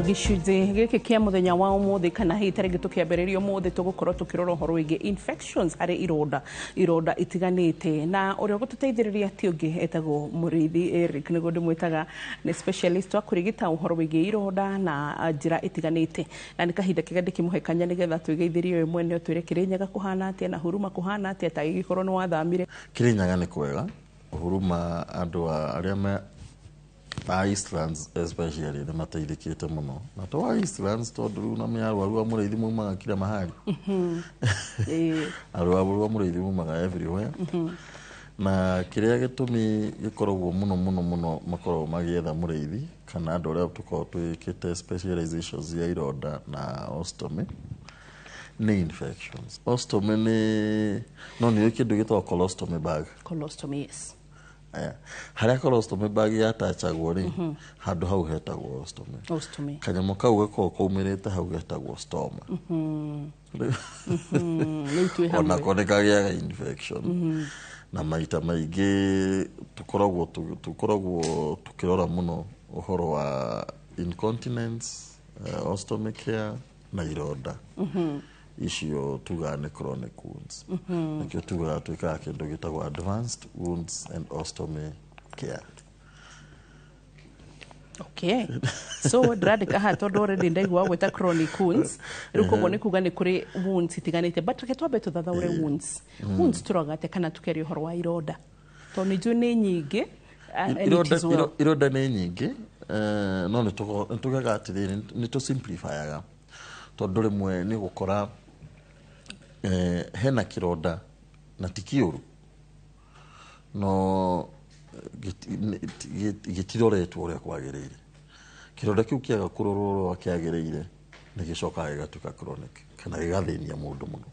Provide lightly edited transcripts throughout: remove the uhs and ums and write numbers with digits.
Gĩcunjĩ gĩkĩ kĩa mũthenya wa ũmũthĩ, kana hihi ta rĩngĩ tũkĩambĩrĩria ũmũthĩ, tũgũkorwo tũkĩrora ũhoro wĩgiĩ infections harĩ ironda, ironda itiganĩte, na ũrĩa ũgũtũteithĩrĩria ti ũngĩ etagwo Mũrĩithi Eric, nĩguo ndĩmwĩtaga. Nĩ specialist wa kũrigita ũhoro wĩgiĩ ironda na njĩra itiganĩte, na nĩ kahinda kega ndĩkĩmũhe kanya nĩgetha twĩgeithĩrie we mwene, ũtwĩre Kĩrĩnyaga kũhana atĩa na Huruma kũhana atĩa, ta gĩgĩkorwo nĩ wathamire. Kĩrĩnyaga nĩ kwega. Huruma andũ arĩa me a Eastlands especially nĩ mateithĩkĩte mũno, na to a Eastlands, tondũ rĩu na arwaru a Mũrĩithi maumaga kila mahali. Arwaru a Mũrĩithi maumaga everywhere, na kĩrĩa gĩtũmi gĩkoragwo mũno mũno mũno makoragwo magĩetha Mũrĩithi kana andũ arĩa tũkoragwo twĩkĩte specializations ya ironda na ostomy nĩ infections. Ostomy nĩ no nĩ kĩndũ gĩtagwo colostomy bag. Colostomy, yes. Aya. Harĩa colostomy bag yatachagwo rĩ, handũ hau hetagwo ostomy. Ostomy. Kanyamũ kau gakoragwo kaumĩrĩte hau getagwo stoma. Rĩu twĩ hamwe. Onako nĩ kagĩaga infection, na maita maingĩ tũkoragwo tũkĩrora mũno ũhoro wa incontinence, ostomy care na ironda icio tugaga nĩ chronic wounds. Nĩkĩo tugaga twĩkaga kĩndũ gĩtagwo advanced wounds and ostomy care. Okay, so ndĩrandĩka haha tondũ already ndaigua gwĩta chronic wounds. Rĩu koguo nĩ kuga nĩ kũrĩ wounds itiganĩte, but reke twambe tũthathaũre wounds. Wounds tũroga atĩa, kana tũkeria ũhoro wa ironda, tondũ nĩ njũĩ nĩ nyingĩ, and it is well. Ironda nĩ nyingĩ, no nĩ tugaga atĩrĩrĩ, nĩ tũ simplifyaga, tondũ rĩmwe nĩ gũkora hena kĩronda na ti kĩũru, no gĩtiroretwo ũrĩa kwagĩrĩire. Kĩronda kĩu kĩaga kũrorwo ũrĩa kĩagĩrĩire, nĩ gĩcokaga gĩgatuĩka chronic kana gĩgathĩnia mũndũ mũno,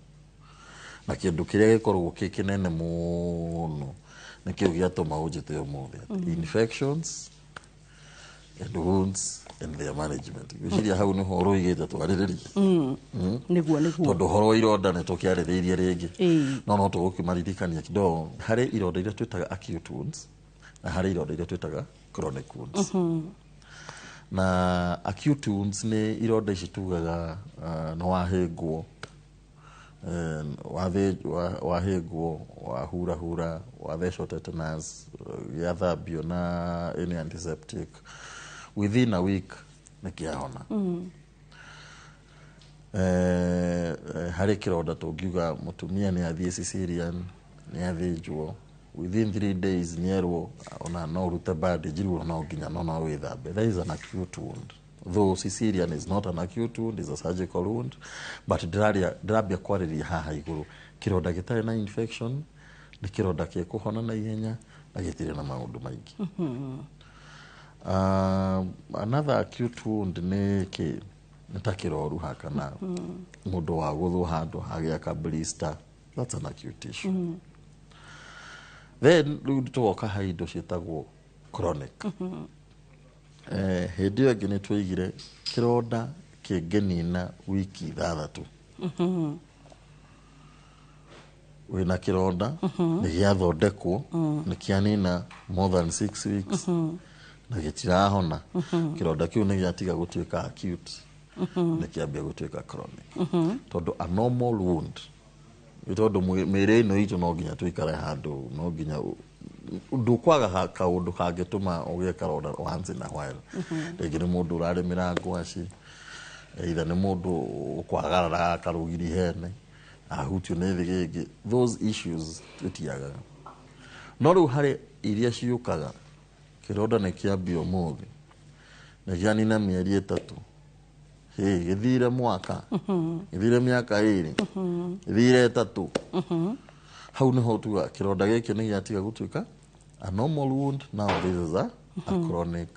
na kĩndũ kĩrĩa gĩkoragwo kĩ kĩnene mũno nĩkĩo gĩatũma ũnjĩte ũmũthĩ atĩ infections and wounds and their management. Ngwĩciria hau nĩho ũrũigĩte twarĩrĩrie. Nĩguo. Tondũ ũhoro wa ironda nĩ tũkĩarĩrĩirie rĩngĩ, no tũgũkĩmaririkania kidogo. Harĩ ironda iria twĩtaga acute wounds na harĩ ironda iria twĩtaga chronic wounds. Na acute wounds nĩ ironda ici tugaga nĩ wahĩngwo, wahĩngwo, wahurahura, wathecwo tetanus, gĩathambio na any antiseptic, within a week nĩ kĩahona. Harĩ kĩronda tũngiuga mũtumia nĩ athiĩ cesarean, nĩ athĩnjwo, within 3 days nĩ erwo ona no ũrute bandage, rĩu no nginya no wĩthambe. That is an acute wound, though cesarean is not an acute wound, is a surgical wound, but ndĩrambia kwarĩria haha igũrũ kĩronda gĩtarĩ na infection nĩ kĩronda gĩkũhona na ihenya na gĩtirĩ na maũndũ maingĩ. Another acute wound nĩ kĩ? Nĩ ta kĩroruha kana mũndũ wa gũthwo handũ hagĩa ka blister. That's an acute issue. Then rĩu tũgoka ha indo ciĩtagwo chronic. Hĩndĩ ĩyo ĩngĩ nĩ twaigire kĩronda kĩngĩnina wiki 6 wĩna kĩronda, nĩ gĩathondekwo, nĩ kĩanina more than 6 weeks na gĩtirahona, kĩronda kĩu nĩ gĩatiga gũtuĩka acute, nĩ kĩambia gũtuĩka chronic. Tondũ a normal wound, nĩ tondũ mĩĩrĩ ĩno itũ no nginya tũikare handũ, no nginya ndũkwaga kaũndũ kangĩtũma ũgĩe karonda once in a while. Rĩngĩ nĩ mũndũ ũrarĩmĩra ngwaci, either nĩ mũndũ ũkwagarara karũgiri hene ahutio nĩ thĩgĩngĩ. Those issues tũtiagaga. No rĩu harĩ iria ciũkaga, kĩronda nĩ kĩambia ũmũthĩ, nĩ kĩanina mĩeri 3, hĩ gĩthire mwaka, gĩthire mĩaka 2, gĩthire 3. Hau nĩho tuga kĩronda gĩkĩ nĩ gĩatiga gũtuĩka a normal wound. Now this is a chronic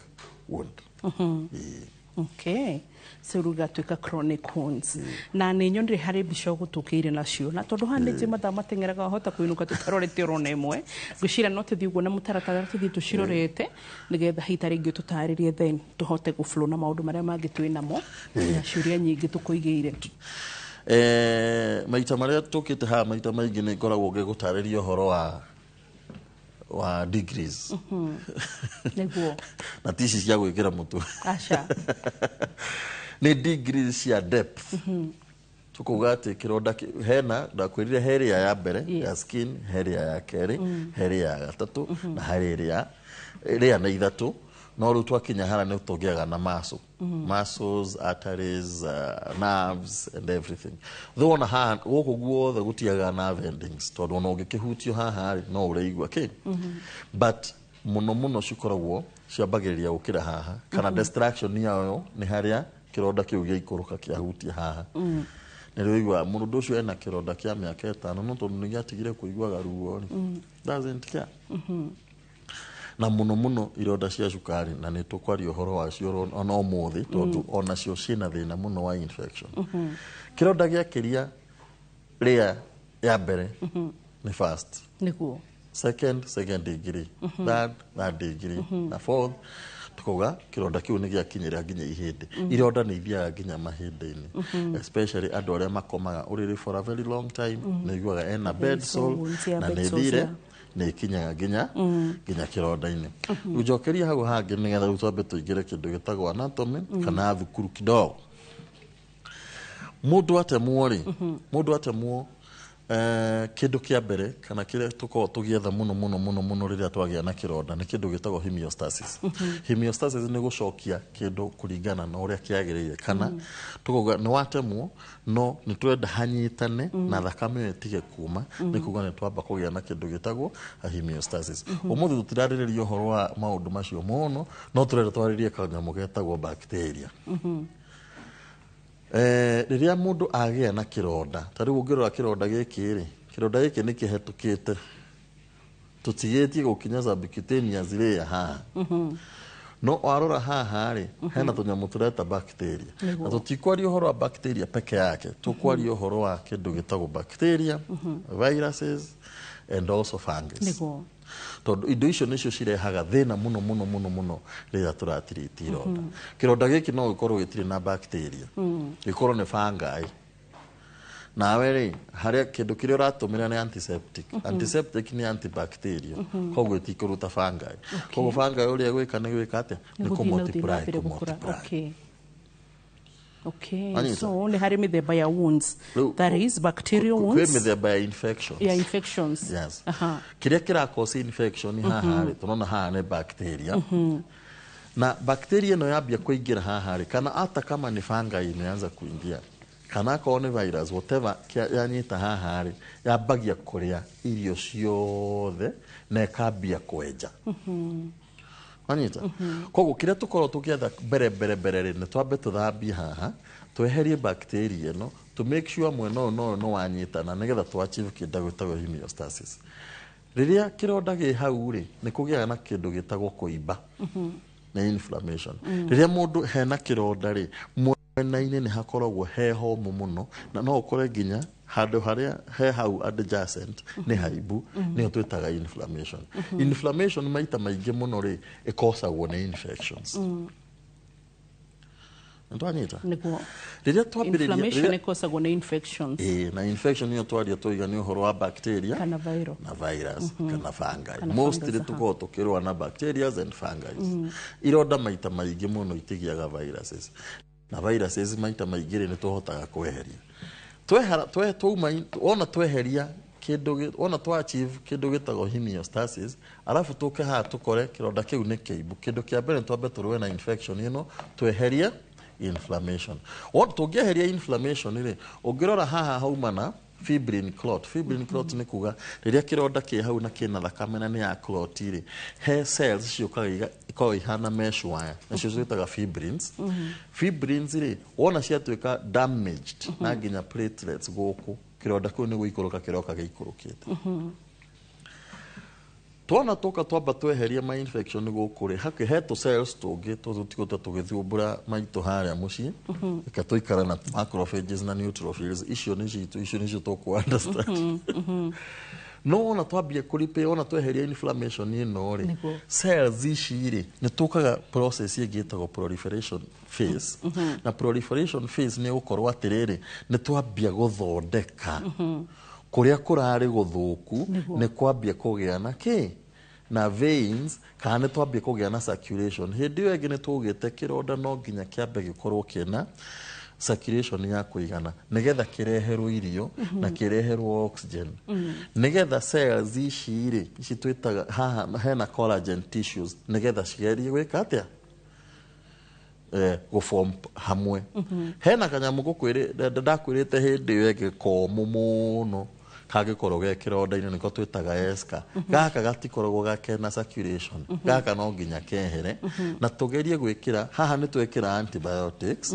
wound. Ĩĩ. Okay, so rĩu gatuĩka chronic wounds. Na nĩ nyonire harĩ mbica ũgũtũkĩire nacio, na tondũ haha nĩ njũĩ mathaa mateng'eraga, wahota kũinũka tũtarorete orona ĩmwe. Ngwĩciria no tũthiĩ ũguo na mũtaratara, tũthiĩ tũcirorete nĩgetha hihi ta rĩngĩ tũtarĩrie, then tũhote gũflow na maũndũ marĩa mangĩ twĩ namo na ciũria nyingĩ tũkũigĩire. Maita marĩa tũkĩte haha, maita maingĩ nĩ ngoragwo ngĩgũtarĩria ũhoro wa wa degrees. Nĩguo. Na ti ici cia gwĩkĩra mũtwe. Aca. Nĩ degrees cia depth. Tukuga atĩ kĩronda hena ndakwĩrire he ĩrĩa ya mbere ya skin, he ĩrĩa ya kerĩ, he ĩrĩa ya gatatũ, na harĩ ĩrĩa ĩrĩa na ithatũ. No rĩu twakinya hara nĩ tũgĩaga na muscle, muscles, arteries, nerves and everything. Though ona haha gũkũ guothe gũtiagaga nerve endings, tondũ ona ũngĩkĩhutio haha rĩ, no ũraigua kĩ. But mũno mũno cikoragwo ciambagĩrĩria gũkĩra haha, kana destruction yayo nĩ harĩa kĩronda kĩu gĩaikũrũka kĩahutia haha. Nĩ rĩu mũndũ ũcio ena kĩronda kĩa mĩaka 5, no tondũ nĩ gĩatigire kũiguaga ruo rĩ, doesn't care. Na mũno mũno ironda cia cukari, na nĩ tũkwaria ũhoro wacio ona ũmũthĩ, tondũ onacio ciĩna thĩna mũno wa infection. Kĩronda gĩakĩria rĩa ya mbere nĩ first. Nĩguo. Second, second degree, third, third degree, na fourth tukauga kĩronda kĩu nĩ gĩakinyĩra nginya ihĩndĩ. Ironda nĩ ithiaga nginya mahĩndĩ-inĩ, especially andũ arĩa makomaga ũrĩrĩ for a very long time, nĩ iguaga ena bed sore, na nĩ thire nĩ ikinyaga nginya nginya kĩronda-inĩ. Njokeria hau hangĩ nĩgetha rĩu twambe tũingĩre kĩndũ gĩtagwo anatomy kana thukuru kidogo. Mũndũ atemwo rĩ, mũndũ atemwo kĩndũ kĩa mbere kana kĩrĩa tũkoragwo tũgĩetha mũno mũno mũno mũno rĩrĩa twagĩa na kĩronda nĩ kĩndũ gĩtagwo homeostasis. Homeostasis nĩ gũcokia kĩndũ kũringana na ũrĩa kĩagĩrĩire, kana tũkauga nĩ watemwo no nĩ twenda hanyitane na thakame ĩyo ĩtige kuma, nĩ kuga nĩ twamba kũgĩa na kĩndũ gĩtagwo homeostasis. Ũmũthĩ tũtirarĩrĩria ũhoro wa maũndũ macio mũno, no tũrenda twarĩrie kanyamũ getagwo bacteria. Rĩrĩa mũndũ agĩa na kĩronda, ta rĩu ũngĩrora kĩronda gĩkĩ rĩ, kĩronda gĩkĩ nĩ kĩhetũkĩte, tũtigĩtie gũkinya subcutaneous layer haha. No warora haha rĩ, hena tũnyamũ tũreta bacteria. Na tũtikwaria ũhoro wa bacteria peke yake, tũkwaria ũhoro wa kĩndũ gĩtagwo bacteria, viruses and also fungus. Nĩguo. Tondũ indo icio nĩcio cirehaga thĩna mũno mũno mũno mũno rĩrĩa tũratiriti ironda. Kĩronda gĩkĩ no gĩkorwo gĩtirĩ na bacteria, gĩkorwo nĩ fungi. Nawe rĩ, harĩa kĩndũ kĩrĩa ũratũmĩra nĩ antiseptic. Antiseptic nĩ antibacterial, koguo ĩtikũruta fungi. Koguo fungi ũrĩa gwĩka nĩ gwĩka atĩa? Nĩ kũ multiply. Okay. So nĩ harĩ mĩthemba ya wounds. That is bacterial wounds. Kwĩ mĩthemba ya infections. Ya infections. Yes. Kĩrĩa kĩrakosi infection haha rĩ, tũrona haha nĩ bacteria. Na bacteria ĩno yambia kũingĩra haha rĩ, kana hata kama ni fungi imeanza kuingia, kana akorwo nĩ virus, whatever yanyita haha rĩ, yambagia kũrĩa irio ciothe na ĩkambia kwenja. Wanyita? Koguo kĩrĩa tũkorwo tũgĩetha mbere mbere mbere rĩ, nĩ twambe tũthambie haha, tweherie bacteria ĩno, to make sure mwena ũyũ na ũyũ nĩ wanyitana nĩgetha tũ achieve kĩndũ gĩtagwo homeostasis. Rĩrĩa kĩronda gĩ hau rĩ, nĩ kũgĩaga na kĩndũ gĩtagwo kũimba, nĩ inflammation. Rĩrĩa mũndũ hena kĩronda rĩ, mwena-inĩ nĩ hakoragwo he homũ mũno, na no ũkore nginya handũ harĩa he hau adjacent nĩ haimbu, nĩyo twĩtaga inflammation. Inflammation maita maingĩ mũno rĩ, ĩkosagwo nĩ infections. Nĩtwanyita? Nĩguo. Rĩrĩa twambĩrĩria inflammation ĩkosagwo nĩ infections. Na infection ĩyo twaria tũiga nĩ ũhoro wa bacteria kana viral na virus kana fungi. Mostly tũkoragwo tũkĩrũa na bacteria and fungi. Ironda maita maingĩ mũno itigĩaga viruses. Na viruses maita maingĩ rĩ, nĩ tũhotaga kweheria. Ona tweheria kĩndũ, ona twa achieve kĩndũ gĩtagwo homeostasis, alafu tũke haha tũkore kĩronda kĩu nĩ kĩimbu. Kĩndũ kĩa mbere twambe tũrũe na infection ĩno, tweherie inflammation. Wona tũngĩeheria inflammation rĩ, ũngĩrora haha haumana fibrin clot. Fibrin clot nĩ kuga rĩrĩa kĩronda kĩ hau na kĩna thakame na nĩ ya clot rĩ, he cells ciũkaga ikoragwo ihana mesh wire, nacio ciĩtaga fibrins. Fibrins rĩ, wona ciatuĩka damaged na nginya platelets gũkũ, kĩronda kĩu nĩ gũikũrũka kĩroka gĩikũrũkĩte. Tuona tũka twamba tweheria ma infection gũkũ rĩ, hakĩ he tũ cells tũngĩ tũtigũte tũgĩthumbũra maitũ harĩa mũciĩ, reke tũikare na macrophages na neutrophils, icio nĩ citũ, icio nĩcio tũkũ understand. No ona twambia kũripĩ, ona tweheria inflammation ĩno rĩ, cells ici rĩ, nĩ tũkaga process ĩngĩ ĩtagwo proliferation phase. Na proliferation phase nĩ gũkorwo atĩrĩrĩ, nĩ twambia gũthondeka kũrĩa kũrarĩ gũthũku, nĩ kwambia kũgĩa na kĩ Na veins kana nĩ twambia kũgĩa na circulation. Hĩndĩ ĩyo ĩngĩ nĩ tũgĩte kĩronda no nginya kĩambe gĩkorwo kĩna circulation ya kũigana, nĩgetha kĩreherwo irio na kĩreherwo oxygen, nĩgetha cells ici rĩ, ici twĩtaga haha hena collagen tissues, nĩgetha cigerie gwĩka atĩa, gũform hamwe. Hena kanyamũ ndakwĩrĩte hĩndĩ ĩyo ĩngĩ komũ mũno kangĩkorwo ge kĩronda-inĩ, nĩko twĩtaga eschar. Gaka gatikoragwo gakena circulation. Gaka no nginya kehere na tũgerie gwĩkĩra haha. Nĩ twekĩra antibiotics,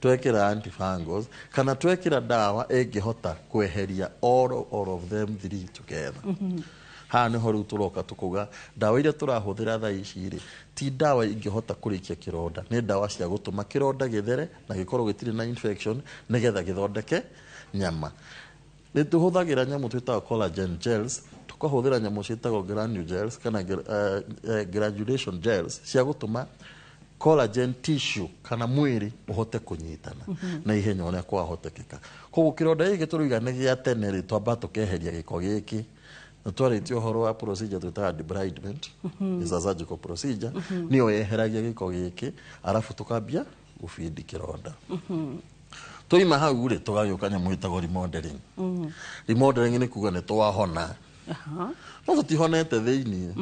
twekĩra antifungals, kana twekĩra ndawa ĩngĩhota kweheria all of them three together. Haha nĩho rĩu tũroka tũkauga ndawa iria tũrahũthĩra thaa ici rĩ, ti ndawa ingĩhota kũrĩkia kĩronda, nĩ ndawa cia gũtũma kĩronda gĩthere na gĩkorwo gĩtirĩ na infection, nĩgetha gĩthondeke nyama. Nĩ tũhũthagĩra nyamũ twĩtaga collagen gels, tũkahũthĩra nyamũ ciĩtagwo granule kana granulation gels cia gũtũma collagen tissue kana mwĩrĩ ũhote kũnyitana na ihenya ũrĩa kwahotekeka. Koguo kĩronda gĩkĩ tũrauga nĩ gĩa tene rĩ, twamba tũkeheria gĩko gĩkĩ. Na twarĩtie ũhoro wa procedure twĩtaga debridement, is a surgical procedure, nĩyo yeheragia gĩko gĩkĩ, arabu tũkambia gũbindi kĩronda. Twaima hau rĩ, tũgagĩũka nyamũ ĩtagwo remodeling. Remodeling nĩ kuga nĩ twahona, no tũtihonete thĩiniĩ.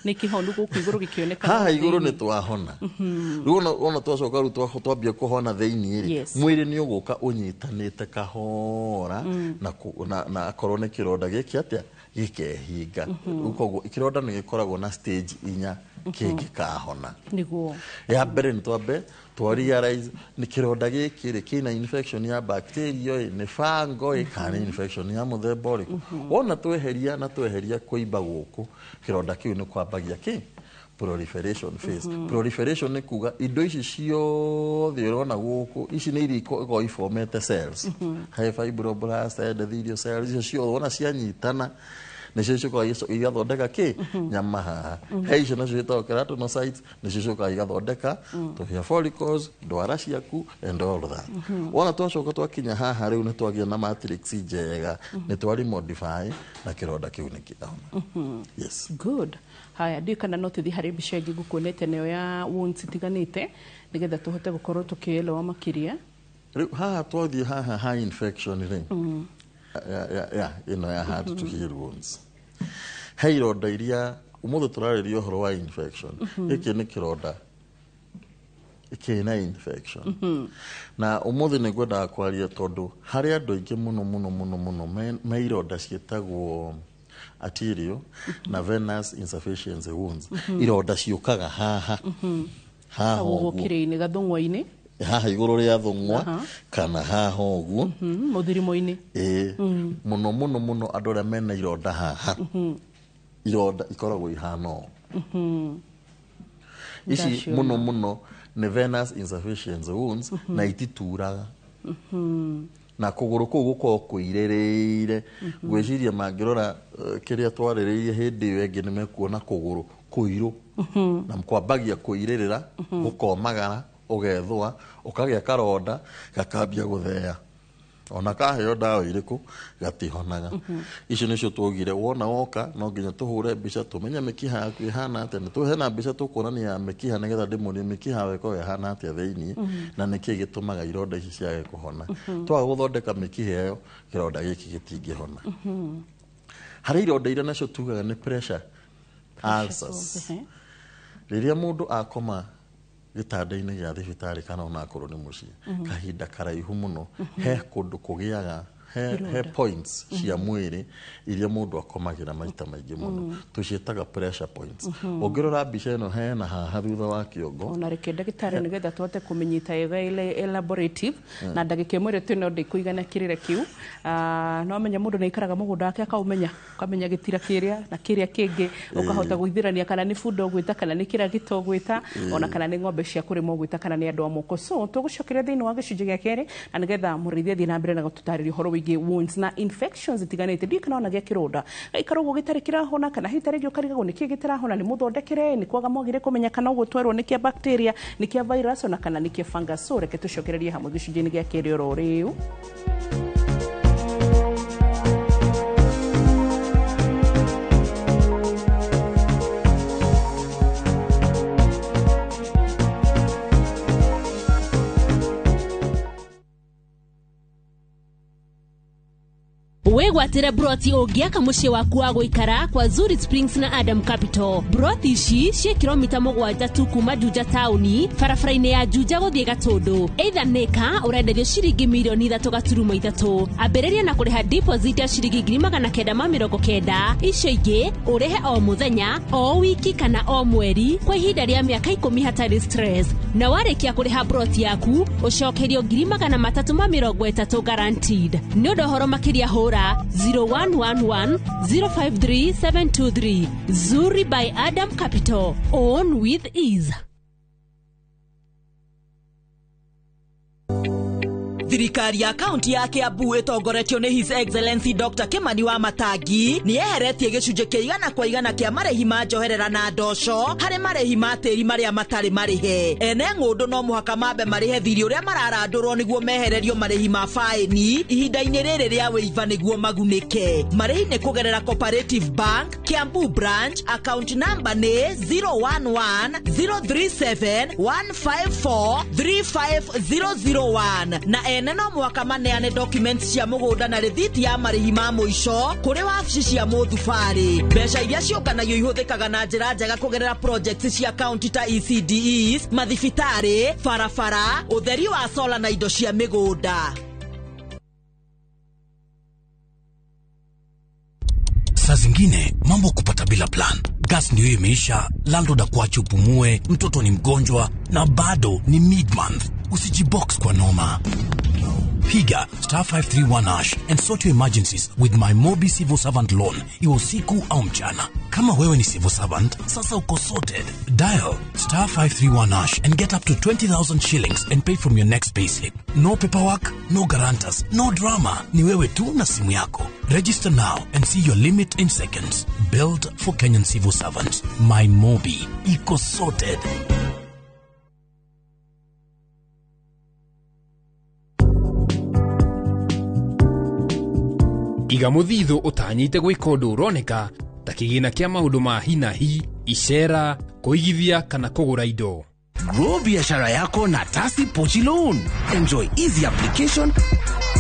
Nĩ kĩhonu gũkũ igũrũ gĩkĩoneka. Haha igũrũ nĩ twahona. Rĩu ona twacoka rĩu twambia kũhona thĩiniĩ rĩ, mwĩrĩ nĩ ũgũka ũnyitanĩte kahora na akorwo nĩ kĩronda gĩkĩ atĩa, gĩkehinga. Rĩu koguo kĩronda nĩ gĩkoragwo na stage inya kĩngĩkahona. Ya mbere nĩ twambe twa realize nĩ kĩronda gĩkĩ rĩ, kĩna infection ya bacteria ĩ, nĩ fungal ĩ, kana nĩ infection ya mũthemba ũrĩkũ. Wona tweheria na tweheria kũimba gũkũ, kĩronda kĩu nĩ kwambagia kĩ proliferation phase. Proliferation nĩ kuga indo ici ciothe ũrona gũkũ, ici nĩ iria ikoragwo ifomete cells, he fibroblast, endothelial cells, icio ciothe wona cianyitana nĩcio ciũkaga igathondeka kĩ nyama haha. He icio nacio ciĩtagwo keratinocytes, nĩcio ciũkaga igathondeka tũhĩa, follicles, ndwara ciaku and all that. Wona twacoka twakinya haha rĩu nĩ twagĩa na matrix njega, nĩ twari modify na kĩronda kĩu nĩ kĩahona. Yes. Good. Haya, ndiũ kana no tũthiĩ harĩ mbica ĩngĩ ngũkuonete nayo ya wounds itiganĩte, nĩgetha tũhote gũkorwo tũkĩelewa makĩria. Rĩu haha twathiĩ haha ha infection rĩ, ya ĩno ya hard to heal wounds, he ironda iria ũmũthĩ tũrarĩria ũhoro wa infection. Gĩkĩ nĩ kĩronda kĩna infection, na ũmũthĩ nĩ ngwendaga kwaria tondũ harĩ andũ aingĩ mũno mũno mũno mũno me ironda ciĩtagwo arterial na venous insufficiency wounds, ironda ciũkaga haha haha ũguo ũguo. Kĩrĩ-inĩ gathũng'wa-inĩ. Haha igũrũ rĩa thũng'wa kana haha ũguo. Mũthirimo-inĩ. Ĩĩ, mũno mũno mũno andũ arĩa mena ironda haha, ironda ikoragwo ihana ũũ ici. Ndaciona. Mũno mũno nĩ venous insufficiency wounds na itituraga, na kũgũrũ kũu gũkoragwo kũirĩrĩire. Ngwĩciria mangĩrora kĩrĩa twarĩrĩirie hĩndĩ ĩyo ĩngĩ, nĩ mekuona kũgũrũ kũirũ na kwambagia kũirĩrĩra, gũkomagara, ũgethũa, ũkagĩa karonda gakambia gũthea, ona kaheo ndawa irĩkũ gatihonaga. Icio nĩcio tuaugire wona woka no nginya tũhũre mbica tũmenye mĩkiha yaku ĩhana atĩa. Nĩ hena mbica tũkuonania ya mĩkiha, nĩgetha ndĩmuonie mĩkiha yawe ĩkoragwo ĩhana atĩa thĩiniĩ na nĩkĩ gĩtũmaga ironda ici ciage kũhona. Twaga gũthondeka mĩkiha ĩyo, kĩronda gĩkĩ gĩtingĩhona. Harĩ ironda iria nacio tugaga nĩ pressure ulcers. Rĩrĩa mũndũ akoma gĩtanda-inĩ gĩa thibitarĩ kana ona akorwo nĩ mũciĩ kahinda karaihu mũno, he kũndũ kũgĩaga he points cia mwĩrĩ iria mũndũ akomagĩra maita maingĩ mũno, tũciĩtaga pressure points. Ũngĩrora mbica ĩno, hena haha thutha wa kĩongo. Ona reke ndagĩtarĩ, nĩgetha tũhote kũmĩnyita wega ile elaborative na ndagĩka ĩmwe ĩrĩa twĩnayo ndĩkũigana kĩrĩra kĩu. Ah, no menya mũndũ nĩ aikaraga mũgũnda wake akaũmenya, ũkamenya gĩtira kĩrĩa na kĩrĩa kĩngĩ, ũkahota gũithĩrania kana nĩ bunda ũgwĩta, kana nĩ kĩragita ũgwĩta, ona kana nĩ ng'ombe cia kũrĩma ũgwĩta, kana nĩ andũ a moko. So tũgũcokeria thĩinĩ wa gĩcunjĩ gĩa kerĩ, na nĩgetha mũrĩithi athiĩ na mbere na gũtũtarĩria ũhoro wĩgiĩ wounds na infections itiganĩte. Ndiũĩ kana ona gĩa kĩronda gaikara ũguo gĩtarĩ kĩrahona, kana hihi tarĩngĩ ũkarigagwo nĩkĩ gĩtarahona, nĩ mũthondekere, nĩ kwaga mwagire kũmenya kana ũguo twerwo nĩ kĩa bacteria, nĩ kĩa virus, ona kana nĩ kĩa fungus. So reke tũcokererie hamwe gĩcunjĩ-inĩ gĩa kerĩ oro rĩu. Wĩgwatĩre broti ũngĩaka mũciĩ waku wa gũikara kwa Zuri Springs na Adam Capital. Broti ici ciĩ kilomita 7 tu kuma Juja taũni, barabara-inĩ ya Juja gũthiĩ Gatũndũ. Either nĩka ũrenderio ciringi mirioni 3.3. Ambĩrĩria na kũrĩha deposit ya ciringi 990, icio ingĩ ũrĩhe o mũthenya, o wiki kana o mweri kwa ihinda rĩa mĩaka 10 hatarĩ stress. Na warĩkia kũrĩha broti yaku ũcokerio 330,000 guaranteed. Nĩ ũndũ ũhoro makĩria hũra 0111 053 723. Zuri by Adam Capital. Own with ease. Thirikari ya kaunti ya Kiambu ĩtongoretio nĩ His Excellency Dr. Kimani wa Matangi nĩ yeheretie gĩcunjĩ kĩa 100% kĩa marĩhi ma njoherera na ndoco harĩ marĩhi ma tĩri marĩa matarĩ marĩhe. Ene ng'ũndũ no mũhaka mambe marĩhe thirĩ ũrĩa mararandũrwo nĩguo mehererio marĩhi ma faĩni ihinda-inĩ rĩrĩ rĩa wĩiva nĩguo magunĩke. Marĩhi nĩ kũgerera Cooperative Bank, Kiambu Branch, account number nĩ 011 037 154 35001 na ene no mwaka maneane documents cia mũgũnda na rĩthiti ya marĩhi ma mũico kũrĩ wabici cia mũthubarĩ. Mbeca iria ciũnganagio ihũthĩkaga na njĩra njega kũgerera projects cia county ta ECDEs, mathibitarĩ, barabara, ũtheri wa sola na indo cia mĩgũnda. Saa zingine mambo kupata bila plan. Gas ndio imeisha, landlord akuache upumue, mtoto ni mgonjwa na bado ni mid-month. Usijibox kwa noma. Piga star 531 hash and sort your emergencies with my Mobi Civil Servant Loan. Iwe usiku au mchana. Kama wewe ni civil servant, sasa uko sorted. Dial star 531 hash and get up to 20,000 shillings and pay from your next payslip. No paperwork, no guarantors, no drama. Ni wewe tu na simu yako. Register now and see your limit in seconds. Built for Kenyan civil servants. My Mobi. Iko sorted. Iga muthithu utanyite gwika undu uroneka ta kigina kia maundu ma hi na hi, icera, kuigithia kana kugura indo. Grow biashara yako na Tasi Pochi Loan. Enjoy easy application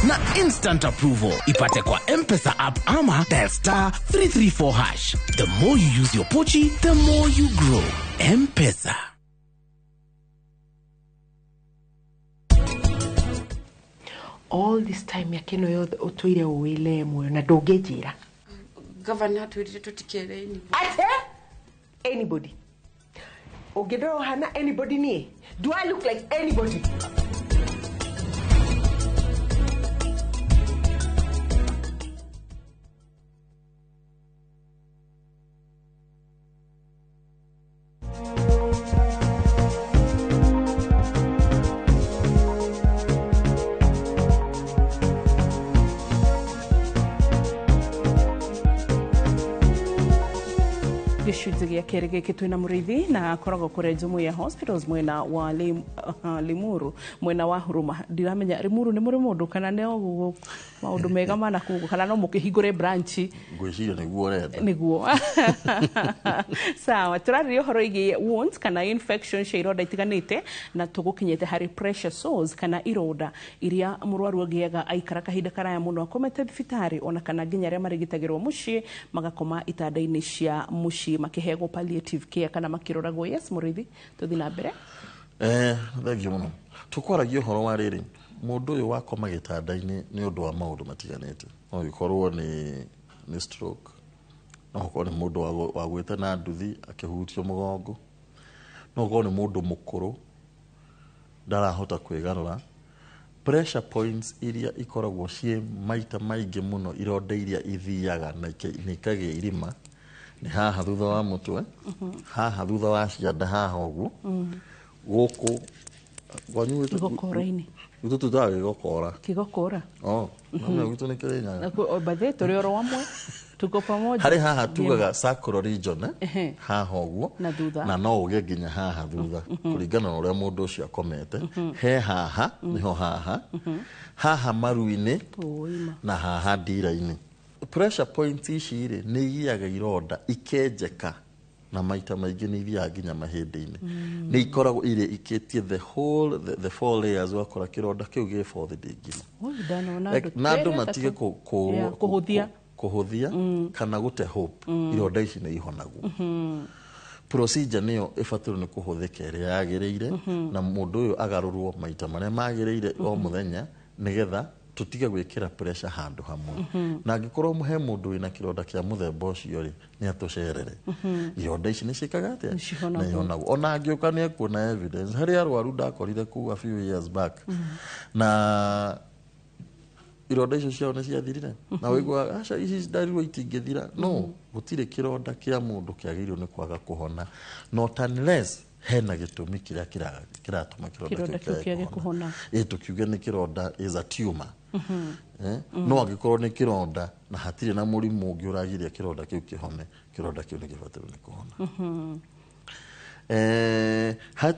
na instant approval. Ipate kwa M-Pesa app ama dial star 334 hash. The more you use your Pochi, the more you grow. M-Pesa. All this time yakeno yothe utuire uwile moyo na ndungijira. Governor atwirire tutikere anybody. Ate? Anybody. Ungindora uhana anybody nie? Do I look like anybody? Gĩcunjĩ gĩa kerĩ gĩkĩ twĩna Mũrĩithi na akoragwo kũrĩa Jumuiya Hospitals mwena wa Limuru, mwena wa Huruma. Ndiramenya Limuru nĩ mũrĩ mũndũ kana nĩ o maũndũ mega mana kũu kana no mũkĩhingũre branch. Ngwĩciria nĩguo ũrenda. Nĩguo. Sawa, tũrarĩria ũhoro wĩgiĩ wounds kana infection cia ironda itiganĩte na tũgũkinyĩte harĩ pressure sores kana ironda iria mũrwaru agĩaga aikara kahinda karaya mũno akomete thibitarĩ ona kana nginya arĩa marigitagĩrwo mũciĩ magakoma itanda-inĩ cia mũciĩ makĩheagwo palliative care kana makĩroragwo. Yes, Mũrĩithi, tũthiĩ na mbere. Thank you mũno. Tũkwaragia ũhoro wa rĩrĩ, mũndũ ũyũ wakoma gĩtanda-inĩ nĩ ũndũ wa maũndũ matiganĩte. No gĩkorwo nĩ stroke, no gũkorwo nĩ mũndũ wagwĩte na nduthi akĩhutio mũgongo, no gũkorwo nĩ mũndũ mũkũrũ ndarahota kwĩgarũra. Pressure points iria ikoragwo ciĩ maita maingĩ mũno ironda iria ithiaga na ikagĩa irima nĩ haha thutha wa mũtwe, haha thutha wa cianda, haha ũguo, gũkũ kwanyu gĩgokora-inĩ. Gwitũ tũtaga gĩgokora. Kĩgokora? Oh, namna gwitũ nĩ Kĩrĩnyaga. Bathe tũrĩ oro amwe, tuko pamoja. Harĩ haha tugaga sacral region, haha ũguo na thutha, na no ũgĩe nginya haha thutha kũringana na ũrĩa mũndũ ũcio akomete. He haha niho haha, haha maru-inĩ na haha ndira-inĩ. Pressure points ici rĩ nĩ igiaga ironda ikenjeka Na maita maingĩ nĩ ithiaga nginya mahĩndĩ-inĩ, nĩ ikoragwo irĩ ikĩtie the whole the four layers, ũgakora kĩronda kĩu gĩ fourth degree. Oi, ndanona Like, andũ na andũ erĩ, matige atatũ. Yeah, kũhũthia. Kũhũthia kana gũte hope. Ironda ici nĩ ihonagwo. Procedure nĩyo ĩbatairwo nĩ kũhũthĩka ĩrĩa yagĩrĩire, na mũndũ ũyũ agarũrwo maita marĩa magĩrĩire o mũthenya, nĩgetha tũtige gwĩkĩra pressure handũ hamwe. Na angĩkorwo he mũndũ wĩna kĩronda kĩa mũthemba ũcio rĩ, nĩ atũcerere. Ironda ici nĩ ciĩkaga atĩa? Nĩ cihonagwo. Nĩ ihonagwo. Ona angĩũka nĩ ekuona evidence. Harĩ arwaru ndakorire kũu a few years back, na ironda icio ciao nĩ ciathirire, na wĩiguaga aca ici ndarirwo itingĩthira. No gũtirĩ kĩronda kĩa mũndũ kĩagĩrĩirwo nĩ kwaga kũhona, not unless hena gĩtũmi kĩrĩa kĩratũma kĩronda kĩronda kĩu kĩage kũhona. Ĩ tũkiuge nĩ kĩronda is a tumor. Eh? No angĩkorwo nĩ kĩronda na hatirĩ na mũrimũ ũngĩ ũragiria kĩronda kĩu kĩhone, kĩronda kĩu nĩ gĩbatairwo nĩ kũhona. He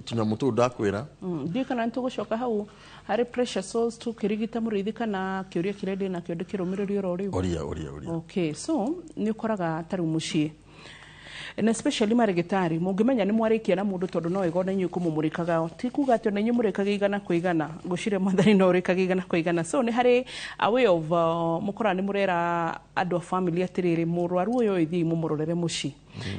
tũnyamũ tũu ndakwĩra. Ndiũĩ kana nĩ tũgũcoka hau harĩ pressure sores tũkĩrigita mũrĩithi, kana kĩũria kĩrĩa ndĩ nakĩo ndĩkĩrũmĩrĩrie oro rĩu. Ũria, ũria, ũria. Okay, so nĩ ũkoraga ta rĩu mũciĩ na especially marĩgĩtarĩ mũngĩmenya nĩ mwarĩkia na mũndũ, tondũ no ĩgona inyuĩ kũmũmũrĩkaga, ti kuga atĩ ona inyuĩ mũrĩkaga 100%, ngwĩciria mwathani no ũrĩkaga 100%. So nĩ harĩ a way of mũkoraga nĩ mũrera andũ a family atĩrĩrĩ, mũrwaru ũyũ ithiĩ mũmũrorere mũciĩ.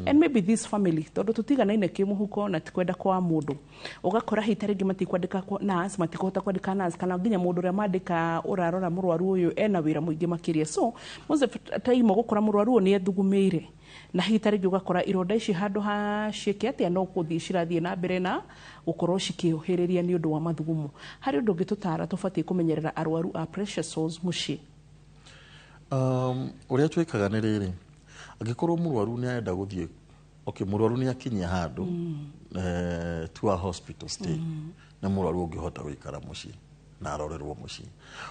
And maybe this family, tondũ tũtiganaine kĩmũhuko na ti kwenda kwa mũndũ, ũgakora hihi ta rĩngĩ matikwandĩka nurse, matikũhota kwandĩka nurse, kana nginya mũndũ ũrĩa mandĩka ũrarora mũrwaru ũyũ ena wĩra mũingĩ makĩria. So most of the time ũgũkora mũrwaru ũyũ nĩ ethugumĩire, na hihi ta rĩngĩ ũgakora ironda ici handũ ha ciĩke atĩa, no gũthiĩ cirathiĩ na mbere na gũkorwo cikĩũhĩrĩria nĩ ũndũ wa mathugumo. Harĩ ũndũ ũngĩ tũtara tũbatiĩ kũmenyerera arwaru a pressure sores mũciĩ? Ũrĩa twĩkaga nĩ rĩrĩ, angĩkorwo mũrwaru nĩ arenda gũthiĩ, okay, mũrwaru nĩ akinyia handũ to a hospital stay, nĩ mũrwaru ũngĩhota gũikara mũciĩ na arorerwo mũciĩ,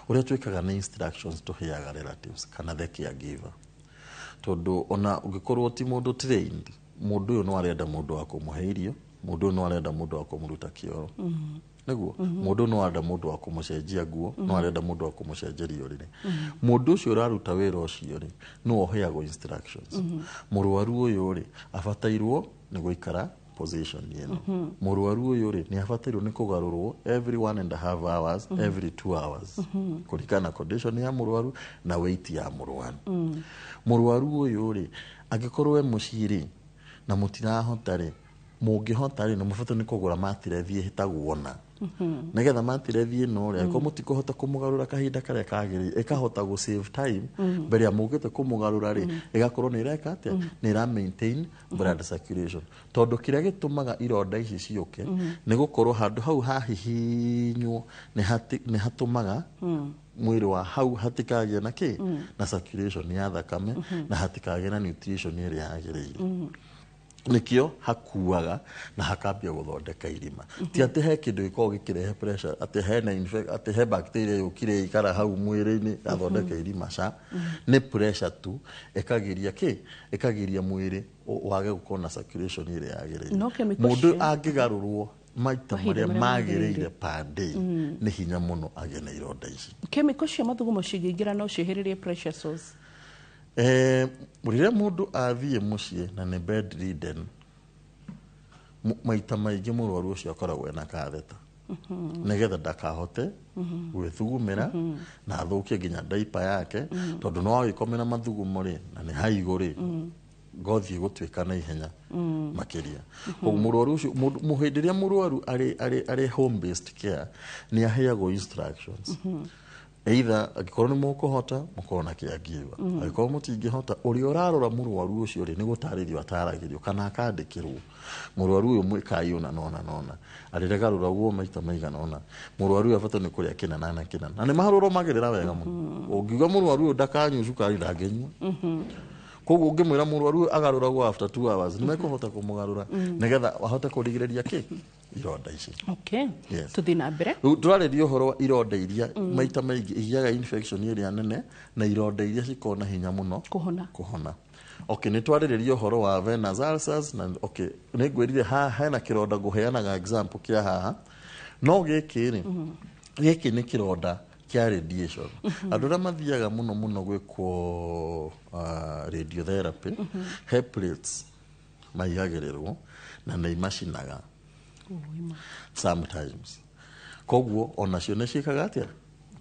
ũrĩa twĩkaga nĩ instructions tũheaga relatives kana the caregiver, tondũ ona ũngĩkorwo ti mũndũ trained, mũndũ ũyũ no arenda mũndũ wa kũmũhe irio, mũndũ ũyũ no arenda mũndũ wa kũmũruta kĩoro nĩguo, mũndũ ũyũ no arenda mũndũ wa kũmũcenjia nguo, no arenda mũndũ wa kũmũcenjeria ũrĩrĩ. Mũndũ ũcio ũraruta wĩra ũcio rĩ, nĩwe ũheagwo instructions: mũrwaru ũyũ rĩ, abatairwo nĩ gũikara position ĩno, mũrwaru ũyũ rĩ, nĩ abatairwo nĩ kũgarũrwo every 1.5 hours, every 2 hours, kũringana na condition ya mũrwaru na weight ya mũrwaru. Mũrwaru ũyũ rĩ, angĩkorwo e mũciĩ rĩ, na mũtirahota rĩ, mũngĩhota rĩ, nĩ mũbatairwo nĩ kũgũra matirethi ĩtagwo na nĩgetha matirethi ĩno rĩ, angĩkorwo mũtikũhota kũmũgarũra kahinda karĩa kagĩrĩire, ĩkahota gũ save time mbere ya mũngĩte kũmũgarũra rĩ, ĩgakorwo nĩ ĩreka atĩa? Nĩ ĩra maintain blood circulation, tondũ kĩrĩa gĩtũmaga ironda ici ciũke nĩ gũkorwo handũ hau hahihinywo nĩ hatũmaga mwĩrĩ wa hau hatikagĩa na kĩ na circulation ya thakame, na hatikagĩa na nutrition ĩrĩa yagĩrĩire. Nikio hakuaga na hakambia gũthondeka irima. Ti atĩ he kĩndũ gĩkoragwo gĩkĩrehe pressure, atĩ hena atĩ he bacteria yũkire ikara hau mwĩrĩ-inĩ yathondeka irima. Ca nĩ pressure tu ĩkagiria kĩ ĩkagiria mwĩrĩ wage gũkorwo na circulation ĩrĩa yagĩrĩire. No chemical Mũndũ angĩgarũrwo maita mahinda marĩa marĩa magĩrĩire per day, nĩ hinya mũno agĩe na ironda ici. Chemical cia mathugumo cingĩingĩra no ciĩhĩrĩrie pressure sores? Rĩrĩa mũndũ athiĩ mũciĩ na nĩ bedridden, maita maingĩ mũrwaru ũcio akoragwo ena katheta nĩgetha ndakahote gwĩthugumĩra na athũkie nginya diaper yake, tondũ no agĩkomera mathugumo rĩ, na nĩ haigũ rĩ, ngothi ĩgũtuĩka na ihenya makĩria. Koguo mũrwaru ũcio hĩndĩ ĩrĩa mũrwaru arĩ home based care, nĩ aheagwo instructions, either angĩkorwo nĩ mũkũhota mũkorwo na caregiver, angĩkorwo mũtingĩhota, ũrĩa ũrarora mũrwaru ũcio rĩ, nĩ gũtarĩrio ataragĩrio kana akandĩkĩrwo: mũrwaru ũyũ mwĩkai ũna nona nona, arĩregarũragwo maita maigana ũna, mũrwaru ũyũ abata nĩ kũrĩa kĩna na kĩna, na nĩ marũrũmagĩrĩra wega mũno. Ũngiuga mũrwaru ũyũ ndakanyue cukari, ndangĩnyua. Koguo ũngĩmwĩra mũrwaru ũyũ agarũragwo after 2 hours, nĩ mekũhota kũmũgarũra nĩgetha ahote kũrigĩrĩria kĩ ironda ici. Okay. Yes. Tuthiĩ na mbere. Rĩu tũrarĩria ũhoro wa ironda iria maita maingĩ igiaga infection ĩrĩa nene, na ironda iria cikoragwo na hinya mũno kũhona. Kũhona. Okay, nĩ twarĩrĩria ũhoro wa venous ulcers na okay, nĩ ngwĩrire haha hena kĩronda ngũheanaga example kĩa haha. No gĩkĩ rĩ, gĩkĩ nĩ kĩronda kĩa radiation. Andũ arĩa mathiaga mũno mũno gwĩkwo radiotherapy, he plates. Maigagĩrĩrwo na nĩ imacinaga sometimes. Koguo onacio nĩ ciĩkaga atĩa?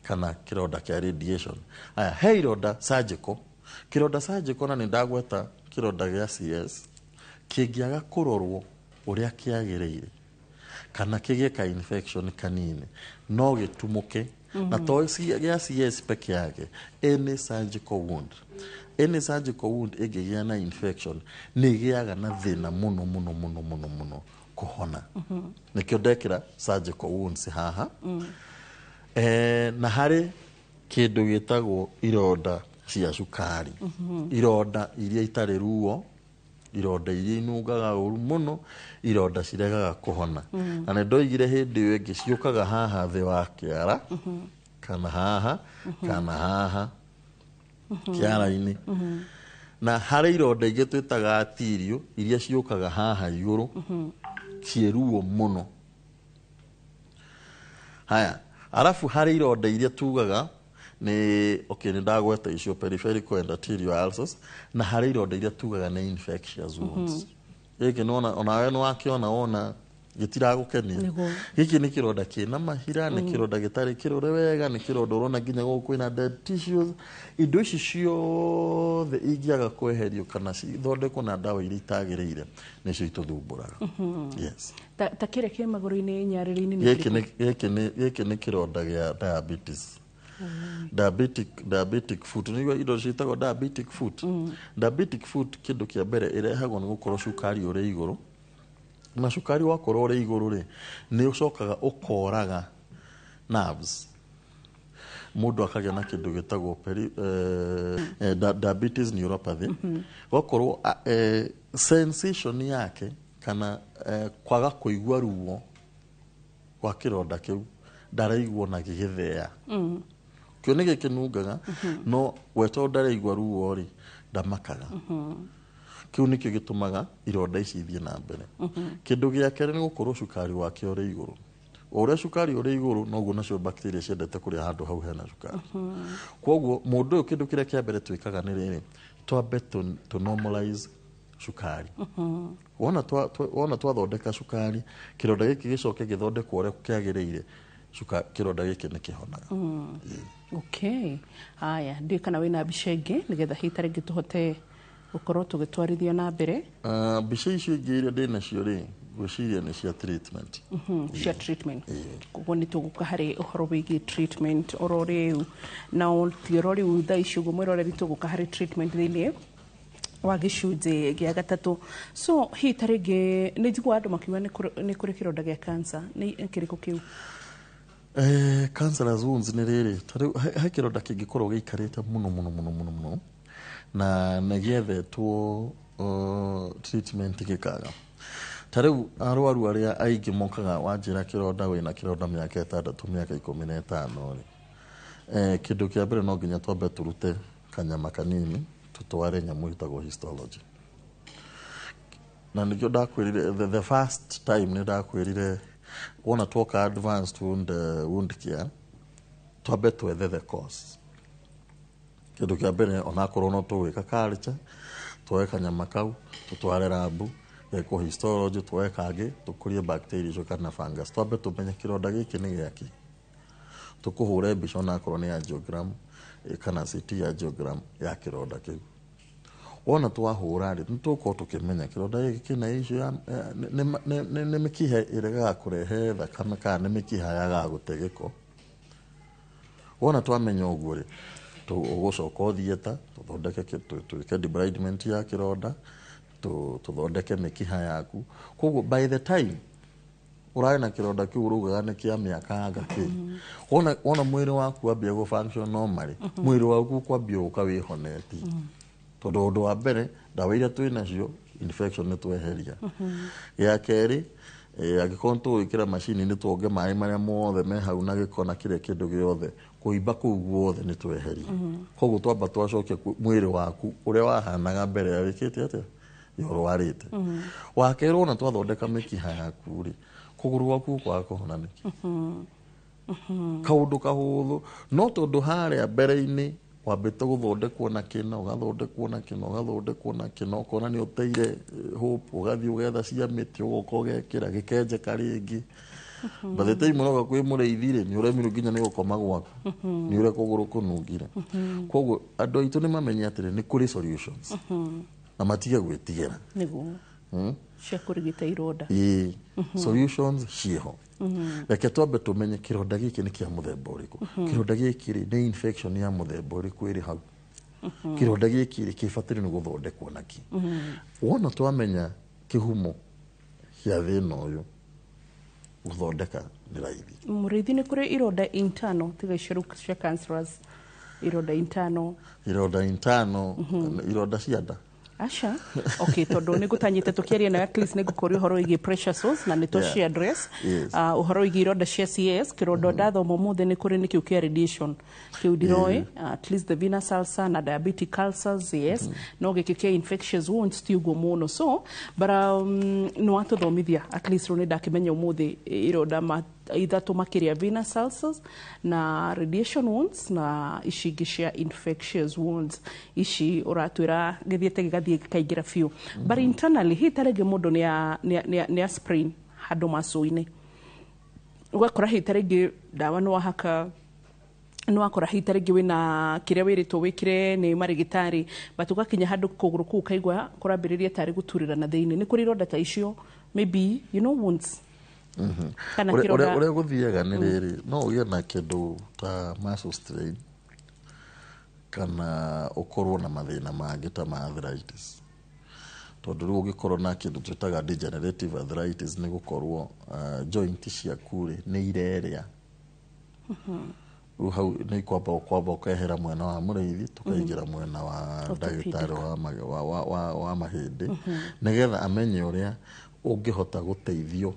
Kana kĩronda kĩa radiation. Aya, he ironda surgical. Kĩronda surgical, na nĩ ndagweta kĩronda gĩa CS, kĩngĩaga kũrorwo ũrĩa kĩagĩrĩire kana kĩgĩe ka infection kanini, no gĩtumũke. Na to gĩa CS peke yake, any surgical wound, any surgical wound ĩngĩgĩa na infection, nĩ ĩgĩaga na thĩna mũno mũno mũno mũno mũno kũhona. Nĩkĩo ndekĩra surgical wounds haha. Na harĩ kĩndũ gĩtagwo ironda cia cukari, ironda iria itarĩ ruo, ironda iria inungaga ũru mũno, ironda ciregaga kũhona. Na nĩ ndoigire hĩndĩ ĩyo ĩngĩ ciũkaga haha thĩ wa kĩara, kana haha, kana haha kĩara-inĩ. Na harĩ ironda ingĩ twĩtaga arterial, iria ciũkaga haha igũrũ, ciĩ ruo mũno. Haya, arabu harĩ ironda iria tugaga nĩ, okay, nĩ ndagweta icio, peripheral and arterial ulcers. Na harĩ ironda iria tugaga nĩ infectious wounds. Gĩkĩ nĩwona, onawe nĩwakĩona, wona gĩtiragũkenia. Nĩguo. Gĩkĩ nĩ kĩronda kĩna mahira, nĩ kĩronda gĩtarĩ kĩrore wega, nĩ kĩronda ũrona nginya gũkũ kwĩna dead tissues. Indo ici ciothe ingĩaga kweherio kana cithondekwo na ndawa iria itagĩrĩire, nĩcio itũthumbũraga. Yes. Ta kĩrĩa kĩ magũrũ-inĩ, nyarĩrĩ-inĩ nĩ Gĩkĩ kĩrĩkũ? Gĩkĩ nĩ kĩronda gĩa diabetes, diabetic foot. Nĩguo indo ciĩtagwo diabetic foot. Diabetic foot, kĩndũ kĩa mbere ĩrehagwo nĩ gũkorwo cukari ũrĩ igũrũ. Na cukari wakorwo ũrĩ igũrũ rĩ, nĩ ũcokaga ũkoraga nerves, mũndũ akagĩa na kĩndũ gĩtagwo diabetes neuropathy. Gwakorwo sensation yake kana kwaga kũigua ruo kwa kĩronda kĩu, ndaraigua na gĩgĩthea. Kĩo nĩ gĩkĩnungaga, no we tondũ ndaraigua ruo rĩ, ndamakaga. Kĩu nĩkĩo gĩtũmaga ironda ici ithiĩ na mbere. Kĩndũ gĩa kerĩ nĩ gũkorwo cukari wake ũrĩ igũrũ. O ũrĩa cukari ũrĩ igũrũ, noguo nacio bacteria ciendete kũrĩa handũ hau hena cukari. Koguo mũndũ ũyũ, kĩndũ kĩrĩa kĩa mbere twĩkaga nĩ rĩrĩ: twambe tũ normalize cukari. Wona twathondeka cukari, kĩronda gĩkĩ gĩcoke gĩthondekwo ũrĩa kĩagĩrĩire, kĩronda gĩkĩ nĩ kĩhonaga. Okay, haya, ndiũĩ kana wĩna mbica ĩngĩ nĩgetha hihi ta rĩngĩ tũhote gũkorwo tũgĩtwarithia na mbere. Mbica icio ingĩ iria ndĩ nacio rĩ, ngwĩciria nĩ cia treatment. Cia treatment. Koguo nĩ tũgũka harĩ ũhoro wĩgiĩ treatment oro rĩu, na ti oro rĩu, thaa ici ũguo, mwĩroreri, tũgũka harĩ treatment thĩinĩ wa gĩcunjĩ gĩa gatatũ. So hihi ta rĩngĩ nĩ njiguaga andũ makiuga nĩ kũrĩ kĩronda gĩa cancer, nĩ kĩrĩkũ kĩu? Cancerous wounds nĩ rĩrĩ, ta rĩu he kĩronda kĩngĩkorwo gĩikarĩte mũno mũno mũno mũno mũno na nĩ gĩethetwo treatment gĩkaga. Ta rĩu arwaru arĩa aingĩ mokaga wanjĩra kĩronda, wĩna kĩronda mĩaka 6, mĩaka 15 rĩ, kĩndũ kĩa mbere no nginya twambe tũrute kanyama kanini, tũtware nyamũ ĩtagwo histology. Na nĩkĩo ndakwĩrire the first time, nĩ ndakwĩrire wona twoka advanced wound care, twambe twethe the cause. Kĩndũ kĩa mbere, onakorwo no tũgwĩka culture, tuoe kanyama kau tũtware lab gekwo histology, tuoe kangĩ tũkũrie bacteria icio kana fungus, twambe tũmenye kĩronda gĩkĩ nĩ gĩakĩ. Tũkũhũre mbica, onakorwo nĩ angiogram kana CT angiogram ya kĩronda kĩu. Wona twahũra rĩ, nĩ tũgũkorwo tũkĩmenya kĩronda gĩkĩ kĩna issue ya nĩ mĩkiha ĩregaga kũrehe thakame kana nĩ mĩkiha yagaga gũte gĩko. Wona twamenya ũguo rĩ, ũgũcoka ũthiĩ ta tũthondeke twĩke debridement ya kĩronda, tũthondeke mĩkiha yaku. Koguo by the time ũrarĩ na kĩronda kĩu ũraugaga nĩ kĩa mĩaka anga kĩ, wona mwĩrĩ waku wambia gũ function normally, mwĩrĩ waku ũkwambia gũka wĩhonetie, tondũ ũndũ wa mbere, ndawa iria twĩ nacio, infection nĩ tweheria. Gĩa kerĩ, angĩkorwo nĩ tũgwĩkĩra macini, nĩ tuonge maĩ marĩa mothe me hau na gĩko na kĩrĩa kĩndũ gĩothe, kũimba kũu guothe nĩ tweheria. Koguo twamba twacokia mwĩrĩ waku ũrĩa wahanaga mbere ya wĩkĩte atĩa, ya ũrwarĩte. Wa kerĩ, wona twathondeka mĩkiha yaku rĩ, kũgũrũ gwaku kwaga kũhona nĩkĩ? Kaũndũ kahũthũ, no tondũ harĩa mbere-inĩ Wambĩte gũthondekwo na kĩna, ũgathondekwo na kĩna, ũgathondekwo na kĩna, ũkona nĩ ũteire hope, ũgathiĩ ũgetha cia mĩtĩ, ũgoka ũgekĩra, gĩkenjeka rĩngĩ. By the time ũroka kwĩ mũrĩithi rĩ, nĩ ũremirwo nginya nĩ gũkoma gwaku, nĩ ũrĩa kũgũrũ kũnungire. Koguo andũ aitũ nĩ mamenye atĩrĩ, nĩ kũrĩ solutions na matige gwĩtigĩra. Nĩguo cia kũrigita ironda. Ĩĩ, solutions ciĩho. Reke twambe tũmenye kĩronda gĩkĩ nĩ kĩa mũthemba ũrĩkũ, kĩronda gĩkĩ rĩ, nĩ infection ya mũthemba ũrĩkũ ĩrĩ hau, kĩronda gĩkĩ rĩ, kĩbataire nĩ gũthondekwo nakĩ. Wona twamenya kĩhumo kĩa thĩna ũyũ, gũthondeka nĩ raithi. Mũrĩithi, nĩ kũrĩ ironda internal tiga icio cia cancerous, ironda internal? Ironda internal, ironda cia nda? Aca, okay, tondũ nĩ ngũtanyĩte tũkĩaria nawe, at least nĩ ngũkũria ũhoro wĩgiĩ pressure sores na nĩ tũci address. Ũhoro wĩgiĩ ironda cia CS, kĩronda ndathoma ũmũthĩ nĩ kũrĩ nĩ kĩu kĩa radiation, kĩu ndiroĩ, at least the venous ulcer na diabetic ulcers, yes. No gĩkĩ kĩa infectious wounds ti ũguo mũno, so but nĩ watũthomithia, at least rĩu nĩ ndakĩmenya ũmũthĩ ironda ithatũ makĩria, venous ulcers na radiation wounds na ici ingĩ cia infectious wounds ici ũratwĩra gĩthiĩte gĩgathiĩ gĩkaingĩra biũ. But internally, hihi ta rĩngĩ mũndũ nĩ a sprain handũ macũ-inĩ, ũgakora hihi ta rĩngĩ ndawa nĩ wahaka, nĩ wakora hihi ta rĩngĩ wĩna kĩrĩa wĩrĩtwo wĩkĩre nĩ marĩgĩtarĩ, but ũgakinya handũ kũgũrũ kũu ũkaigua kũrambĩrĩria tarĩ gũturĩra na thĩinĩ. Nĩ kũrĩ ironda ta icio, maybe wounds kana Ũrĩa kĩronda? Ũrĩa gũthiaga nĩ rĩrĩ, no ũgĩe na kĩndũ ta muscle strain kana ũkorwo na mathĩna mangĩ ta ma arthritis, tondũ rĩu ũngĩkorwo na kĩndũ twĩtaga degenerative arthritis, nĩ gũkorwo joint ciaku rĩ, nĩ irerĩa. Rĩu hau nĩ kwamba ũkehera mwena wa mũrĩithi, tũkaingĩra mwena wa orthopedic. Ndagĩtarĩ wa mahĩndĩ, nĩgetha amenye ũrĩa ũngĩhota gũteithio.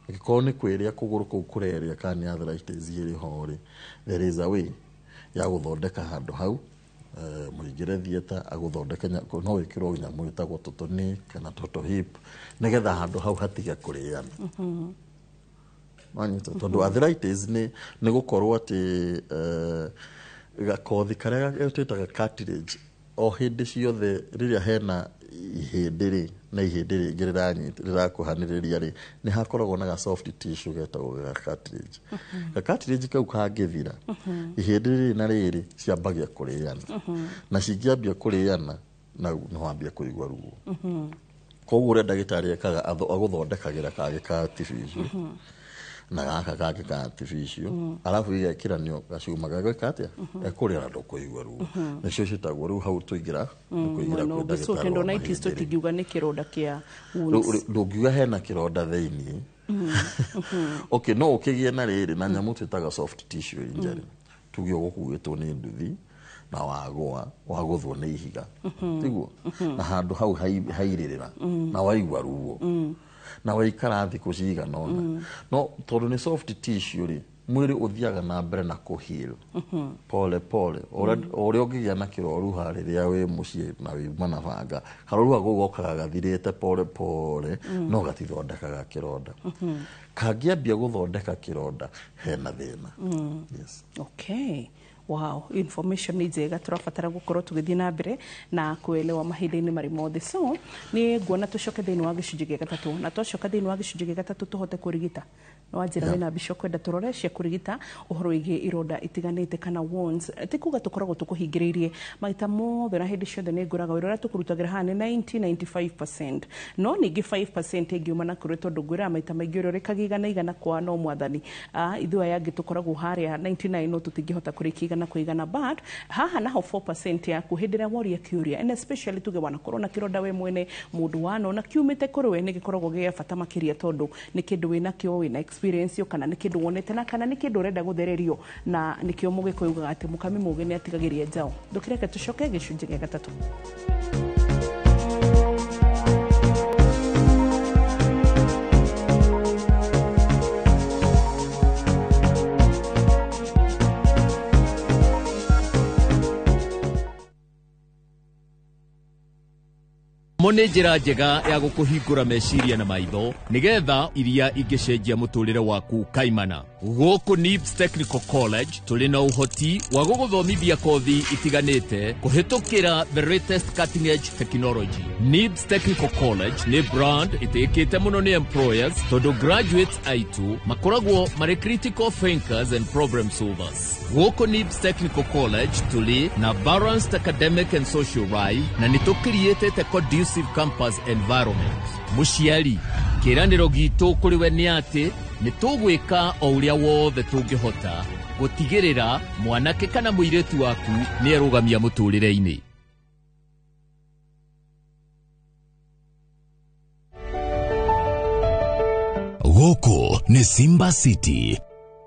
Angĩkorwo nĩ kwĩrĩa kũgũrũ kũu kũrerĩa kana nĩ arthritis ĩrĩ ho rĩ, there is a way ya gũthondeka handũ hau, mũingĩre theatre agũthondeke, no wĩkĩrwo nyamũ ĩtagwo totoni kana toto hip, nĩgetha handũ hau hatige kũrĩana. Wanyita? Tondũ arthritis nĩ gũkorwo atĩ gakothi karĩa twĩtaga cartilage, o hĩndĩ ciothe rĩrĩa hena ihĩndĩ rĩ na ihĩndĩ rĩngĩ rĩrakuhanĩrĩria rĩ, nĩ hakoragwo na ga soft tissue getagwo ga cartilage. Ga cartilage kau kangĩthira, ihĩndĩ rĩrĩ na rĩrĩ ciambagia kũrĩana, na cingĩambia kũrĩana na nĩ wambia kũigua ruo. Koguo ũrĩa ndagĩtarĩ ekaga, agũthondekagĩra kangĩ ka artificial na gaka kangĩ ka artificial, arabu igekĩranio gacuma gagwĩka atĩa, gekũrĩa na ndũkũigua ruo. Nĩcio ciĩtagwo rĩu hau tũingĩra nĩ kũingĩra Mwena kwĩ ũngĩ, so ndagĩtarĩ wa tendonitis mahĩndĩ rĩ. Tũtingiuga nĩ kĩronda kĩa wounds? Ndũngiuga hena kĩronda thĩiniĩ. Okay, no ũkĩgĩe na rĩrĩ na nyamũ twĩtaga soft tissue injury, tuge ũgũkuĩtwo nĩ nduthi na wagũa, wagũthwo nĩ ihiga, tiguo? Na handũ hau hairĩrĩra na waigua ruo na waikara thikũ cigana ũna, no tondũ nĩ soft tissue rĩ, mwĩrĩ ũthiaga na mbere na kũheal pole pole. O ũrĩa ũngĩgĩa na kĩroruha rĩrĩa wĩ mũciĩ na wĩuma na banga, karoruha kau gokaga gathirĩte pole pole, no gatithondekaga kĩronda. Kangĩambia gũthondeka kĩronda, hena thĩna, yes. Okay, wow, information nĩ njega, tũrabatara gũkorwo tũgĩthiĩ na mbere na kuelewa mahinda-inĩ marĩ mothe. So nĩ nguona tũcoke thĩinĩ wa gĩcunjĩ gĩa gatatũ, na twacoka thĩinĩ wa gĩcunjĩ gĩa gatatũ tũhote kũrigita. Nĩ wanjĩra wĩna mbica ũkwenda tũrore cia kũrigita ũhoro wĩgiĩ ironda itiganĩte kana wounds. Ti kuga tũkoragwo tũkũhingĩrĩirie maita mothe na hĩndĩ ciothe, nĩ ngũraga wĩra ũrĩa tũkũrutagĩra haha nĩ 90 95%, no ningĩ 5% ĩngiuma na kũrĩ, tondũ ngwĩraga maita maingĩ ũrĩa ũrĩkagia igana igana kwa no mwathani. Ithuĩ aya angĩ tũkoragwo harĩa 99, no tũtingĩhota kũrĩkia igana kwa igana. But haha naho 4% yaku, hĩndĩ ĩrĩa woria kĩũria, and especially tuge wanakorwo na kĩronda we mwene, mũndũ wanona kiumĩte kũrĩ we, nĩ gĩkoragwo gĩa bata makĩria, tondũ nĩ kĩndũ wĩnakĩo, wĩna experience yo, kana nĩ kĩndũ wonete, na kana nĩ kĩndũ ũrenda gũthererio. Na nĩkĩo mũgĩkũyũ ugaga atĩ mũkami mũgĩ nĩ atigagĩria njaũ. Ndũkĩreke tũcoke gĩcunjĩ gĩa gatatũ. Mo nĩ njĩra njega ya gũkũhingũra meciria na maitho nĩgetha iria ingĩcenjia mũtũrĩre waku kaimana. Gũkũ NIBS Technical College tũrĩ na ũhoti wa gũgũthomithia kothi itiganĩte kũhĩtũkĩra the latest cutting edge technology. NIBS Technical College nĩ brand ĩtĩkĩte mũno nĩ employers tondũ graduates aitũ makoragwo marĩ critical thinkers and problem solvers. Gũkũ NIBS Technical College tũrĩ na balanced academic and social life na nĩ tũkiriĩtĩte conducive campus environment. Mũciari, kĩĩranĩro gitũ kũrĩ we nĩ atĩ nĩ tũgwĩka o ũrĩa wothe tũngĩhota gũtigĩrĩra mwanake kana mũirĩtu waku nĩ erũgamia mũtũrĩre-inĩ. Gũkũ nĩ Simba City,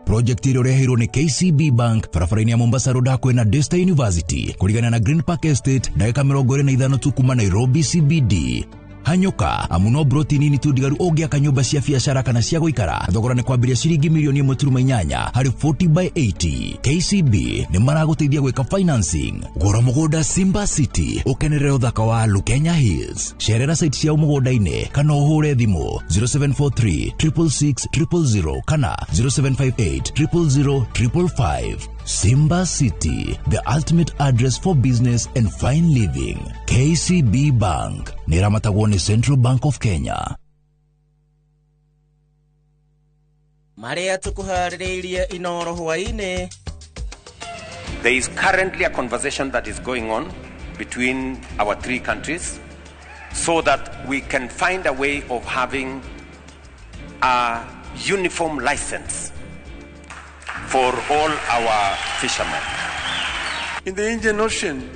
project ĩrĩa ũreheirwo nĩ KCB Bank barabara-inĩ ya Mombasa Road hakuhĩ na Daystar University, kũrigana na Green Park Estate, ndagĩka 25 tu kuma Nairobi CBD. Hanyũka, amu no broti nini tu ndigaru ũngĩaka nyũmba cia biacara kana cia gũikara. Thogora nĩ kwambĩrĩria ciringi mirioni 1.8 harĩ 40 by 80. KCB nĩ maragũteithia gwĩka financing. Gũra mũgũnda Simba City, ũkenerere ũthaka wa Lukenya Hills. Cerera site ciao mũgũnda-inĩ kana ũhũre thimũ 0743 666 000 kana 0758 000 555. Simba City, the ultimate address for business and fine living. KCB Bank nĩ ĩramatagwo nĩ Central Bank of Kenya. Marĩa tũkũharĩrĩirie Inoro hwaĩ-inĩ. There is currently a conversation that is going on between our three countries so that we can find a way of having a uniform license for all our fishermen. In the Indian Ocean,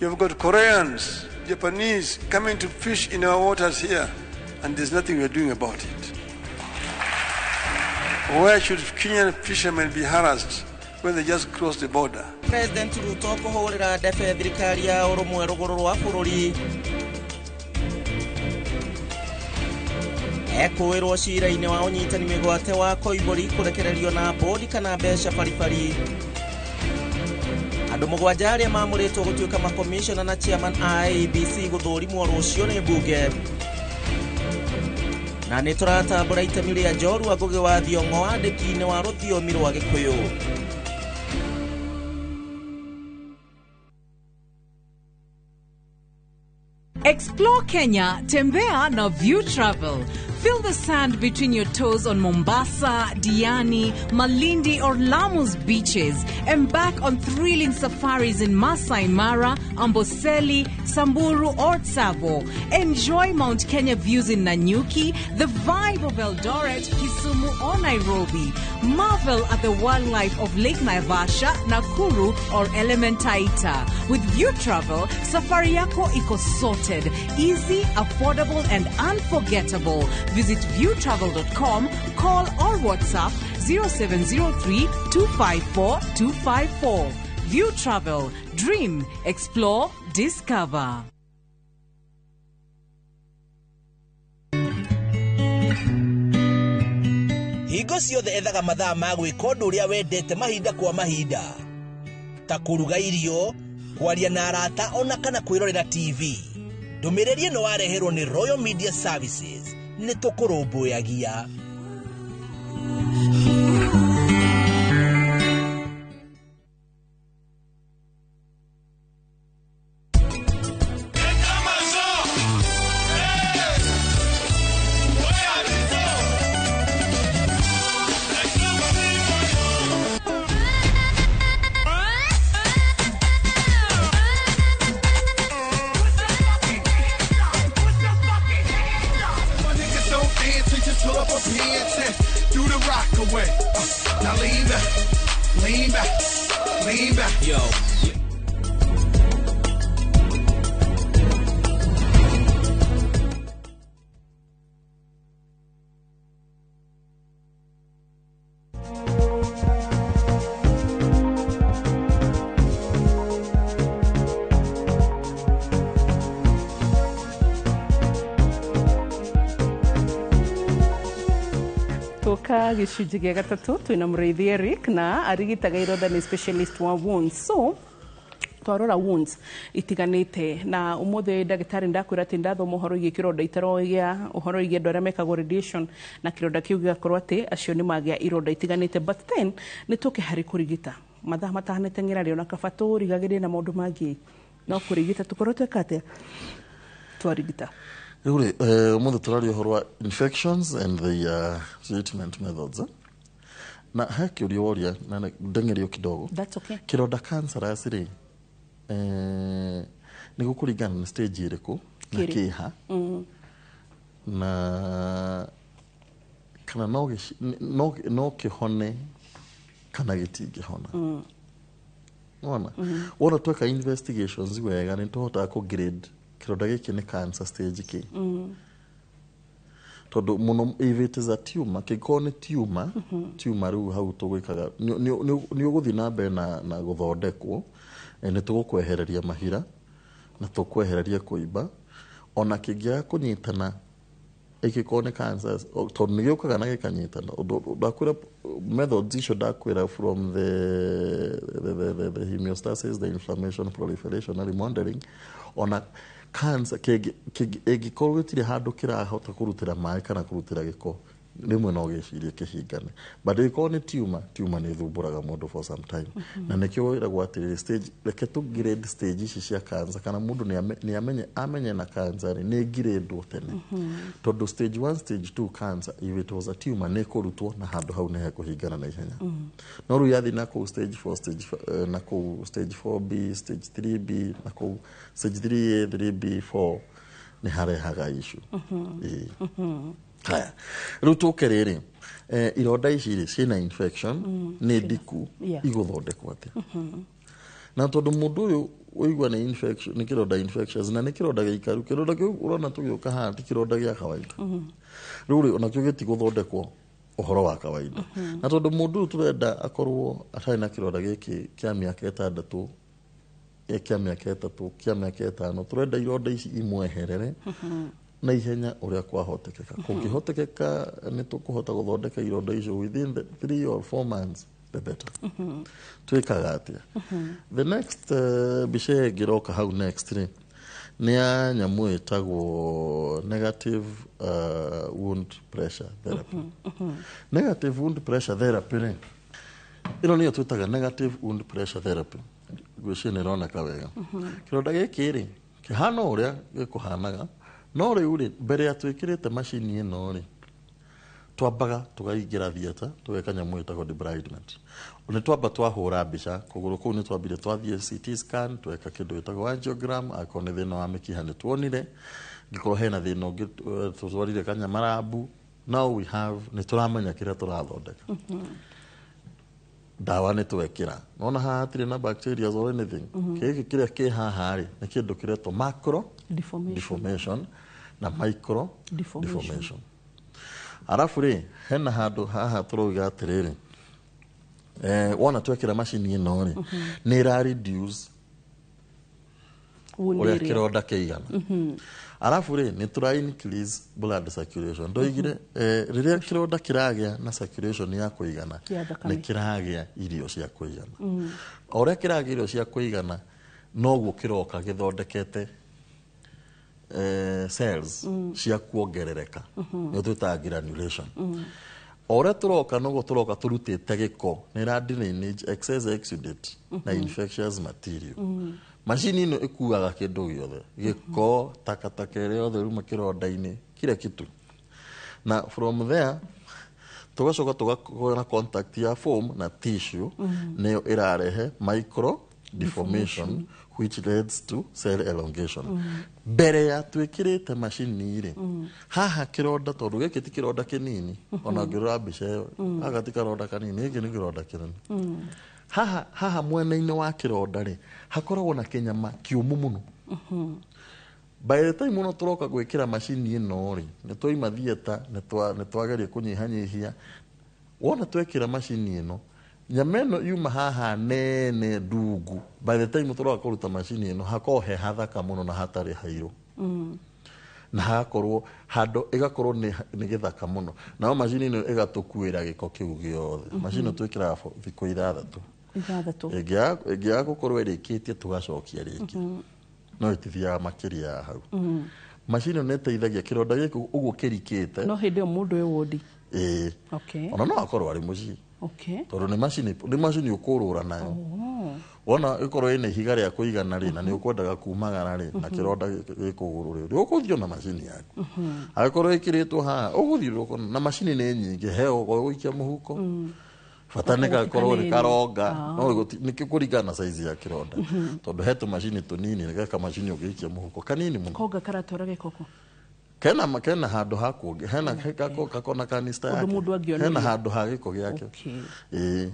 you've got Koreans, Japanese coming to fish in our waters here, and there's nothing we're doing about it. Why should Kenyan fishermen be harassed when they just cross the border? President Ruto kũhũrĩra ndebe thirikari ya ũrũmwe rũgũrũ rwa bũrũri. Ekũĩrwo cira-inĩ wa ũnyitani mĩgwate wa Koimbũri kũrekererio na bũndi kana mbeca baribari. Andũ 7 arĩa mamũrĩtwo gũtuĩka makomishona na chairman a IEBC gũthũrimwo rũciũ nĩ mbunge. Na nĩ tũratambũra itemi rĩa njorua Ngũgĩ wa Thiong'o wandĩki-inĩ wa rũthiomi rwa Gĩkũyũ. Explore Kenya, tembea na View Travel. Feel the sand between your toes on Mombasa, Diani, Malindi or Lamu's beaches. Embark on thrilling safaris in Masai Mara, Amboseli, Samburu or Tsavo. Enjoy Mount Kenya views in Nanyuki, the vibe of Eldoret, Kisumu or Nairobi. Marvel at the wildlife of Lake Naivasha, Nakuru or Elementaita. With View Travel, safari yako iko sorted, easy, affordable and unforgettable. Visit viewtravel.com, call or WhatsApp 0703 254 254. View Travel, dream, explore, discover. Hingo ciothe ethaga mathaa ma gwĩka ũndũ ũrĩa wendete mahinda kwa mahinda, ta kũruga irio, kwaria na arata ona kana kwĩrorera TV. Ndũmĩrĩri ĩno wareherwo nĩ Royal Media Services. Nĩ tũkũrũmbũyagia. Tuka gĩcunjĩ gĩa gatatũ, twĩna Mũrĩithi Eric na arigitaga ironda, nĩ specialist wa wounds. So Twarora wounds itiganĩte, na ũmũthĩ ndagĩtarĩ ndakwĩra atĩ ndathoma ũhoro wĩgiĩ kĩronda itarogia, ũhoro wĩgiĩ andũ arĩa mekagwo radiation na kĩronda kĩu gĩgakorwo atĩ acio nĩ magĩa ironda itiganĩte. But then nĩ tũke harĩ kũrigita, mathaa matanateng'era rĩ, ona kaba tũrigagĩrĩrie na maũndũ mangĩ, no kũrigita tũkorwo tweka atĩa twarigita? Rĩu rĩ, ũmũthĩ tũraria ũhoro wa infections and the treatment methods, eh? Na he kĩũria woria na ndeng'erio kidogo. That's okay. Kĩronda cancerous rĩ, nĩ gũkũringana na stage ĩrĩkũ na Kĩrĩ. Kĩha na kana no kĩhone kana gĩtingĩhona. Wona wona tweka investigations wega, nĩ tũhotaga kũ grade kĩronda gĩkĩ nĩ cancer stage kĩ. Tondũ mũno if it is a tumor, kĩngĩkorwo nĩ tumor, tumor rĩu hau tũgwĩkaga nĩ ũgũthiĩ na mbere na gũthondekwo. Nĩ tũgũkwehereria mahira na tũkwehereria kũimba, ona kĩngĩaga kũnyitana ĩngĩkorwo nĩ cancer, tondũ nĩ gĩũkaga na gĩkanyitana. Ũndũ ndakwĩra methods icio ndakwĩra from the homeostasis, the inflammation, proliferation na remodeling, ona cancer ĩngĩkorwo gĩtirĩ handũ kĩrahota kũrutĩra maĩ kana kũrutĩra gĩko, rĩmwe no gĩcirie kĩhingane. But ĩngĩkorwo nĩ tumor, tumor nĩ ĩthumbũraga mũndũ for some time. Na nĩkĩo wĩragwo atĩrĩrĩ, stage, reke tũ grade stage ici cia cancer, kana mũndũ nĩ amenye na cancer rĩ, nĩ grade tene, tondũ stage 1, stage 2 cancer, if it was a tumor, nĩ ĩkũrutwo na handũ hau nĩ hekũhingana na ihenya. No rĩu yathiĩ na kũu stage 4, stage na kũu stage 4B, stage 3B, na kũu stage 3A, 3B, 4, nĩ harehaga issue. Ĩĩ. Haya, rĩu tũke rĩrĩ, ironda ici rĩ ciĩna infection, nĩ ndiku, igũthondekwo atĩa? Na tondũ mũndũ ũyũ ũigua nĩ infection, nĩ kĩronda infections, na nĩ kĩronda gĩikaru, kĩronda kĩu ũrona tũgĩũka haha ti kĩronda gĩa kawaida. Rĩu rĩ, onakĩo gĩtigũthondekwo ũhoro wa kawaida. Na tondũ mũndũ ũyũ tũrenda akorwo atarĩ na kĩronda gĩkĩ kĩa mĩaka 6, kĩa mĩaka 3, kĩa mĩaka 5, tũrenda ironda ici imweherere na ihenya ũrĩa kwahotekeka. Kũngĩhotekeka nĩ tũkũhota gũthondeka ironda icio within the 3 or 4 months, the better. Twĩkaga atĩa? The next mbica ĩngĩroka hau next rĩ, nĩ ya nyamũ ĩtagwo negative wound pressure therapy. Negative wound pressure therapy rĩ, ĩno nĩyo twĩtaga negative wound pressure therapy. Ngwĩciria nĩ ĩroneka wega. Kĩronda gĩkĩ rĩ, kĩhana ũrĩa gĩkũhanaga, no rĩu rĩ, mbere ya twĩkĩrĩte macini ĩno rĩ, twambaga tũkaingĩra theatre, tũgeka nyamũ ĩtagwo debridement. Nĩ twamba twahũra mbica kũgũrũ kũu, nĩ twambire twathiĩ CT scan, tweka kĩndũ gĩtagwo angiogram. Akorwo nĩ thĩna wa mĩkiha nĩ tuonire, ngĩkorwo hena thĩna ũngĩ, tũtwarire kanyamarabu. Now we have, nĩ tũramenya kĩrĩa tũrathondeka. Ndawa nĩ twekĩra, nona haha hatirĩ na bacteria or anything. Gĩkĩ kĩrĩa kĩ haha rĩ, nĩ kĩndũ kĩretwo macro deformation, deformation na micro deformation. Deformation. Arabu rĩ, hena handũ haha tũrauga atĩrĩrĩ, wona twekĩra macini ĩno rĩ, nĩ ĩra reduce wound ũrĩa area. Kĩronda kĩigana. Arabu rĩ, nĩ tũra increase blood circulation. Ndoigire rĩrĩa kĩronda kĩragĩa na circulation ya kũigana, Ya thakame. nĩ kĩragĩa irio cia kũigana. O ũrĩa kĩragĩa irio cia kũigana, noguo kĩroka gĩthondekete cells cia kuongerereka, nĩyo twĩtaga granulation. O ũrĩa tũroka, noguo tũroka tũrutĩte gĩko, nĩ ĩra drainage excess exudate na infectious material. Macini ĩno ĩkuaga kĩndũ gĩothe, gĩko, takataka ĩrĩa yothe ruma kĩronda-inĩ, kila kitu. Na from there tũgacoka tũgakorwo na contact ya foam na tissue, nĩyo ĩrarehe micro deformation, which leads to cell elongation. Mbere ya twĩkĩrĩte macini rĩ, haha kĩronda, tondũ gĩkĩ ti kĩronda kĩnini, ona ngĩrora mbica ĩyo, gaka ti karonda kanini, gĩkĩ nĩ kĩronda kĩnene. Haha mwena-inĩ wa kĩronda rĩ, hakoragwo na kĩnyama kĩũmũ mũno. By the time mũno tũroka gwĩkĩra macini ĩno rĩ, nĩ twaima theatre, nĩ twageria kũnyihanyihia. Wona twekĩra macini ĩno, nyama ĩno yuma haha nene ndungu. By the time tũroka kũruta macini ĩno, hakoragwo he hathaka mũno na hatarĩ hairũ, na hagakorwo handũ ĩgakorwo nĩ gĩthaka mũno. Nayo macini ĩno ĩgatũkuĩra gĩko kĩu gĩothe. Macini ĩno twĩkĩraga thikũ 6. Ithathatũ. Ĩngĩaga gũkorwo ĩrĩkĩtie, tũgacokia rĩngĩ, no ĩtithiaga makĩria ya hau. Macini ĩno nĩ ĩteithagia kĩronda gĩkĩ ũguo kĩrikĩte. No hĩndĩ ĩyo mũndũ wĩ wodi? Ĩĩ. Ona no akorwo arĩ mũciĩ, tondũ nĩ macini ũkũrũra nayo. Wona ĩkorwo ĩna ihiga rĩa kũigana rĩ, na nĩ ũkwendaga kumagara rĩ, na kĩronda gĩ kũgũrũ rĩ, ũgũthiĩ na macini yaku. Angĩkorwo ĩkĩrĩtwo haha, ũgũthiũrũrũka na macini. Nĩ nyingĩ, he ũgũikia mũhuko, bata nĩ gakorwo nĩ karonga. No nĩ kũringana na size ya kĩronda, tondũ he tũmacini tũnini, nĩ kamacini ũngĩikia mũhuko kanini mũno. Konga karatwara gĩko kũ? Kena handũ ha kũngĩ, hena kakona kanista Ũndũ yake. mũndũ angĩonerio. Hena handũ ha gĩko gĩake. Ĩĩ.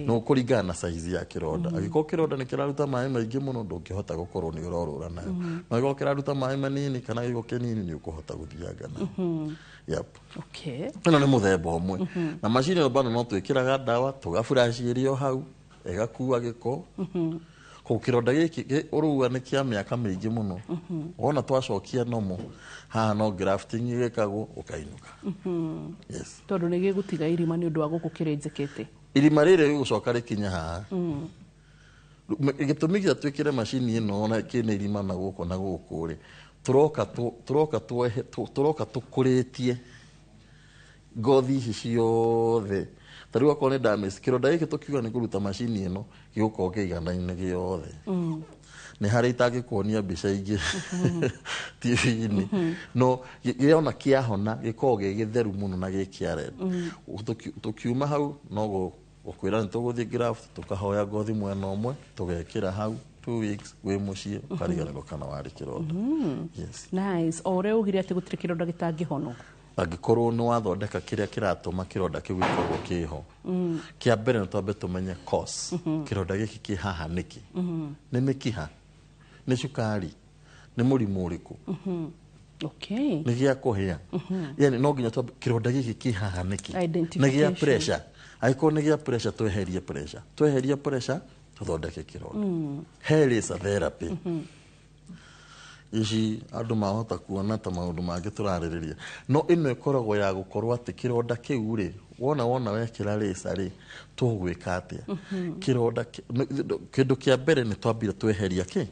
No kũringana na size ya kĩronda. Angĩkorwo kĩronda nĩ kĩraruta maĩ maingĩ mũno, ndũngĩhota gũkorwo nĩ ũrorũra nayo, no angĩkorwo kĩraruta maĩ manini kana gĩko kĩnini, nĩ ũkũhota gũthianga nayo. Yep. Ĩno nĩ mũthemba ũmwe, na macini ĩno bado no twĩkĩraga ndawa, tũgaburaciĩrio hau, ĩgakua gĩko. Koguo kĩronda gĩkĩ ũrauga nĩ kĩa mĩaka mĩingĩ mũno, wona twacokia nomo haha, no grafting ĩgĩkagwo, ũkainũka. Yes. Tondũ nĩ gĩgũtiga irima nĩ ũndũ wa gũkũ kĩrĩnjĩkĩte. Irima rĩrĩ rĩgũcoka rĩkinye haha. Gĩtũmi gĩa twĩkĩre macini ĩno ona kĩna irima na gũkũ na gũkũ rĩ, tũroka tũkũrĩtie ngothi ici ciothe. Ta rĩu akorwo nĩ damage, kĩronda gĩkĩ tũkiuga nĩ kũruta macini ĩno, gĩgũkorwo kĩiganaine gĩothe. Nĩ harĩ itangĩkuonia mbica ingĩ TV-inĩ, no gĩona kĩahona gĩkoragwo gĩ gĩtheru mũno na gĩ kĩa red. Tũkiuma hau no gũkwĩra nĩ tũgũthiĩ graft, tũkahoya ngothi mwena ũmwe, tũgekĩra hau, 2 weeks wĩ mũciĩ, ũkariganĩrwo kana warĩ kĩronda. Yes. Nice. O ũrĩa ugire atĩ gũtirĩ kĩronda gĩtangĩhonwo. Angĩkorwo nĩ wathondeka kĩrĩa kĩratũma kĩronda kĩu gĩkorwo kĩho. Kĩa mbere nĩ twambe tũmenye cause. Kĩronda gĩkĩ kĩ haha nĩkĩ? Nĩ mĩkiha? Nĩ cukari? Nĩ mũrimũ ũrĩkũ? Nĩ gĩa kũhĩa? Yani no nginya twambe, kĩronda gĩkĩ kĩ haha nĩkĩ? Nĩ gĩa Identification. pressure? Angĩkorwo nĩ gĩa pressure, tweherie pressure. Tweheria pressure, tũthondeke kĩronda. He laser therapy. Ici andũ mahota kuona ta maũndũ mangĩ tũrarĩrĩria, no ĩno ĩkoragwo ya gũkorwo atĩ kĩronda kĩu rĩ, wona wekĩra laser rĩ, tũgwĩka atĩa kĩronda kĩndũ kĩa mbere nĩ twambire tweheria kĩ?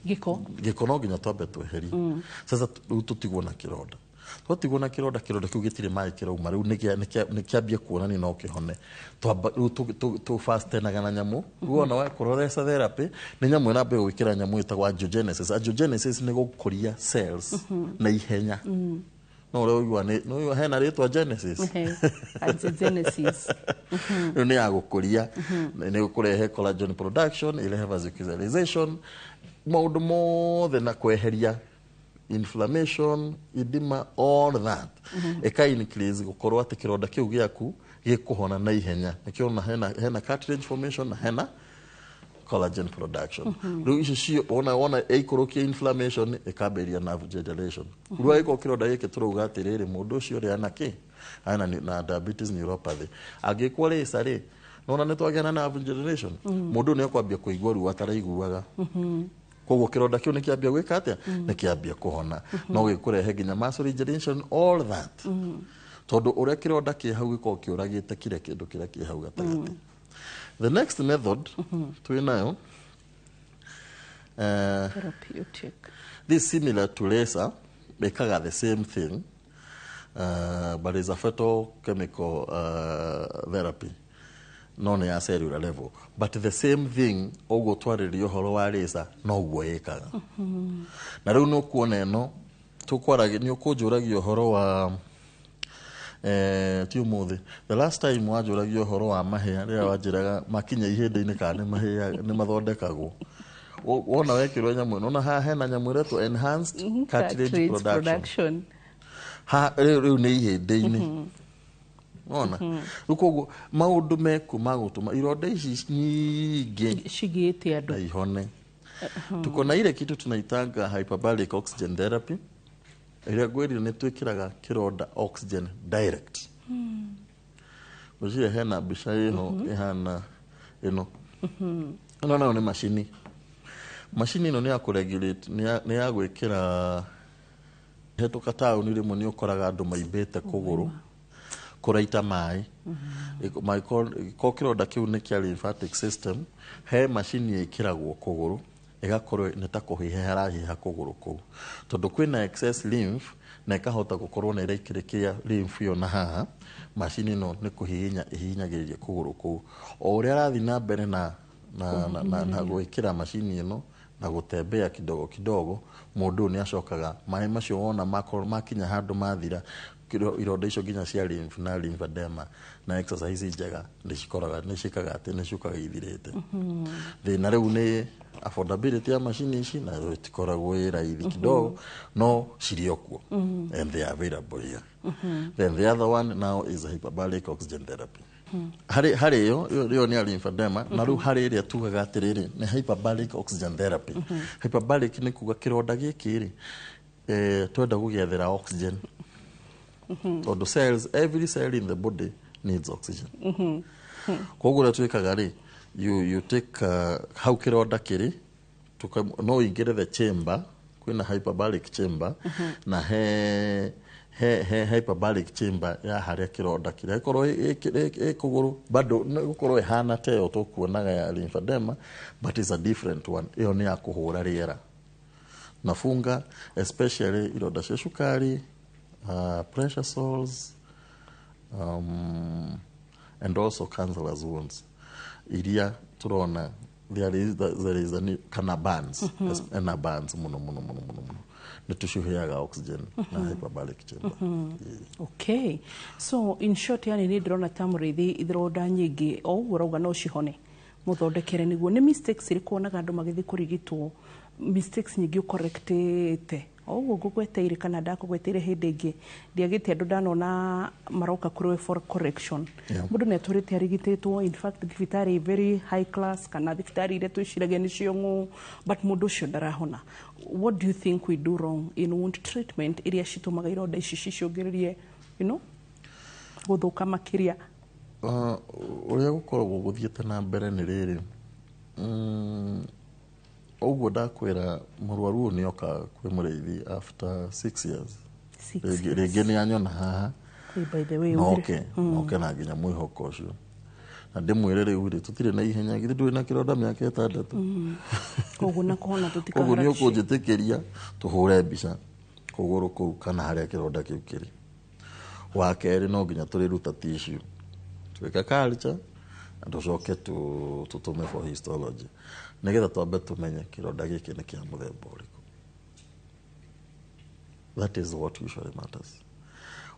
Gĩko. Gĩko no nginya twambe tweherie. Sasa rĩu tũtigwo na kĩronda. Twatigwo na kĩronda, kĩronda kĩu gĩtirĩ maĩ kĩrauma. Rĩu nĩ kĩambia kuonania no kĩhone. Twamba rĩu tũ fastenaga na nyamũ. Rĩu wona wakorwo laser therapy nĩ nyamũ ĩrambia gwĩkĩra nyamũ ĩtagwo angiogenesis. Angiogenesis nĩ gũkũria cells na ihenya. No ũrĩa ũigua nĩ no ũigua hena rĩtwa genesis. Ehe. Angiogenesis. Rĩu nĩ ya gũkũria, nĩ gũkũrehe collagen production, ĩrehe vascularization, maũndũ mothe, na kweheria inflammation, edema, all that. Ĩka increase gũkorwo atĩ kĩronda kĩu gĩaku gĩkũhona na ihenya. Nĩkĩo ona hena cartilage formation na hena collagen production. Rĩu icio cio wona ĩikũrũkia inflammation, ĩkambĩrĩria nerve generation. Rĩu angĩkorwo kĩronda gĩkĩ tũrauga atĩrĩrĩ, mũndũ ũcio rĩ ana kĩ ana na diabetes neuropathy, angĩkwo laser rĩ, nona nĩ twagĩa na nerve generation. Mũndũ ũyũ nĩ ekwambia kũigua ruo ataraiguaga. Koguo kĩronda kĩu nĩ kĩambia gwĩka atĩa? Nĩ kĩambia kũhona. No gĩkũrehe nginya muscle regeneration, all that, tondũ ũrĩa kĩronda kĩ hau gĩkoragwo kĩũragĩte kĩrĩa kĩndũ kĩrĩa kĩ hau gatagatĩ. The next method twĩ nayo, Therapeutic. this similar to laser, ĩkaga the same thing, but it's a photochemical therapy, no nĩ ya cellular level, but the same thing. Ũguo twarĩria ũhoro wa laser, noguo ĩkaga. Na rĩu nĩ ũkuona ĩno tũkwaragia, nĩ ũkũnjũragia ũhoro wa ti ũmũthĩ, the last time wanjũragia ũhoro wa mahĩa, rĩrĩa wanjĩraga makinya ihĩndĩ-inĩ kana nĩ mahĩa nĩ mathondekagwo. Wona wekĩrwo nyamũ ĩno, ona haha hena nyamũ ĩretwo enhanced cartilage Cartilage production. Production. Ha rĩu nĩ ihĩndĩ-inĩ wona. Rĩu koguo maũndũ meku ma gũtũma ironda ici nyingĩ cigĩte andũ na ihone. Tuko na ile kitu tunaitanga hyperbaric oxygen therapy, ĩrĩa ngwĩrire nĩ twĩkĩraga kĩronda oxygen direct. Ngwĩciria hena mbica ĩho ĩhana ĩno. Ĩno nayo nĩ macini. Macini ĩno nĩ ya kũregulate, nĩ ya gwĩkĩra. Hetũka taũni rĩmwe nĩ ũkoraga andũ maimbĩte kũgũrũ. Kũraita maĩ. Ko kĩronda kĩu nĩ kĩa lymphatic system, he macini ĩkĩragwo kũgũrũ, ĩgakorwo nĩ ta kũhiha harahiha kũgũrũ kũu, tondũ kwĩna excess lymph na ĩkahota gũkorwo nĩ ĩraikĩrĩkia lymph ĩyo. Na haha macini ĩno nĩ kũhihinya ĩhihinyagĩrĩria kũgũrũ kũu o ũrĩa arathiĩ na mbere na gwĩkĩra macini ĩno na gũtembea kidogo kidogo. Mũndũ ũyũ nĩ acokaga maĩ macio wona makorwo makinya handũ mathira, ironda icio nginya cia lymph na lymphedema na exercise njega nĩ cikoraga nĩ ciĩkaga atĩ nĩ ciũkaga ithirĩte. Thĩna rĩu nĩ affordability ya macini ici, na itikoragwo ĩ raithi kidogo, no cirĩ o kuo and they are available here. Then the other one now is hyperbaric oxygen therapy. Harĩ ĩyo nĩ ya lymphedema, na rĩu harĩ ĩrĩa tugaga atĩrĩrĩ nĩ hyperbaric oxygen therapy. Hyperbaric nĩ kuga kĩronda gĩkĩ rĩ, twenda gũgĩethera oxygen, tondũ cells, every cell in the body needs oxygen. Koguo ũrĩa twĩkaga rĩ, you take hau kĩronda kĩrĩ, no ũingĩre the chamber, kwĩna hyperbaric chamber, na he hyperbaric chamber ya harĩa kĩronda kĩrĩ. Ĩkorwo ĩ kũgũrũ, bado nĩ gũkorwo ĩhana ta ĩyo tũkuonaga ya lymphedema, but it's a different one. Ĩyo nĩ ya kũhũra rĩera nafunga, especially ironda cia cukari, pressure sores, and also cancerous wounds iria turona there is a need, kana burns, na burns muno muno muno muno muno nĩ tũciheaga oxygen na hyperbaric chamber. Okay, so in short, yani nĩ ndĩrona ta mũrĩithi ironda nyingĩ o ũguo ũrauga no cihone mũthondekere. Nĩguo nĩ mistakes irĩkũ wonaga andũ magĩthiĩ kũrigitwo, mistakes nyingĩ ũkorektĩte o ũguo ngũgweteire kana ndakũgweteire hĩndĩ ĩngĩ? Ndiagĩte andũ ndanona maroka kũrĩ we for correction. Mũndũ nĩ atũrĩte arigitĩtwo, in fact thibitarĩ very high class kana thibitarĩ iria twĩciragia nĩcio ng'ũ, but mũndũ ũcio ndarahona. What do you think we do wrong in wound treatment iria citũmaga ironda ici cicũngĩrĩrie gũthũka makĩria? Ũrĩa gũkoragwo gũthiĩte na mbere nĩ rĩrĩ, ũguo ndakwĩra, mũrwaru ũyũ nĩ oka kwĩ mũrĩithi after 6 years. Six Rĩngĩ years. Rĩngĩ nĩ anyona haha. Hey, by the way, noke ugire. Noke na nginya mwĩhoko ũcio na ndĩmwĩre rĩu rĩ, tũtirĩ na ihenya, githĩ ndũrĩ na kĩronda mĩaka 6? Koguo na kũhona Koguo nĩ tũtikaharakishe. ũkũnjĩtĩkĩria tũhũre mbica kũgũrũ kũu kana harĩa kĩronda kĩu kĩrĩ. Wa kerĩ, no nginya tũrĩruta tissue, twĩke culture na tũcoke tũtũme for histology, nĩgetha twambe tũmenye kĩronda gĩkĩ nĩ kĩa mũthemba ũrĩkũ. That is what usually matters.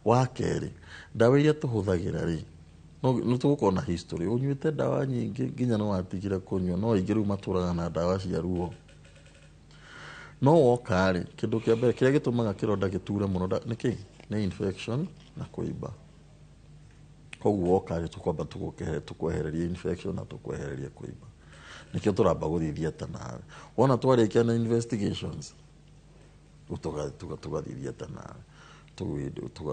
Wa kerĩ, ndawa iria tũhũthagĩra rĩ, no nĩ tũgũkorwo na history ũnyuĩte ndawa nyingĩ nginya nĩ watigire kũnyua, no aingĩ rĩu matũraga na ndawa cia ruo. No woka rĩ, kĩndũ kĩa mbere kĩrĩa gĩtũmaga kĩronda gĩture mũno nĩ kĩ? Nĩ infection na kũimba. Koguo woka rĩ, tũkwamba tũkwehereria infection na tũkwehereria kũimba. Nĩkĩo tũramba gũthiĩ theatre nawe. Wona twarĩkia na investigations, rĩu tũgathiĩ theatre nawe,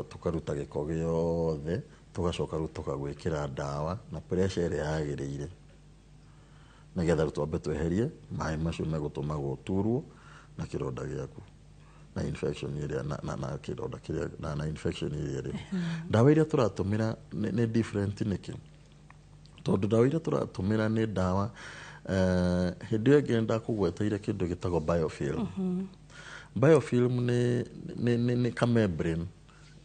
tũkaruta gĩko gĩothe, tũgacoka rĩu tũkagwĩkĩra ndawa na pressure ĩrĩa yagĩrĩire, nĩgetha rĩu twambe tweherie maĩ macio megũtũma gũturwo na kĩronda gĩaku na infection ĩrĩa na kĩronda kĩrĩa na infection ĩrĩa ĩrĩ ho. Ndawa iria tũratũmĩra nĩ different. Nĩkĩ? Tondũ ndawa iria tũratũmĩra nĩ ndawa, hĩndĩ ĩyo ĩngĩ ndakũgweteire kĩndũ gĩtagwo biofilm. Biofilm nĩ kamembrane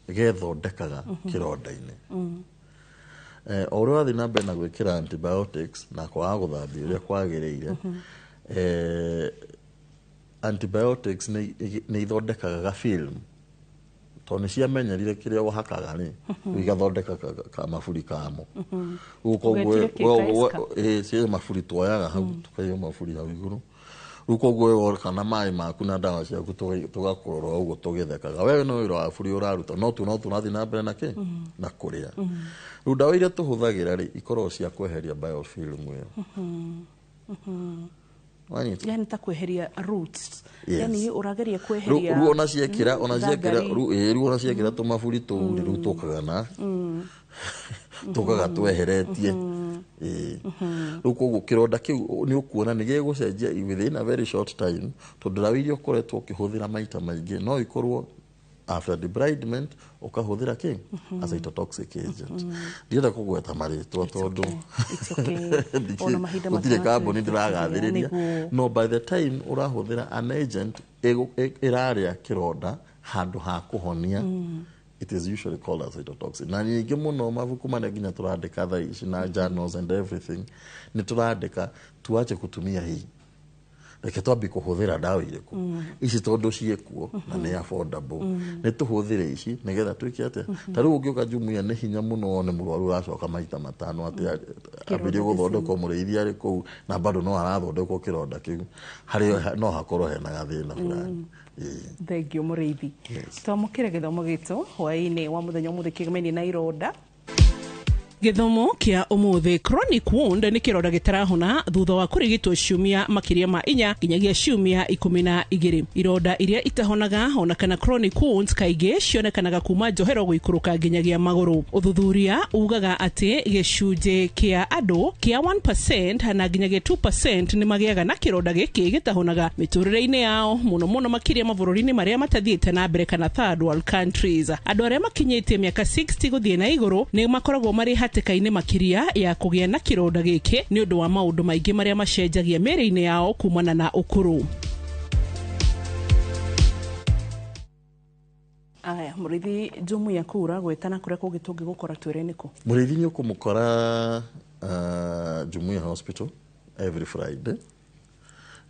gethondekaga kĩronda-inĩ. O ũrĩa ũrathiĩ na mbere na gwĩkĩra antibiotics na kwaga gũthambia ũrĩa kwagĩrĩire, antibiotics nĩ ithondekaga ga film, tondũ nĩ ciamenyerire kĩrĩa ũhakaga rĩ, rĩu igathondeka kamaburi kamo. Rĩu koguo Ũgetire kĩ, ka ĩĩ, ciĩ maburi tuoyaga hau, tũkaiga maburi hau igũrũ. Rĩu koguo we woka na maĩ maku na ndawa ciaku, tũgakũrora ũguo tũgĩthekaga, we no wĩra wa buri ũraruta, no tu no tũrathiĩ na mbere na kĩ na kũrĩa. Rĩu ndawa iria tũhũthagĩra rĩ, ikoragwo cia kweheria biofilm ĩyo. Wanyita? Yani ta kweheria roots? Yes. Yani ũrageria Rĩu kweheria rĩu ona ciekĩra ona ciekĩra thangari. Rĩu ĩĩ, rĩu ona ciekĩra tũmaburi tũu rĩ, rĩu tũkaga na tũkaga tweheretie. Ĩĩ, rĩu koguo kĩronda kĩu nĩ ũkuona nĩ gĩgũcenjia within a very short time, tondũ ndawa iria ũkoretwo ũkĩhũthĩra maita maingĩ no ikorwo After debridement ũkahũthĩra kĩ? A cytotoxic agent. Ndienda kũgweta marĩtwa tondũ It's okay. Ona mahinda gũtirĩ kambuni ndĩragathĩrĩria. Nĩguo. No by the time ũrahũthĩra an agent ĩrarĩa kĩronda handũ ha kũhonia, it is usually called a cytotoxin. Na nyingĩ mũno mabuku marĩa nginya tũrandĩka thaa ici na journals and everything, nĩ tũrandĩka tuache kutumia hii, reke twambie kũhũthĩra ndawa irĩkũ? Ici, tondũ ciĩkuo na nĩ affordable. Nĩ tũhũthĩre ici nĩgetha twĩke atĩa? Ta rĩu ũngĩũka jumuiya, nĩ hinya mũno wone mũrwaru ũracoka maita 5 atĩ ambĩrie gũthondekwo mũrĩithi arĩ kũu na bado no arathondekwo kĩronda kĩu, harĩ no hakorwo hena gathĩna fulani. Ĩĩ. Thengio mũrĩithi. Twamũkĩre gĩthomo gitũ hwaĩ-inĩ wa mũthenya ũmũthĩ kĩgemaini na ironda. Gĩthomo kĩa ũmũthĩ, chronic wound nĩ kĩronda gĩtarahona thutha wa kũrigitwo ciumia makĩria ma 4 nginyagia ciumia 12. Ironda iria itahonaga ona kana chronic wounds kaingĩ cionekanaga kuma njohero gũikũrũka nginyagia magũrũ. Ũthuthuria ugaga atĩ gĩcunjĩ kĩa andũ kĩa 1% na nginyagia 2% nĩ magĩaga na kĩronda gĩkĩ gĩtahonaga mĩtũrĩre-inĩ yao, mũno mũno makĩria mabũrũri-inĩ marĩa matathiĩte na mbere kana third world countries. Andũ arĩa makinyĩtie mĩaka 60 gũthiĩ na igũrũ nĩ makoragwo marĩ hatĩka-inĩ makĩria ya kũgĩa na kĩronda gĩkĩ nĩ ũndũ wa maũndũ maingĩ marĩa macenjagia mĩĩrĩ-inĩ yao kumana na ũkũrũ. Aya, mũrĩithi, jumuiya kũu ũragwĩtana kũrĩa kũngĩ tũngĩgũkora twĩre nĩkũ? Mũrĩithi nĩ ũkũmũkora Jumuiya Hospital every Friday.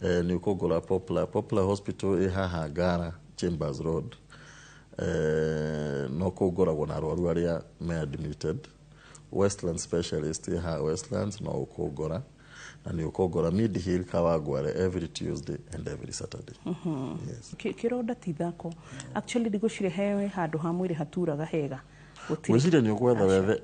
Nĩ ũkũngora Popular Hospital ĩ haha Ngara Chambers Road. No kũu ngoragwo na arwaru arĩa me admitted. Westland Specialist ĩ haha Westlands, no ũkũngora, na nĩ ũkũngora Mid Hill Kawangware every Tuesday and every Saturday. Yes. Kĩronda ti thako actually, ndigũciria hewe handũ ha mwĩrĩ haturaga hega. Gũtirĩ. Ngwĩciria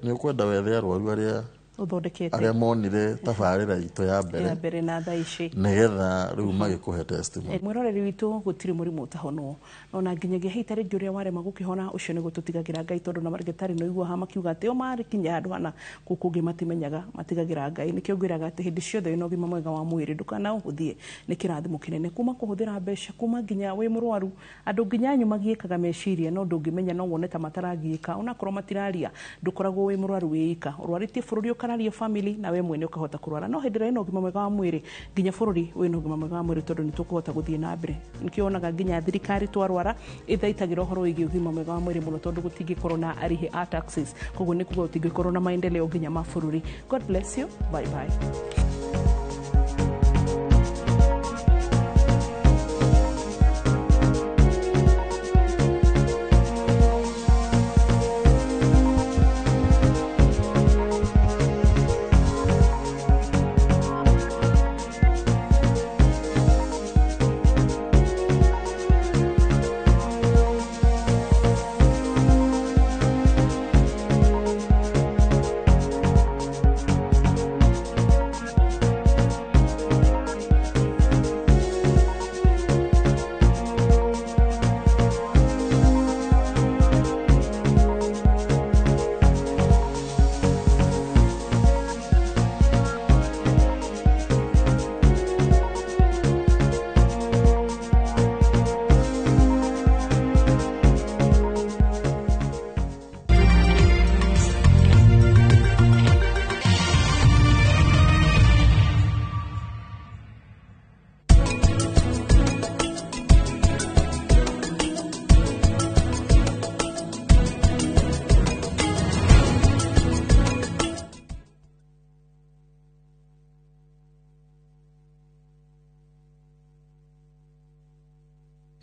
nĩ ũkwenda wethe arwaru arĩa ũthondekete arĩa monire tabarĩra itũ ya mbere ya mbere na thaa ici, nĩgetha rĩu magĩkũhe testimony. Mwĩroreri witũ, gũtirĩ mũrimũ ũtahonwo ona nginyagia hau tarĩngĩ ũrĩa warema gũkĩhona, ũcio nĩguo tũtigagĩra Ngai, tondũ na marĩgĩtarĩ no igua haha makiuga atĩ o marĩkinya handũ hana kũu kũngĩ matimenyaga, matigagĩra Ngai. Nĩkĩo ngwĩraga atĩ hĩndĩ ciothe wĩna ũgima mwega wa mwĩrĩ ndũkanaũhũthie, nĩ kĩrathimo kĩnene kuma kũhũthĩra mbeca, kuma nginya wĩ mũrwaru andũ nginya anyu magiĩkaga meciria, no ndũngĩmenya, no wone ta mataragiĩka onakorwo matiraria. Ndũkoragwo wĩ mũrwaru wĩ ika, ũrwarĩtie bũrũri, ũkararia family, na we mwene ũkahota kũrwara. No hĩndĩ ĩrĩa wĩna ũgima mwega wa mwĩrĩ, nginya bũrũri wĩna ũgima mwega wa mwĩrĩ, tondũ nĩ tũkũhota gũthiĩ na mbere. Nĩkĩo wonaga nginya thirikari twarwara ĩthaitagĩra ũhoro wĩgiĩ ũgima mwega wa mwĩrĩ mũno, tondũ gũtingĩkorwo na arihi a taxes, koguo nĩ kuga gũtingĩkorwo na maendeleo nginya ma bũrũri. God bless you, bye bye.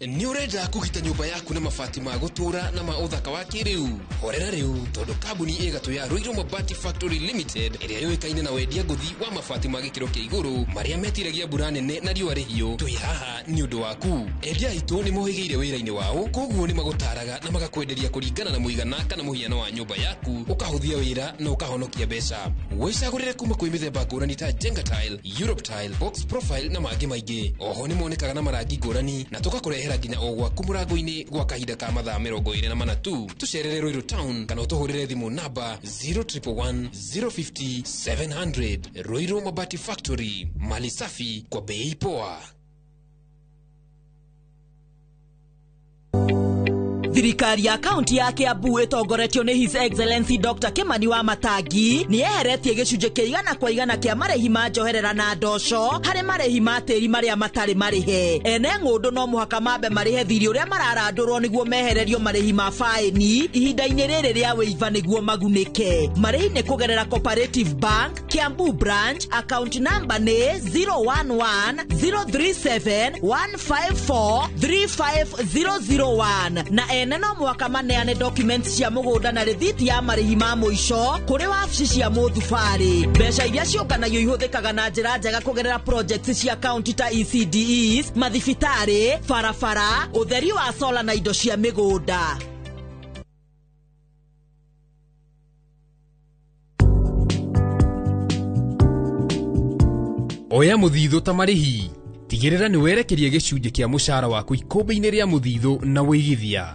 Nĩ ũrenda kũgita nyũmba yaku na mabati ma gũtũũra na ma ũthaka wa kĩrĩu? Horera rĩu, tondũ kambuni ĩgatũ ya Ruiru Mabati Factory Limited, ĩrĩa yũĩkaine na wendia ngũthi wa mabati ma gĩkĩro kĩa igũrũ marĩa metiragia mbura nene na riũa rĩhiũ, twĩ haha nĩ ũndũ waku. Endia aitũ nĩ mohĩgĩire wĩra-inĩ wao, koguo nĩ magũtaraga na magakwenderia kũringana na mũigana kana mũhiano wa nyũmba yaku, ũkahũthia wĩra na ũkahonokia mbeca. Wĩcagũrĩre kuma kwĩ mĩthemba ngũrani ta Jenga Tile, Europe Tile, Box Profile na mangĩ maingĩ. Oho nĩ monekaga na marangi ngũrani na tũgakũrehera nginya o gwaku mũrango-inĩ gwa kahinda ka mathaa 24 tu. Tũcerere Ruiru Town kana ũtũhũrĩre thimũ namba 0111 050 700. Ruiru Mabati Factory, mali safi kwa bei poa. Thirikari ya kaunti ya Kiambu ĩtongoretio nĩ His Excellency Dr. Kimani wa Matangi nĩ yeheretie gĩcunjĩ kĩa 100% kĩa marĩhi ma njoherera na ndoco harĩ marĩhi ma tĩri marĩa matarĩ marĩhe. Ene ng'ũndũ no mũhaka mambe marĩhe thirĩ ũrĩa mararandũrwo nĩguo mehererio marĩhi ma faĩni ihinda-inĩ rĩrĩ rĩa wĩiva nĩguo magunĩke. Marĩhi nĩ kũgerera Cooperative Bank, Kiambu Branch, account number nĩ 011 037 154 35001 na ene no mũhaka maneane documents cia mũgũnda na rĩthiti ya marĩhi ma mũico kũrĩ wabici cia mũthubarĩ. Mbeca iria ciũnganagio ihũthĩkaga na njĩra njega kũgerera projects cia county ta ECDEs, mathibitarĩ, barabara, ũtheri wa sola na indo cia mĩgũnda. Oya mũthithũ ta marĩhi. Tigĩrĩra nĩ werekeria gĩcunjĩ kĩa mũcara waku ikũmbĩ-inĩ rĩa mũthithũ na wĩigithia.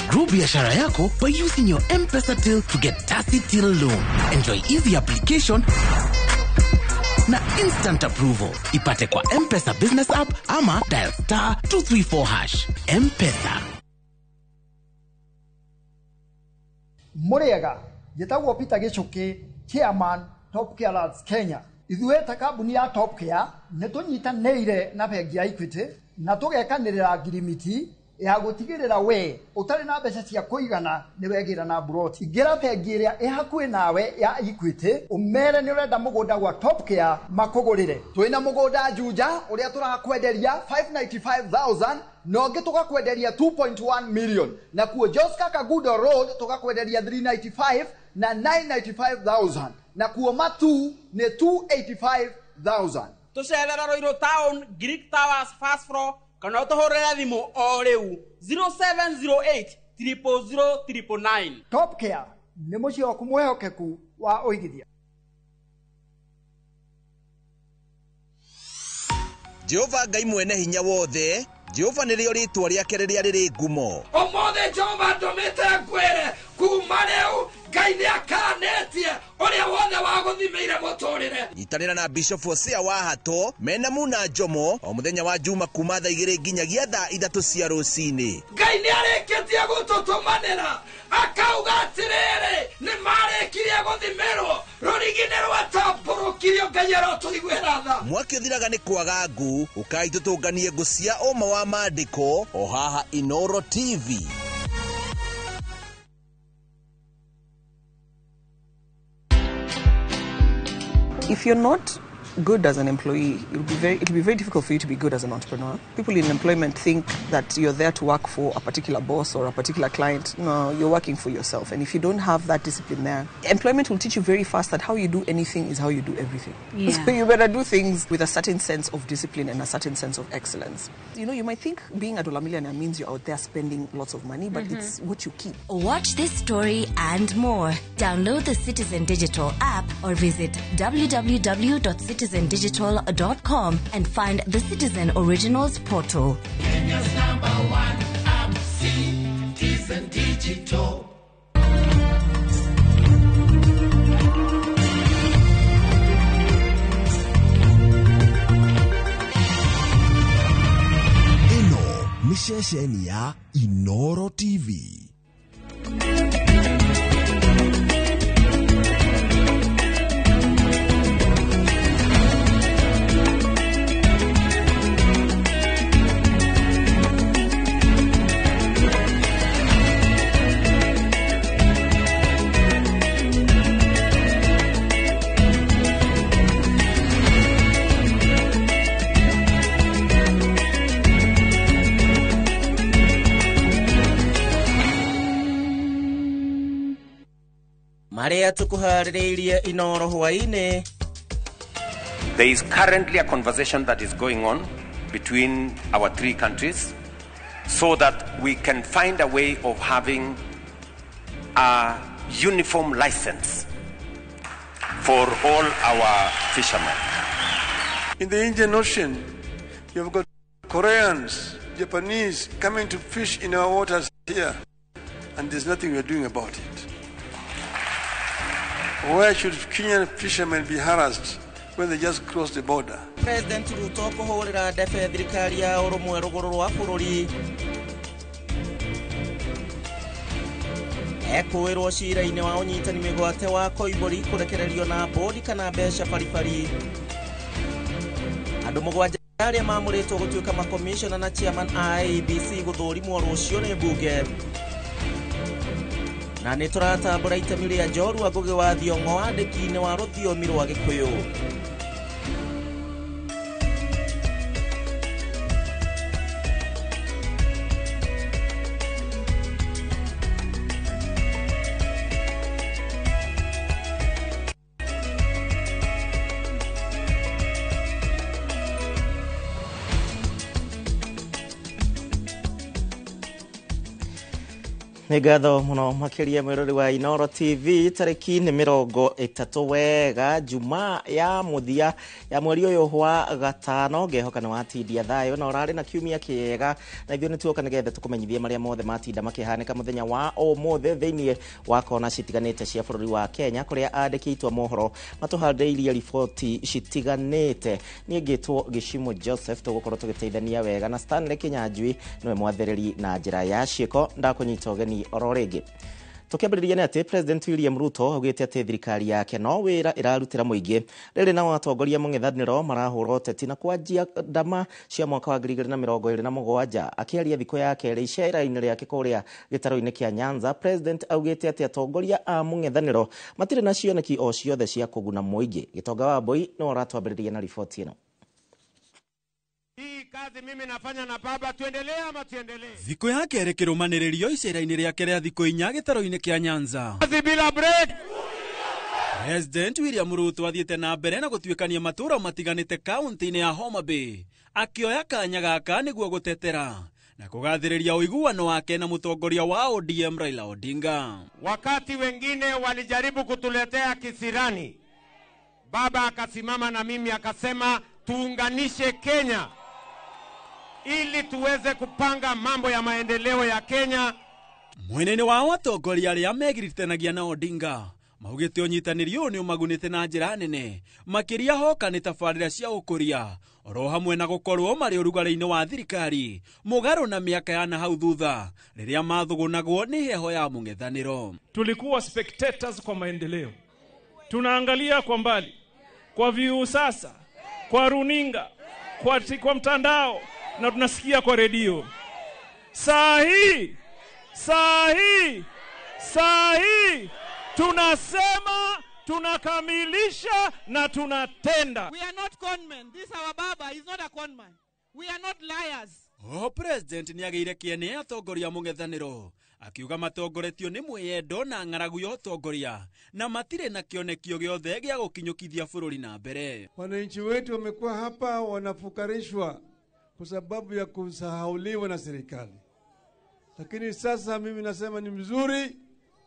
Grow biashara yako by using your M-Pesa till to get Tasi Till Loan. Enjoy easy application na instant approval. Ipate kwa M-Pesa business app ama dial star 234 hash. M-Pesa. Muriega, njĩtagwo Peter Gĩchũkĩ, chairman Top Care Lads Kenya. Ithuĩ ta kambuni ya Top Care nĩ tũnyitanĩire na bengi ya Equity na tũgekanĩrĩra ngirimiti ya gũtigĩrĩra we ũtarĩ na mbeca cia kũigana nĩ wegĩra na mburoti. Ingĩra bengi ĩrĩa ĩ hakuhĩ nawe ya Equity ũmere nĩ ũrenda mũgũnda gwa Top Care makũgũrĩre. Twĩna mũgũnda Juja ũrĩa tũrakwenderia 595,000 na ũngĩ tũgakwenderia 2.1 million, na kuo Joska Kagudo Road tũgakwenderia 395 na 995,000, na kuo Matu nĩ 285,000. Tũcerera Ruiru Town, Greek Towers first floor, kana ũtũhũrĩre thimũ o rĩu 0708 000 999. Top Care nĩ mũciĩ waku mwĩhokeku wa ũigithia. Jehova Ngai mwene hinya wothe, Jehova nĩrĩo rĩtwa rĩake rĩrĩa rĩrĩ ngumo. Ũmũthĩ Jehova ndũmĩte ngwĩre kuma rĩu Ngai nĩakanĩtie ũrĩa wothe wagũthimĩire mũtũrĩre. Nyitanĩra na Bishop Hosea wa Hato mena Muna Njomo o mũthenya wa Juma kuma thaa 2 nginyagia thaa 3 cia rũcinĩ. Ngai nĩarĩkĩtie gũtũtũmanĩra akauga atĩrĩrĩ, nĩmarĩkirie gũthimĩrwo rũrigi nĩ rwatambũrũkirio, Ngai arotũiguĩra tha. Mwaki ũthiraga nĩ kwaga ngũ, ũkai tũtũnganie ngũ cia ũma wa maandĩko o haha Inoro TV. If you're not good as an employee, it'll be very difficult for you to be good as an entrepreneur. People in employment think that you're there to work for a particular boss or a particular client. No, you're working for yourself. And if you don't have that discipline there, employment will teach you very fast that how you do anything is how you do everything. Yeah. So you better do things with a certain sense of discipline and a certain sense of excellence. You know, you might think being a dollar millionaire means you're out there spending lots of money, but it's what you keep. Watch this story and more. Download the Citizen Digital app or visit www.citizendigital.com and find the Citizen Originals portal. Kenya's number one app, Citizen Digital. Ĩno nĩ ceceni ya Inoro TV. Marĩa tũkũharĩrĩirie Inoro hwaĩ-inĩ. There is currently a conversation that is going on between our three countries so that we can find a way of having a uniform license for all our fishermen. In the Indian Ocean, you've got Koreans, Japanese coming to fish in our waters here, and there's nothing we're doing about it. Why should Kenyan fishermen be harassed when they just cross the border? President Ruto kũhũrĩra ndebe thirikari ya ũrũmwe rũgũrũ rwa bũrũri. Ekũĩrwo cira-inĩ wa ũnyitani mĩgwate wa Koimbũri kũrekererio na bodi kana mbeca baribari. Andũ mũgwanja arĩa maamũrĩtwo gũtuĩka makomishona na chairman a IEBC gũthũrimwo rũciũ nĩ mbunge. Na nĩ tũratambũra itemi rĩa njorua Ngũgĩ wa Thiong'o wandĩki-inĩ wa rũthiomi rwa Gĩkũyũ. Nĩ ngatho mũno makĩria mwĩrori wa Inooro TV. Tarĩki nĩ 30 wega Jumaa ya mũthia ya mweri ũyũ wa gatano. Ngehoka nĩ watindia thayũ na ũrarĩ na kiumia kĩega, na ithuĩ nĩ tuoka nĩgetha tũkũmenyithie marĩa mothe matinda makĩhanĩka mũthenya wa ũmũthĩ thĩinĩ wa kona citiganĩte cia bũrũri wa Kenya, kũrĩa andĩki aitũ a mohoro matũhandĩirie riboti citiganĩte. Niĩ ngĩtwo Gĩcimo Joseph, tũgũkorwo tũgĩteithania wega na Stanley Kinyanjui nĩwe mwathĩrĩri na njĩra ya ciĩko. Ndakũnyita ũgeni oro rĩngĩ. Tũkĩambĩrĩria nĩ atĩ President William Ruto augĩte atĩ thirikari yake no wĩra ĩrarutĩra mũingĩ. Rĩrĩ nao atongoria mũng'ethanĩro marahũra ũteti na kwanjia ndama cia mwaka wa 2027. Akĩaria thikũ ya kerĩ icera-inĩ rĩake kũrĩa gĩtarũ-inĩ kĩa Nyanza, President augĩte atĩ atongoria a mũng'ethanĩro matirĩ na cioneki o ciothe cia kũguna mũingĩ. Gĩtonga wa Mbui nĩwe ũratwambĩrĩria na riboti ĩno. Kazi mimi nafanya na baba, tuendelee ama tuendelee? Thikũ ya kerĩ kĩrũmanĩrĩrio icera-inĩ rĩake rĩa thikũ 4 gĩtarũ-inĩ kĩa Nyanza. Kazi bila break. President William Ruto athiĩte na mbere na gũtuĩkania matũũra matiganĩte kaunti-inĩ ya Homa Bay, akĩoya kanya gaka nĩguo gũtetera na kũgathĩrĩria ũiguano wake na mũtongoria wa ODM Raila Odinga. Wakati wengine walijaribu kutuletea kisirani, baba akasimama na mimi akasema tuunganishe Kenya ili tuweze kupanga mambo ya maendeleo ya Kenya. Mwenene wa atongoria arĩa megiritanagia na Odinga maugĩte ũnyitanĩri ũyũ nĩ ũmagunĩte na njĩra nene, makĩria hoka nĩ tabarĩra cia ũkũria oro hamwe na gũkorwo marĩ ũrugarĩ-inĩ wa thirikari mũgarũ na mĩaka ya na hau thutha rĩrĩa mathũgũnagwo nĩ heho ya mũng'ethanĩro. Tulikuwa spectators kwa maendeleo, tunaangalia kwa mbali, kwa viu sasa, kwa runinga, kwa mtandao na tunasikia kwa redio. Saa hii tunasema, tunakamilisha na tunatenda. We are not conmen. This our baba is not a conman. We are not liars. O President nĩagĩire kĩene atongoria mũng'ethanĩro, akiuga matongoretio nĩ mwĩyendo na ng'aragu ya ũtongoria na matirĩ na kĩonekio gĩothe gĩa gũkinyũkithia bũrũri na mbere. Wananchi wetu wamekuwa hapa wanafukarishwa kwa sababu ya kusahauliwa na serikali. Lakini sasa mimi nasema ni mzuri,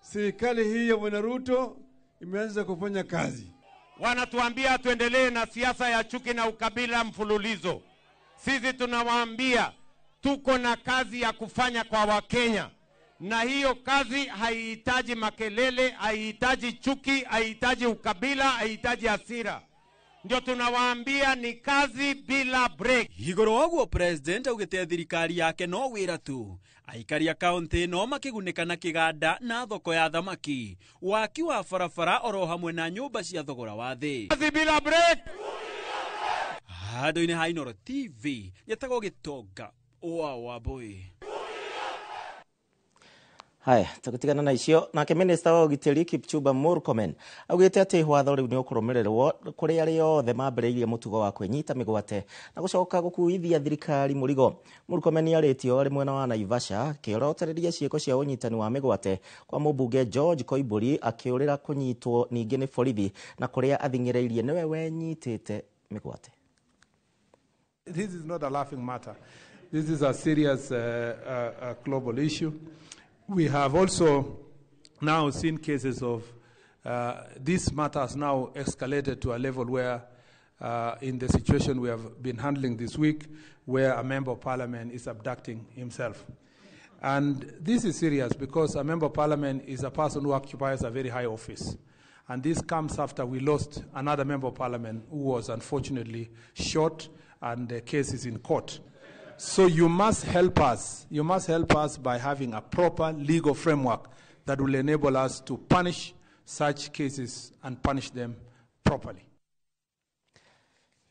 serikali hii ya Bwana Ruto imeanza kufanya kazi. Wanatuambia tuendelee na siasa ya chuki na ukabila mfululizo. Sisi tunawaambia tuko na kazi ya kufanya kwa Wakenya. Na hiyo kazi haihitaji makelele, haihitaji chuki, haihitaji ukabila, haihitaji hasira. Ndio tunawaambia ni kazi bila break. Igũrũ wa ũguo President augĩte thirikari yake no wĩra tu. Aikari a kaunti no makĩgunĩka na kĩganda na thoko ya thamaki, waki wa barabara oro hamwe na nyũmba cia thogora wa thĩ. Kazi bila break. Handũ-inĩ ha Inooro TV nyetagwo Gĩtonga wa Wambui. Haya, tũgĩtigana na icio. Nake Minister wa ũgitĩri Kipchumba Murkomen augĩte atĩ watho rĩu nĩ ũkũrũmĩrĩrwo kũrĩ arĩa othe mambĩrĩirie mũtugo wa kwĩnyita mĩgwate na gũcoka gũkuithia thirikari mũrigo. Murkomen nĩarĩtio arĩ mwena wa Naivasha akĩorotereria ciĩko cia ũnyitani wa mĩgwate kwa mũmbunge George Koimbũri akĩũrĩra kũnyitwo ningĩ nĩ borithi na kũrĩa athing'ĩrĩirie nĩwe wenyitĩte mĩgwate. This is not a laughing matter. This is a serious global issue. We have also now seen cases of this matter has now escalated to a level where, in the situation we have been handling this week, where a member of parliament is abducting himself. And this is serious because a member of parliament is a person who occupies a very high office. And this comes after we lost another member of parliament who was unfortunately shot, and the case is in court. So you must help us. You must help us by having a proper legal framework that will enable us to punish such cases and punish them properly.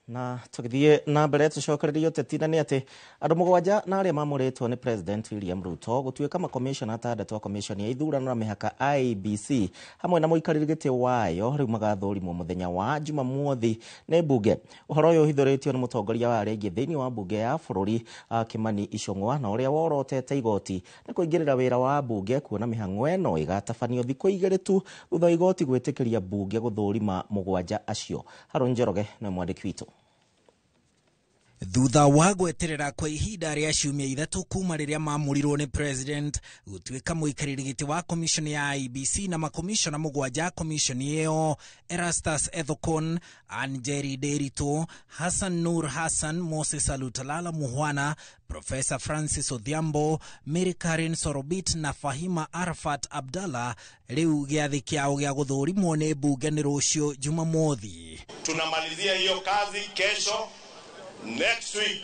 Na tũgĩthiĩ na mbere tũcokererie ũteti na nĩ atĩ andũ 7 na arĩa mamũrĩtwo nĩ President William Ruto gũtuĩka makomishona 6 a komishoni ya ithurano na mĩhaka IEBC hamwe na mũikarĩri gĩtĩ wayo rĩu magathũrimwo mũthenya wa Jumamothi nĩ mbunge. Ũhoro ũyũ ũhithũrĩtio nĩ mũtongoria wa arĩa aingĩ thĩinĩ wa mbunge ya bũrũri Kimani Ichung'wa na ũrĩa worotete igoti nĩ kũingĩrĩra wĩra wa mbunge kuona mĩhang'o ĩno ĩgatabanio thikũ 2 tu thutha wa igoti gwĩtĩkĩria mbunge gũthũrima 7 acio. Harũn Njoroge nĩ mwandĩki witũ. Thutha wa gweterera kwa ihinda rĩa ciumia 3 kuma rĩrĩa mamũrirwo nĩ president gũtuĩka mũikarĩri gĩtĩ wa commission ya IEBC na makomishona 7 a commission ĩyo Erastus Ethekon, Anjeri Derito, Hassan Nur Hassan, Moses Alutalala Muhwana, Professor Francis Odhiambo, Mary Karen Sorobit na Fahima Arafat Abdallah rĩu gĩathĩ kĩao gĩa gũthũrimwo nĩ mbunge nĩ rũciũ Jumamothi. Tunamalizia hiyo kazi kesho. Next week,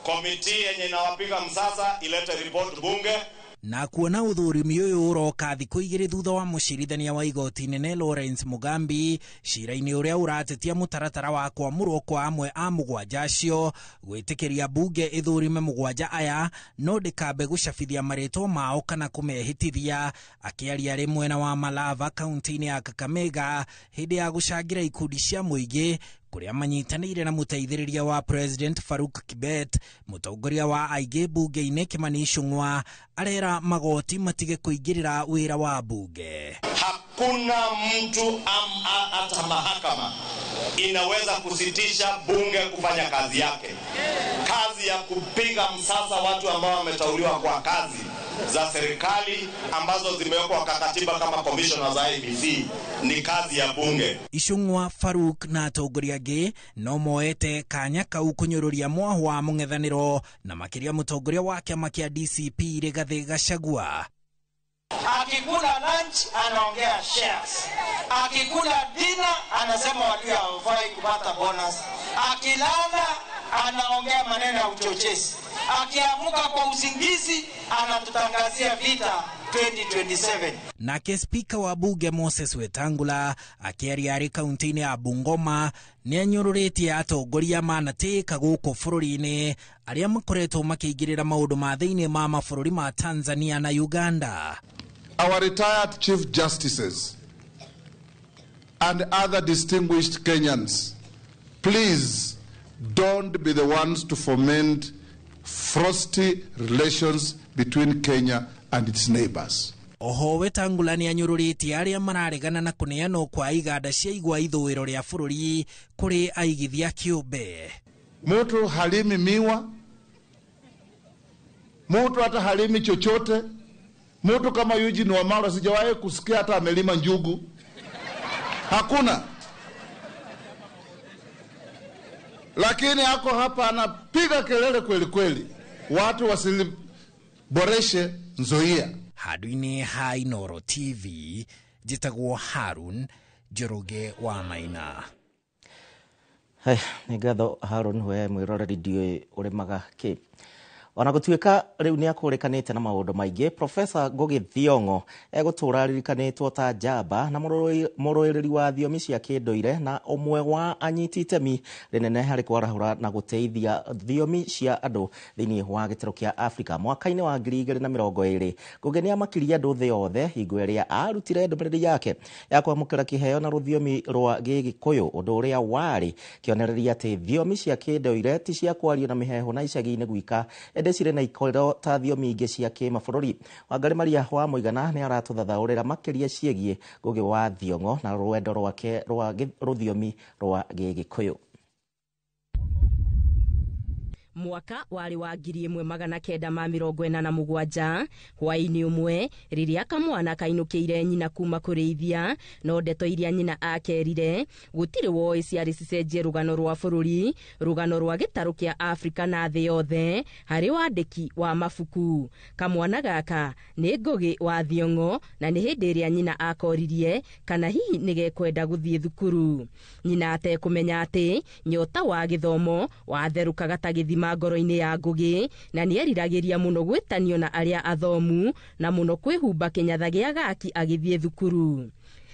committee yenye inawapiga msasa ilete report bunge. Na kuona ũthũrimi ũyũ ũroka thikũ 2 thutha wa mũcirithania wa igoti nene Lawrence Mugambi cira-inĩ ũrĩa ũratetia mũtaratara wa kwamũrwo kwa amwe a 7 acio gwĩtĩkĩria mbunge ĩthũrime 7 aya no ndĩkambe gũcabithia marĩtwa mao kana kũmehĩtithia. Akĩaria arĩ mwena wa Malava kaunti-inĩ ya Kakamega hĩndĩ ya gũcangĩra ikundi cia mũingĩ kũrĩa manyitanĩire na mũteithĩrĩria wa President Faruk Kibet, mũtongoria wa aingĩ mbunge-inĩ Kimani Ichung'wa arera magoti matige kũingĩrĩra wĩra wa mbunge. Hakuna mtu hata mahakama inaweza kusitisha bunge kufanya kazi yake. Kazi ya kupiga msasa watu ambao wameteuliwa kwa kazi za serikali ambazo zimewekwa kwa katiba kama commissioners za IEBC ni kazi ya bunge. Ichung'wa, Faruk na atongoria angĩ no moete kanya kau kũnyũrũria mwahu wa mũng'ethanĩro na makĩria mũtongoria wa kĩama kĩa DCP Rigathĩ Gachagua. Akikula lunch anaongea shares, akikula dinner anasema walio hawafai kupata bonus, akilala anaongea maneno ya uchochezi, akiamuka kwa usingizi anatutangazia vita 2027. Nake spika wa bunge Moses Wetangula akĩaria arĩ kaunti-inĩ ya Bungoma nĩanyũrũrĩtie atongoria manatĩĩka gũkũ bũrũri-inĩ arĩa makoretwo makĩingĩrĩra maũndũ ma thĩinĩ ma mabũrũri ma Tanzania na Uganda. Our retired chief justices and other distinguished Kenyans, please don't be the ones to foment frosty relations between Kenya and its neighbors. Oho Wetangula nĩanyũrũrĩtie arĩa mararegana na kũneanwo kwa iganda cia igwa ithũĩro rĩa bũrũri kũrĩ aigithia kĩũmbe. Mtu halimi miwa, mtu hata halimi chochote. Mtu kama Eugene Wamalwa sijawahi kusikia hata amelima njugu. Hakuna. Lakini ako hapa anapiga kelele kweli kweli. Watu wasiboreshe Nzoia. Handũ-inĩ ha Inooro TV njĩtagwo Harun Njoroge wa Maina. Hai, nĩ ngatho Harun we mwĩroreri ndiũĩ ũrĩmaga kĩ. Ona gũtuĩka rĩu nĩ akũrĩkanĩte na maũndũ maingĩ, Profesa Ngugi Thiong'o egũtũra aririkanĩtwo ta njamba na mũrũĩrĩri wa thiomi cia kĩndũire na ũmwe wa anyiti itemi rĩnene harĩ kwarahũra na gũteithia thiomi cia andũ thĩinĩ wa gĩtarũ kĩa Afrika. Mwaka-inĩ wa 2020 Ngugi nĩamakirie andũ thĩ yothe hingo ĩrĩa arutire ndũmĩrĩri yake ya kwamũkĩra kĩheo na rũthiomi rwa Gĩgĩkũyũ, ũndũ ũrĩa warĩ kĩonereria atĩ thiomi cia kĩndũire ti cia kwario na mĩheehũ na icagi-inĩ gwika, ĩndĩ cirĩ na ikĩro ta thiomi ingĩ cia kĩmabũrũri. Wangari Maria wa Mũigana nĩ aratũthathaũrĩra makĩria ciĩgiĩ Ngugi wa Thiong'o na rwendo rwake rwa rũthiomi rwa Gĩgĩkũyũ. Mwaka warĩ wa 1987 hwaĩ-inĩ ũmwe rĩrĩa kamwana kainũkĩire nyina kuma kũrĩithia, no ndeto iria nyina akerire gũtirĩ woĩ ciarĩ cicenjie rũgano rwa bũrũri, rũgano rwa gĩtarũ kĩa Afrika na thĩ yothe harĩ wandĩki wa mabuku. Kamwana gaka nĩ Ngugi wa Thiong'o na nĩ hĩndĩ ĩrĩa nyina akoririe kana hihi nĩgekwenda gũthiĩ thukuru. Nyina atekũmenya atĩ nyota wa gĩthomo watherũkaga ta gĩthima kuma ngoro-inĩ ya Ngũgĩ na nĩeriragĩria mũno gwĩtanio na arĩa athomu na mũno kwĩhumba kĩnyatha gĩa gaki agĩthiĩ thukuru.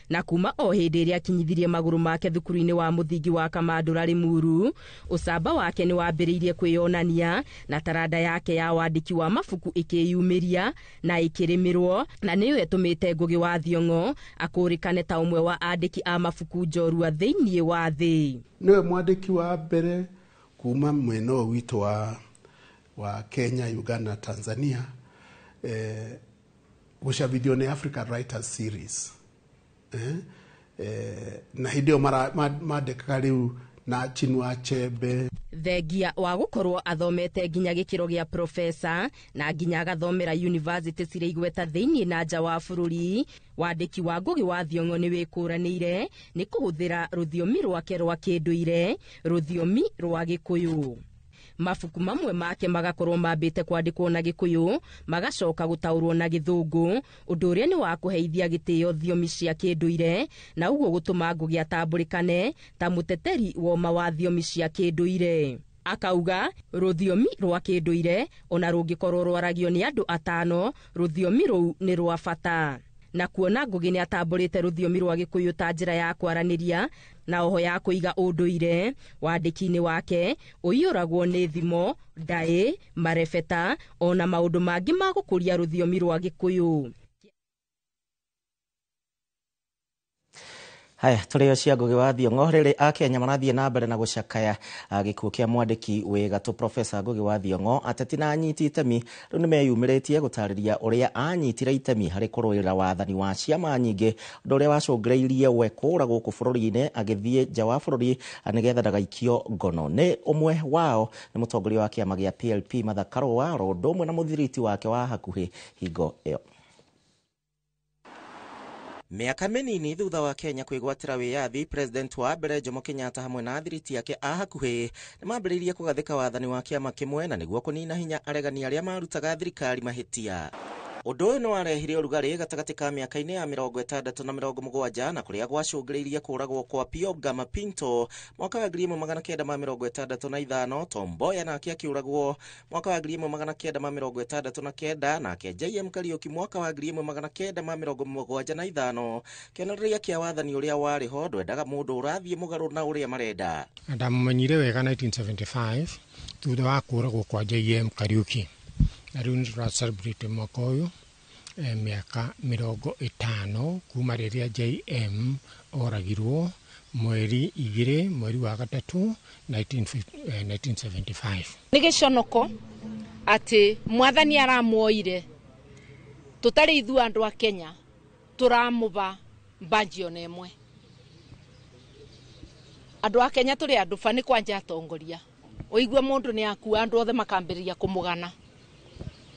Na kuma o hĩndĩ ĩrĩa akinyithirie magũrũ make thukuru-inĩ wa mũthingi wa Kamandũra Limuru, ũcamba wake nĩ wambĩrĩirie kwĩyonania na taranda yake ya wandĩki wa mabuku ĩkĩyumĩria na ĩkĩrĩmĩrwo, na nĩyo ĩtũmĩte Ngũgĩ wa Thiong'o akũrĩkane ta ũmwe wa andĩki a mabuku njorua thĩinĩ wa thĩ. Nĩwe mwandĩki wa mbere kuma mwena ũyũ witũ wa Kenya, Uganda, Tanzania gũcabithio nĩ African Writers Series. Na hĩndĩ ĩyo mandĩkaga rĩu na Chinua Achebe. Thengia wa gũkorwo athomete nginya gĩkĩro gĩa profesa na nginya agathomera university cirĩ igweta thĩinĩ na nja wa bũrũri, wandĩki wa Ngũgĩ wa Thiong'o nĩ wĩkũranĩire nĩ kũhũthĩra rũthiomi rwake rwa kĩndũire, rũthiomi rwa Gĩkũyũ. Mabuku mamwe make magakorwo mambĩte kwandĩkwo na Gĩkũyũ magacoka gũtaũrwo na Gĩthũngũ, ũndũ ũrĩa nĩ wa kũheithia gĩtĩo thiomi cia kĩndũire na ũguo gũtũma Ngũgĩ atambũrĩkane ta mũteteri woma wa thiomi cia kĩndũire. Akauga rũthiomi rwa kĩndũire ona rũngĩkorwo rwaragio nĩ andũ atano, rũthiomi rũu nĩ rwa bata. Na kuona Ngũgĩ nĩ atambũrĩte rũthiomi rwa Gĩkũyũ ta njĩra ya kwaranĩria na oho ya kũiga ũndũire, wandĩki-inĩ wake ũiyũragwo nĩ thimo, ndaĩ, marebeta ona maũndũ mangĩ ma gũkũria rũthiomi rwa Gĩkũyũ. Haya, tũrĩo cia Ngũgĩ wa Thiong'o. Rĩrĩ Akenya marathiĩ na mbere na gũcakaya gĩkuũ kĩa mwandĩki wĩ gatũ Profesa Ngũgĩ wa Thiong'o. Ateti na anyiti itemi rĩu nĩmeyumĩrĩtie gũtarĩria ũrĩa anyitire itemi harĩ kũrũĩrĩra wathani wa ciama nyingĩ, ũndũ ũrĩa wacũngĩrĩirie we kũũra gũkũ bũrũri-inĩ agĩthiĩ nja wa bũrũri nĩgetha ndagaikio ngono. Nĩ ũmwe wao nĩ mũtongoria wa kĩama gĩa PLP Martha Karũa, ro ũndũ ũmwe na mũthiriti wake wa hakuhĩ hingo ĩyo. Mĩaka mĩnini thutha wa Kenya kwĩgwatĩra wĩyathi, President wa mbere Jomo Kenyatta hamwe na athiriti ake a hakuhĩ nĩmambĩrĩirie kũgathĩka wathani wa kĩama kĩmwe na nĩguo kũnina hinya aregani arĩa marutaga thirikari mahĩtia. Ũndũ ũyũ nĩwarehire ũrugarĩ gatagatĩ ka mĩaka-inĩ ya 60 na 70 na kũrĩa gwacũngĩrĩirie kũũragwo kwa Pio Gama Pinto mwaka wa 1965, Tom Mboya nake akĩũragwo mwaka wa 1969, nake JM Kariuki mwaka wa 1975. Kĩonereria kĩa wathani ũrĩa warĩ ho ndwendaga mũndũ ũrathiĩ mũgarũ na ũrĩa marenda. Ndamumenyire wega 1975 thutha wa kũũragwo kwa JM Kariuki, na rĩu nĩ tũra mwaka ũyũ mĩaka 50 kuma rĩrĩa JM oragirwo mweri 2 mweri wa 3 1975. Nĩ gĩconoko atĩ mwathani aramuoire tũtarĩ ithuĩ andũ a Kenya tũramũba mbanji ona ĩmwe. Andũ a Kenya tũrĩ andũ ba nĩ kwanja atongoria, ũigue mũndũ nĩ akua andũ othe makambĩrĩria kũmũgana,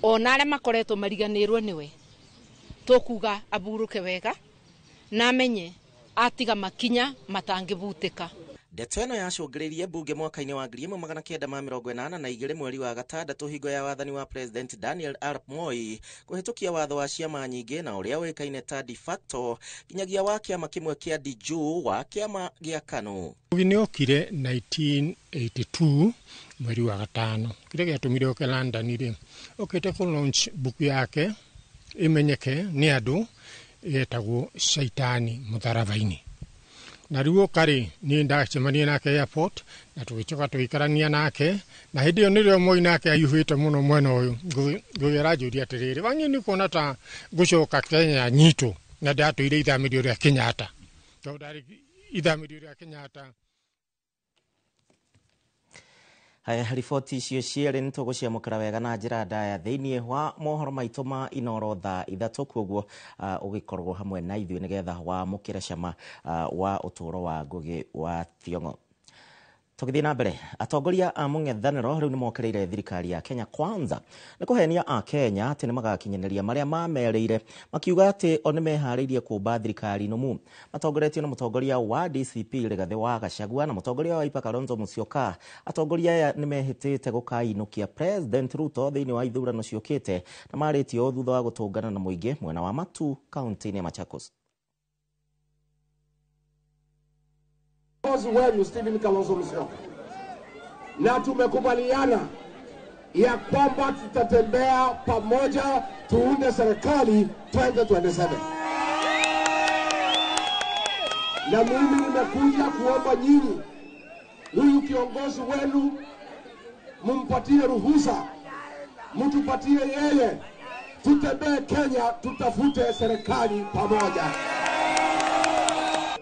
ona arĩa makoretwo mariganĩrwo nĩwe. Tũkuga aburũke wega na amenye atiga makinya matangĩbutĩka. Ndeto ĩno yacũngĩrĩirie mbunge mwaka-inĩ wa 1982 mweri wa 6 hingo ya wathani wa President Daniel Arap Moi kũhĩtũkia watho wa ciama nyingĩ na ũrĩa ũĩkaine ta de facto nginyagia wa kĩama kĩmwe kĩa de jure wa kĩama gĩa KANU. Ngũgĩ nĩ okire 1982 mweri wa 5. Kĩrĩa gĩatũmire oke London rĩ, okĩte kũ launch buku yake ĩmenyeke nĩ andũ yetagwo Shaitani Mũtharaba-inĩ. Na rĩu oka rĩ, niĩ ndacemania nake airport na tũgĩcoka tũgĩikarania nake, na hĩndĩ ĩyo nĩrĩo Moi nake aiyũhĩte mũno mwena ũyũ. Ngũgĩ aranjũria atĩrĩrĩ, wanyi nĩ kuona ta ngũcoka Kenya nyitũ, na ndatũire ithamĩrio rĩa Kenyatta, tondũ ndarĩ ithamĩrio rĩa Kenyatta. Haya, riboti icio cierĩ nĩ tũgũciamũkĩra wega na njĩra ndaya thĩinĩ wa mohoro maitũ ma Inooro thaa 3, koguo ũgĩkorwo hamwe na ithuĩ nĩgetha wamũkĩre cama wa ũtũũro wa Ngũgĩ wa Thiong'o. Tũgĩthiĩ na mbere, atongoria a mũng'ethanĩro rĩu nĩmokereire thirikari ya Kenya Kwanza nĩ kũhenia a Kenya atĩ nĩmagakinyanĩria marĩa mamerĩire, makiuga atĩ o nĩmeharĩirie kũmba thirikari nũmu. Matongoretio nĩ mũtongoria wa DCP Rigathĩ wa Gachagua na mũtongoria wa Wiper Kalonzo Musyoka. Atongoria aya nĩmehĩtĩte gũkainũkia President Ruto thĩinĩ wa ithurano ciũkĩte na marĩtie ũũ thutha wa gũtũngana na mũingĩ mwena wa Matu kaunti-inĩ ya Machakos. Wenu Stephen Kalonzo Musyoka, na tumekubaliana ya kwamba tutatembea pamoja tuunde serikali 2027. Na mimi nimekuja kuomba nyinyi, huyu kiongozi wenu mumpatie ruhusa, mtupatie yeye, tutembee Kenya, tutafute serikali pamoja.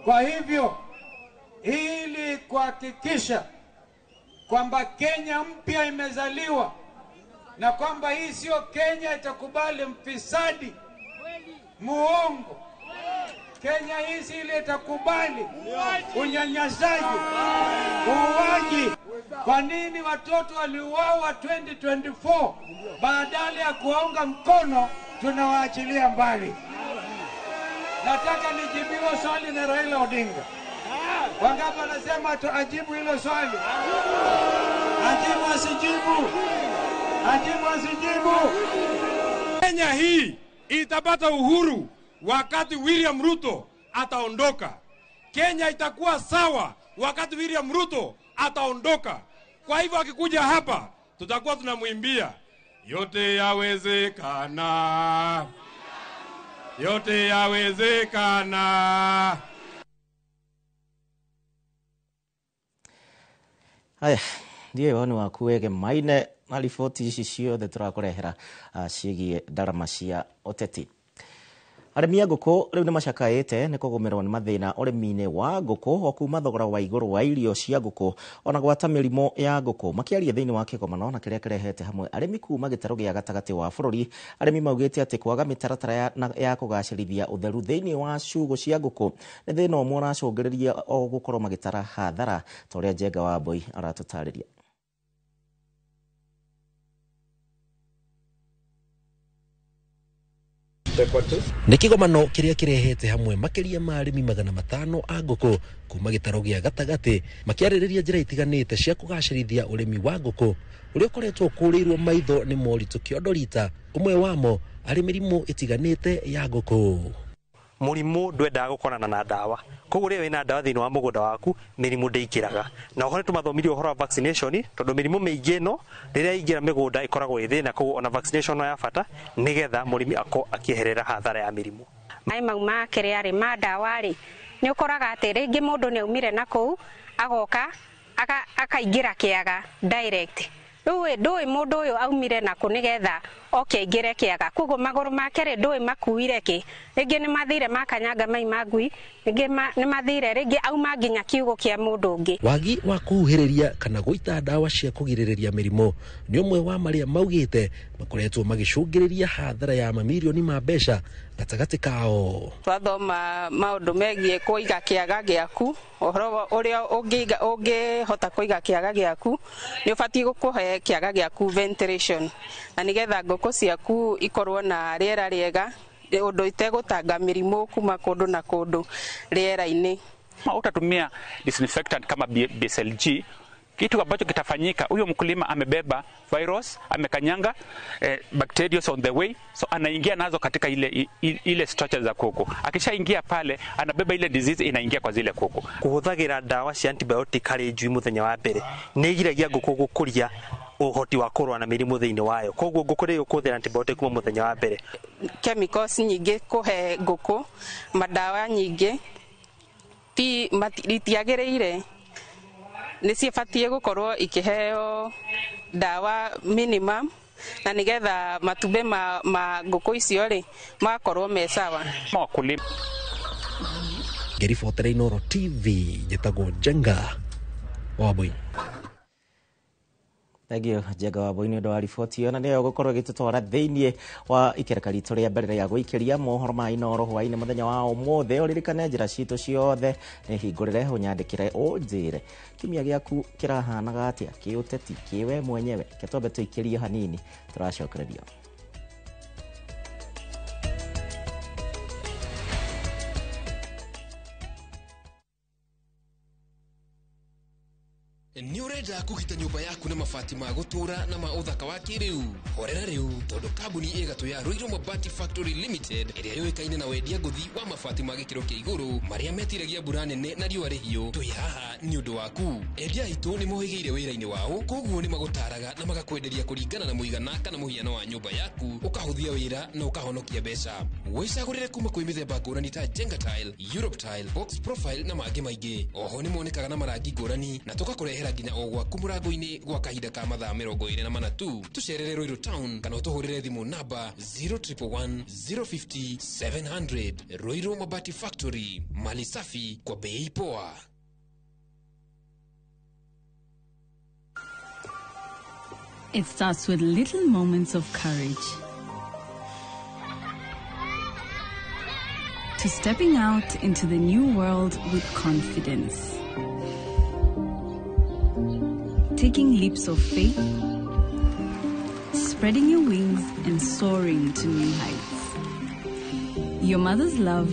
Kwa hivyo ili kuhakikisha kwamba Kenya mpya imezaliwa na kwamba hii sio Kenya itakubali mfisadi muongo. Kenya hii si ile itakubali unyanyasaji, uuaji. Kwa nini watoto waliuawa 2024? Badala ya kuwaunga mkono tunawaachilia mbali. Nataka nijibiwe swali na Raila Odinga. Wangapi wanasema ajibu hilo swali? Ajibu asijibu? Ajibu asijibu? Kenya hii itapata uhuru wakati William Ruto ataondoka. Kenya itakuwa sawa wakati William Ruto ataondoka. Kwa hivyo akikuja hapa tutakuwa tunamwimbia yote yawezekana, yote yawezekana. Haya, ndiyo woni waku wege maine na riboti ici ciothe tũrakũrehera ciĩgiĩ ndarama cia ũteti. Arĩmi a ngũkũ rĩu nĩ macakaĩte nĩ kũgũmĩrwo nĩ mathĩna ũrĩmi-inĩ wa ngũkũ o kuma thogora wa igũrũ wa irio cia ngũkũ ona gwata mĩrimũ ya ngũkũ. Makĩaria thĩinĩ wa kĩgomano na kĩrĩa kĩrehete hamwe arĩmi kuma gĩtarũ gĩa gatagatĩ wa bũrũri, arĩmi maugĩte atĩ kwaga mĩtaratara ya kũgacĩrithia ũtheru thĩinĩ wa ciugũ cia ngũkũ nĩ thĩna ũmwe ũracũngĩrĩria o gũkorwo magĩtara hathara ta ũrĩa Njenga wa Mbui aratũtarĩria. Nĩ kĩgomano kĩrĩa kĩrehete hamwe makĩria ma arĩmi 500 a ngũkũ kuma gĩtarũ gĩa gatagatĩ makĩarĩrĩria njĩra itiganĩte cia kũgacĩrithia ũrĩmi wa ngũkũ ũrĩa ũkoretwo ũkũrĩirwo maitho nĩ moritũ kĩondo rita, ũmwe wamo arĩ mĩrimũ ĩtiganĩte ya ngũkũ. Mũrimũ ndwendaga gũkorana na ndawa, koguo rĩrĩa wĩna ndawa thĩinĩ wa mũgũnda waku mĩrimũ ndĩingĩraga. Na oho nĩtũmathomirie ũhoro wa vaccination, tondũ mĩrimũ mĩingĩ ĩno rĩrĩa yaingĩra mĩgũnda ĩkoragwo ĩ thĩna, koguo ona vaccination no ya bata nĩgetha mũrĩmi akorwo akĩeherera hathara ya mĩrimũ. Maĩ mau ma kĩrĩa rĩ ma ndawa rĩ nĩ ũkoraga atĩ rĩngĩ mũndũ nĩ aumire na kũu agoka akaingĩra kĩaga direct. Rĩu ndũĩ mũndũ ũyũ aumire nakũ nĩgetha oke aingĩre kĩaga, koguo magũrũ make rĩ ndũĩ makuire kĩ, rĩngĩ nĩ mathire makanyanga mai ma ngui, rĩngĩ nĩ mathire, rĩngĩ auma nginya kiugũ kĩa mũndũ ũngĩ. Wagi wa kũhuhĩrĩria kana gũita ndawa cia kũgirĩrĩria mĩrimũ nĩ ũmwe wa marĩa maugĩte makoretwo magĩcũngĩrĩria hathara ya mamirioni ma mbeca gatagatĩ kao. Twathoma maũndũ megiĩ kũiga kĩaga gĩaku, ũhoro ũrĩa ũngĩhota kũiga kĩaga gĩaku nĩ ũbatiĩ gũkũhe kĩaga gĩaku ventilation, na nĩgetha ngũkũ ciaku ikorwo na rĩera rĩega ũndũ itegũtanga mĩrimũ kuma kũndũ na kũndũ rĩera-inĩ. Utatumia disinfectant kama BSLG, kitu ambacho kitafanyika, huyo mkulima amebeba virus, amekanyanga bacteria on the way, so anaingia nazo katika ile structure za kuku. Akishaingia pale anabeba ile disease inaingia kwa zile kuku. Kuhuthagira ndawa cia antibiotic harĩ njui muthenya wa mbere nĩ igiragia ngũkũ gũkũria ũhoti wa kũrũa na mĩrimũ thĩinĩ wayo, koguo ngũkũ rĩrĩa ũkũhũthĩra antibiotic kuma mũthenya wa mbere. Chemicals nyingĩ kũhe ngũkũ madawa nyingĩ ti itiagĩrĩire, nĩ cibatiĩ gũkorwo ikĩheo ndawa minimum na nĩgetha matumbĩ ma ngũkũ icio rĩ magakorwo me sawa. Ngĩribotera Inooro TV njĩtagwo Njenga wa Mbui. Thank you Njenga wa Mbui nĩ ũndũ wa riboti ĩyo, na nĩyo gũkorwo ĩgĩtũtwara thĩinĩ wa ikereka ritũ rĩa mbere rĩa gũikĩria mohoro ma Inooro hwaĩ-inĩ mũthenya wa ũmũthĩ. Ũririkane njĩra citũ ciothe nĩ hingũrĩre, ũnyandĩkĩre, ũnjĩre kiumia gĩaku kĩrahanaga atĩa kĩũteti kĩwe mwenyewe. Reke twambe tũikĩrie hanini tũracokereria. Nĩ ũrenda kũgita nyũmba yaku na mabati ma gũtũũra na ma ũthaka wa kĩrĩu? Horera rĩu, tondũ kambuni ĩ gatũ ya Ruiru Mabati Factory Limited ĩrĩa yũĩkaine na wendia ngũthi wa mabati ma gĩkĩro kĩa igũrũ marĩa metiragia mbura nene na riũa rĩhiũ, twĩ haha nĩ ũndũ waku. Endia aitũ nĩ mohĩgĩire wĩra-inĩ wao, koguo nĩ magũtaraga na magakwenderia kũringana na mũigana kana mũhiano wa nyũmba yaku, ũkahũthia wĩra na ũkahonokia mbeca. Wĩcagũrĩre kuma kwĩ mĩthemba ngũrani ta Jenga Tile, Europe Tile, Box Profile na mangĩ maingĩ. Oho nĩ monekaga na marangi ngũrani na tũgakũrehera nginya o gwaku mũrango-inĩ gwa kahinda ka mathaa 24 tu. Tũcerere Ruiru Town kana ũtũhũrĩre thimũ namba 0111 050 700. Ruiru Mabati Factory, mali safi kwa bei poa. It starts with little moments of courage. To stepping out into the new world with confidence. Taking leaps of faith, spreading your wings and soaring to new heights. Your mother's love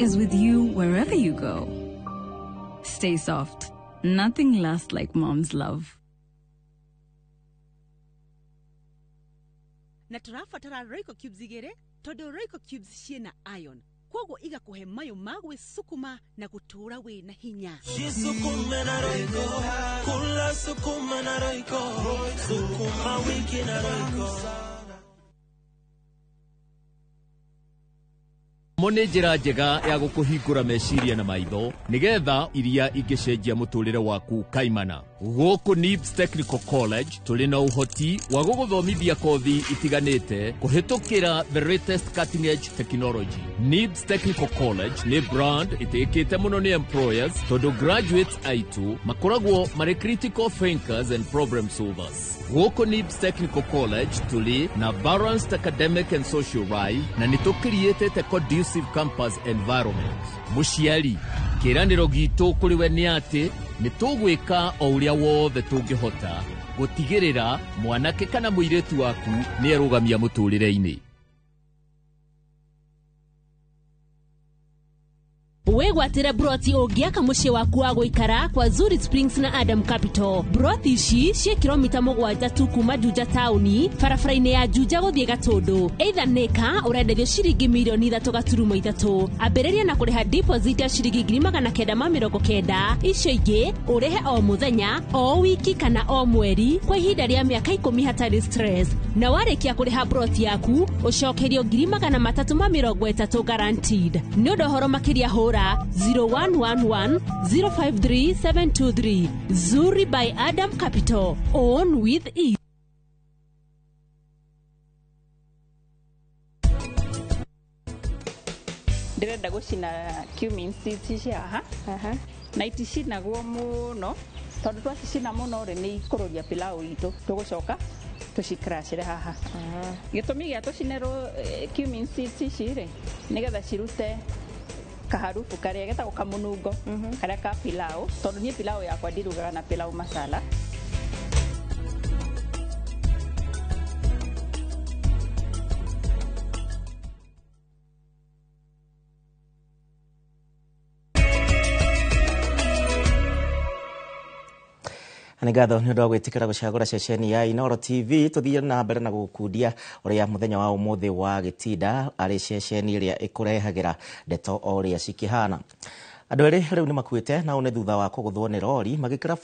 is with you wherever you go. Stay soft. Nothing lasts like mom's love. Na tũrabatara Royco cubes igĩrĩ tondũ Royco cubes ciĩna iron, koguo igakũhe mayũ ma gwĩcukuma na gũtũũra wĩna hinya. Jisukume na Royco, kula sukuma na Royco, sukuma wiki na Royco. Mo nĩ njĩra njega ya gũkũhingũra meciria na maitho nĩgetha iria ingĩcenjia mũtũrĩre waku kaimana. Gũkũ NIBS Technical College tũrĩ na ũhoti wa gũgũthomithia kothi itiganĩte kũhĩtũkĩra the latest cutting edge technology. NIBS Technical College nĩ brand ĩtĩkĩte mũno nĩ employers tondũ graduates aitũ makoragwo marĩ critical thinkers and problem solvers. Gũkũ NIBS Technical College tũrĩ na balanced academic and social life na nĩ tũkiriĩtĩte conducive campus environment. Mũciari, kĩĩranĩro gitũ kũrĩ we nĩ atĩ nĩ tũgwĩka o ũrĩa wothe tũngĩhota gũtigĩrĩra mwanake kana mũirĩtu waku nĩ erũgamia mũtũrĩre-inĩ. Wĩgwatĩre broti ũngĩaka mũciĩ waku wa gũikara kwa Zuri Springs na Adam Capital. Broti ici ciĩ kilomita 7 tu kuma Juja taũni, barabara-inĩ ya Juja gũthiĩ Gatũndũ. Either nĩka ũrenderio ciringi mirioni 3.3. Ambĩrĩria na kũrĩha deposit ya ciringi 990, icio ingĩ ũrĩhe o mũthenya, o wiki kana o mweri kwa ihinda rĩa mĩaka 10 hatarĩ stress. Na warĩkia kũrĩha broti yaku ũcokerio 330 guaranteed. Nĩ ũndũ ũhoro makĩria hũra 0111 053 723. Zuri by Adam Capital. Own with ease. Ndĩrenda gũcina cumin seeds ici haha na iticinagwo mũno tondũ twacicina mũno rĩ nĩ ikũrũria pilau itũ, tũgũcoka tũcikracĩre haha. Gĩtũmi gĩa tũcinĩrwo cumin seeds ici rĩ nĩgetha cirute kaharufu karia getagwo kamunungo karia ka pilau, tondũ niĩ pilau yakwa ndirugaga na pilau masala. Nĩ ngatho nĩ ũndũ wa gwĩtĩkĩra gũcagũra ceceni ya Inooro TV. Tũthiĩ na mbere na gũkundia ũrĩa mũthenya wa ũmũthĩ wa gĩtinda arĩ ceceni ĩrĩa ĩkũrehagĩra ndeto o ũrĩa cikĩhana. Andũ erĩ rĩu nĩ makuĩte nao nĩ thutha wa kũgũthwo nĩ rori magĩkĩra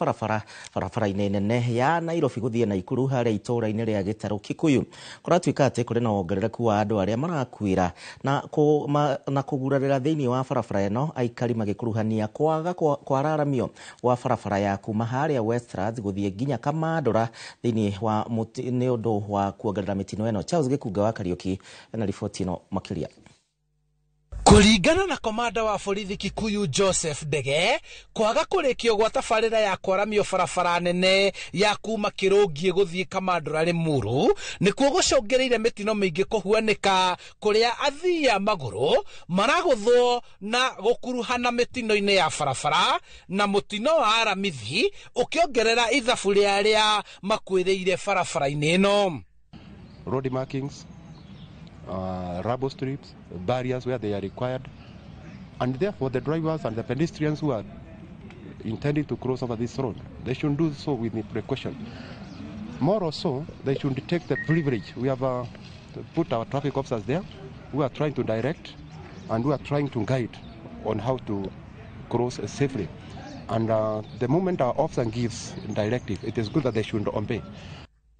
barabara-inĩ nene ya Nairobi gũthiĩ Naikuru harĩa itũũra-inĩ rĩa Gĩtarũ Kikuyu. Kũratuĩka atĩ kũrĩ na wongerereku wa andũ arĩa marakuĩra na kũgurarĩra thĩinĩ wa barabara ĩno, aikari magĩkuruhania kwaga kwararamio gwa barabara ya kuma harĩa Westlands gũthiĩ nginya Kamandũra thĩinĩ wa nĩ ũndũ wa kuongerera mĩtino ĩno. Charles Gĩkunga wa Kariũki ena riboti ĩno makĩria. Kũringana na komanda wa borithi Kikuyu Joseph Ndege, kwaga kũrĩkio gwa tabarĩra ya kwaramio barabara nene ya kuma Kĩrũngiĩ gũthiĩ Kamandũra Limuru nĩkuo gũcũngĩrĩire mĩtino mĩingĩ kũhuanĩka kũrĩa athii a magũrũ maragũthwo na gũkuruhana mĩtino-inĩ ya barabara, na mũtino wa Aramithi ũkĩongerera ithabu rĩa arĩa makuĩrĩire barabara-inĩ ĩno. Road markings, rubble strips, barriers where they are required, and therefore the drivers and the pedestrians who are intending to cross over this road, they should do so with precaution. More also, they should take the privilege. We have put our traffic officers there who are trying to direct and who are trying to guide on how to cross safely. And the moment our officer gives directive, it is good that they should obey.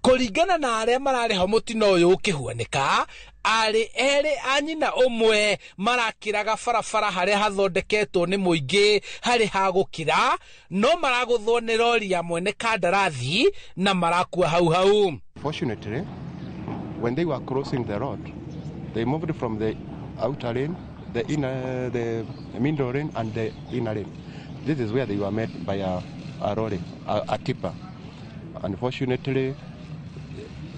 Kũringana na arĩa mararĩ ho mũtino ũyũ ũkĩhuanĩka, arĩ erĩ a nyina ũmwe marakĩraga barabara harĩa hathondeketwo nĩ mũingĩ harĩ ha gũkĩra, no maragũthwo nĩ rori ya mwene kandarathi na marakua hau hau. Fortunately, when they were crossing the road, they moved from the outer lane, the inner, the middle lane, and the inner lane. This is where they were met by a lorry, a tipper. Unfortunately,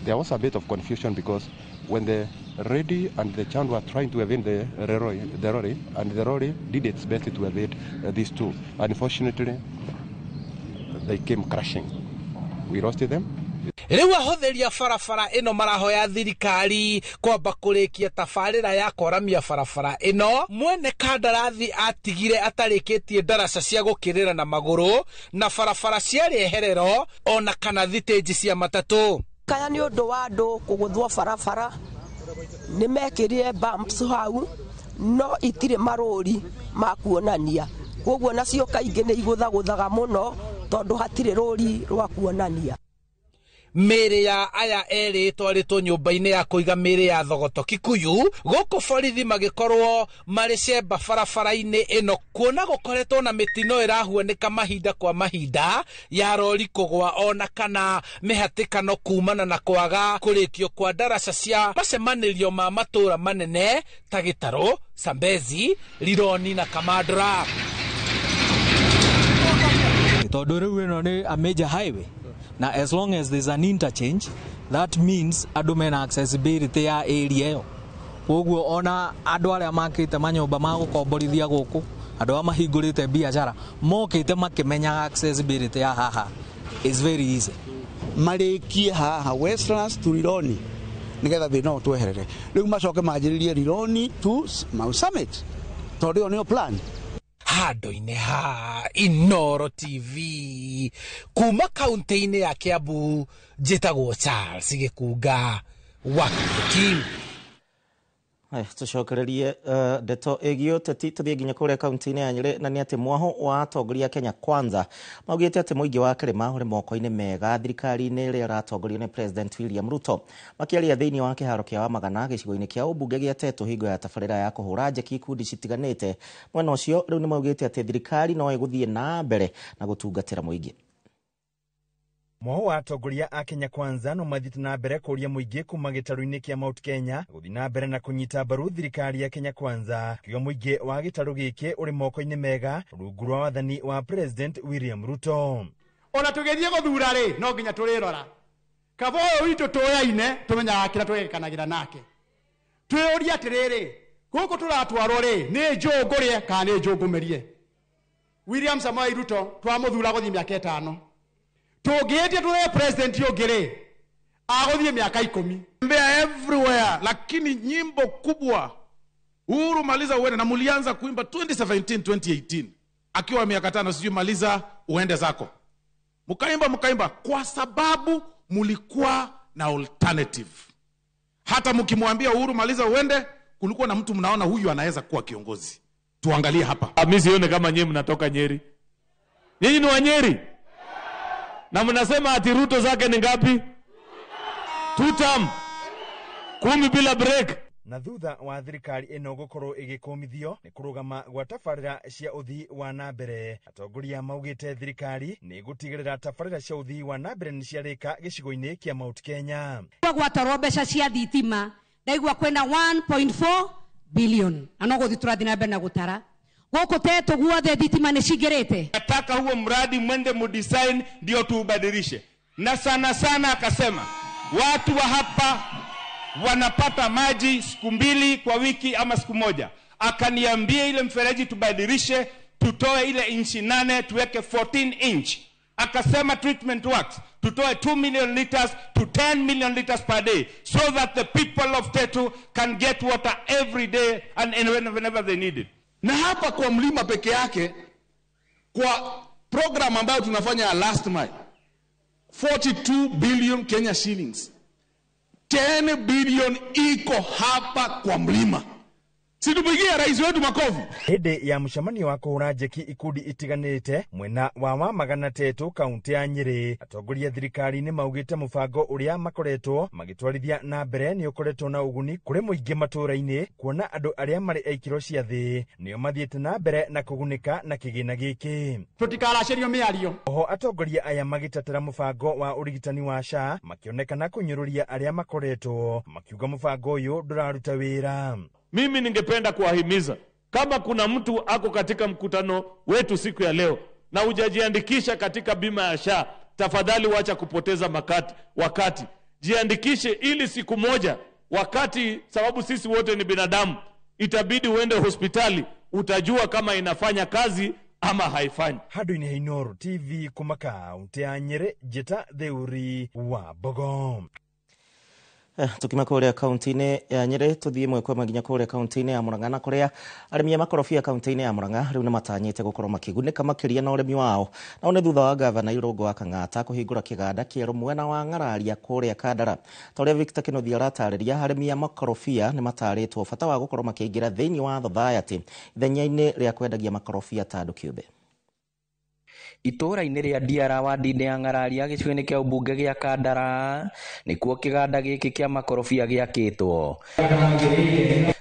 there was a bit of confusion because when the lady and the child were trying to evade the lorry, and the lorry did its best to evade these two. Unfortunately, they came crashing. We lost them. Rĩu ahũthĩri a barabara ĩno marahoya thirikari kwamba kũrĩkia tabarĩra ya kwaramia barabara ĩno. Mwene kandarathi atigire atarĩkĩtie ndaraca cia gũkĩrĩra na magũrũ na barabara cia rĩeherero ona kana thitĩnji cia matatũ. Kaya nĩ ũndũ wa andũ kũgũthwo barabara, nĩ mekĩrire bumps hau no itirĩ marũri ma kuonania, koguo nacio kaingĩ nĩ igũthagũthaga mũno tondũ hatirĩ rũri rwa kuonania. Mĩĩrĩ ya aya erĩ ĩtwarĩtwo nyũmba-inĩ ya kũiga mĩĩrĩ ya Thogoto Kikuyu, gũkũ borithi magĩkorwo marĩ cemba barabara-inĩ ĩno, kuona gũkoretwo na mĩtino ĩrahuanĩka mahinda kwa mahinda ya rori kũgwa ona kana mĩhatĩkano kumana na kwaga kũrĩkio kwa ndaraca cia macemanĩrio ma matũũra manene ta Gĩtarũ, Sambezi, Rironi na Kamandũra. Tondũ rĩu ĩno nĩ a major highway, na as long as there's an interchange, that means andũ mena accessibility ya area ĩyo. Koguo ona andũ arĩa makĩte manyũmba ma gũkomborithia gũkũ, andũ arĩa mahingũrĩte biacara mokĩte makĩmenyaga accessibility ya haha is very easy. Marĩkie haha Westlands to Rironi nĩgetha thĩna ũyũ tweherere. Rĩu macoke manjĩrĩrie Rironi to Mau Summit, tondũ ĩyo nĩyo plan. Handũ-inĩ ha Inooro TV kuma kaunti-inĩ ya Kiambu, njĩtagwo Charles Gĩkunga wa Kĩbũki. Tũcokererie ndeto ĩgiĩ ũteti tũthiĩ nginya kũrĩa kaunti-inĩ ya Nyĩrĩ, na nĩ atĩ mwaho wa atongoria Kenya Kwanza maugĩte atĩ mũingĩ wa kĩrĩma ũrĩ moko-inĩ mega thirikari-inĩ ĩrĩa ĩratongorio nĩ President William Ruto. Makĩaria thĩinĩ wa kĩharo kĩa Wamagana gĩcigo-inĩ kĩa ũmbunge gĩa Tetu hingo ya tabarĩra ya kũhũra njeki ikundi citiganĩte, mwena ũcio rĩu nĩ maugĩte atĩ thirikari no ĩgũthiĩ na mbere na gũtungatĩra mũingĩ. Mwaho wa atongoria a Kenya Kwanza no mathiĩte na mbere kũria mũingĩ kuma gĩtarũ-inĩ kĩa Mount Kenya gũthiĩ na mbere na kũnyita mbaru thirikari ya Kenya Kwanza, kiuga mũingĩ wa gĩtarũ gĩkĩ ũrĩ moko-inĩ mega rungu rwa wathani wa President William Ruto. Ona tũgĩthiĩ gũthura rĩ, no nginya tũrĩrora kaba ũyũ witũ tũyaine, tũmenyaga kĩrĩa tũgĩkanagĩra nake. Twĩyũrie atĩrĩrĩ, gũkũ tũratwarwo rĩ, nĩ njũngũrĩe kana nĩ njũngũmĩrie? William Samoei Ruto twamũthura gũthiĩ mĩaka 5, tũngĩhĩtia tũhe president ũngĩ rĩ, agũthiĩ mĩaka 10. Mbea everywhere, lakini nyimbo kubwa Uhuru maliza uende, na mulianza kuimba 2017 2018 akiwa miaka 5, sijui maliza uende zako. Mkaimba kwa sababu mulikuwa na alternative. Hata mkimwambia Uhuru maliza uende, kulikuwa na mtu mnaona huyu anaweza kuwa kiongozi. Tuangalie hapa. Mimi sione kama nyinyi mnatoka Nyeri. Nyinyi ni wa Nyeri? Na mnasema ati Ruto zake ni ngapi? 2 term. 10 bila break. Na thutha wa thirikari ĩno gũkorwo ĩgĩkũmithio nĩ kũrũgama gwa tabarĩra cia ũthii wa na mbere, atongoria maugĩte thirikari nĩ ĩgũtigĩrĩra tabarĩra cia ũthii wa na mbere nĩ ciarĩka gĩcigo-inĩ kĩa Mount Kenya. Gwatarwo mbeca cia thitima ndaigua kwĩna 1.4 billion na no gũthiĩ tũrathiĩ na mbere na gũtara gũkũ Tetu guothe thitima nĩ cingĩrĩte. Nataka huo mradi mwende mudesign ndio tuubadilishe, na sana sana akasema watu wa hapa wanapata maji siku 2 kwa wiki ama siku 1. Akaniambia ile mfereji tubadilishe, tutoe ile inchi 8 tuweke 14 inch. Akasema treatment works, tutoe 2 million liters to 10 million liters per day so that the people of Tetu can get water every day and whenever they need it. Na hapa kwa mlima peke yake, kwa Program ambayo tunafanya ya last mile, 42 billion Kenya shillings, 10 billion iko hapa kwa mlima. Si tupigie rais wetu makofi. Hĩndĩ ya mũcemanio wa kũhũra njeki ikundi itiganĩte mwena wa Wamagana Tetũ kaunti ya Nyĩrĩ, atongoria thirikari nĩ maugĩte mũbango ũrĩa makoretwo magĩtwarithia na mbere nĩ ũkoretwo na ũguni kũrĩ mũingĩ matũũra-inĩ, kuona andũ arĩa marĩ a ikĩro cia thĩ nĩo mathiĩte na mbere na kũgunĩka na kĩgĩna gĩkĩ. Tũtikaracĩrio mĩario. Oho atongoria aya magĩtetera mũbango wa ũrigitani wa SHA makĩonekana kũnyũrũria arĩa makoretwo makiuga mũbango ũyũ ndũraruta wĩra. Mimi ningependa kuwahimiza, kama kuna mtu ako katika mkutano wetu siku ya leo na hujajiandikisha katika bima ya SHA, tafadhali wacha kupoteza wakati. Jiandikishe ili siku moja wakati, sababu sisi wote ni binadamu, itabidi uende hospitali, utajua kama inafanya kazi ama haifanyi. Handũ-inĩ ha Inooro TV kuma kaunti ya Nyĩrĩ, Njĩta Theuri wa Mbogo. Tukima kuria kaunti-inĩ ya Nyĩrĩ, tuthiĩ ĩmwe kwa ĩmwe nginya kũrĩa kaunti-inĩ ya Murang'a, na kũrĩa arĩmi a makorobia kaunti-inĩ ya Murang'a rĩu nĩ matanyĩte gũkorwo makĩgunĩka makĩria na ũrĩmi wao. Nao nĩ thutha wa gavana Irũngũ wa Kang'ata kũhingũra kĩganda kĩerũ mwena wa Ng'araria kũrĩa Kandara. Ta ũrĩa Victor Kĩnuthia aratarĩria, arĩmi a makorobia nĩ matarĩtwo bata wa gũkorwo makĩingĩra thĩinĩ wa thothaitĩ ithenya-inĩ rĩa kwendagia makorobia ta andũ kĩũmbe. Itũũra-inĩ rĩa Ndiara wadi-inĩ ya Ng'araria gĩcigo-inĩ kĩa ũmbunge gĩa Kandara nĩkuo kĩganda gĩkĩ kĩa makorobia gĩakĩtwo.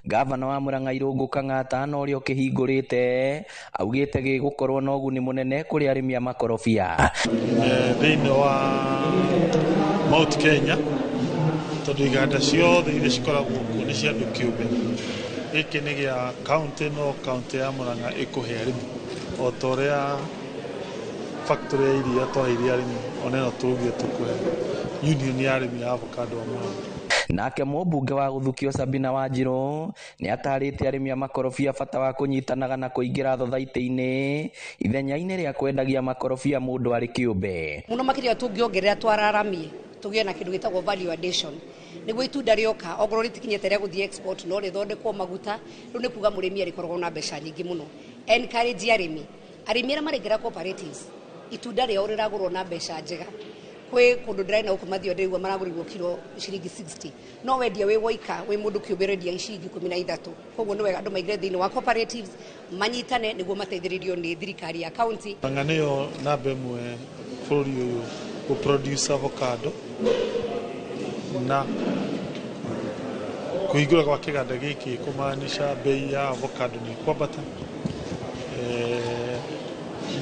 Gavana wa Murang'a Irũngũ Kang'ata na ũrĩa ũkĩhingũrĩte augĩte gĩgũkorwo na ũguni mũnene kũrĩ arĩmi a makorobia. Thĩinĩ wa Mount Kenya, tondũ iganda ciothe iria cikoragwo kuo nĩ cia andũ kĩũmbe, gĩkĩ nĩ gĩa kaunti, no kaunti ya Murang'a ĩkũhe arĩmi o ta ũrĩa factory ya iria twaheire arĩmi, ona ĩno tũrugire tũkũhe union ya arĩmi ya avocado a Murang'a. Nake mũmbunge wa Gũthukio Sabina Wanjirũ nĩ atarĩte arĩmi a makorobia bata wa kũnyitanaga na kũingĩra thothaitĩ-inĩ ithenya-inĩ rĩa kwendagia makorobia mũndũ arĩ kĩũmbe. Mũno makĩria tũngĩongerera twararamie tũgĩe na kĩndũ gĩtagwo value addition, nĩguo itunda rĩoka okorwo rĩtikinyĩte rĩa gũthiĩ export no rĩthondekwo maguta, rĩu nĩ kuga mũrĩmi arĩkoragwo na mbeca nyingĩ mũno. Encourage arĩmi arĩmi arĩa maraingĩra cooperatives, itunda rĩao rĩragũrwo na mbeca njega. Kwĩ kũndũ ndĩraina gũkũ Mathioya ndĩraigua maragũrirwo kiro ciringi 60, no wendia wĩ woika wĩ mũndũ kĩũmbe ũrendia ciringi 13. Koguo nĩ wega andũ maingĩre thĩinĩ wa cooperatives manyitane nĩguo mateithĩrĩrio nĩ thirikari ya county. Murang'a nĩyo namba ĩmwe bũrũri ũyũ gũ produce avocado, na kũhingũra gwa kĩganda gĩkĩ kũmaanisha bei ya avocado nĩ ĩkwambata,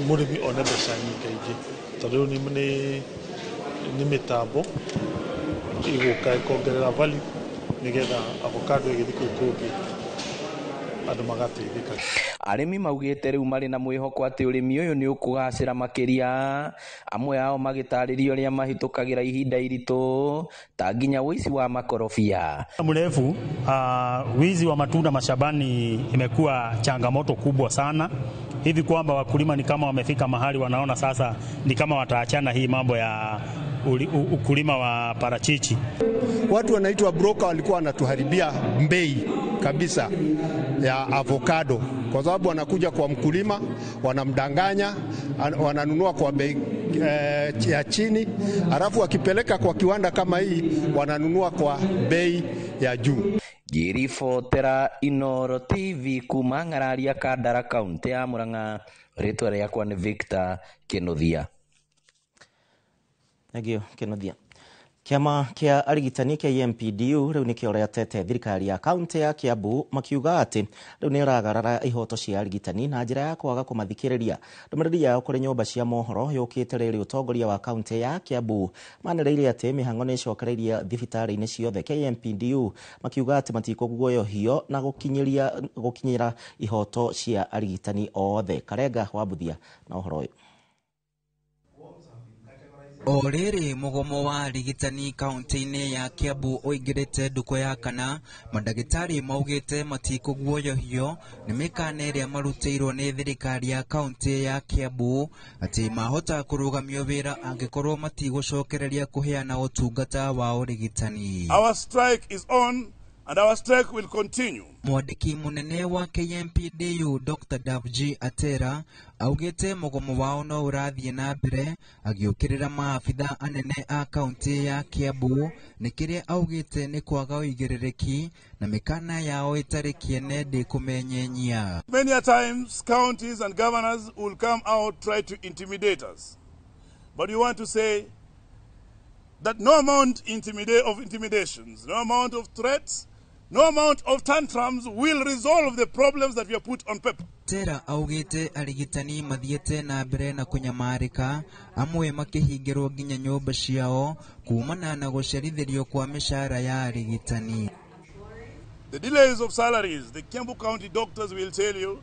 mũrĩmi one mbeca nyingaingĩ, tondũ rĩu nĩ mĩtambo ĩgũka ĩkongerera value nĩgetha avocado ĩgĩthiĩ kũu kũngĩ andũ magateithĩka. Arĩmi maugĩte rĩu marĩ na mwĩhoko atĩ ũrĩmi ũyũ nĩ ũkũgacĩra makĩria, amwe ao magĩtarĩria ũrĩa mahĩtũkagĩra ihinda iritũ ta nginya ũici wa makorobia. Mrefu wizi wa matunda mashambani imekuwa changamoto kubwa sana, hivi kwamba wakulima ni kama wamefika mahali wanaona sasa ni kama wataachana hii mambo ya ukulima wa parachichi. Watu wanaitwa broker walikuwa wanatuharibia bei kabisa ya avocado, kwa sababu wanakuja kwa mkulima, wanamdanganya, wananunua kwa bei ya chini, halafu wakipeleka kwa kiwanda kama hii wananunua kwa bei ya juu. Ngĩribotera Inooro TV kuma Ng'araria Kandara kaunti ya Murang'a, rĩtwa rĩakwa nĩ Victor Kĩnuthia. Thank you Kĩnuthia. Kĩama kĩa arigitani KMPDU rĩu nĩkĩo rĩatete thirikari ya kaunti ya Kiambu makiuga atĩ rĩu nĩ ĩragarara ihoto cia arigitani na njĩra ya kwaga kũmathikĩrĩria. Ndũmĩrĩri yao kũrĩ nyũmba cia mohoro yũkĩte rĩrĩ ũtongoria wa kaunti ya Kiambu manĩrĩire atĩ mĩhang'o nĩ ĩcokereirie thibitarĩ-inĩ ciothe. KMPDU makiuga atĩ matikũguoyohio na gũkinyĩra ihoto cia arigitani othe. Karenga wa Mbuthia na ũhoro ũyũ. O rĩrĩ mũgomo wa arigitani kaunti-inĩ ya Kiambu ũingĩrĩte ndukũ ya kana, mandagĩtarĩ maugĩte matikũguoyohio nĩ mĩkana ĩrĩa marutĩirwo nĩ thirikari ya kaunti ya Kiambu atĩ mahota kũrũgamio wĩra angĩkorwo matigũcokereria kũheana ũtungata wa ũrigitani. Our strike is on And our strike will continue. Mwandĩki mũnene wa KMPDU Dr. Davji Atera augĩte mũgomo wao no ũrathiĩ na mbere agĩũkĩrĩra maabitha anene a kaunti ya Kiambu nĩ kĩrĩa augĩte nĩ kwaga ũigĩrĩrĩki na mĩkana yao ĩtarĩ kĩene ndĩkũmenyenyia. Many a times counties and governors will come out try to intimidate us. But we want to say that no amount of intimidations, no amount of threats, no amount of tantrums will resolve the problems that we have put on paper. Tera augĩte arigitani mathiĩte na mbere na kũnyamarĩka amwe makĩhingĩrwo nginya nyũmba ciao kumana na gũcerithĩrio kwa mĩcara ya arigitani. The delays of salaries, the Kiambu County doctors will tell you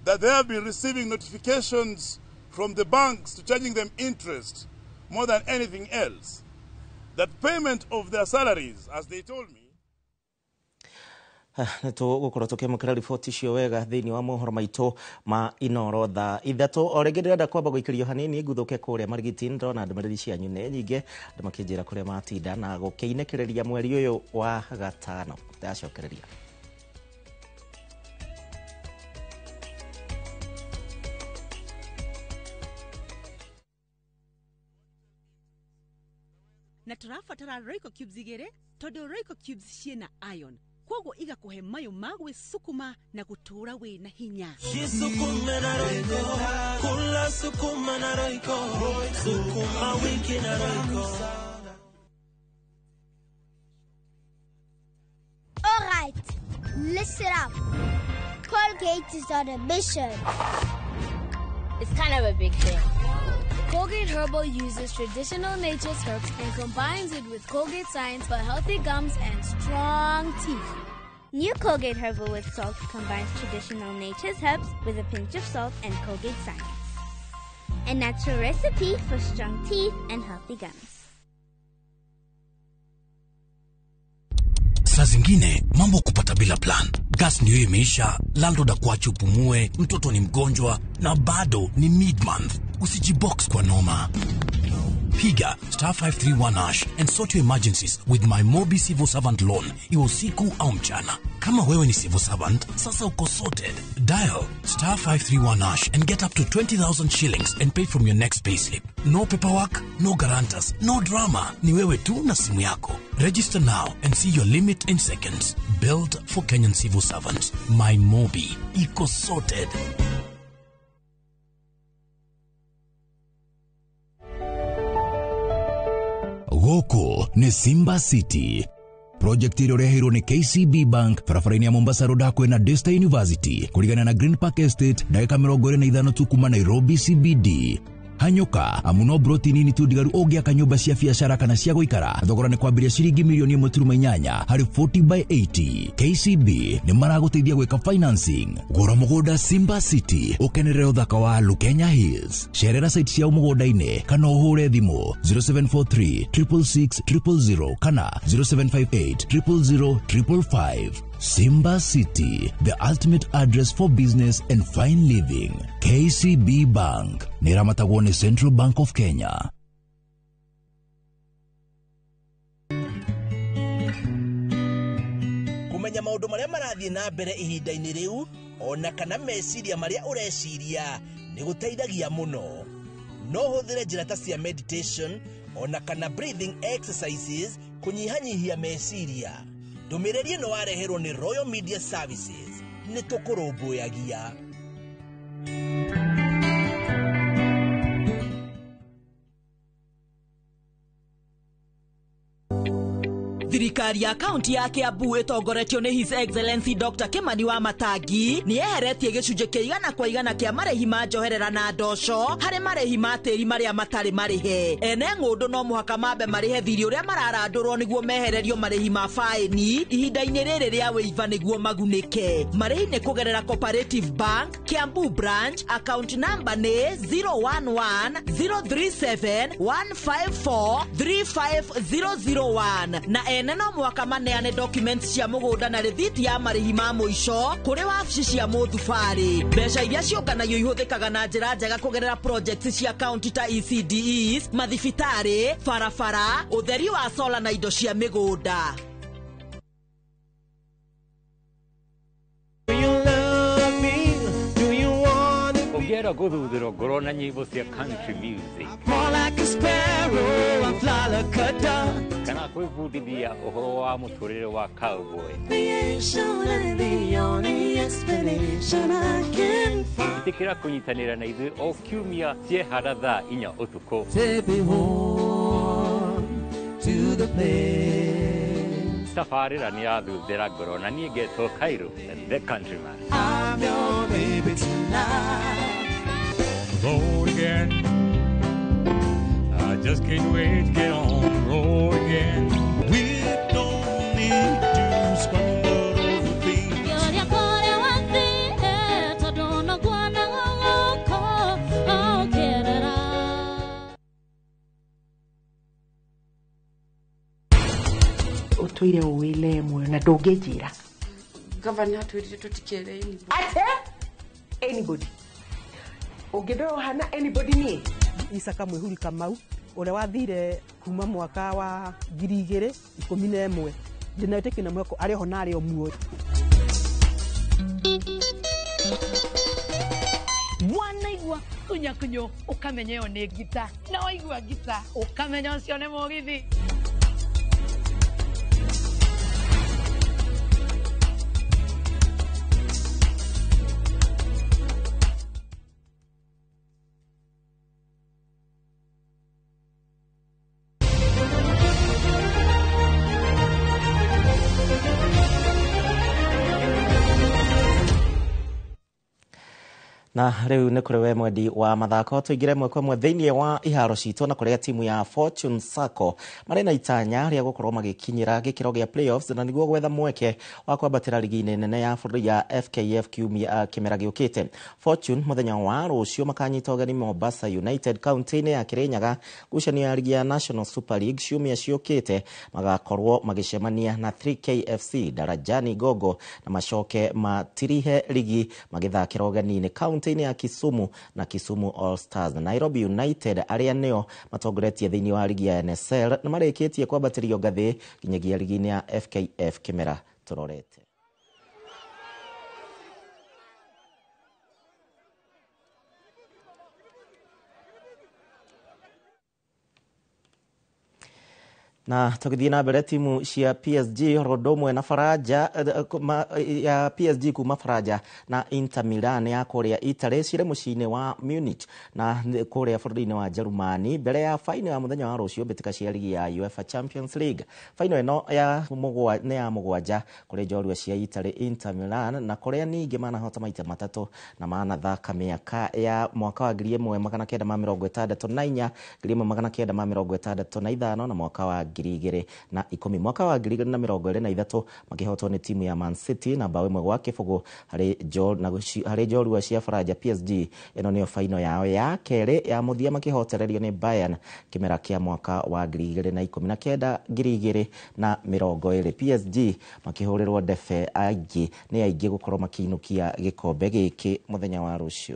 that they have been receiving notifications from the banks to charging them interest more than anything else. That payment of their salaries, as they told me, nä tå gå korwo tå kä amå kä ra riboti icio wega thä inä wa mohoro maitå ma Inoro thaa 3. O rä ngä ndä renda kwamba gå ikä rio hanini nguthå ke kå rä a Marigiti. Ndona ndå mä rä ri cianyu nä nyingä andå makä njä ra kå rä a matinda na gå kä inäkä rä ria mweri å yå wa gatano. Ndacokereria. Na tũrabatara Royco cubes 2 tondũ Royco cubes ciĩna iron koguo igakuhe mayo ma gwĩsukuma na gũtũũra wĩna hinya. Jisukume na Royco, kula sukuma na Royco, sukuma wiki na Royco. All right, listen up. Colgate is on a mission. It's kind of a big thing. Colgate Herbal uses traditional nature's herbs and combines it with Colgate science for healthy gums and strong teeth. New Colgate Herbal with Salt combines traditional nature's herbs with a pinch of salt and Colgate science. A natural recipe for strong teeth and healthy gums. Saa zingine mambo kupata bila plan. Gas ndio imeisha, landlord akuache upumue, mtoto ni mgonjwa na bado ni mid-month. Usijibox kwa noma. Piga star 531 hash and sort your emergencies with my Mobi Civil Servant Loan, iwe usiku au mchana. Kama wewe ni civil servant, sasa uko sorted. Dial star 531 hash and get up to 20,000 shillings and pay from your next payslip. No paperwork, no guarantors, no drama. Ni wewe tu na simu yako. Register now and see your limit in seconds. Built for Kenyan civil servants. My Mobi. Iko sorted. Gũkũ nĩ Simba City. Project ĩrĩa ũreheirwo nĩ KCB Bank barabara-inĩ ya Mombasa Road hakuhĩ na Daystar University kũrigana na Green Park Estate ndagĩka 25 tu kuma Nairobi CBD. Hanyũka amu no broti nini tu ndigaru ũngĩaka nyũmba cia biacara kana cia gũikara. Thogora nĩ kwambĩrĩria ciringi milioni 1.8 harĩ 40 by 80. KCB nĩ maragũteithia gwĩka financing. Gũra mũgũnda Simba City ũkenerere ũthaka wa Lukenya Hills. Cerera site ciao mũgũnda-inĩ kana ũhũre thimũ 0743 666 000 kana 0758 000 555. Simba City, the ultimate address for business and fine living. KCB Bank, nĩramatagwo nĩ Central Bank of Kenya. Kũmenya maũndũ marĩa marathiĩ na mbere ihinda-inĩ rĩu ona kana meciria marĩa ũreciria nĩ gũteithagia mũno. No ũhũthĩre njĩra ta cia meditation ona kana breathing exercises kũnyihanyihia meciria. Ndũmĩrĩri ĩno wareherwo nĩ Royal Media Services. Nĩ tũkũrũmbũyagia. Thirikari ya kaunti ya Kiambu ĩtongoretio nĩ His Excellency Dr. Kimani wa Matangi nĩ yeheretie gĩcunjĩ kĩa 100% kĩa marĩhi ma njoherera na ndoco harĩ marĩhi ma tĩri marĩa matarĩ marĩhe. Ene ng'ũndũ no mũhaka mambe marĩhe thirĩ ũrĩa mararandũrwo nĩguo mehererio marĩhi ma faĩni ihinda-inĩ rĩrĩ rĩa wĩiva nĩguo magunĩke. Marĩhi nĩ kũgerera Cooperative Bank, Kiambu Branch, account number nĩ 011 037 154 35001 na ene no mwaka maneane documents cia mũgũnda na rĩthiti ya marĩhi ma mũico kũrĩ wabici cia mũthubarĩ. Mbeca iria ciũnganagio ihũthĩkaga na njĩra njega kũgerera projects cia county ta ECDEs, mathibitarĩ, barabara, ũtheri wa sola na indo cia mĩgũnda. Ũngĩenda gũthuthĩrwo ngoro na nyĩmbo cia country music More like a sparrow, I fly like a dove. Kana kwĩbundithia ũhoro wa mũtũrĩre wa cowboy, Creation and the only explanation I can find. Ĩtĩkĩra kũnyitanĩra na ithuĩ o kiumia ciehara thaa 4 ũtukũ. Take me home to the place. Tabarĩra nĩ yathuthĩra ngoro na niĩ ngetwo Cairo the countryman. I'm your baby tonight. Road again. I just can't wait to get on the road again. We don't need to squabble over things. Ũtũire ũĩ muoyo na ndũngĩnjĩra. Gavana atwĩrire tũtikere anybody. Ate? Anybody. Ũngĩndora ũhana anybody niĩ? Isaka Mwihuri Kamau ũrĩa wathire kuma mwaka wa 2011 ndĩna wĩtĩkio na mwĩhoko arĩ oho na arĩ o muoyo. Wanaigua kunyakunyo ũkamenya ĩyo nĩ ngita, na waigua ngita ũkamenya ũcio nĩ mũgithi. Na rĩu nĩ kũrĩ we mwendi wa mathako tũingĩre ĩmwe kwa ĩmwe thĩinĩ wa iharo citũ na kũrĩa timu ya Fortune Sacco marĩ na itanya rĩa gũkorwo magĩkinyĩra gĩkĩro gĩa playoffs na nĩguo gwetha mweke wa kwambatĩra ligi-inĩ nene ya bũrũri ya FKF kiumia kĩmera gĩũkĩte. Fortune mũthenya wa rũciũ makanyita ũgeni Mombasa United kaunti-inĩ ya Kirinyaga ngucanio ya ligi ya National Super League ciumia ciũkĩte magakorwo magĩcemania na 3KFC Darajani Gogo na macoke matirihe ligi magĩthakĩra ũgeni-inĩ kaunti ya Kisumu na Kisumu All Stars. Na Nairobi United arĩa nĩo matongoretie thĩinĩ wa ligi ya NSL na marĩkĩtie kwambatĩrio ngathĩ nginyagia ligi-inĩ ya FKF kĩmera tũrorete. Na tũgĩthiĩ na mbere timu cia PSG oro ũmwe na Faranja ya PSG kuma Faranja na Inter Milan ya kũrĩa Italy cirĩ mũciĩ-inĩ wa Munich na kũrĩa bũrũri-inĩ wa Jerumani mbere ya faino ya mũthenya wa rũciũ mbĩtĩka cia ligi ya UEFA Champions League. Faino ĩno nĩ ya mũgwanja kũrĩ njorua cia Italy Inter Milan na kũrĩa ningĩ manahota maita matatũ na manathaka mĩaka ya mwaka wa 1964, 1965 na mwaka wa 2010. Mwaka wa 2023 makĩhotwo nĩ timu ya Man City na bao 1-0 harĩ njorua cia Faranja PSG. Ĩno nĩyo faino yao ya kerĩ ya mũthia makĩhotererio nĩ Bayern kĩmera kĩa mwaka wa 2019 2020. PSG makĩhũrĩrwo ndebe aingĩ nĩ aingĩ gũkorwo makĩinũkia gĩkombe gĩkĩ mũthenya wa rũciũ.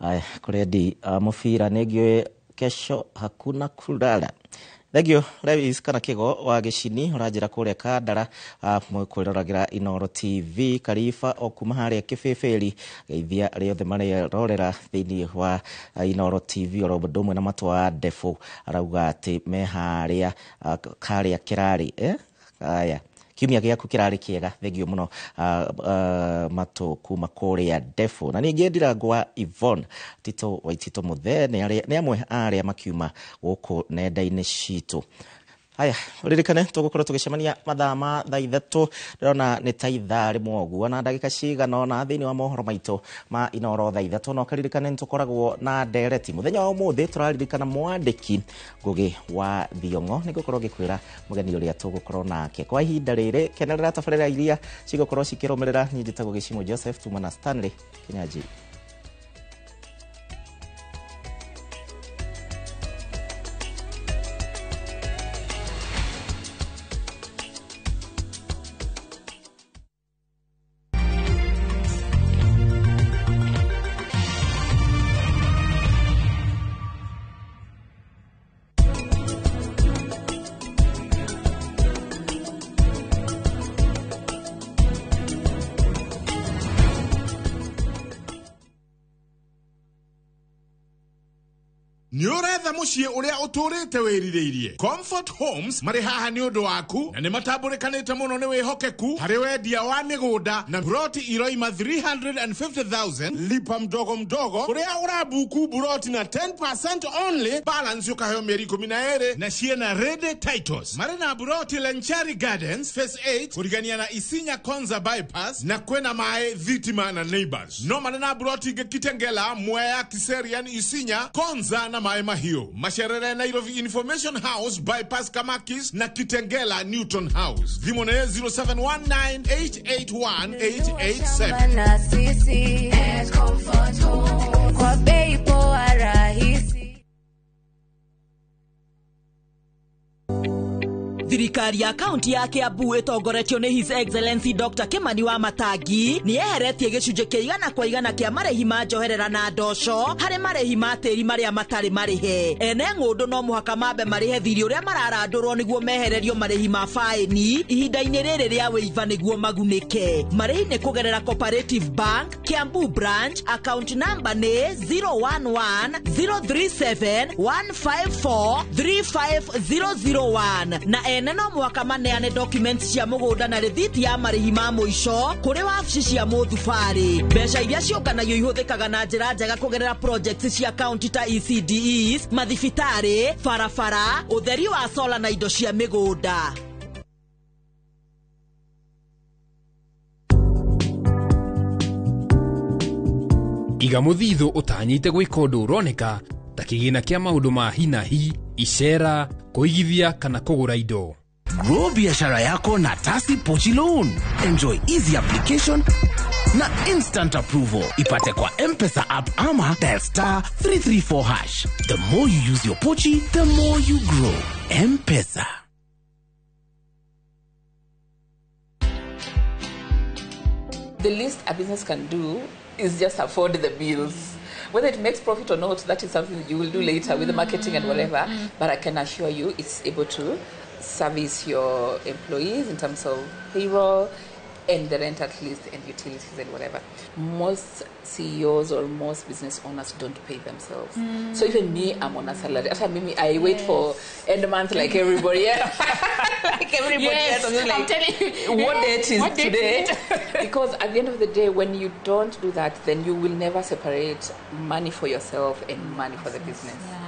Aya, kũrĩ mũbira nĩ ngĩũĩ kesho hakuna kulala. Thengio Lewis kana Kigo wa Gĩcini ũranjĩra kũrĩa Kandara kwĩroragĩra Inooro TV Kariba o kuma harĩa Kĩbĩbĩri geithia rĩothe marerorera thĩinĩ wa Inooro TV oro ũndũ ũmwe na matũ wa Ndebũ arauga atĩ me harĩa harĩa kĩrarĩ aya kiumia gĩaku kĩrarĩ kĩega. Thengio mũno matũ kuma kũrĩa Ndebũ. Na ningĩ Ndirangwa Yvonne Tito Waitito Mũthee nĩ amwe arĩa makiuma gũkũ nenda-inĩ citũ. Haya, ririkane tũgũkorwo tũgĩcemania mathaa ma thaa 3 ndĩrona nĩ ta ithaa rĩmwe ũguo na ndagĩka cigana ũna thĩinĩ wa mohoro maitũ ma Inooro thaa 3. No karirikane nĩ tũkoragwo na ndereti mũthenya wa ũmũthĩ tũraririkana mwandĩki Ngũgĩ wa Thiong'o. Nĩ ngũkorwo ngĩkwĩra mũgeni ũrĩa tũgũkorwo nake kwa ihinda rĩrĩ. Kenerera tabarĩra iria cigũkorwo cikĩrũmĩrĩra. Niĩ njĩtagwo Gĩcimũ Joseph tuma na Stanley Kinyanjui. Nĩ ũretha mũciĩ ũrĩa ũtũrĩte wĩrirĩirie. Comfort Homes marĩ haha nĩ ũndũ waku na nĩ matambũrĩkanĩte mũno nĩ wĩhokeku harĩ wendia wa mĩgũnda na broti iroima 350,000 lipa mdogo mdogo ũrĩa ũrabuku buroti na 10% only, balance ũkaheo mĩeri 12 na ciĩna ready titles. Marĩ na buroti Lenchari Gardens Phase 8 kũrigania na Isinya Konza bypass na kwĩna maĩ, thitima na neighbors. No marĩ na buroti ingĩ Kitengela, Mwea, Kiserian, Isinya, Konza na Maĩ Mahiũ. Macerere Nairobi Information House bypass Kamakis na Kitengela Newton House. Thimũ nĩ 0719881887. Na sisi at Comfort Home kwa bei poa rahisi. Thirikari ya kaunti ya Kiambu ĩtongoretio nĩ His Excellency Dr. Kimani wa Matangi nĩ yeheretie gĩcunjĩ kĩa 100% kĩa marĩhi ma njoherera na ndoco harĩ marĩhi ma tĩri marĩa matarĩ marĩhe. Ene ng'ũndũ no mũhaka mambe marĩhe thirĩ ũrĩa mararandũrwo nĩguo mehererio marĩhi ma faĩni ihinda-inĩ rĩrĩ rĩa wĩiva nĩguo magunĩke. Marĩhi nĩ kũgerera Cooperative Bank Kiambu branch, account number nĩ 011 037 154 35001 na ene no mwaka maneane documents cia mũgũnda na rĩthiti ya marĩhi ma mũico kũrĩ wabici cia mũthubarĩ. Mbeca iria ciũnganagio ihũthĩkaga na njĩra njega kũgerera projects cia county ta ECDEs, mathibitarĩ, barabara, ũtheri wa sola na indo cia mĩgũnda. Iga mũthithũ ũtanyĩte gwĩka ũndũ ũroneka ta kĩgĩna kĩa maũndũ ma hi na hi, icera, kũigithia kana kũgũra indo. Grow biashara yako na Tasi Pochi Loan. Enjoy easy application na instant approval. Ipate kwa M-Pesa app ama dial star 334 hash. The more you use your Pochi, the more you grow. M-Pesa. The least a business can do is just afford the bills. Whether it makes profit or not, that is something that you will do later with the marketing and whatever. But I can assure you it's able to service your employees in terms of payroll and the rent at least and utilities and whatever. Most CEOs or most business owners don't pay themselves. So even me, I'm on a salary. After me, I wait for end month like everybody else. Like everybody else. I'm like, I'm telling you, what date is what today? Because at the end of the day, when you don't do that, then you will never separate money for yourself and money for the business. Yeah.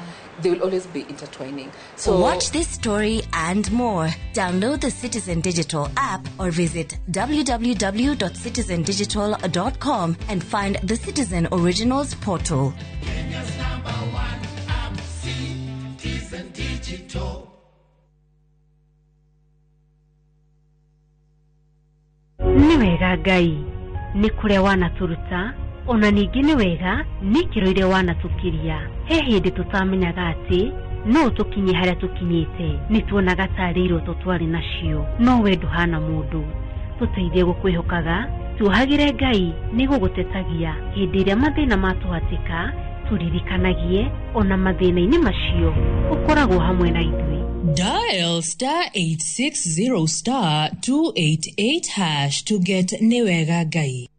They will always be intertwining. So watch this story and more. Download the Citizen Digital app or visit www.citizendigital.com and find the Citizen Originals portal. Kenya's number one app, Citizen Digital. Nĩ wega Ngai nĩ kũrĩa wanatũruta ona ningĩ nĩ wega nĩ ikĩro iria wanatũkiria. He hĩndĩ tũtamenyaga atĩ no tũkinye harĩa tũkinyĩte, nĩ tuonaga tarĩ iroto twarĩ nacio, no we ndũhana mũndũ. Tũteithie gũkwĩhokaga, tuohagĩre Ngai nĩ gũgũtetagia hĩndĩ ĩrĩa mathĩna matũhatĩka, tũririkanagie ona mathĩna-inĩ macio ũkoragwo hamwe na ithuĩ. Dial star 860 star 288 hash to get Nĩwega Ngai.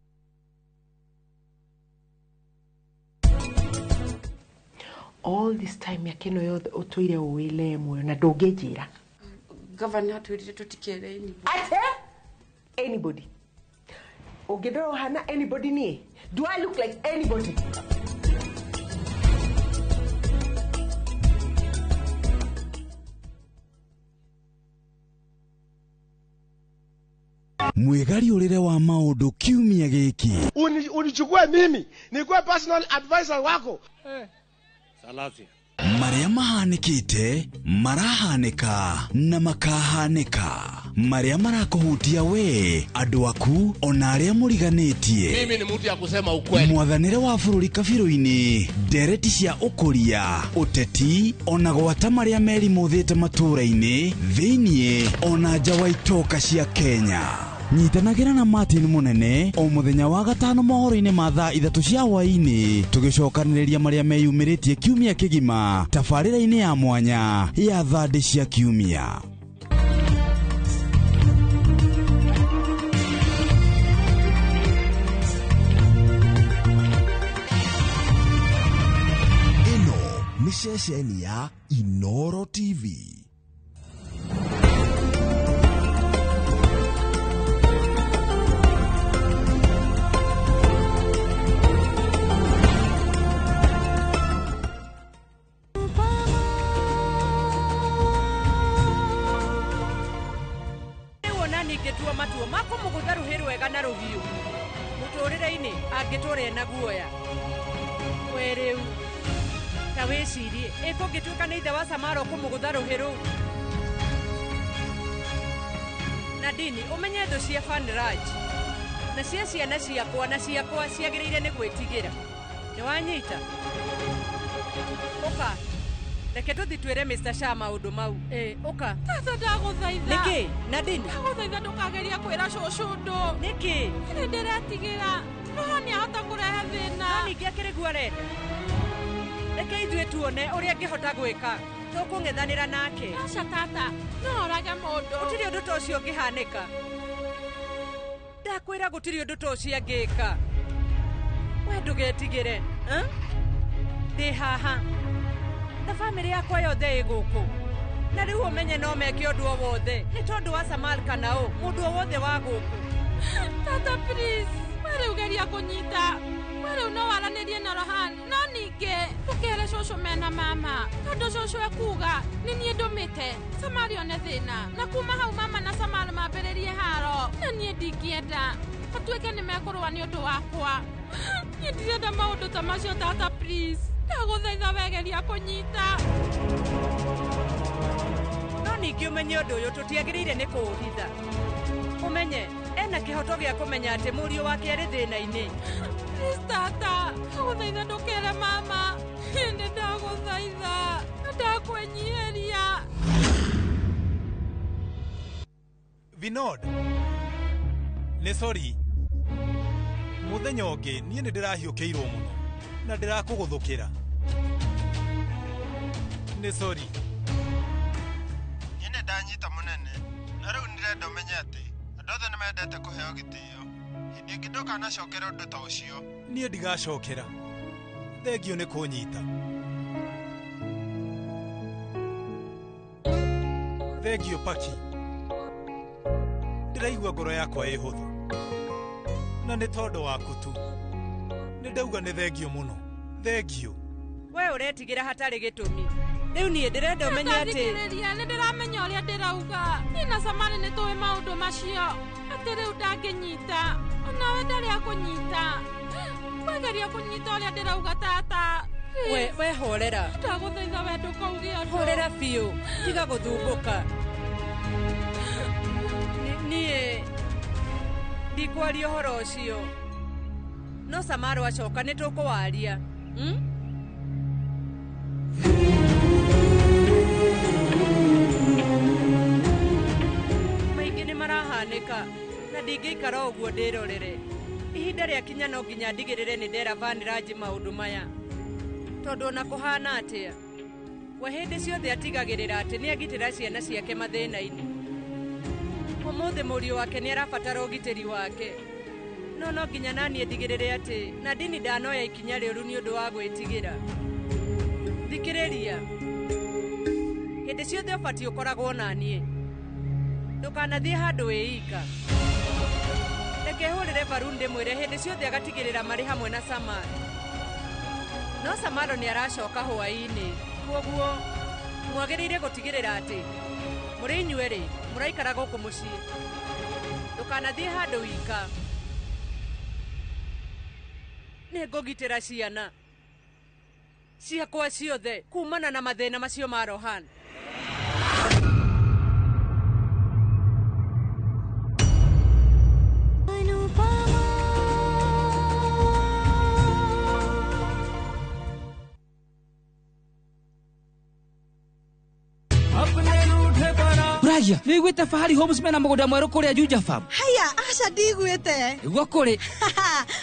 All this time mĩaka ĩno yothe ũtũire ũĩle muoyo na ndũngĩnjĩra. Governor atwĩrire tũtikere anybody. Ate? Anybody. Ũngĩndora ũhana anybody niĩ? Do I look like anybody? Mwĩgariũrĩre wa maũndũ kiumia gĩkĩ. Unichukue mimi nikuwe personal advisor wako. Marĩa mahanĩkĩte, marahanĩka na makahanĩka. Marĩa marakũhutia we, andũ aku, ona arĩa mũriganĩtie. Mimi ni mtu ya kusema ukweli. Mwathanĩre wa bũrũri kabirũ-inĩ, ndereti cia ũkũria, ũteti, ona gwata marĩa merimũthĩte matũũra-inĩ, thĩiniĩ, ona nja wa itoka cia Kenya. Nyitanagĩra na Martin Munene o mũthenya wa gatano mohoro-inĩ ma thaa 3 cia hwaĩ-inĩ, tũgĩcokanĩrĩria marĩa meyumĩrĩtie kiumia kĩgima tabarĩra-inĩ ya mwanya ya thandĩ cia kiumia. Ĩno Nĩ ceceni ya Inoro TV. Rĩu ona ningĩtua matua ma kũmũgũtha rũhĩ rwega na rũhiũ mũtũrĩre-inĩ angĩtũra ena guoya. We rĩu ta wĩcirie ĩ kũngĩtuĩka nĩ ithe wa Samara ũkũmũgũtha rũhĩ rũu. Nadini ũmenye thũ cia Vanraj na cia ciana ciakwa na ciakwa ciagĩrĩire nĩ gwĩtigĩra. Nĩ wanyita? Ũka reke tũthi twĩre Mr. Shah maũndũ mau. Ĩ ũka. Tata ndagũthaitha. Nĩkĩ Nadini? Ndagũthaitha ndũkageria kwĩra cũcũ ũndũ. Nĩkĩ? Nĩ ndĩretigĩra Roho nĩahota kũrehe thĩna. No ningĩ akĩrĩ guo arenda. Reke ithuĩ tuone ũrĩa angĩhota gwĩka. Tũkũng'ethanĩra nake. Aca tata, no orage mũndũ. Gũtirĩ ũndũ ta ũcio ũngĩhanĩka. Ndakwĩra gũtirĩ ũndũ ta ũcio angĩka. We ndũgetigĩre. Ndĩ haha na bamĩrĩ yakwa yothe ĩ gũkũ. Na rĩu ũmenye no meke ũndũ o wothe nĩ tondũ wa Samal kana ũ mũndũ o wothe wa gũkũ. Tata please, we rĩu geria kũnyita. We rĩu no waranĩrie na Rohan, no ningĩ ndũkere cũcũ mena mama tondũ cũcũ ekuga nĩ niĩ ndũmĩte Samal one thĩna na kuma hau mama na Samal mambĩrĩrie haro na niĩ ndingĩenda matuĩke nĩ mekũrũa nĩ ũndũ wakwa. Niĩ ndirenda maũndũ ta macio tata please. Ndagũthaitha wegeria kũnyita. No ningĩ ũmenye ũndũ ũyũ tũtiagĩrĩire nĩ kũũhitha. Ũmenye ena kĩhoto gĩa kũmenya atĩ mũriũ wake arĩ thĩna-inĩ. Please tata, ndagũthaitha ndũkere mama. Nĩ ndagũthaitha, ndakwĩnyihĩria. Vinod, nĩ sorry. Mũthenya ũngĩ niĩ nĩ ndĩrahiũkĩirwo mũno na ndĩrakũgũthũkĩra. Nĩ sorry. Niĩ nĩ ndanyita mũnene na rĩu nĩndĩrenda ũmenye atĩ andũ othe nĩ mendete kũheo gĩtĩo. Hĩndĩ ĩngĩ ndũkanacokere ũndũ ta ũcio. Niĩ ndigacokera. Thengio nĩ kũnyita. Thengio Paki. Ndĩraigua ngoro yakwa ĩ hũthũ. Na nĩ tondũ waku tu. Nĩ ndauga nĩ thengio mũno. Thengio. We ũretigĩra hatarĩ gĩtũmi. Rĩu niĩ ndĩrenda ũmenye atĩ Thikĩrĩria, nĩ ndĩramenya ũrĩa ndĩrauga. Niĩ na Samal nĩ tũĩ maũndũ macio. Atĩ rĩu ndangĩnyita. Onawe ndarĩ akũnyita. Wegeria kũnyita ũrĩa ndĩrauga tata. We horera. Ndagũthaitha we ndũkauge ũndũ. Horera biũ. Tiga gũthumbũka. Niĩ ndikwaria ũhoro ũcio. No Samaro acoka nĩ tũkũwaria. Maingĩ nĩ marahanĩka na ndingĩikara ũguo ndĩrorere. Ihinda rĩakinya no nginya ndigĩrĩre nĩ ndera Vanraj maũndũ maya. Tondũ ona kũhana atĩa, we hĩndĩ ciothe atigagĩrĩra atĩ nĩ agitĩra ciana ciake mathĩna-inĩ. Ũmũthĩ mũriũ wake nĩ arabatara ũgitĩri wake. No no nginya naniĩ ndigĩrĩre atĩ Nadini ndanoya ikinya rĩũru nĩ ũndũ wa gwĩtigĩra. Thikĩrĩria. Hĩndĩ ciothe ũbatiĩ ũkoragwo na niĩ. Ndũkanathiĩ handũ wĩ ika. Reke hũrĩre Varun ndĩmwĩre hĩndĩ ciothe agatigĩrĩra marĩ hamwe na Samar. No Samaro nĩ aracoka hwaĩ-inĩ. Kwoguo mwagĩrĩire gũtigĩrĩra atĩ mũrĩ inyuerĩ mũraikara gũkũ mũciĩ. Ndũkanathiĩ handũ wika. Nĩ ngũgitĩra ciana ciakwa ciothe kumana na mathĩna macio ma Rohan. Uragia, nĩiguĩte Fahari Homes mena mũgũnda mwerũ kũrĩa Juja Farm? Haya, aca ndiguĩte. Nĩguo kũrĩ.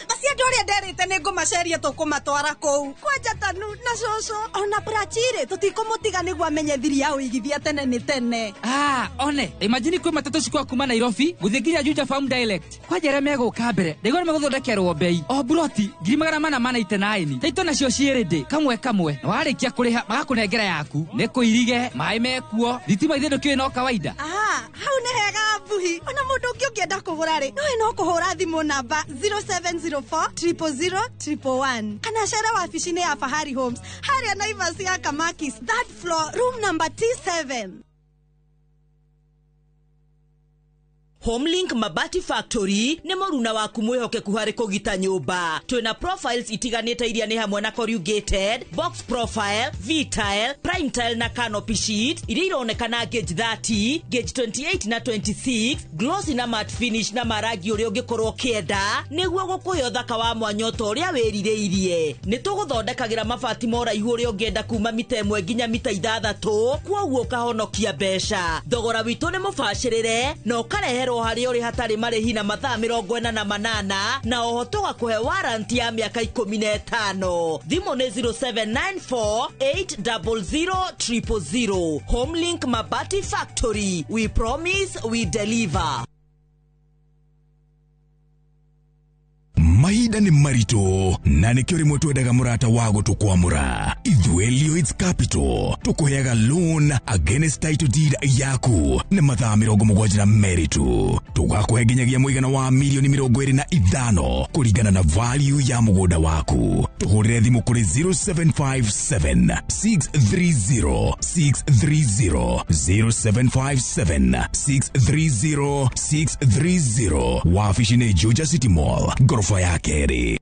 Basi andũ Andũ arĩa nderĩte nĩ ngũmaceria tũkũmatwara kũu. Kwanja Tanu na cũcũ ona Prachire tũtikũmũtiga nĩguo amenye thiri ya ũigithia tene nĩ tene. Ah, one, imagine kwĩ matatũ cikwa kuma Nairobi gũthiĩ nginya Juja Farm Direct. Kwanja arĩa megũka mbere, ndaigua nĩ megũthondekerwo bei. O buroti 489. Taito nacio ciĩ kamwe kamwe. Na warĩkia kũrĩha magakũnengera yaku. Nĩ kũirige, maĩ mekuo, thitima ithe ndũkĩũĩ no kawaida. Ah, hau nĩ hega Mbuhi. Ona mũndũ ũngĩ ũngĩenda kũgũra rĩ, nowe no kũhũra thimũ namba 0704 000 111 kana cere wabici-inĩ ya Fahari Homes harĩa Naivas ya Kamakis, third floor, room number T7. Homelink Mabati Factory nĩ mũruna waku mwĩhokeku harĩ kũgita nyũmba. Twĩna profiles itiganĩte iria nĩ hamwe na corrugated, box profile, V-tile, prime tile na canopy sheet iria ironekana gauge 30, gauge 28 na 26, glossy na matte finish na marangi ũrĩa ũngĩkorwo ũkĩenda nĩguo gũkũhe ũthaka wa mwanya ta ũrĩa wĩrirĩirie. Nĩ tũgũthondekagĩra mabati ma ũraihu ũrĩa ũngĩenda kuma mita 1 nginya mita 6, kwoguo ũkahonokia mbeca. Thogora witũ nĩ mũbacĩrĩre na ũkareherwo harĩa ũrĩ hatarĩ marĩhi na mathaa 48 na oho tũgakũhe warranty ya mĩaka 15. Thimũ nĩ 0794 800 000. Homelink Mabati Factory, we promise we deliver. Mahinda nĩ maritũ na nĩkĩo rĩmwe twendaga mũrata wa gũtũkwamũra. Ithuĩ Lloyds Capital tũkũheaga loan against title deed yaku nĩ mathaa 72 tu. Tũgakũhe nginyagia mũigana wa milioni 25 kũringana na value ya mũgũnda waku. Tũhũrĩre thimũ kũrĩ 0757 630 630 0757 630 630. Wabici nĩ Juja City Mall, ngorofa ya kerĩ.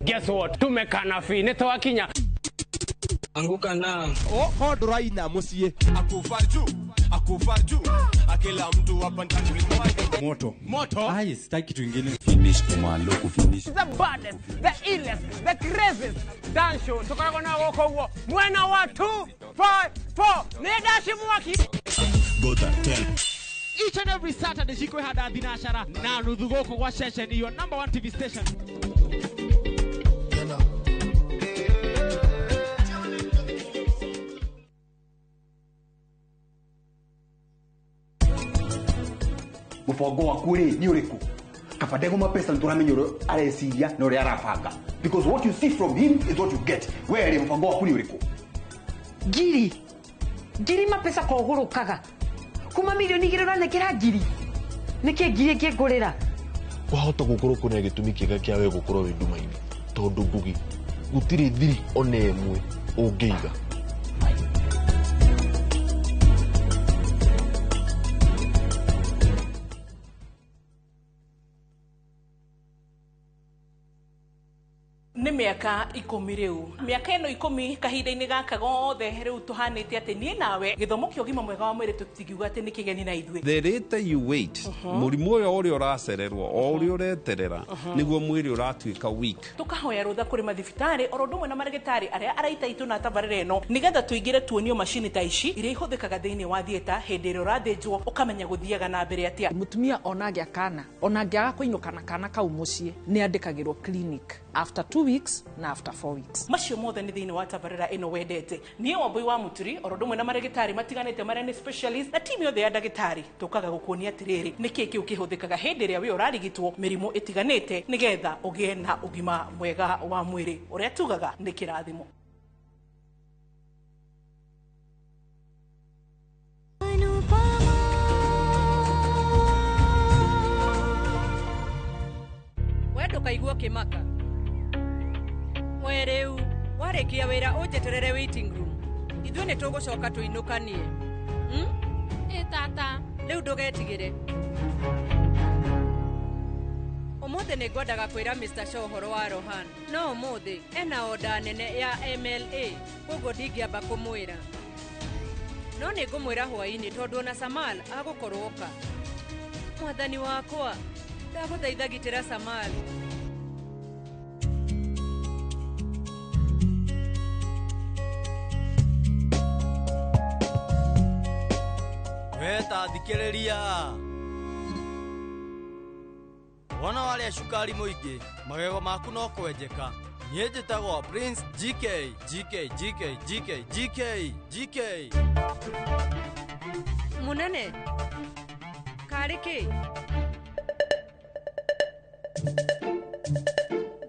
Guess what? Tumekana fi nĩ twakinya. Anguka na oh ndũraina mũciĩ akufa juu akufa juu akila mtu hapa ndani moto moto. Ai, sitaki kitu kingine. Finish kumalo kufinish. The baddest, the illest, the craziest dance show tukoragwo na gũkũ ũguo mwena wa 2 5 4 nĩ dashi mwaki. Gota tell. Each and every Saturday cikwĩhanda thinacara na nuthu gũkũ gwa Ceceni, your number 1 TV station. Mũbango waku rĩ nĩ ũrĩkũ? Kaba ndegũ mapesa nĩtũramenya ũrĩa areciria na ũrĩa arabanga, because what you see from him is what you get. We rĩ, mũbango waku nĩ ũrĩkũ? Ngiri mapesa kogũrũkaga kuma milioni 2 ũranengera ngiri nĩkĩ ngiri ĩngĩngũrĩra? Kwahota gũkorwo kwĩna gĩtũmi kĩega kĩa we gũkorwo wĩ nduma-inĩ, tondũ Ngugi gũtirĩ thiri ona ĩmwe ũngĩiga. Nĩ mĩaka 10 rĩu. Mĩaka ĩno 10 kahinda-inĩ gaka gothe rĩu tũhanĩte atĩ niĩ nawe gĩthomo kĩa ũgima mwega wa mwĩrĩ tũtingiuga atĩ nĩ kĩgeni na ithuĩ. The later you wait, mũrimũ ũyũ ũrĩa ũracererwo o ũrĩa ũreterera nĩguo mwĩrĩ ũratuĩka weak. Tũkahoya rũtha kũrĩ mathibitarĩ oro ũndũ ũmwe na marĩgĩtarĩ arĩa araita itũ na tabarĩra ĩno nĩgetha tũingĩre tuonio macini ta ici iria ihũthĩkaga thĩinĩ wa theatre hĩndĩ ĩrĩa ũrathĩnjwo ũkamenya gũthiaga na mbere atĩa. Mũtumia ona angĩa kana ona angĩaga kũinũka na kana kau mũciĩ nĩ andĩkagĩrwo clinic after 2 weeks na after 4 weeks. Macio mothe nĩ thĩinĩ wa tabarĩra ĩno wendete. Niĩ Wambui wa Mũturi oro ũndũ ũmwe na marĩgĩtarĩ matiganĩte marĩa nĩ specialist na timu yothe ya ndagĩtarĩ tũkaga gũkuonia atĩrĩrĩ nĩkĩ kĩu kĩhũthĩkaga hĩndĩ ĩrĩa wĩ ũrarigitwo mĩrimũ ĩtiganĩte nĩgetha ũgĩe na ũgima mwega wa mwĩrĩ ũrĩa tugaga nĩ kĩrathimo. We ndũkaigua ũkĩmaka. We rĩu warĩkia wĩra ũnjeterere waiting room. Ithuĩ nĩ tũgũcoka tũinũkanie. Ĩ tata. Rĩu ndũgetigĩre. Ũmũthĩ nĩ ngwendaga kwĩra Mr. Shaw ũhoro wa Rohan. No ũmũthĩ ena oda nene ya MLA, koguo ndingĩamba kũmwĩra. No nĩ ngũmwĩra hwaĩ-inĩ tondũ ona Samal agũkorwo oka. Mwathani wakwa, ndagũthaitha gitĩra Samal. We ta thikĩrĩria. Wona warĩa cukari mũingĩ, magego maku no kwenjeka. Niĩ njĩtagwo Prince GK, GK, GK, GK, GK, GK. Munene karĩ kĩ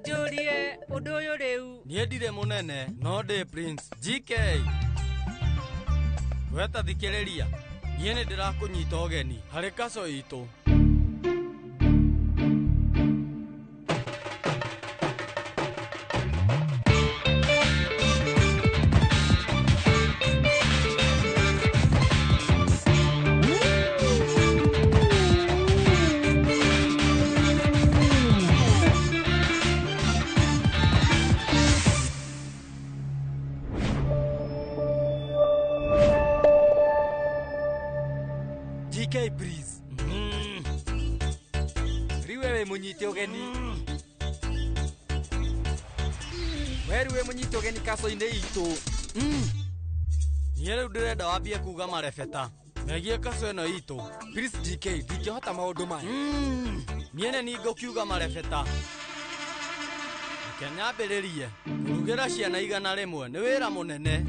njũrie ũndũ ũyũ rĩu. Niĩ ndirĩ mũnene, no ndĩ Prince GK. We ta thikĩrĩria, niĩ nĩ ndĩrakũnyita ũgeni harĩ kaco itũ. GK please. Riu wewe munyite ũgeni. We riu we munyite ũgeni kaco-inĩ itũ. Niĩ rĩu ndĩrenda wambie kuga marebeta megiĩ kaco ĩno itũ. Please GK, ndingĩhota maũndũ maya. Niĩ nĩ niĩ ngũkiuga marebeta. Reke nyambĩrĩrie. Kũrugĩra ciana 100 nĩ wĩra mũnene.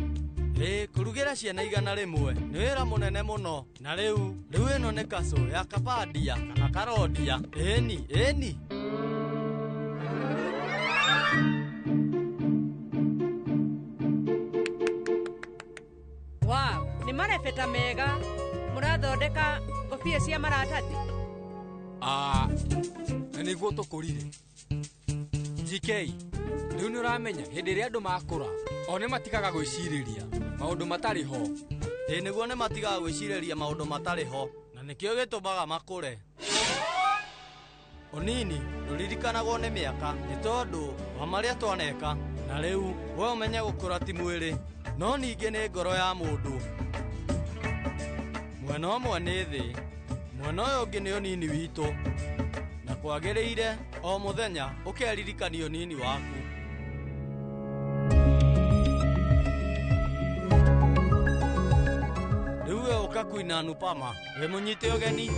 Ĩ, kũrugĩra ciana 100 nĩ wĩra mũnene mũno. Na rĩu ĩno nĩ kaco ya Kabandia kana Karondia. Ĩni, ĩni. Wow, nĩ marebeta mega. Mũrathondeka ngobia cia maratathi. Ah, na nĩguo tũkũrire. GK, rĩu nĩ ũramenya hĩndĩ ĩrĩa andũ makũra, o nĩ matigaga gwĩcirĩria maũndũ matarĩ ho. Ĩ, nĩguo nĩ matigaga gwĩcirĩria maũndũ matarĩ ho, na nĩkĩo gĩtũmaga makũre. Ũnini ndũririkanagwo nĩ mĩaka nĩ tondũ wa marĩa twaneka. Na rĩu we ũmenye gũkũra ti mwĩrĩ, no ningĩ nĩ ngoro ya mũndũ. Mwena ũmwe nĩ thĩ, mwena ũyũ ũngĩ nĩ ũnini witũ. Na kwagĩrĩire o mũthenya ũkeririkania ũnini waku. Rĩu we ũka kuina Anupama, we mũnyite ũgeni.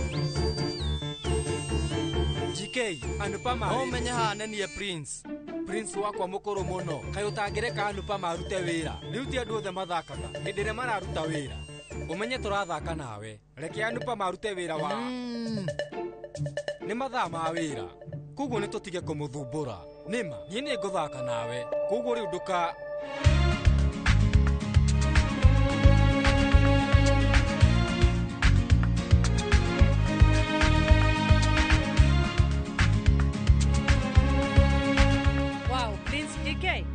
GK, Anupama. No ũmenye haha nĩ niĩ Prince. Prince wakwa mũkũrũ mũno, kaĩ ũtangĩreka Anupama arute wĩra. Rĩu ti andũ othe mathakaga hĩndĩ ĩrĩa mararuta wĩra. Ũmenye tũrathaka nawe. Reke Anupama arute wĩra wa. Nĩ mathaa ma wĩra. Koguo nĩ tũtige kũmũthumbũra. Nĩma, niĩ nĩ ngũthaka nawe. Koguo rĩu ndũka. Wow, Prince GK.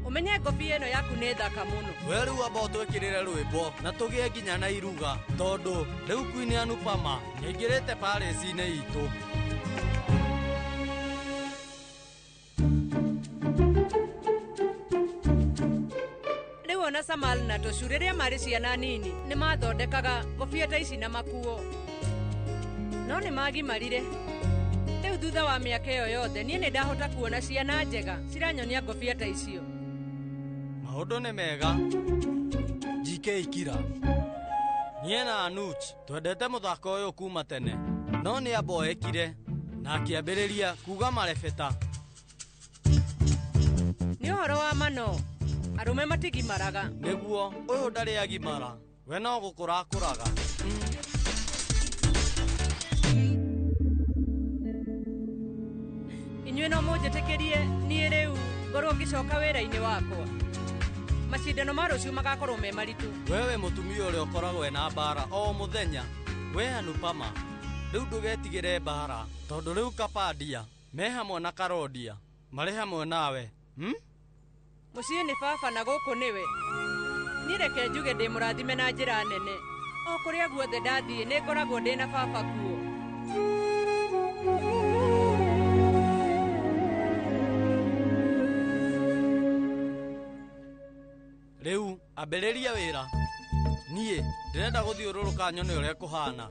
Ũmenye ngobia ĩno yaku nĩ thaka mũno. We rĩu amba ũtwĩkĩrĩre rwĩmbo na tũgĩe nginya na iruga, tondũ rĩu Queen Anupama nĩaingĩrĩte palace-inĩ itũ. Rĩu ona Samal na Toshu rĩrĩa marĩ ciana nini nĩ mathondekaga ngobia ta ici na makuo. No nĩ magimarire. Rĩu thutha wa mĩaka ĩyo yothe niĩ nĩ ndahota kuona ciana njega ciranyonia ngobia ta icio. Maũndũ nĩ mega. GK kira. Niĩ na Anuj twendete mũthako ũyũ kuma tene, no nĩ amboekire na akĩambĩrĩria kuga marebeta. Nĩ ũhoro wa mano, arũme matigimaraga. Nĩguo, ũyũ ndarĩ agimara, we no gũkũra akũraga. Inyuĩ no mũnjĩtĩkĩrie niĩ rĩu ngorwo ngĩcoka wĩra-inĩ wakwa. Macindano ma rũciũ magakorwo me maritũ. Wewe mũtumia ũrĩa ũkoragwo ena mbara o mũthenya, we Anupama, rĩu ndũgetigĩre mbara, tondũ rĩu Kabandia me hamwe na Karondia marĩ hamwe nawe. Mũciĩ nĩ baba na gũkũ nĩwe. Niĩ reke njuge ndĩ mũrathime na njĩra nene. O kũrĩa guothe ndathiĩ nĩ ngoragwo ndĩ na baba kuo. Rĩu ambĩrĩria wĩra. Niĩ ndĩrenda gũthiũrũrũka nyone ũrĩa kũhana.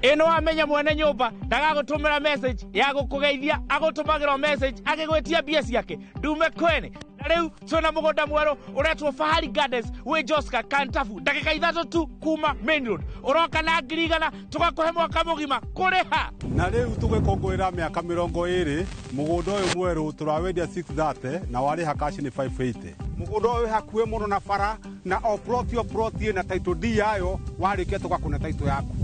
Ĩno wamenya mwene nyũmba ndagagũtũmĩra message ya gũkũgeithia, agũtũmagĩra message agĩgwĩtia mbia ciake ndume kwene. Na rĩu twĩna mũgũnda mwerũ ũretwo Fahari Gardens wĩ Joska Kantafu, ndagĩka 3 tu kuma main road. Ũroka na 100,000 tũgakũhe mwaka mũgima kũrĩha. Na rĩu tũgĩkũngũĩra mĩaka 20, mũgũnda ũyũ mwerũ tũrawendia 630 na warĩha cash nĩ 580. Mũgũnda ũyũ wĩ hakuhĩ mũno na bara na o plot ĩna title deed yayo, warĩkia tũgakũne title yaku.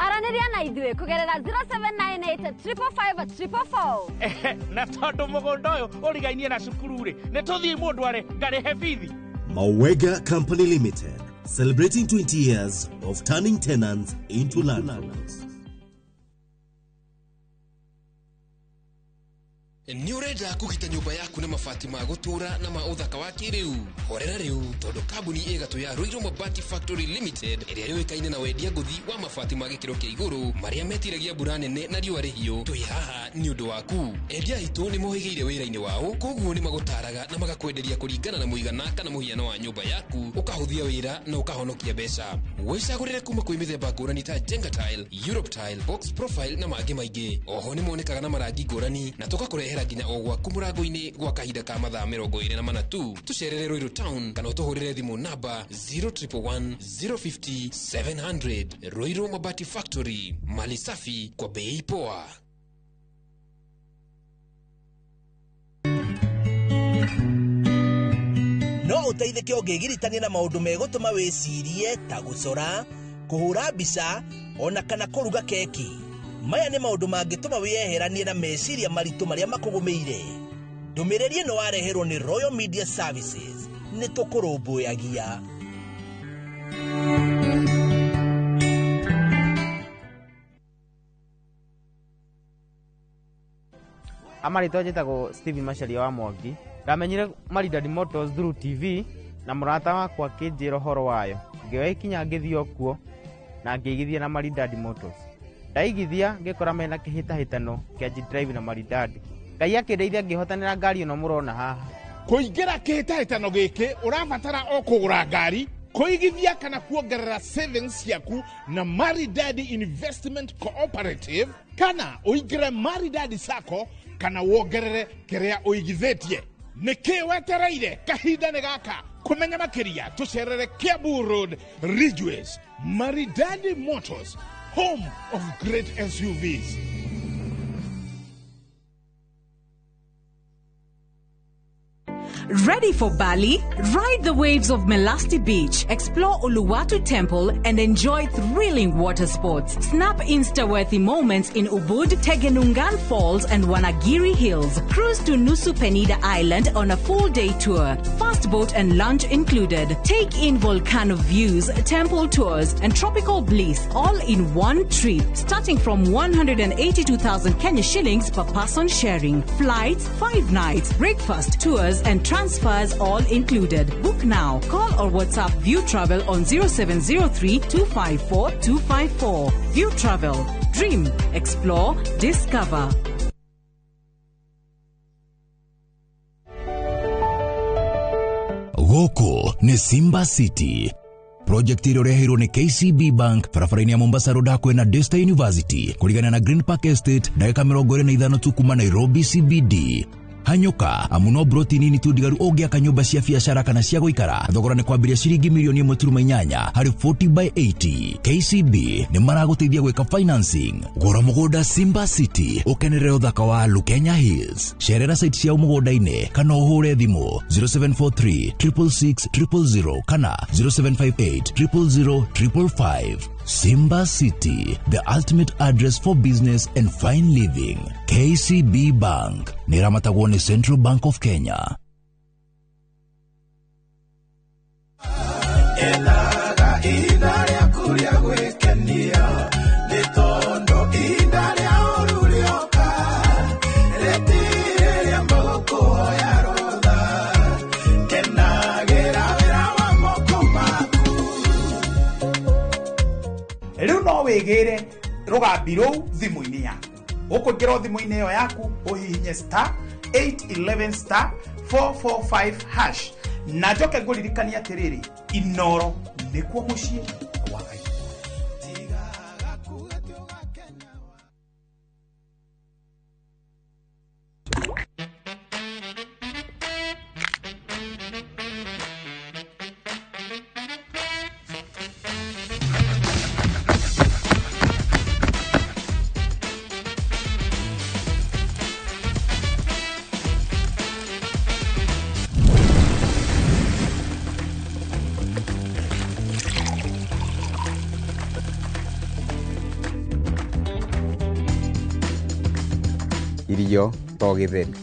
Aranĩria na ithuĩ kũgerera 0798 555 444. Na tondũ mũgũnda ũyũ ũrigainie na cukuru rĩ, nĩ tũthiĩ mũndũ arĩ ngarĩhe bithi. Mawega Company Limited, celebrating 20 years of turning tenants into landlords. Nĩ ũrenda kũgita nyũmba yaku na mabati ma gũtũũra na ma ũthaka wa kĩrĩu? Horera rĩu, tondũ kambuni ĩgatũ ya Ruiru Mabati Factory Limited ĩrĩa yũĩkaine na wendia ngũthi wa mabati ma gĩkĩro kĩa igũrũ marĩa metiragia mbura nene na riũa rĩhiũ, twĩ haha nĩ ũndũ waku. Endia aitũ nĩ mohĩgĩire wĩra-inĩ wao, koguo nĩ magũtaraga na magakwenderia kũringana na mũigana kana mũhiano wa nyũmba yaku, ũkahũthia wĩra na ũkahonokia mbeca. Wĩcagũrĩre kuma kwĩ mĩthemba ngũrani ta Jenga Tile, Europe Tile, Box Profile na mangĩ maingĩ. Oho nĩ monekaga na marangi ngũrani na tũgakũrehera nginya o gwaku mũrango-inĩ gwa kahinda ka mathaa 24 tu. Tũcerere Ruiru Town kana ũtũhũrĩre thimũ namba 0111 050 700. Ruiru Mabati Factory, mali safi kwa bei poa. No ũteithĩke ũngĩgiritania na maũndũ megũtũma wĩcirie ta gũcora, kũhũra mbica ona kana kũruga keki. Maya nĩ maũndũ mangĩtũma wĩyeheranie na meciria maritũ marĩa makũgũmĩire. Ndũmĩrĩri ĩno wareherwo nĩ Royal Media Services. Nĩ tũkũrũmbũyagia. Amarĩtwa njĩtagwo Steven Macharia wa Mwangi. Ndamenyire Maridadi Motors through TV na mũrata wakwa akĩnjĩra ũhoro wayo. Ngĩoya ikinya ngĩthiĩ o kuo na ngĩigithia na Maridadi Motors. Ndaigithia ngĩkora mena kĩhĩtahĩtano kĩa G-Drive na Maridadi. Ngai akĩndeithia ngĩhotanĩra ngari ĩno mũrona haha. Kũingĩra kĩhĩtahĩtano gĩkĩ ũrabatara o kũgũra ngari, kũigithia kana kuongerera savings ciaku na Maridadi Investment Cooperative, kana ũingĩre Maridadi Sacco kana wongerere kĩrĩa ũigithĩtie. Nĩkĩ wetereire? Kahinda nĩ gaka kũmenya makĩria tũcerere Kiambu Road, Ridgeways. Maridadi Motors, home of great SUVs. Ready for Bali? Ride the waves of Melasti Beach, explore Uluwatu Temple, and enjoy thrilling water sports. Snap Insta-worthy moments in Ubud, Tegenungan Falls, and Wanagiri Hills. Cruise to Nusa Penida Island on a full-day tour. Fast boat and lunch included. Take in volcano views, temple tours, and tropical bliss all in one trip, starting from 182,000 Kenya shillings per person sharing. Flights, 5 nights, breakfast, tours, and transfers all included. Book now. Call or WhatsApp View Travel on 0703 254 254. View Travel. Dream, explore, discover. Gũkũ nĩ Simba City. Project ĩrĩa ũreheirwo nĩ KCB Bank barabara-inĩ ya Mombasa Road hakuhĩ na Daystar University kũrigana na Green Park Estate, ndagĩka 25 tu kuma Nairobi CBD. Hanyũka amu no broti nini tu ndigaru ũngĩaka nyũmba cia biacara kana cia gũikara. Thogora nĩ kwambĩrĩria ciringi milioni 1.8 harĩ 40 by 80. KCB nĩ maragũteithia gwĩka financing. Gũra mũgũnda Simba City ũkenerere ũthaka wa Lukenya Hills. Cerera site ciao mũgũnda-inĩ kana ũhũre thimũ 0743 666 000 kana 0758 000 555. Simba City, the ultimate address for business and fine living. KCB Bank nĩramatagwo nĩ Central Bank of Kenya. Rĩu no wĩgĩre rũgambi rũu thimũ-inĩ yaku. Ũkũingĩra thimũ-inĩ ĩyo yaku ũhihinye star 811 star 445 hash. Na njoke ngũririkanie atĩrĩrĩ, Inoro nĩkuo mũciĩ wa Ngai. Irio to gĩtheri.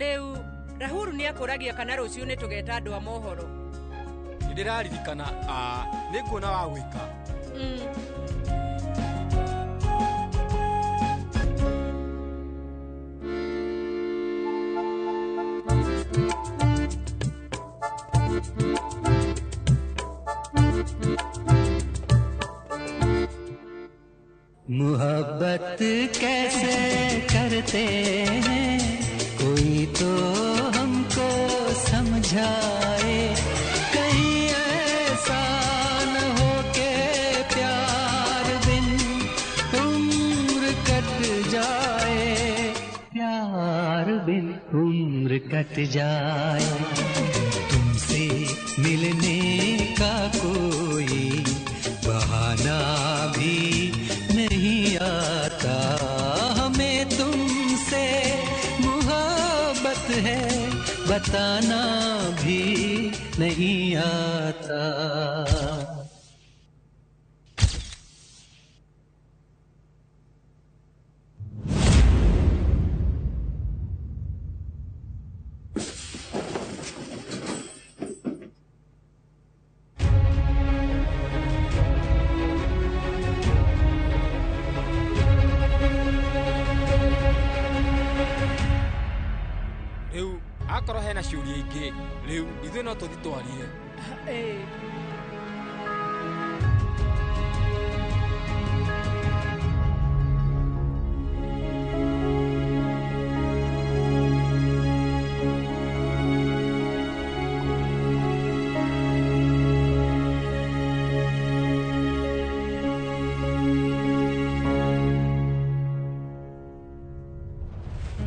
Rĩu Rahuru nĩ akũragia kana rũciũ nĩ tũgeta andũ a mohoro. Nĩ ndĩraririkana nĩ nguona wa gwĩka. मोहब्बत कैसे करते हैं कोई तो हमको समझाए, कहीं ऐसा न हो के प्यार बिन उम्र कट जाए, प्यार बिन उम्र कट जाए। तुमसे मिलने का कोई बहाना भी नहीं आता, हमें तुमसे मोहब्बत है बताना भी नहीं आता। Riu akorwo hena ciũria ingĩ riu ithuĩ no tũthi twarie.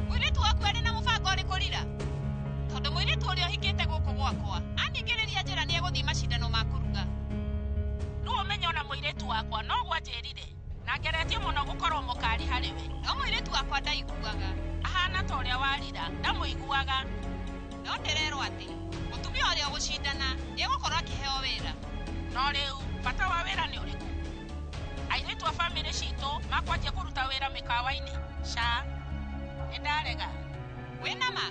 Mũirĩtu waku arĩ na mũbango ũrĩkũ rira? Tondũ mũirĩtu ũrĩa ũhikĩte gũkũ gwakwa aningĩrĩria njĩra nĩ egũthiĩ macindano ma kũruga. Rĩu ũmenye ona mũirĩtu wakwa no gwanjĩrire na ngeretie mũno gũkorwo mũkari harĩ we, no mũirĩtu wakwa ndaiguaga. Ahana ta ũrĩa warira ndamũiguaga. No ndĩrerwo atĩ mũtumia ũrĩa ũgũcindana nĩ egũkorwo akĩheo wĩra. No rĩu bata wa wĩra nĩ ũrĩkũ? Airĩtu a bamĩrĩ citũ makwanjia kũruta wĩra mĩkawa-inĩ ca nĩ ndarega. Wĩna ma?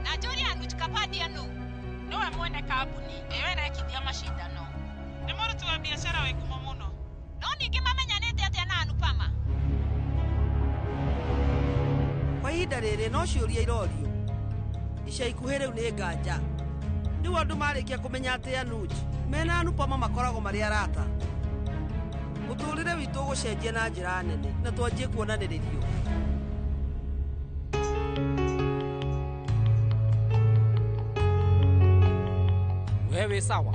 Na njũrie Anuj Kapadia nũ? Nĩwe mwene kambuni ĩyo ĩrekithia macindano. Nĩ mũruti wa biacara wĩ ngumo mũno. No ningĩ mamenyanĩte atĩa na Anupama? Kwa ihinda rĩrĩ no ciũria irorio. Ica ikuhĩ rĩu nĩ nganja. Rĩu andũ marĩkia kũmenya atĩ Anuj mena Anupama makoragwo marĩ arata. Mũtũrĩre witũ ũgũcenjia na njĩra nene na twanjie kuonanĩrĩrio. We wĩ sawa?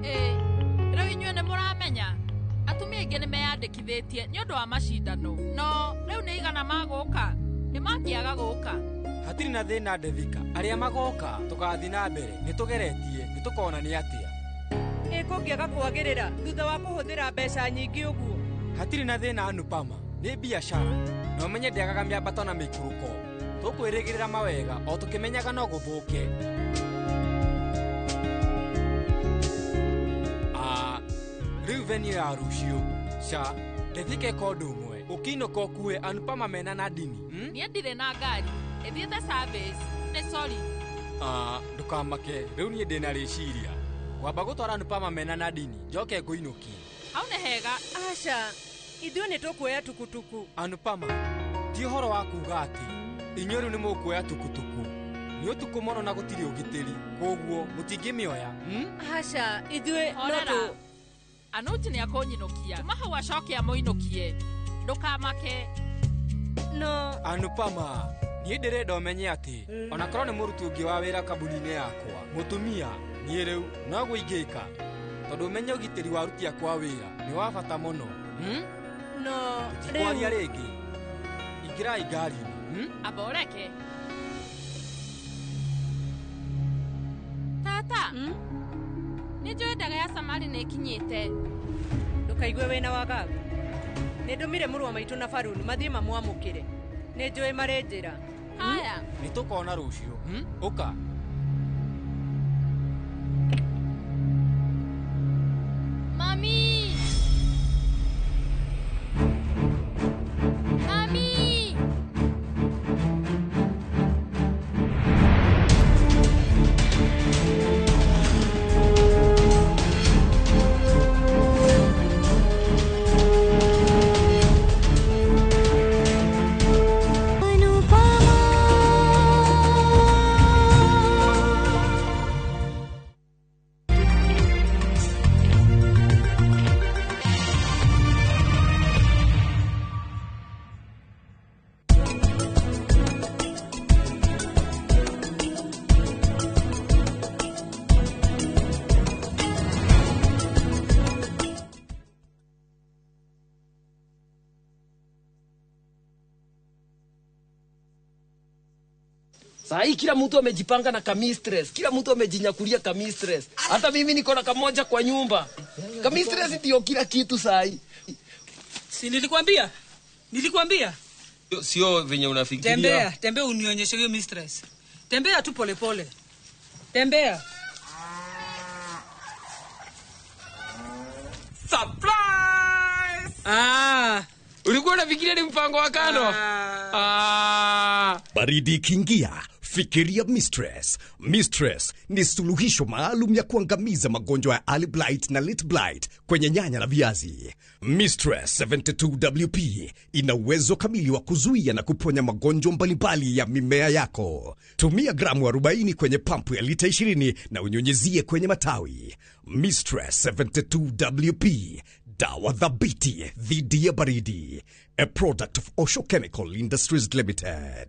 Ĩĩ, rĩu inyuĩ nĩ mũramenya atumia aingĩ nĩ meyandĩkithĩtie nĩ ũndũ wa macindano, no rĩu nĩ igana magũka nĩ mangĩaga gũka. Hatirĩ na thĩna Devika, arĩa magoka tũgathiĩ na mbere, nĩ tũgeretie nĩ tũkona nĩ atĩa. Ĩ kũngĩaga kwagĩrĩra thutha wa kũhũthĩra mbeca nyingĩ ũguo? Hatirĩ na thĩna Anupama, nĩ biacara na ũmenye ndĩagaga mĩambato na mĩikũrũko. Tũkwĩrĩgĩrĩra mawega o tũkĩmenyaga no gũthũke. Rĩu venue ya rũciũ ca Devika ĩka ũndũ ũmwe ũkĩinũka ũkue Anupama mena na Dini. Niĩ ndirĩ na ngari ĩthiĩte service nĩ sorry. Ndũkamake rĩu niĩ ndĩna rĩciria kwamba gũtwara Anupama mena na Dini njoke ngũinũkie. Hau nĩ hega. Aca ithuĩ nĩ tũkuoya tukutuku. Anupama ti ũhoro wa kuuga atĩ inyuĩ rĩu nĩ mũkuoya tukutuku, nĩ ũtukũ mũno na gũtirĩ ũgitĩri koguo mũtingĩmĩoya. Aca ithuĩ no tũ Anuj nĩ akũnyinũkia kuma hau acoke amũinũkie, ndũkamake. No Anupama niĩ ndĩrenda ũmenye atĩ ona korwo nĩ mũruti ũngĩ wa wĩra kambuni-inĩ yakwa mũtumia niĩ rĩu no gũingĩka tondũ ũmenye ũgitĩri wa aruti akwa wĩra nĩ wa bata mũno. No tũtikwaria rĩngĩ, ingĩrai ngari-inĩ. Amba ũreke tata. Nĩ njũĩ ndaga ya Samari nĩ ĩkinyĩte. Ndũkaigue wĩna wagagu. Nĩ ndũmire mũrũ wa maitũ na Baruni mathiĩ mamwamũkĩre. Nĩ njũĩ marĩ njĩra. Haya. Nĩ tũkona rũciũ. Ũka. Mami! Mami! Saa hii kila mtu amejipanga na kamistress, kila mtu amejinyakulia kamistress. Hata mimi niko na kamoja kwa nyumba. Kamistress ndio kila kitu saa hii. Si nilikwambia? Nilikwambia? Sio venye unafikiria. Tembea, tembea unionyeshe hiyo mistress. Tembea tu pole pole. Tembea. Surprise! Ah, ulikuwa unafikiria ni mpango wa kando? Ah. Baridi ikiingia, fikiria Mistress. Mistress ni suluhisho maalum ya kuangamiza magonjwa ya early blight na late blight kwenye nyanya na viazi. Mistress 72WP ina uwezo kamili wa kuzuia na kuponya magonjwa mbalimbali ya mimea yako. Tumia gramu 40 kwenye pampu ya lita 20 na unyunyizie kwenye matawi. Mistress 72WP, dawa thabiti dhidi ya baridi. A product of Osho Chemical Industries Limited.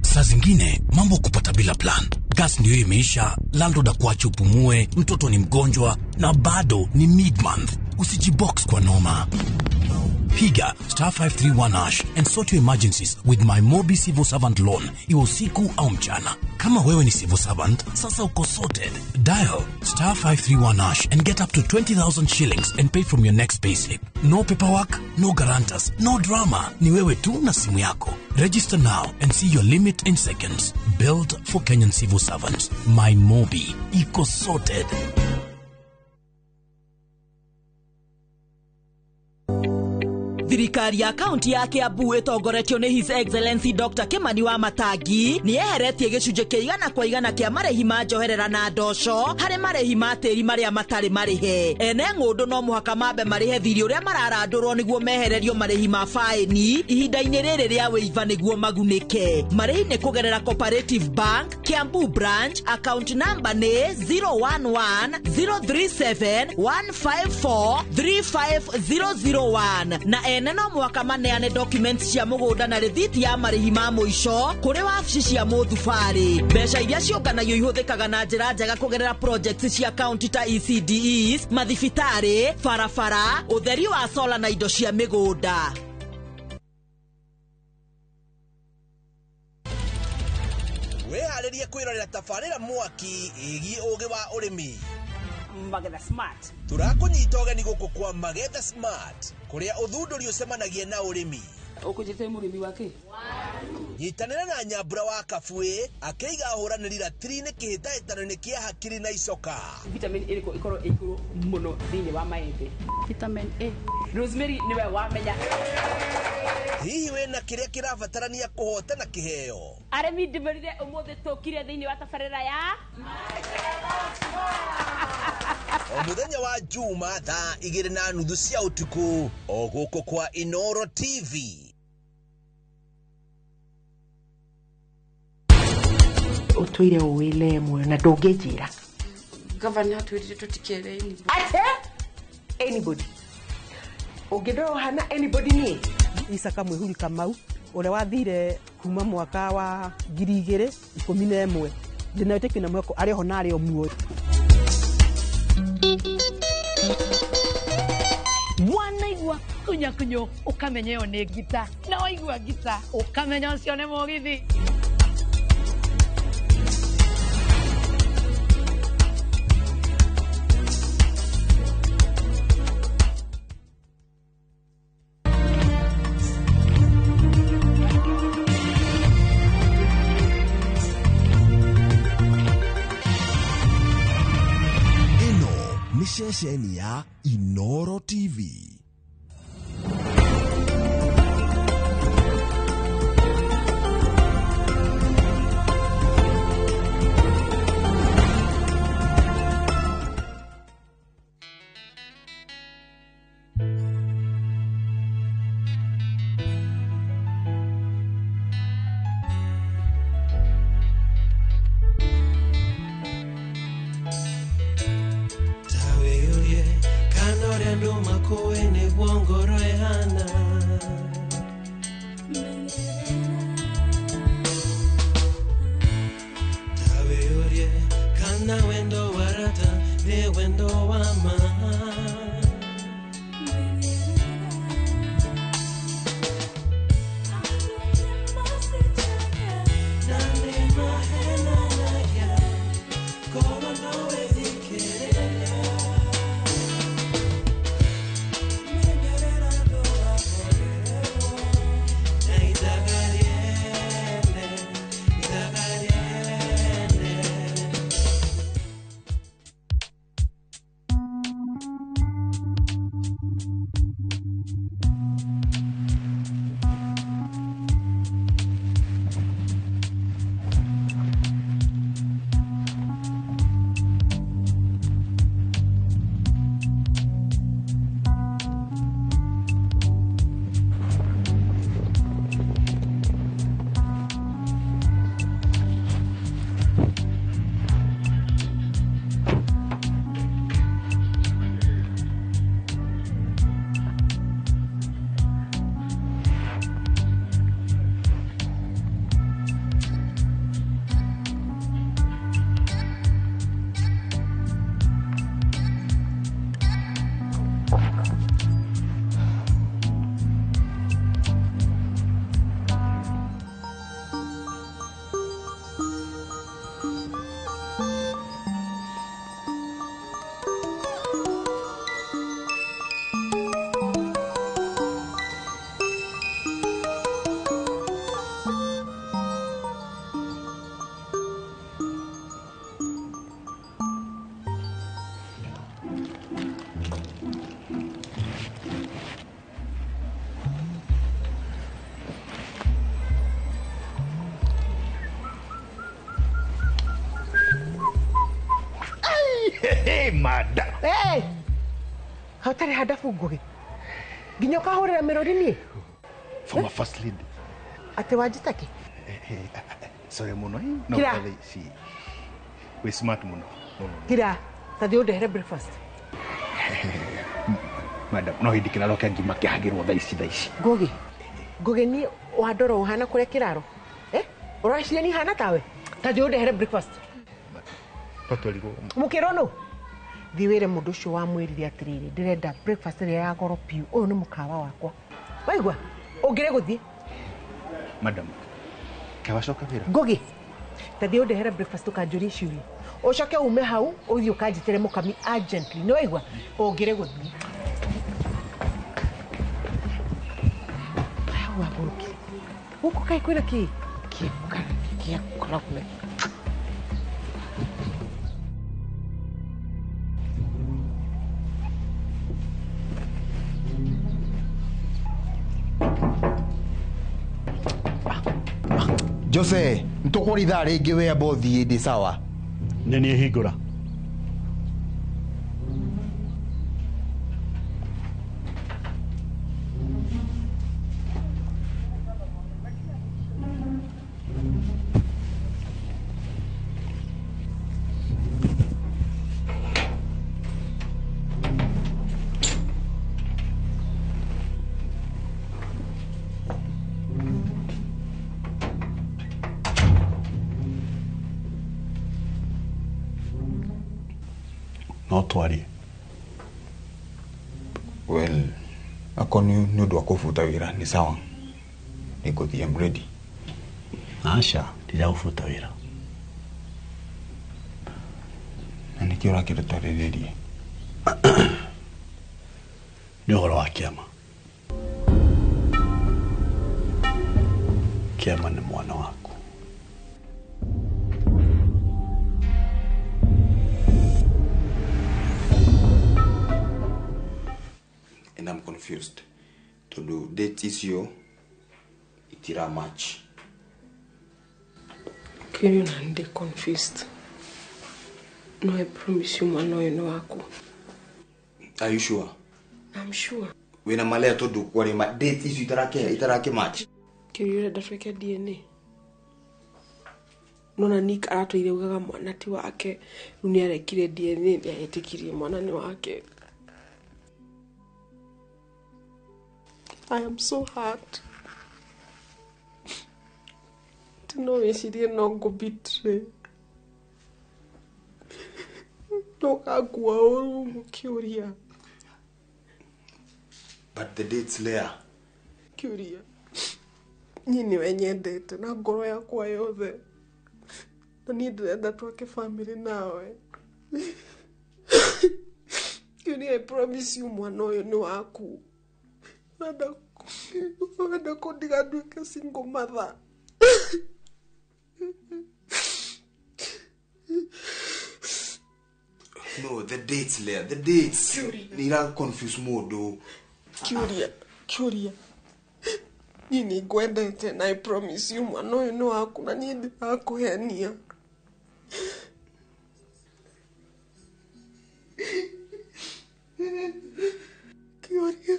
Saa zingine mambo kupata bila plan. Gas ndio imeisha, landlord akuache upumue, mtoto ni mgonjwa na bado ni mid-month. Usijibox kwa noma. Piga star 531 hash and sort your emergencies with my Mobi Civil Servant Loan, iwe usiku au mchana. Kama wewe ni civil servant, sasa uko sorted. Dial star 531 hash and get up to 20,000 shillings and pay from your next payslip. No paperwork, no guarantors, no drama. Ni wewe tu na simu yako. Register now and see your limit in seconds. Built for Kenyan civil servants. My Mobi. Iko sorted. Thirikari ya kaunti ya Kiambu ĩtongoretio nĩ His Excellency Dr. Kimani wa Matangi nĩ yeheretie gĩcunjĩ kĩa 100% kĩa marĩhi ma njoherera na ndoco harĩ marĩhi ma tĩri marĩa matarĩ marĩhe. Ene ng'ũndũ no mũhaka mambe marĩhe thirĩ ũrĩa mararandũrwo nĩguo mehererio marĩhi ma faĩni ihinda-inĩ rĩrĩ rĩa wĩiva nĩguo magunĩke. Marĩhi nĩ kũgerera Cooperative Bank, Kiambu Branch, account number nĩ 011 037 154 35001 na ene no mwaka maneane documents cia mũgũnda na rĩthiti ya marĩhi ma mũico kũrĩ wabici cia mũthubarĩ. Mbeca iria ciũnganagio ihũthĩkaga na njĩra njega kũgerera projects cia county ta ECDEs, mathibitarĩ, barabara, ũtheri wa sola na indo cia mĩgũnda. Wĩharĩrie kwĩrorera tabarĩra mwaki ĩgiĩ ũgĩ wa ũrĩmi. Magetha Smart. Tũrakũnyita ũgeni gũkũ kwa Magetha Smart kũrĩa ũthundũri ũcemanagia na ũrĩmi. Ũkũnjĩte mũrĩmi wake? Nyitanĩra na Nyambura wa Kabue akĩiga ahũranĩri ratiri-inĩ kĩhĩtahĩtano-inĩ kĩa hakiri na icoka. Vitamin ĩrĩkũ ĩkorwo ĩ igũrũ mũno thĩinĩ wa maembe? Vitamin A. Rosemary nĩwe wamenya. Hihi wĩna kĩrĩa kĩrabatarania kũhotana kĩheo? Arĩmi ndĩmerire ũmũthĩ tũkire thĩinĩ wa tabarĩra ya O mũthenya wa Juma thaa 2:30 cia ũtukũ o gũkũ kwa Inoro TV. Ũtũire ũĩ muoyo na ndũngĩnjĩra. Gavana atwĩrire tũtikere anybody. Ate? Anybody. Ũngĩndora ũhana anybody niĩ? Isaka Mwihuri Kamau ũrĩa wathire kuma mwaka wa 2011 ndĩna wĩtĩkio na mwĩhoko arĩ ho na arĩ o muoyo. Wanaigua kunyakunyo ukamenya ĩyo nĩ ngita, na waigua ngita ukamenya ũcio nĩ mũgithi. Nĩ ceceni ya Inoro TV. Tawĩyũrie kana ũrĩa andũ makũĩ nĩguo ngoro ĩhana. Tawĩyũrie kana wendo wa rata nĩ wendo wa ma. Na nĩ mahenanagia korwo no wĩthikĩrĩria. Mada. Hey! Hautari hadafu Ngugi. Nginya ũkahũrĩra mĩrũri niĩ? Former first lady. Atĩ wanjĩta kĩ? Sorry mũno. No, Kira. si. We smart mũno. Kira, ta thiĩ ũndehere breakfast. Madam, no hĩndĩ kĩraro kĩa ngima kĩhagĩrwo thaa ici thaa ici. Ngugi. Ngugi niĩ wandora ũhana kũrĩa kĩraro. Eh? Ũreciria niĩ hana tawe? Ta thiĩ ũndehere breakfast. No twerirwo. Mũkĩrwo nũ? Thiĩ wĩre mũndũ ũcio wamwĩrire atĩrĩrĩ, ndĩrenda breakfast ĩrĩa ya goro piũ. Ũyũ nĩ mũkawa wakwa. Waigua? Ũngĩrĩ gũthiĩ. Madam, kawacoka wĩra. Ngugi, ta thiĩ ũndehere breakfast ũkanjũrie ciũria. Ũcoke ume hau ũthiĩ ũkanjĩtĩre mũkami urgently. Nĩ waigua? Ũngĩrĩ gũthiĩ. Hau wagũrũkire. Gũkũ kaĩ kwĩna kĩ? Kĩ kĩkoragwo. Jose, nitũkũria ithaa rĩngĩ we amba ũthiĩ ndĩ sawa. Nĩ niĩ hingũra. No twarie. Well, akorwo nĩ ũndũ wa kũbuta wĩra nĩ sawa. Nĩngũthiĩ, I'm ready. Aca, ndiragũbuta wĩra. Na nĩkĩo ũrakĩenda twarĩrĩrie? Nĩ ũhoro wa kĩama. Kĩama nĩ mwana waku. confused tondu date icio itira match. Kĩũria na ndĩ confused. No, I promise you mwana ũyũ nĩ waku. Are you sure? I'm sure. Wĩna malea tondu kwarĩ ma date icio itarake match. Kĩũria ũrenda twĩke DNA. Nona Nick aratũire ugaga mwana ti wake, rĩu nĩ arekire DNA nĩ aretĩkirie mwana nĩ wake. I am so hurt. No wĩcirie no ngũbetray. No ngakua ũru ũguo kĩũria. But the dates Leah. Kĩũria. Niĩ nĩwe nyendete na ngoro yakwa yothe. Na niĩ ndĩrenda twake family nawe. Kĩũria, I promise you mwana ũyũ nĩ waku. Ũrenda kũndiga nduĩke single mother. No, the dates Leah, the dates. Nĩ confuse mũndũ. Kĩũria, kĩũria. Niĩ nĩ ngwendete na I promise you mwana ũyũ nĩ waku na niĩ ndirakũhenia. Kĩũria.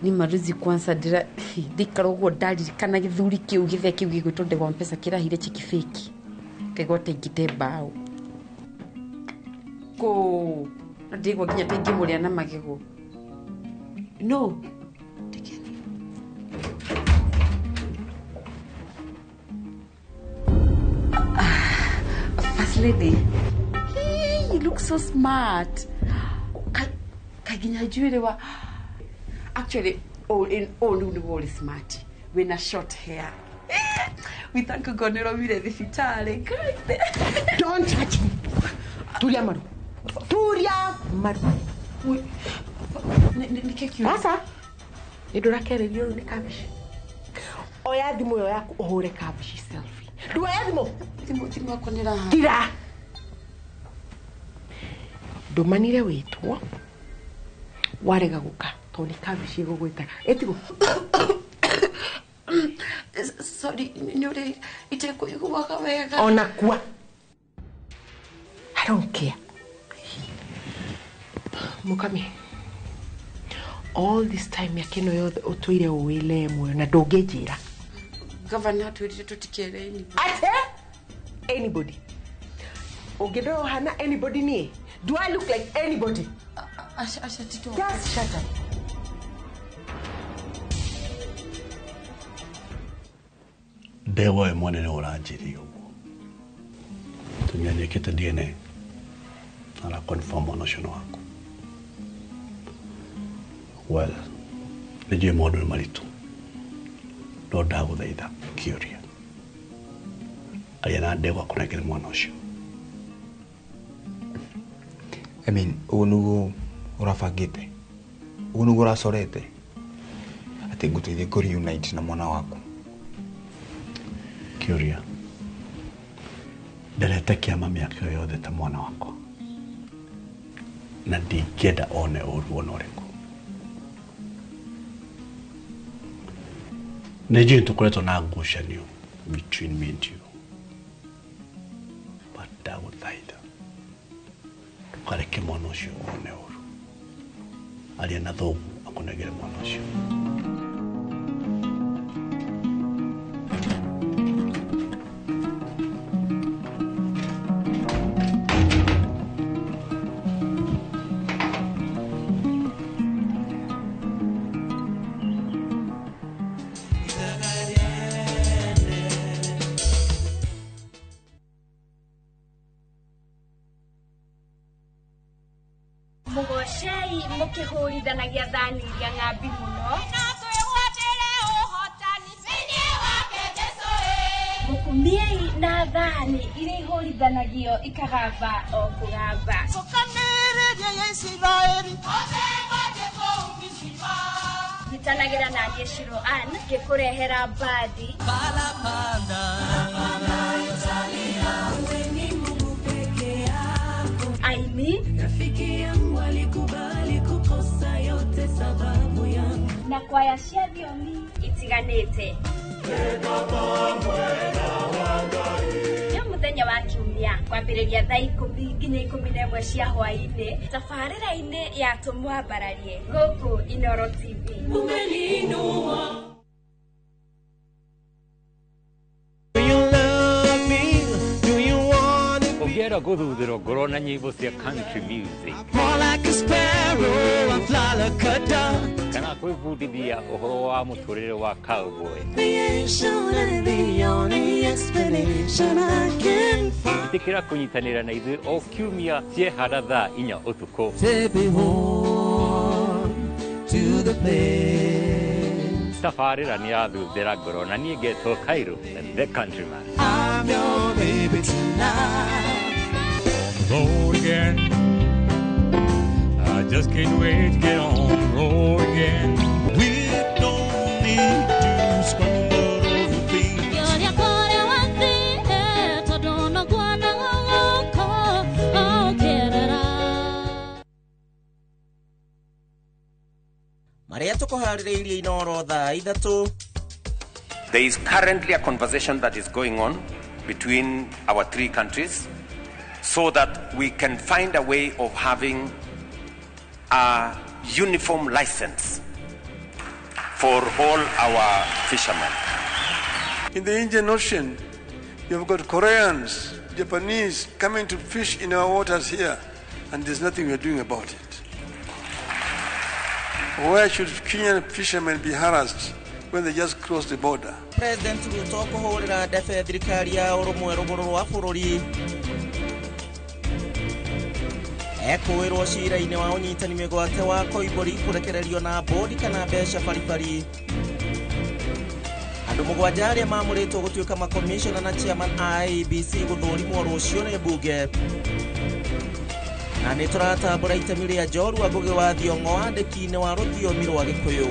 Ni maruzi kwanza ndira ndikara uguo ndaririkana gĩthuri kĩu gĩthee kĩu gĩgwĩtwo ndegwa mbeca kĩrahire cheki fake ngaigua ta ingĩte mbaũ kũ na ndĩgua nginya ta ingĩmũrĩa na magego no. First lady, hey, you look so smart. Kaginya njuĩrĩ wa actually all in all nĩ wori smart wĩna short hair. We thank God nĩ ũraumire thibitarĩ. Don't touch me. Tulia maru. Tulia maru. Sasa nĩ ndũrakererio rĩu nĩ kabici. Oya thimũ ĩyo yaku ũhũre kabici selfie. Nduoya thimũ. Thimũ yakwa nĩ ĩraha. Kira. Ndũmanire wĩtwo warega gũka tondũ nĩ kabici ĩgũgwĩtaga. Ĩtigwo. Sorry, nĩ ũrĩ itekũiguaga wega. Ona kua. I don't care. Mukami, all this time mĩaka ĩno yothe ũtũire ũĩ muoyo na ndũngĩnjĩra. Gavana atwĩrire tũtikere anybody. Ate? Anybody. Ũngĩndora ũhana anybody niĩ? Do I look like anybody? Asha Tito. Just shut up. Ndegwa we mwene nĩ ũranjĩrire ũguo. Mũtumia nĩekĩte DNA ara confirm mwana ũcio nĩ waku. Well, nĩ njũĩ maũndũ nĩ maritũ no ndagũthaitha kĩũria aria na ndegwa kũnengere mwana ũcio. I mean, ũguo nĩguo ũrabangĩte, ũguo nĩguo ũracorete atĩ ngũteithie kũ reunite na mwana waku. Kĩũria, nderete kĩama mĩaka ĩyo yothe ta mwana wakwa na ndingĩenda one ũru ona ũrĩkũ. Nĩ njũĩ tũkoretwo na ngucanio between me and you, but ndagũthaitha ndũkareke mwana ũcio one ũru. Aria na thoguo akũnengere mwana ũcio. Mũgocei mũkĩhũrithanagia thani iria ng'ambi mũno. Na twĩgwatĩre ũhotani thĩinĩ wake Jesũ ĩ. Mũkumiei na thani iria ihũrithanagio ikagamba o kũgamba. Cokanĩrĩria ya Isiraeli. Othe mathiĩ kũu Mizipa. Gita Nyitanagĩra na niĩ Shiro Ann ngĩkũrehera mbandi. Aini Rafiki yangu alikubali kukosa yote sababu yangu na kwaya cia thiomi itiganĩte. Nĩ mũthenya wa kiumia kwambĩrĩria thaa 10 nginya 11 cia hwaĩ-inĩ tabarĩra-inĩ ya Tũmwambararie gũkũ Inoro TV. Umeniinua. Ũngĩenda gũthuthĩrwo ngoro na nyĩmbo cia country music More like a sparrow, I fly like a dove. kana kwĩbundithia ũhoro wa mũtũrĩre wa cowboy, The ancient and the only explanation I can find. ĩtĩkĩra kũnyitanĩra na ithuĩ o kiumia ciehara thaa 4 ũtukũ. Take me home to the place. Tabarĩra nĩ yathuthĩra ngoro na niĩ ngetwo Cairo the countryman. I'm your baby tonight. Road again. I just can't wait to get on the road again. We don't need to squabble over things. Marĩa tũkũharĩrĩirie Inoro thaa 3. There is currently a conversation that is going on between our three countries so that we can find a way of having a uniform license for all our fishermen. In the Indian Ocean, you've got Koreans, Japanese coming to fish in our waters here, and there's nothing we're doing about it. Why should Kenyan fishermen be harassed when they just cross the border? President Ruto kũhũrĩra ndebe thirikari ya ũrũmwe rũgũrũ rwa bũrũri. Ekũĩrwo cira-inĩ wa ũnyitani mĩgwate wa Koimbũri kũrekererio na bodi kana mbeca baribari. Andũ 7 arĩa maamũrĩtwo gũtuĩka makomishona na chairman a IEBC gũthũrimwo rũciũ nĩ mbunge. Na nĩ tũratambũra itemi rĩa njorua Ngũgĩ wa Thiong'o wandĩki-inĩ wa rũthiomi rwa Gĩkũyũ.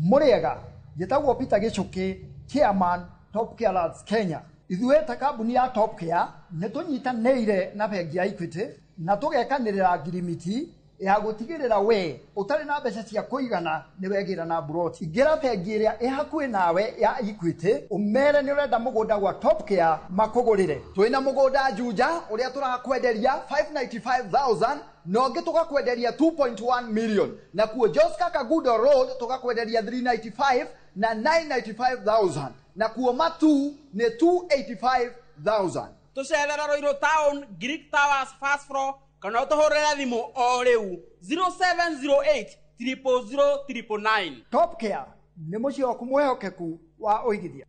Mũrĩega, njĩtagwo Peter Gĩchũkĩ, chairman Top Care Lads Kenya. Ithuĩ ta kambuni ya Top Care nĩ tũnyitanĩire na bengi ya Equity na tũgekanĩrĩra ngirimiti ya gũtigĩrĩra we ũtarĩ na mbeca cia kũigana nĩ wegĩra na mburoti. Ingĩra bengi ĩrĩa ĩ hakuhĩ nawe ya Equity ũmere nĩ ũrenda mũgũnda gwa Top Care makũgũrĩre. Twĩna mũgũnda Juja ũrĩa tũrakwenderia 595,000 na ũngĩ tũgakwenderia 2.1 million, na kuo Joska Kagudo Road tũgakwenderia 395 na 995,000, na kuo Matu nĩ 285,000. Tũcerera Ruiru Town, Greek Towers first floor, kana ũtũhũrĩre thimũ o rĩu 0708 000 999. Top Care nĩ mũciĩ waku mwĩhokeku wa ũigithia.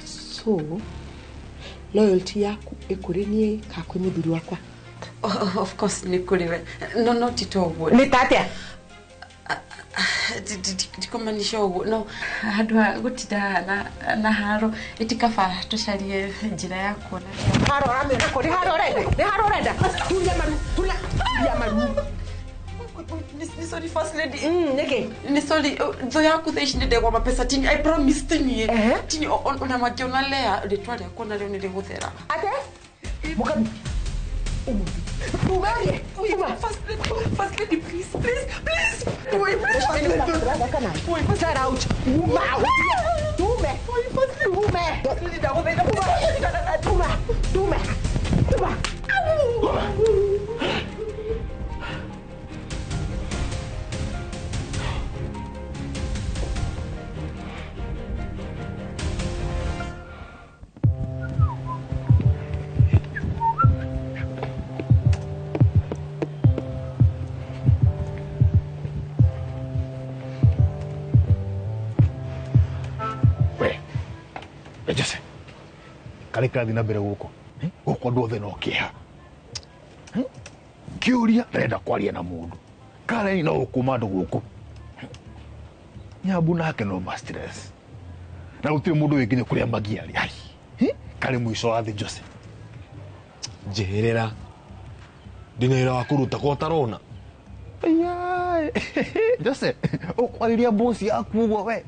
So loyalty yaku ĩkũrĩ niĩ ka kwĩ mũthuri wakwa? Oh, of course nĩ kũrĩ we. No, no ti ta ũguo. Nĩ ta atĩa? Ndikũmanisha ũguo. No handũ ha gũtinda na haro ĩtikaba tũcarie njĩra ya kuona. Haro ũramĩona kũ? Nĩ haro ũrenda? Nĩ haro ũrenda? Turia maru, turia maru. Ni sorry first lady. Nĩkĩ? Ni sorry thũ yaku thaa ici nĩ ndegwa mapesa tini. I promise tini. Tini ona mangĩona Lea rĩtwa rĩakwa narĩo nĩ rĩgũthera. Atĩa? Mũkabi. Umerie. Uma. First lady, please, please, please. Wait, please. Get out. Uma. Tume. Tume. Tuma. Tume. Tuma. Jose, karä karathi na mbere gå kå gå kå andå othe no kä ha. Kiuria ndarenda kwaria na mundu. Karen no gukuma andu guku. Nyambu nake no ma stress. Na gutiri mundu winginya kuria magiari. Ai. Kari mwico wa thi Jose. Njeherera. Ndina wĩra wa kũruta ko ũtarona. Ai. Jose, ukwariria boss yaku uguo we.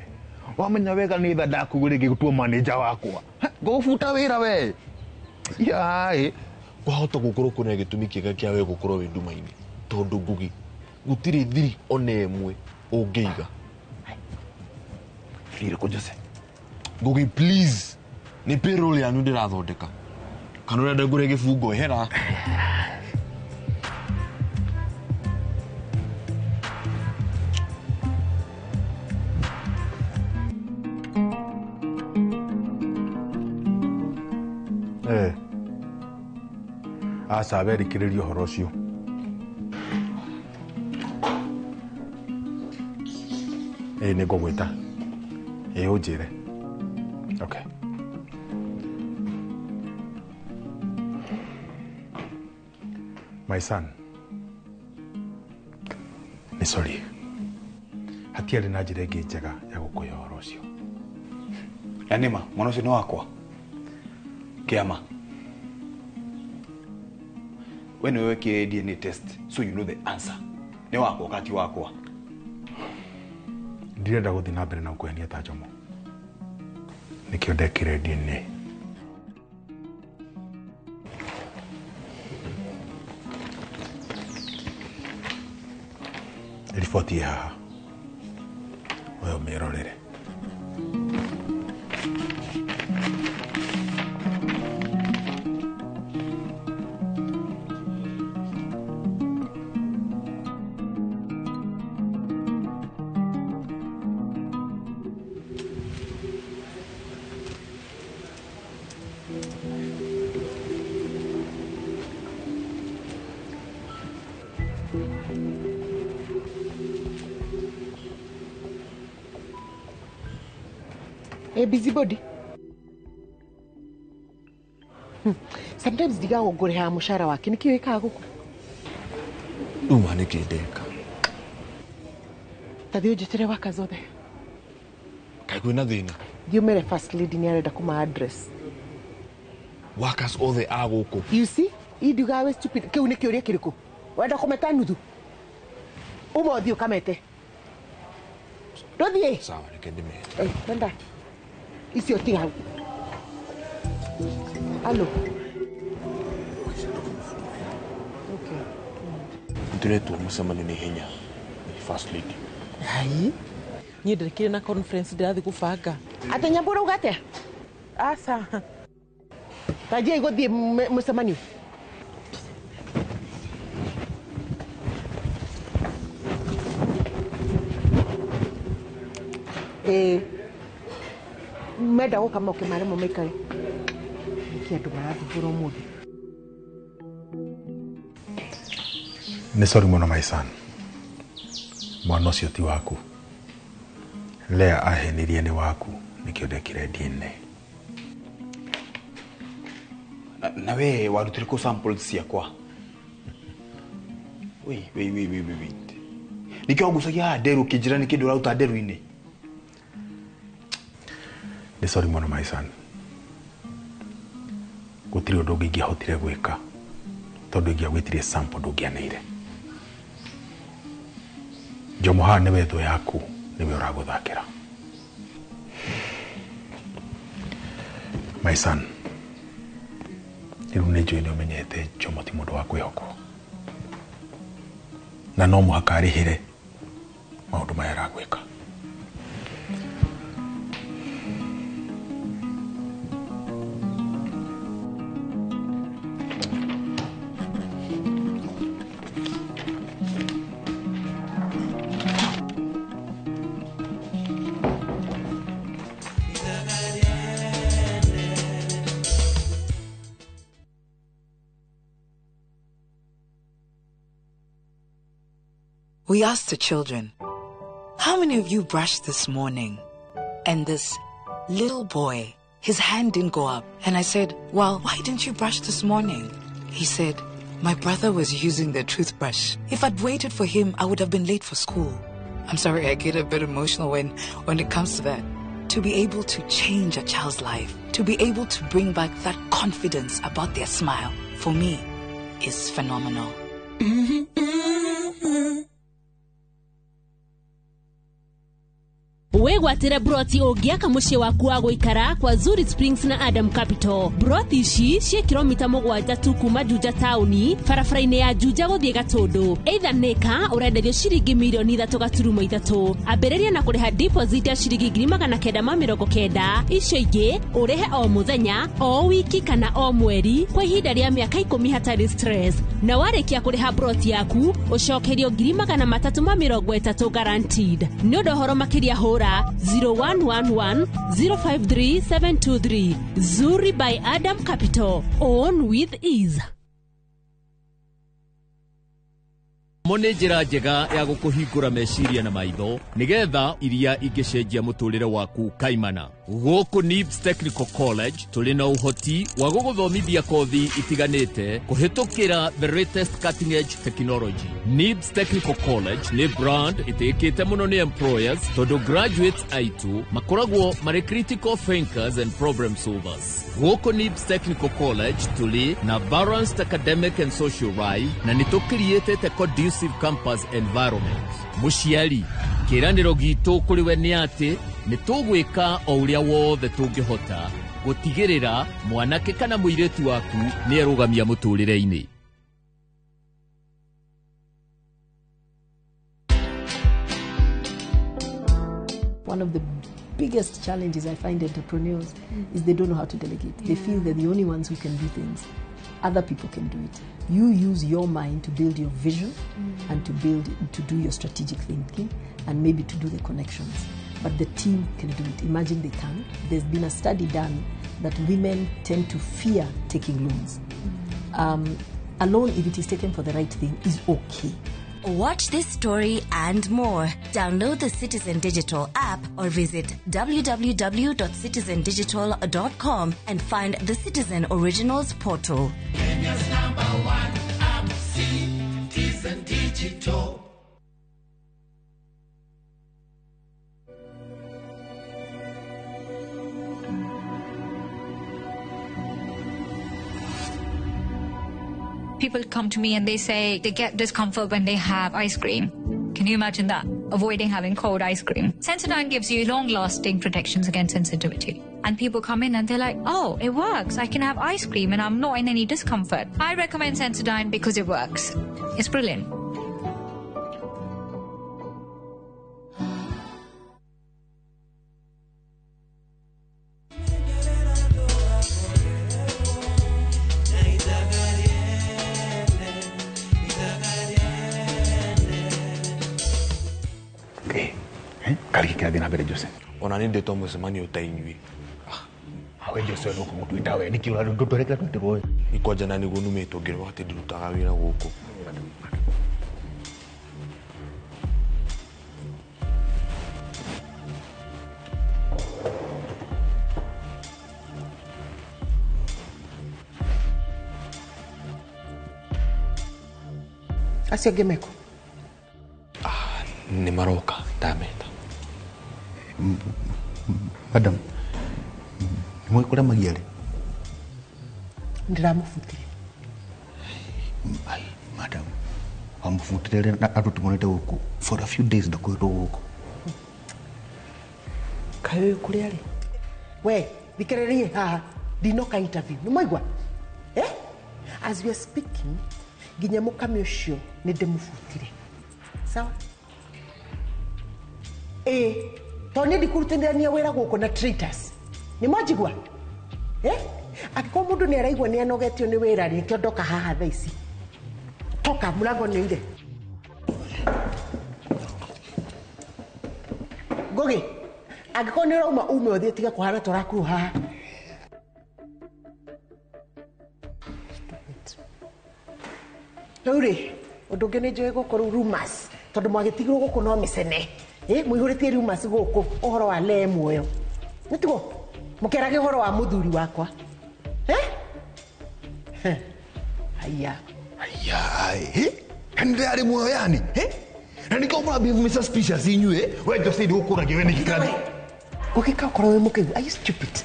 Wamenya wega ni tha ndakugũrĩngĩ gũtua manager wakwa. Ngũgũbuta wĩra we. Yai. Kwahota gũkorwo kwĩna gĩtũmi kĩega kĩa we gũkorwo wĩ nduma-inĩ tondũ Ngugi gũtirĩ thiri ona ĩmwe ũngĩiga. Thiri kũ Jose? Ngugi please, nĩ payroll yanyu ndĩrathondeka. Kana ũrenda ngũre gĩbungo hera. Aca werikĩrĩria ũhoro ũcio. Ĩĩ nĩ ngũgwĩta. Ĩĩ ũnjĩre. Okay. My son. Nĩ sorry. Hatiarĩ na njĩra ĩngĩ njega ya gũkũhe ũhoro ũcio. Na nĩma mwana ũcio nĩ wakwa. Kĩama. We nĩwe wekire DNA test, so you know the answer. Nĩ wakwa kana ti wakwa? Ndirenda gũthiĩ na mbere na gũkũhenia ta Njomo. Nĩkĩo ndekire DNA. Riboti ĩ haha. We ũmĩrorere. A busybody. Sometimes ndigagwo ngũrĩhaga mũcara wake nĩkĩo wĩkaga gũkũ. Rĩu ma nĩkĩ ndeka? Ta thiĩ ũnjĩtĩre workers othe. Kaĩ kwĩna thĩna? Thiĩ ũmere first lady nĩ arenda kũma address. Workers othe a gũkũ. You see? Ii ndiugaga wĩ stupid. Kĩu nĩ kĩũria kĩrĩkũ? Wenda kũmeta nuthu? Uma ũthiĩ ũkamete. Ndũthiĩ? Sawa, reke ndĩmete. Kwenda. Icio tiga hau. Alo. Okay. Nĩtũretwo mũcemanio na ihenya nĩ first lady. Ai. Niĩ ndĩrĩkire na conference ndĩrathiĩ gũbanga. Atĩ Nyambu ũrauga atĩa? Aca. Ta njiai gũthiĩ mũcemanio. Menda gũka moke maremwo maikare. Nĩkĩ andũ marathumbũra ũmũthĩ? Nĩ sorry mũno my son. Mwana ũcio ti waku. Lea ahenirie nĩ waku nĩkĩo ndekire DNA. Na we warutire kũ samples ciakwa? Wait, wait, wait, wait, wait. Nĩkĩo wangucagia haha nderu ũkĩnjĩra nĩkĩ ndũraruta nderu-inĩ? Nĩ sorry mũno my son. Gũtirĩ ũndũ ũngĩ ingĩahotire gwĩka tondũ ingĩagwĩtirie sample ndũngĩaneire. Njomo haha nĩwe thũ yaku, nĩwe ũragũthakĩra. My son, rĩu nĩ njũĩ nĩ ũmenyete Njomo ti mũndũ wa kwĩhokwo. Na no mũhaka arĩhĩre maũndũ maya aragwĩka. We asked the children, how many of you brushed this morning? And this little boy, his hand didn't go up. And I said, well, why didn't you brush this morning? He said, My brother was using the toothbrush. If I'd waited for him, I would have been late for school. I'm sorry, I get a bit emotional when it comes to that. To be able to change a child's life, to be able to bring back that confidence about their smile, for me, is phenomenal. Wĩgwatĩre broti ũngĩaka mũciĩ waku wa gũikara kwa Zuri Springs na Adam Capital. Broti ici ciĩ kilomita 7 tu kuma Juja taũni, barabara-inĩ ya Juja gũthiĩ Gatũndũ. Either nĩka ũrenderio ciringi mirioni 3.3. Ambĩrĩria na kũrĩha deposit ya ciringi 990, icio ingĩ ũrĩhe o mũthenya, o wiki kana o mweri kwa ihinda rĩa mĩaka 10 hatarĩ stress. Na warĩkia kũrĩha broti yaku ũcokerio 330 guaranteed. Nĩ ũndũ ũhoro makĩria hũra 0111 053 723. Zuri by Adam Capital. Own with ease. Mo nĩ njĩra njega ya gũkũhingũra meciria na maitho nĩgetha iria ingĩcenjia mũtũrĩre waku kaimana. Gũkũ NIBS Technical College tũrĩ na ũhoti wa gũgũthomithia kothi itiganĩte kũhĩtũkĩra the latest cutting edge technology. NIBS Technical College nĩ brand ĩtĩkĩte mũno nĩ employers tondũ graduates aitũ makoragwo marĩ critical thinkers and problem solvers. Gũkũ NIBS Technical College tũrĩ na balanced academic and social life na nĩ tũkiriĩtĩte conducive campus environment. Mũciari, kĩĩranĩro gitũ kũrĩ we nĩ atĩ nĩ tũgwĩka o ũrĩa wothe tũngĩhota gũtigĩrĩra mwanake kana mũirĩtu waku nĩ erũgamia mũtũrĩre-inĩ. One of the biggest challenges I find entrepreneurs is they don't know how to delegate. They feel they're the only ones who can do things. Other people can do it. You use your mind to build your vision and to do your strategic thinking and maybe to do the connections. But the team can do it. Imagine they can. There's been a study done that women tend to fear taking loans. A loan, if it is taken for the right thing, is okay. Watch this story and more. Download the Citizen Digital app or visit www.citizendigital.com and find the Citizen Originals portal. Kenya's number one app, Citizen Digital. People come to me and they say they get discomfort when they have ice cream. Can you imagine that? Avoiding having cold ice cream. Sensodyne gives you long-lasting protections against sensitivity. And people come in and they're like, oh, it works. I can have ice cream and I'm not in any discomfort. I recommend Sensodyne because it works. It's brilliant. Ona nĩ ndĩtwo mũcemanio ta inyuĩ. Awe Jose no kũmũtuĩta we nĩkĩ ũrandũndũrekera twĩtĩrwo. Ni kwanja na nĩguo numĩtwo ngĩrwo atĩ ndirutaga wĩra gũkũ. Acio angĩ mekũ? Nĩ maroka ndameta. Madam, nĩ mũĩ kũrĩa Magia arĩ? Ndĩramũbutire. Ai, madam, wamũbutire rĩ na andũ tũmonete gũkũ for a few days ndakoretwo gũkũ. Kaĩ ũyũ kũrĩa arĩ? We, thikĩrĩrie haha, ndinoka interview, nĩ mwaigua? Eh? As we are speaking, nginya mũkami ũcio nĩ ndĩmũbutire. Sawa? Ĩĩ, tondũ niĩ ndikurutithania wĩra gũkũ na traitors. Nĩ mwanjigua? Eh? Angĩkorwo mũndũ nĩ araigua nĩ anogetio nĩ wĩra rĩ, nĩkĩo ndoka haha thaa ici. Toka, mũrango nĩ ũire. Ngũgĩ, angĩkorwo nĩ ũrauma ume ũthiĩ tiga kũhana ta ũrakuruha haha. Rĩu rĩ, ũndũ ũngĩ nĩ njũĩ gũkũ rĩu rumors, tondũ mwagĩtigirwo gũkũ no mĩcene. Mũihũrĩtie rumors gũkũ ũhoro wa lee muoyo. Nĩ tiguo? Mũkĩaragia ũhoro wa mũthuri wakwa. Eh? Haiya. Ai, yani Lea arĩ muoyo yani? Na nĩkĩo mũrabehave suspicious inyuĩ. We Jose ndĩgũkũragia we nĩkĩ kĩrathiĩ? Ũgĩka ũkorwo wĩ mũkĩgu. Are you stupid?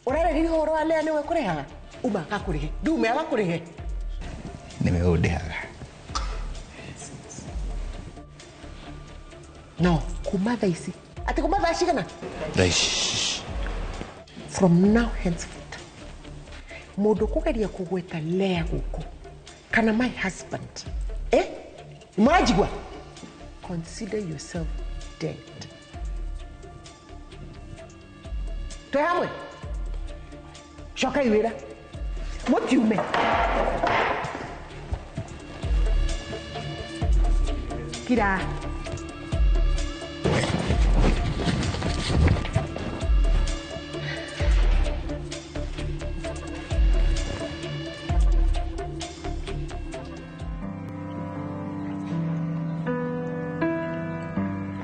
Ũrarĩrĩria ũhoro wa Lea nĩwe kũrĩhaga? Uma agakũrĩhe. Ndume agakũrĩhe. Nĩwe ũndĩhaga. No, kuma thaa ici. Atĩ kuma thaa cigana? Thaa ici. From now henceforth, mũndũ kũgeria kũgweta Lea gũkũ kana my husband, eh? Mũranjigua? Consider yourself dead. Twĩ hamwe? Cokai wĩra. Mũtiume. Kira.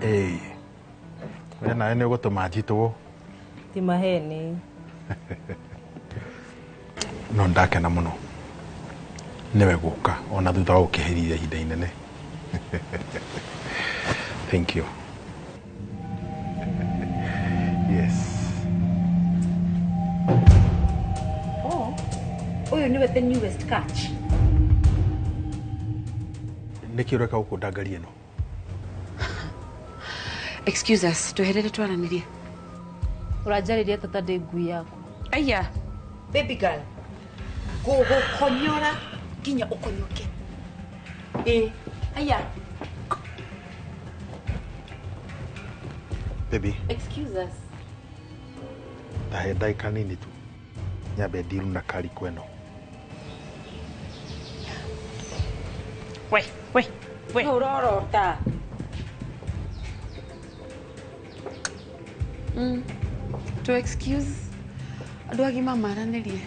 Ĩĩ. We nawe nĩ ũgũtũma njitwo. Ti maheni. No ndakena mũno nĩwe gũka ona thutha wa gũkĩhĩrithia ihinda inene. Thank you. Yes. Oh, ũyũ nĩwe the newest catch. Nĩkĩ ũreka gũkũ ndangari ĩno? Excuse us, tweherere twaranĩrie. Ũranjarĩria tata ndĩ ngui yaku. Aya, baby girl. Gũgũkonyora nginya ũkonyoke. Ĩ, aya. Baby. Excuse us. Ndahe ndagĩka nini tu. Nyambe ndiru na kariko ĩno. We, we, we. Ũrorota. To excuse andũ agima maranĩrie.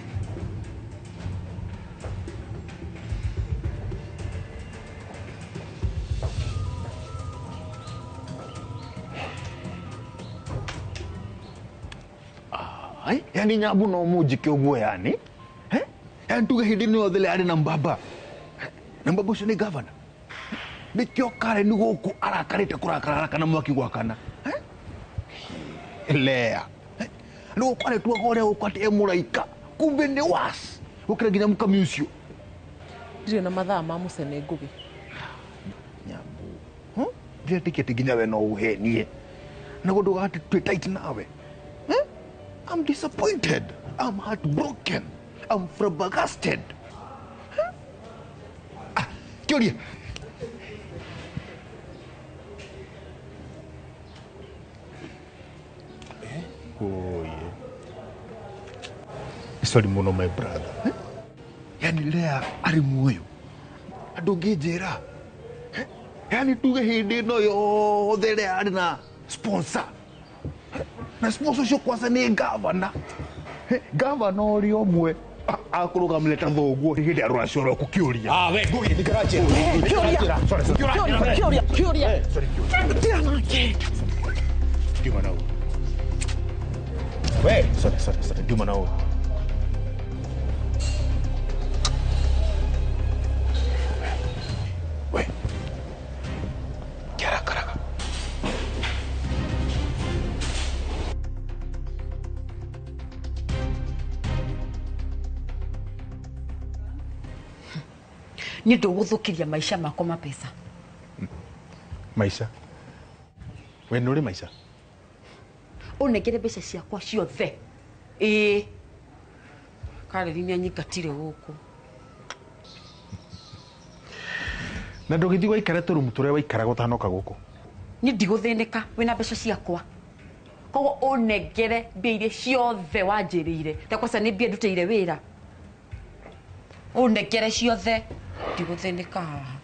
Ai, yani Nyabu no mũnjĩke ũguo yani? Yani tuge hĩndĩ ĩno yothe arĩ na mbaba. Na mbaba ũcio nĩ governor. Nĩkĩo Karen gũkũ arakarĩte kũrakara haraka na mwaki gwakana. Lea. Nĩ gũkũ aretuaga ũrĩa gũkũ atĩ e mũraika. Kumbe nĩ was. Gũkĩra nginya mũkami ũcio. Ndirĩ na mathaa ma mũcene Ngũgĩ. Nyabu. Ndiretĩkia atĩ nginya we no ũhenie. Na gũndũ atĩ twĩ tight nawe. I'm disappointed. I'm heartbroken. I'm flabbergasted. Ah, kĩũria. Oh, yeah. Sorry mũno my brother. Yani Lea arĩ muoyo. Andũ ngĩnjĩra. Yani tuge hĩndĩ ĩno yothe Lea arĩ na sponsor. Na sponsor ũcio kwanza nĩ governor. Governor ũrĩa ũmwe akũrũgamĩrĩte ta thoguo hĩndĩ ya rũracio rwaku kĩũria. Ah, we Ngũgĩ, ndikaranjĩra. Kĩũria. Sorry, sorry. Kĩũria, kĩũria, kĩũria. Sorry, kĩũria. Tiga nake. Ndiuma na ũũ. We, sorry, sorry, sorry, ndiuma na ũũ. We, kĩarakaraga. Nĩ ndũgũthũkĩria maica makwa mapesa. Maica? We nĩ ũrĩ maica? Ũnengere mbeca ciakwa ciothe. Ĩĩ. Kareri nĩ anyingatire gũkũ. Na ndũgĩthiĩ waikare tũrumu tũrĩa waikaraga ũtanoka gũkũ? Niĩ ndigũthĩnĩka wĩna mbeca ciakwa. Koguo ũnengere mbia iria ciothe wanjĩrĩire. Ta kwaca nĩ mbia ndutĩire wĩra. Ũnengere ciothe. Ndigũthĩnĩka haha.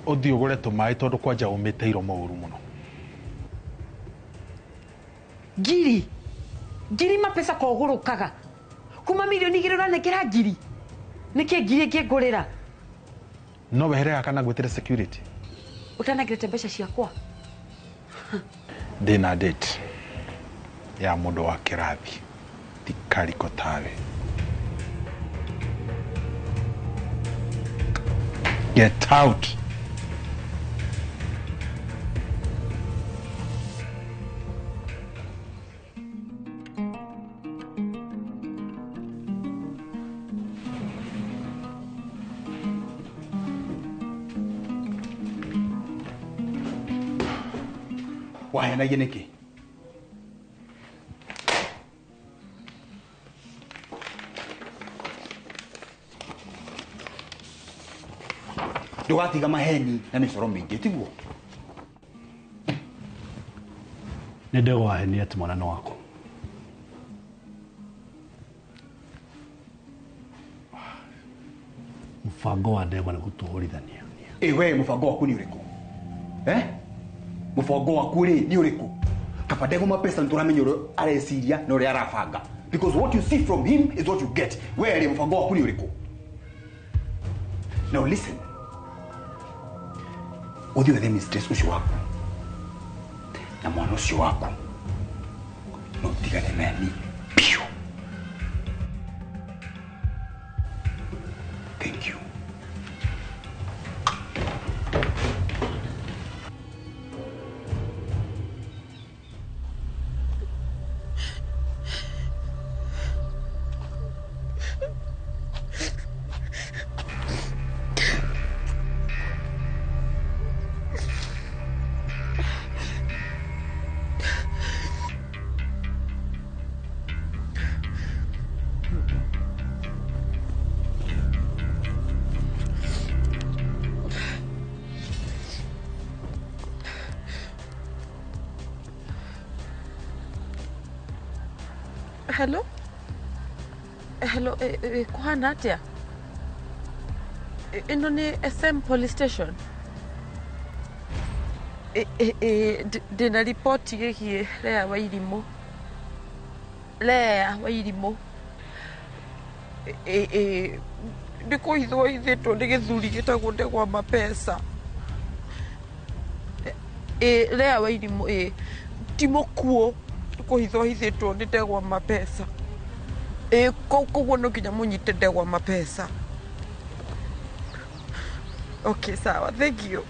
Ũthiĩ ũgũre tũmaĩ tondũ kwanja ũmĩte iromo ũru mũno. Ngiri. Ngiri mapesa kogũrũkaga. Kuma 2 milioni ũranengera ngiri. Nĩkĩ ngiri ĩngĩngũrĩra? No wehere haha kana ngwĩtĩre security. Ũtanengerete mbeca ciakwa. Ndĩna date ya mũndũ wa kĩrathi ti kariko tawe. Get out. Wahenagia nĩkĩ? Ndũgatiga maheni na mĩcoro mĩingĩ, tiguo? Nĩ ndegwahenia atĩ mwana nĩ waku. Mũbango wa ndegwa nĩ gũtũhũrithania. Ĩ we mũbango waku nĩ ũrĩkũ? Eh? Mũbango waku rĩ nĩ ũrĩkũ? Kaba ndegwa mapesa nĩtũramenya ũrĩa areciria na ũrĩa arabanga, because what you see from him is what you get. We rĩ, mũbango waku nĩ ũrĩkũ? Now listen, ũthiĩ wethe mistress ũcio waku na mwana ũcio waku na ũtigane nani biũ. Thank you. Hello, hello, kũhana atĩa? Ĩno nĩ SM police station? Ndĩna riboti ĩgiĩ Lea Wairimũ. Lea Wairimũ nĩ kũhithwo hithĩtwo nĩ gĩthuri gĩtagwo Ndegwa Mapesa. Lea Wairimũ ti mũkuũ, nĩ kũhithwo hithĩtwo nĩ Ndegwa Mapesa. Koguo no nginya mũnyite Ndegwa Mapesa. Okay, sawa, thank you.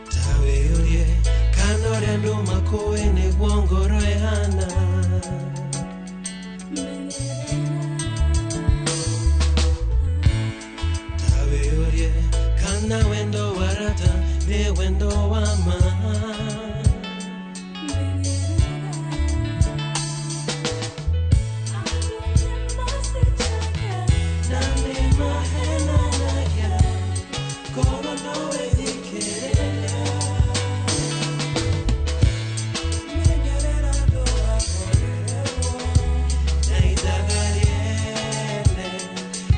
Ta wĩyũrie kana ũrĩa andũ makũĩ nĩguo ngoro ĩhana. Ta wĩyũrie kana wendo wa rata nĩ wendo wa ma. Na nĩ mahenanagia korwo no wĩthikĩrĩria. Menyerera ndũgakorererwo na ithaga rĩene,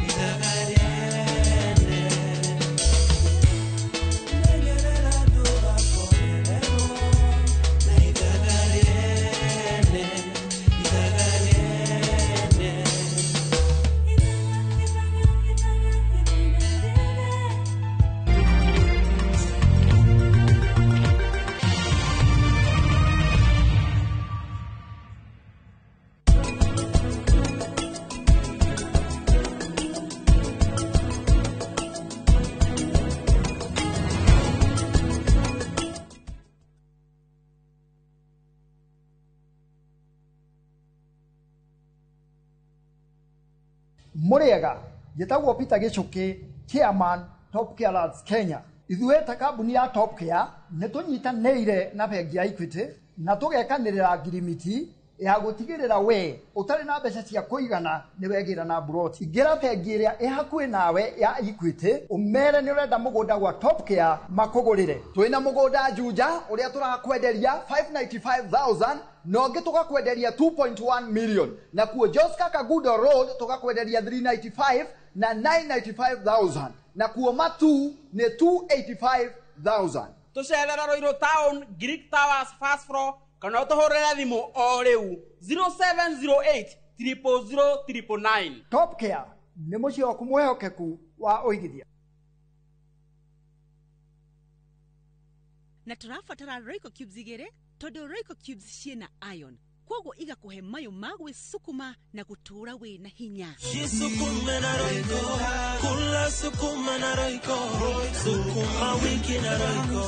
ithaga rĩene. Menyerera ndũgakorererwo na ithaga rĩene, ithaga rĩene. Mũrĩega, njĩtagwo Peter Gĩchũkĩ, chairman Top Care Lads Kenya. Ithuĩ ta kambuni ya Top Care nĩ tũnyitanĩire na bengi ya Equity na tũgekanĩrĩra ngirimiti Ya gũtigĩrĩra we ũtarĩ na mbeca cia kũigana nĩ wegĩra na mburoti. Ingĩra bengi ĩrĩa ĩ hakuhĩ nawe ya Equity ũmere nĩ ũrenda mũgũnda gwa Top Care makũgũrĩre. Twĩna mũgũnda Juja ũrĩa tũrakwenderia 595,000 na ũngĩ tũgakwenderia 2.1 million, nakuo Joska Kagudo Road tũgakwenderia 395 na 995,000, nakuo Matu nĩ 285,000. Tũcerera Ruiru Town, Greek Towers first floor, kana ũtũhũrĩre thimũ o rĩu 0708 000 999. Top Care nĩ mũciĩ waku mwĩhokeku wa ũigithia. Na tũrabatara Royco cubes igĩrĩ tondũ Royco cubes ciĩna iron, koguo igakũhe mayũ ma gwĩcukuma na gũtũũra wĩna hinya. Jisukume na Royco, kula sukuma na Royco, sukuma wiki na Royco.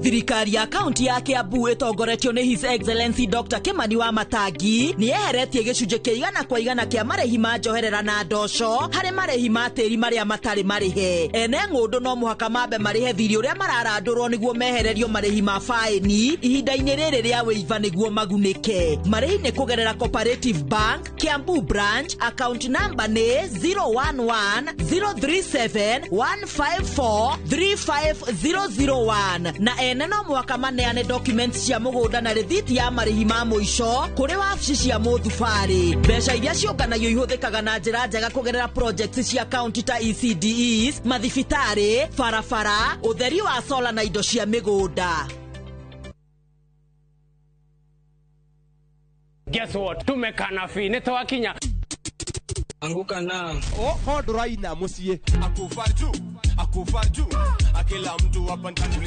Thirikari ya kaunti ya Kiambu ĩtongoretio nĩ His Excellency Dr. Kimani wa Matangi nĩ yeheretie gĩcunjĩ kĩa 100% kĩa marĩhi ma njoherera na ndoco harĩ marĩhi ma tĩri marĩa matarĩ marĩhe. Ene ng'ũndũ no mũhaka mambe marĩhe thirĩ ũrĩa mararandũrwo nĩguo mehererio marĩhi ma faĩni ihinda-inĩ rĩrĩ rĩa wĩiva nĩguo magunĩke. Marĩhi nĩ kũgerera Cooperative Bank Kiambu branch, account number nĩ 011 037 154 35001 na ene no mwaka maneane documents cia mũgũnda na rĩthiti ya marĩhi ma mũico kũrĩ wabici cia mũthubarĩ. Mbeca iria ciũnganagio ihũthĩkaga na njĩra njega kũgerera projects cia county ta ECDEs, mathibitarĩ, barabara, ũtheri wa solar na indo cia mĩgũnda. Guess what? Tumekana fi nĩ twakinya. Anguka na oh ndũraina mũciĩ akufa juu akufa juu akila mtu hapa ndani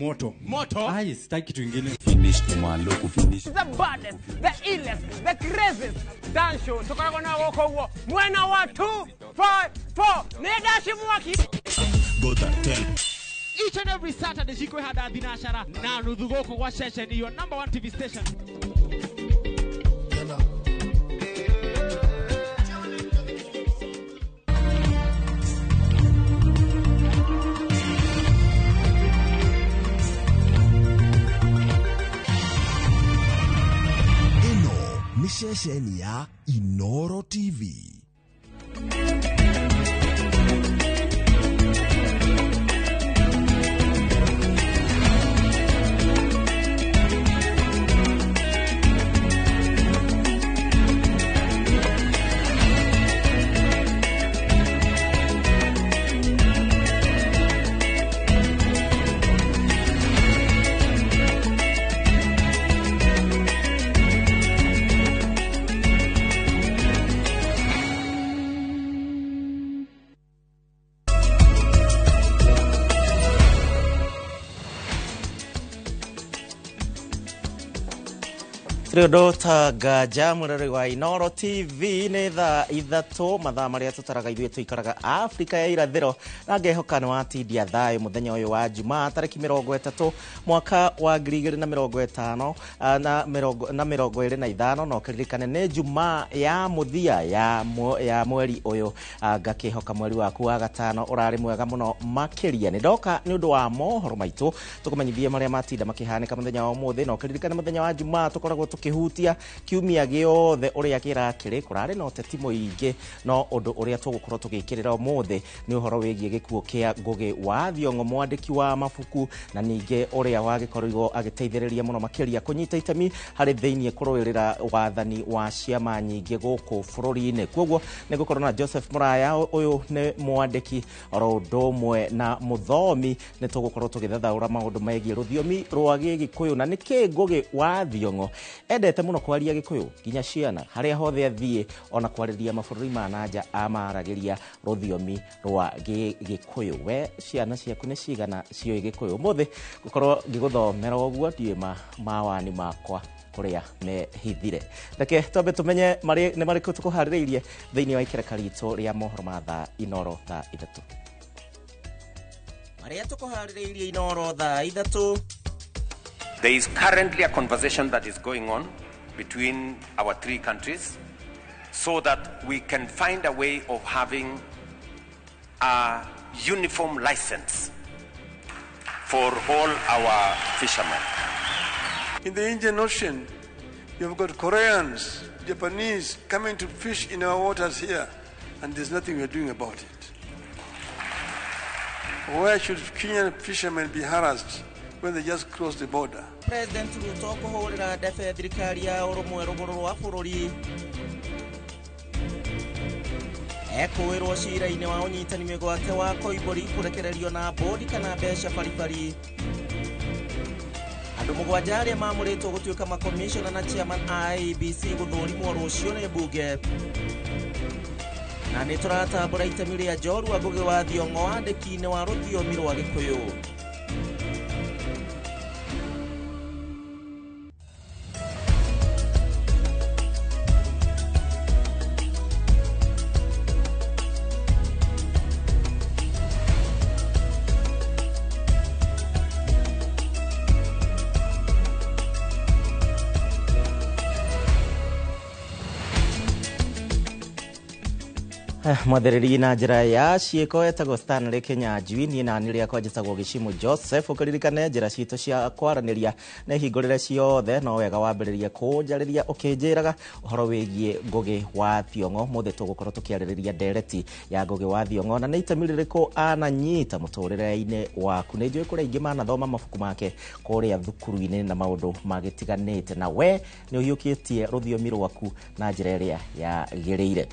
moto moto. Ai, sitaki kitu kingine. Finish tumalo kufinish. The baddest, the illest, the craziest dance show tukoragwo na gũkũ ũguo mwena wa 2 5 4 nĩ dashi mwaki. Go tell. Each and every Saturday cikwĩhanda thinacara na nuthu gũkũ gwa ceceni your number 1 TV station. Ceceni ya Inoro TV. Tũrĩ ta nganja mũrori wa Inoro TV nĩ thaa 3 mathaa marĩa tũtaraga ithuĩ tũikaraga Afrika ya irathĩro na ngehoka nĩ watindia thayũ mũthenya ũyũ wa Jumaa tarĩki 30 mwaka wa 2025 na 25 no kĩririkane nĩ Jumaa ya mũthia ya mweri ũyũ. Ngakĩhoka mweri waku wa gatano ũrarĩ mwega mũno makĩria. Nĩ ndoka nĩ ũndũ wa mohoro maitũ tũkũmenyithie marĩa matinda makĩhanĩka mũthenya wa ũmũthĩ no kĩririkane mũthenya wa Jumaa tũkoragwo tukihutia kiumia gĩothe ũrĩa kĩrakĩrĩ kũrarĩ na ũteti mũingĩ no ũndũ ũrĩa tũgũkorwo tũgĩkĩrĩra ũmũthĩ nĩ ũhoro wĩgiĩ gĩkuũ kĩa Ngũgĩ wa Thiong'o mwandĩki wa mabuku na ningĩ ũrĩa wagĩkorirwo agĩteithĩrĩria mũno makĩria kũnyita itemi harĩ thĩinĩ kũrũĩrĩra wathani wa ciama nyingĩ gũkũ bũrũri-inĩ. Kwoguo nĩ ngũkorwo na Joseph Muraya, ũyũ nĩ mwandĩki oro ũndũ ũmwe na mũthomi. Nĩ tũgũkorwo tũgĩthathaũra maũndũ megiĩ rũthiomi rwa Gĩgĩkũyũ na nĩkĩ Ngũgĩ wa Thiong'o endete mũno kwaria Gĩkũyũ nginya ciana harĩa hothe athiĩ ona kwarĩria mabũrũri ma nanja amaragĩria rũthiomi rwa Gĩkũyũ. We ciana ciaku nĩ cigana ciũĩ Gĩkũyũ? Ũmũthĩ ngũkorwo ngĩgũthomera ũguo ndiũĩ mawani makwa kũrĩa mehithire. Reke twambe tũmenye nĩ marĩkũ tũkũharĩrĩirie thĩinĩ wa ikereka ritũ rĩa mohoro ma thaa Inoro thaa 3. Marĩa tũkũharĩrĩirie Inoro thaa 3. There is currently a conversation that is going on between our three countries so that we can find a way of having a uniform license for all our fishermen. In the Indian Ocean, you've got Koreans, Japanese coming to fish in our waters here, and there's nothing we're doing about it. Why should Kenyan fishermen be harassed when they just cross the border? President Ruto kũhũrĩra ndebe thirikari ya ũrũmwe rũgũrũ rwa bũrũri. Ekũĩrwo cira-inĩ wa ũnyitani mĩgwate wa Koimbũri kũrekererio na bũndi kana mbeca baribari. Andũ mũgwanja arĩa maamũrĩtwo gũtuĩka makomishona na chairman a IEBC gũthũrimwo rũciũ nĩ mbunge. Na nĩ tũratambũra itemi rĩa njorua Ngũgĩ wa Thiong'o wandĩki-inĩ wa rũthiomi rwa Gĩkũyũ. Mwathereri na njĩra ya ciĩko etagwo Stanley Kinyanjui niĩ nani rĩakwa njĩtagwo Gĩcimu Joseph. Ũkĩririkane njĩra citũ cia kwaranĩria nĩ hingũrĩre ciothe, no wega wambĩrĩrie kũnjarĩria ũkĩnjĩraga ũhoro wĩgiĩ Ngũgĩ wa Thiong'o. Mũthĩ tũgũkorwo tũkĩarĩrĩria ndereti ya Ngũgĩ wa Thiong'o na nĩ itemi rĩrĩkũ ananyita mũtũrĩre-inĩ waku. Nĩ njũĩ kũrĩ aingĩ manathoma mabuku make kũrĩa thukuru-inĩ na maũndũ magĩtiganĩte, na we nĩ ũhiũkĩtie rũthiomi rwaku na njĩra ĩrĩa yagĩrĩire.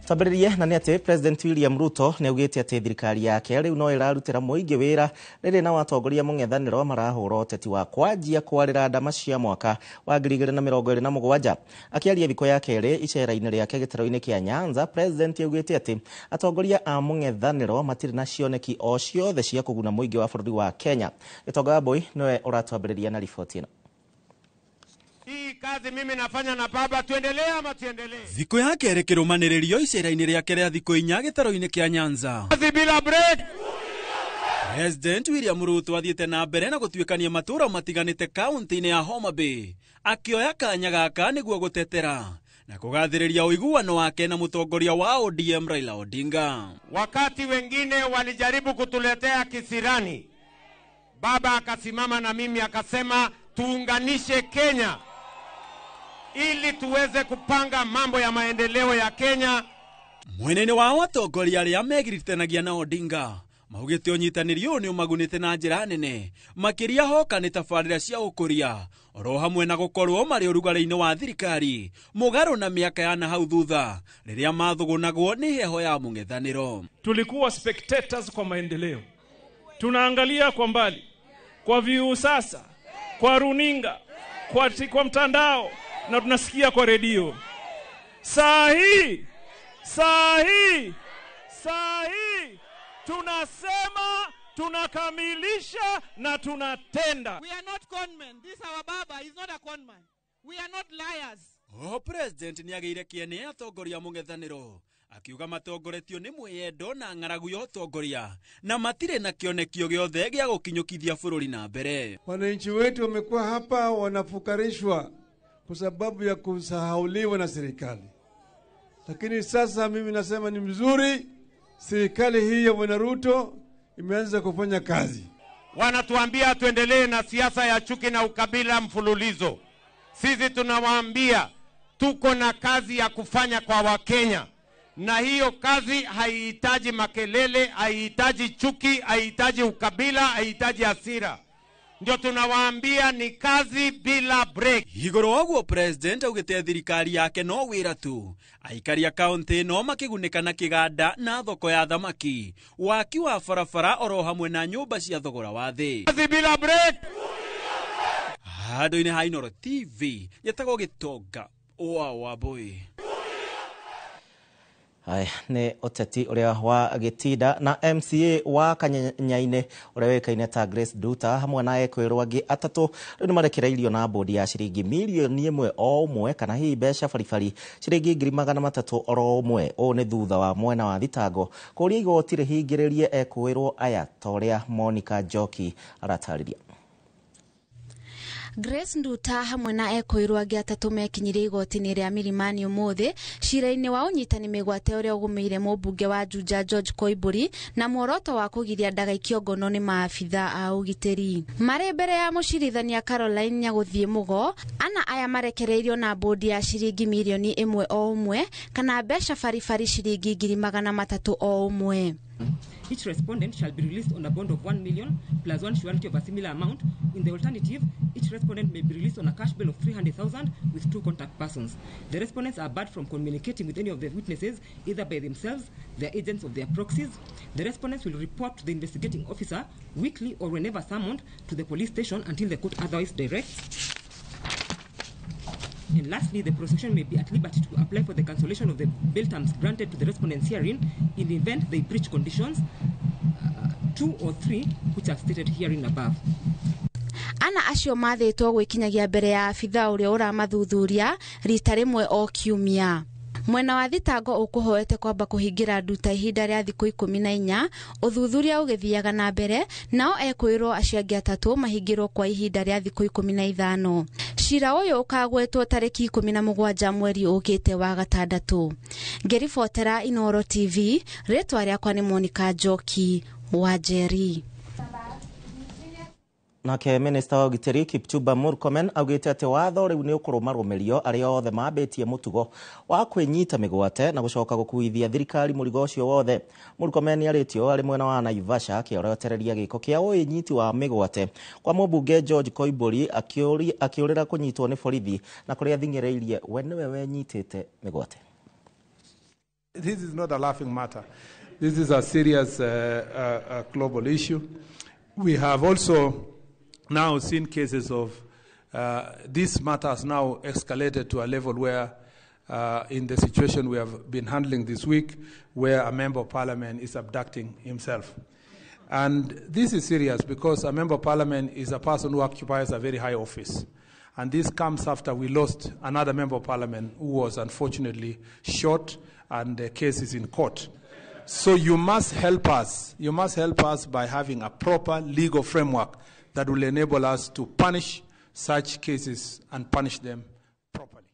Twambĩrĩrie na nĩ atĩ President William Ruto nĩ augĩte atĩ thirikari yake rĩu no ĩrarutĩra mũingĩ wĩra rĩrĩ na watongoria mũng'ethanĩro marahũra ũteti wa kwanjia kwarĩra ndama cia mwaka wa 2027. Akĩaria thikũ ya kerĩ icera-inĩ rĩake gĩtarũ-inĩ kĩa Nyanza, President augĩte atĩ atongoria a mũng'ethanĩro matirĩ na cioneki o ciothe cia kũguna mũingĩ wa bũrũri wa Kenya. Gĩtonga wa Mbui nĩwe ũratwambĩrĩria na riboti ĩno. Hii kazi mimi nafanya na baba, tuendelee ama tuendelee? Thikũ ya kerĩ kĩrũmanĩrĩrio icera-inĩ rĩake rĩa thikũ 4 gĩtarũ-inĩ kĩa Nyanza. Kazi bila break. President William Ruto athiĩte na mbere na gũtuĩkania matũũra matiganĩte kaunti-inĩ ya Homa Bay, akĩoya kanya gaka nĩguo gũtetera na kũgathĩrĩria ũiguano wake na mũtongoria wa ODM Raila Odinga. Wakati wengine walijaribu kutuletea kisirani, baba akasimama na mimi akasema tuunganishe Kenya ili tuweze kupanga mambo ya maendeleo ya Kenya. Mwenene wa watongoria arĩa megiritanagia na Odinga maugĩte ũnyitanĩri ũyũ nĩ ũmagunĩte na njĩra nene, makĩria hoka nĩ tabarĩra cia ũkũria oro hamwe na gũkorwo marĩ ũrugarĩ-inĩ wa thirikari mũgarũ na mĩaka ya na hau thutha rĩrĩa mathũgũnagwo nĩ heho ya mũng'ethanĩro. Tulikuwa spectators kwa maendeleo, tunaangalia kwa mbali, kwa viu sasa, kwa runinga, kwa mtandao na tunasikia kwa redio. Saa hii tunasema, tunakamilisha na tunatenda. We are not conmen. This our baba is not a conman. We are not liars. O President nĩagĩire kĩene atongoria mũng'ethanĩro akiuga matongoretio nĩ mwĩyendo na ng'aragu ya ũtongoria na matirĩ na kĩonekio gĩothe gĩa gũkinyũkithia bũrũri na mbere. Wananchi wetu wamekuwa hapa wanafukarishwa kwa sababu ya kusahauliwa na serikali, lakini sasa mimi nasema ni mzuri, serikali hii ya Bwana Ruto imeanza kufanya kazi. Wanatuambia tuendelee na siasa ya chuki na ukabila mfululizo. Sisi tunawaambia tuko na kazi ya kufanya kwa Wakenya, na hiyo kazi haihitaji makelele, haihitaji chuki, haihitaji ukabila, haihitaji hasira. Ndio tunawaambia ni kazi bila break. Igũrũ wa ũguo President augĩte thirikari yake no wĩra tu. Aikari a kaunti no makĩgunĩka na kĩganda na thoko ya thamaki, waki wa barabara oro hamwe na nyũmba cia thogora wa thĩ. Kazi bila break. Handũ-inĩ ha Inooro TV yetagwo Gĩtonga wa Wambui. Haya nĩ ũteti ũrĩa wa gĩtinda na MCA wa Kanyanyainĩ ũrĩa wĩkaine ta Grace Nduta hamwe na ekwĩrwo angĩ atatũ rĩu nĩ marekereirio na bũndi ya ciringi mirioni 1 o ũmwe kana hihi mbeca baribari ciringi 300,000 oro ũmwe. Ũũ nĩ thutha wa mwena wa thitango kũũria igoti rĩhingĩrĩrie ekwĩrwo aya ta ũrĩa Monica Njoki aratarĩria. Grace Nduta hamwe na ekũirwo angĩ atatũ mekinyirie igoti-inĩ rĩa Milimani ũmũthĩ cira-inĩ wa ũnyitani mĩgwate ũrĩa ũgũmĩire mũmbunge wa Juja George Koimbũri na muoroto wa kũgiria ndagaikio ngono nĩ maabitha a ũgitĩri. Marĩ mbere ya mũcirithania Caroline Nyagũthiĩ Mũgo, ana aya marekereirio na bũndi ya ciringi mirioni 1 o ũmwe kana mbeca baribari ciringi 300,000 o ũmwe. Each respondent shall be released on a bond of 1 million plus one surety of a similar amount. In the alternative, each respondent may be released on a cash bail of 300,000 with 2 contact persons. The respondents are barred from communicating with any of the witnesses, either by themselves, their agents, or their proxies. The respondents will report to the investigating officer weekly or whenever summoned to the police station until the court otherwise directs. And lastly, the prosecution may be at liberty to apply for the cancellation of the bail terms granted to the respondents herein in the event they breach conditions 2 or 3 which are stated herein above. Ana acio mathĩtwo gwĩkinyagia mbere ya abitha ũrĩa ũramathuthuria rita rĩmwe o kiumia. Mwena wa thitango ũkũhoete kwamba kũhingĩra Nduta ihinda rĩa thikũ 14 ũthuthuria ũgĩthiaga na mbere, nao ekwĩrwo acio angĩ atatũ mahingĩrwo kwa ihinda rĩa thikũ 15. Cira ũyũ ũkagwetwo tarĩki 17 mweri ũkĩte wa gatandatũ. Ngĩribotera Inooro TV, rĩtwa rĩakwa nĩ Monica Njoki wa Njeri. Nake minista wa ũgitĩri Kipchumba Murkomen augĩte atĩ watho rĩu nĩ ũkũrũmarũmĩrio arĩa othe mambĩtie mũtugo wa kwĩnyita mĩgwate na gũcoka gũkuithia thirikari mũrigo ũcio wothe. Murkomen nĩarĩtio arĩ mwena wa Naivasha akĩorotereria gĩko kĩa ũnyiti wa mĩgwate kwa mũmbunge George Koimbũri akĩũrĩra kũnyitwo nĩ borithi na kũrĩa thing'ĩrĩirie we nĩwe wenyitĩte mĩgwate. This is not a laughing matter. This is a serious global issue. We have also now seen cases of this matter has now escalated to a level where in the situation we have been handling this week, where a member of parliament is abducting himself. And this is serious because a member of parliament is a person who occupies a very high office. And this comes after we lost another member of parliament who was unfortunately shot, and the case is in court. So you must help us. You must help us by having a proper legal framework that will enable us to punish such cases and punish them properly.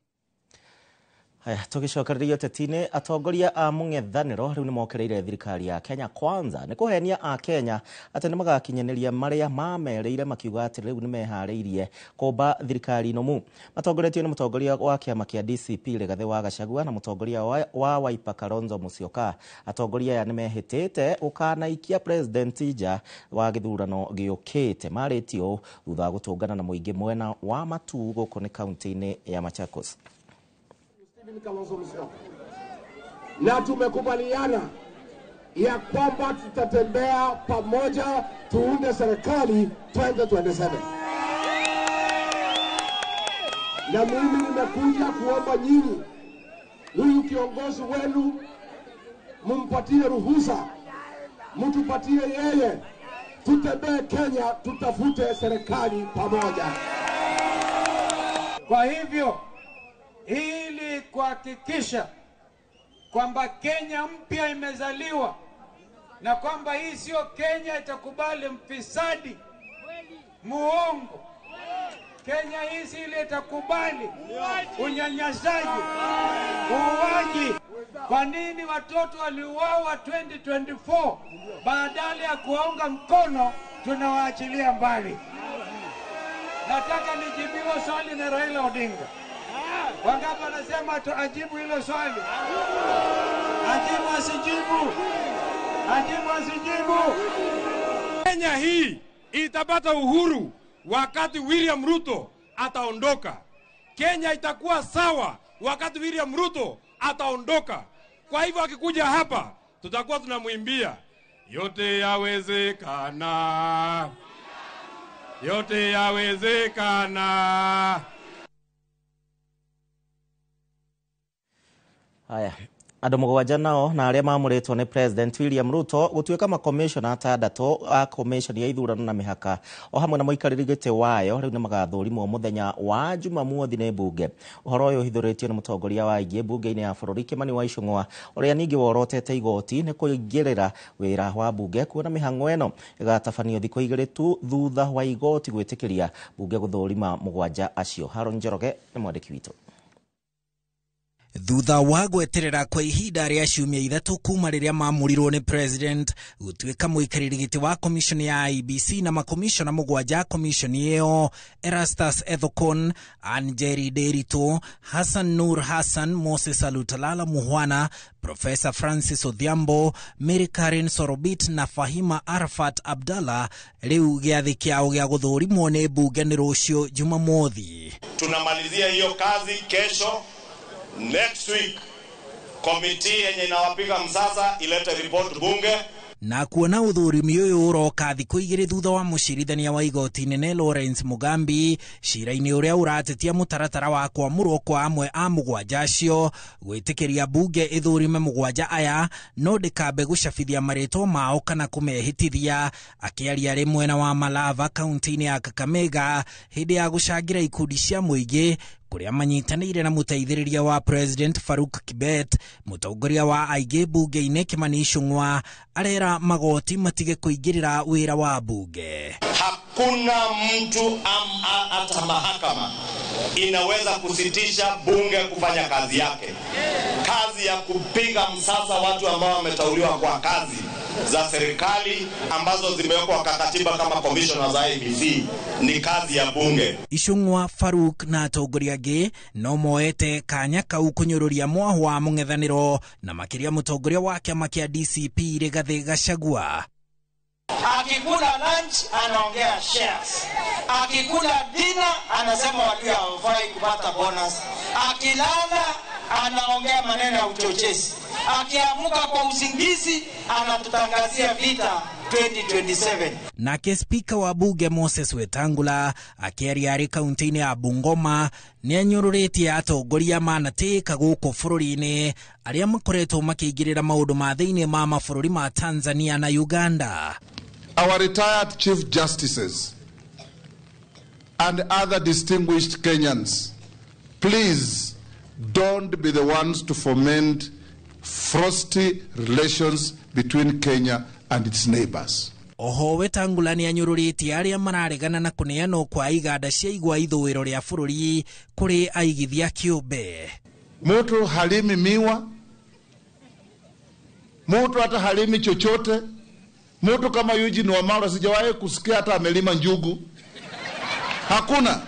Haya, tugicokereria ũteti-inĩ, atongoria a mũng'ethanĩro rĩu nĩmokereire thirikari ya Kenya Kwanza nĩ kũhenia a Kenya atĩ nĩmagakinyanĩria marĩa mamerĩire makiuga atĩ rĩu nĩmeharĩirie kũmba thirikari nũmu. Matongoretio nĩ mũtongoria wa kĩama kĩa DCP Rigathĩ wa Gachagua na mũtongoria wa Wiper Kalonzo Musyoka. Atongoria aya nĩmehĩtĩte gũkanaikia president nja wa gĩthurano gĩũkĩte. Marĩtie ũũ thutha wa gũtũngana na mũingĩ mwena wa Matuu gũkũ nĩ kaunti-inĩ ya Machakos. Na tumekubaliana ya kwamba tutatembea pamoja tuunde serikali 2027. Na mimi nimekuja kuomba nyinyi, huyu kiongozi wenu mumpatie ruhusa, mtupatie yeye, tutembee Kenya, tutafute serikali pamoja. Kwa hivyo ili kuhakikisha kwamba Kenya mpya imezaliwa na kwamba hii sio Kenya itakubali mfisadi muongo. Kenya hii si ile itakubali unyanyasaji, uuaji. Kwa nini watoto waliuawa 2024? Badala ya kuwaunga mkono tunawaachilia mbali. Nataka nijibiwe swali na Raila Odinga. Wangapi wanasema tuajibu hilo swali? Ajibu asijibu? Ajibu asijibu? Kenya hii itapata uhuru wakati William Ruto ataondoka. Kenya itakuwa sawa wakati William Ruto ataondoka. Kwa hivyo akikuja hapa tutakuwa tunamuimbia yote yawezekana, yote yawezekana. Haya, Andũ mũgwanja nao na arĩa mamũrĩtwo nĩ President William Ruto gũtuĩka makomishona atandatũ a komishoni ya ithurano na mĩhaka o hamwe na mũikarĩri gĩtĩ wayo rĩu nĩ magathũrimwo mũthenya wa Jumamothi nĩ mbunge. Ũhoro ũyũ ũhithũrĩtio nĩ mũtongoria wa aingĩ mbunge-inĩ ya bũrũri Kimani wa Ichung'wa ũrĩa ningĩ worotete igoti nĩ kũingĩrĩra wĩra wa mbunge kuona mĩhang'o ĩno ĩgatabanio thikũ igĩrĩ tu thutha wa igoti gwĩtĩkĩria mbunge gũthũrima mũgwanja acio. Haron Njoroge nĩ mwandĩki witũ. Thutha wa gweterera kwa ihinda rĩa ciumia ithatũ kuma rĩrĩa mamũrirwo nĩ president gũtuĩka mũikarĩri gĩtĩ wa komishoni ya IEBC na makomishona mũgwanja a komishoni ĩyo Erastus Ethekon, Anjeri Nderitu, Hassan Nur Hassan, Moses Alutalala Muhwana, Professor Francis Odhiambo, Mary Karen Sorobit na Fahima Arafat Abdallah rĩu gĩathĩ kĩao gĩa gũthũrimwo nĩ mbunge nĩ rũciũ Jumamothi. Tunamalizia hiyo kazi kesho. Next week komiti yenye inawapiga msasa ilete report bunge. Na kuona ũthũrimi ũyũ ũroka thikũ igĩrĩ thutha wa mũcirithania wa igoti inene Lawrence Mugambi cira-inĩ ũrĩa ũratetia mũtaratara wa kwamũrwo kwa amwe a mũgwanja acio gwĩtĩkĩria mbunge ĩthũrime mũgwanja aya no ndĩkambe gũcabithia marĩtwa mao kana kũmehĩtithia. Akĩaria arĩ mwena wa Malava kaunti-inĩ ya Kakamega hĩndĩ ya gũcangĩra ikundi cia mũingĩ kũrĩa manyitanĩire na mũteithĩrĩria wa President Faruk Kibet, mũtongoria wa aingĩ mbunge-inĩ Kimani Ichung'wa arera magoti matige kũingĩrĩra wĩra wa mbunge. Hakuna mtu hata mahakama inaweza kusitisha bunge kufanya kazi yake. Kazi ya kupiga msasa watu ambao wameteuliwa kwa kazi za serikali ambazo zimewekwa kwa katiba kama commissioners za IEBC ni kazi ya bunge. Ichung'wa, Faruk na atongoria angĩ no moete kanya kau kũnyũrũria mwahu wa mũng'ethanĩro na makĩria mũtongoria wa kĩama kĩa DCP Rigathĩ Gachagua. Akikula lunch anaongea shares, akikula dinner anasema walio hawafai kupata bonus, akilala anaongea maneno ya uchochezi, akiamuka kwa usingizi anatutangazia vita 2027. Nake spika wa bunge Moses Wetangula akĩaria arĩ kaunti-inĩ ya Bungoma nĩanyũrũrĩtie atongoria manatĩĩka gũkũ bũrũri-inĩ arĩa makoretwo makĩingĩrĩra maũndũ ma thĩinĩ ma mabũrũri ma Tanzania na Uganda. Our retired chief justices and other distinguished Kenyans, please don't be the ones to foment frosty relations between Kenya and its neighbors. Oho Wetangula nĩanyũrũrĩtie arĩa mararegana na kũneanwo kwa iganda cia igwa ithũĩro rĩa bũrũri kũrĩ aigithia kĩũmbe. Mtu halimi miwa, mtu hata halimi chochote. Mtu kama Eugene Wamalwa sijawahi kusikia hata amelima njugu. Hakuna.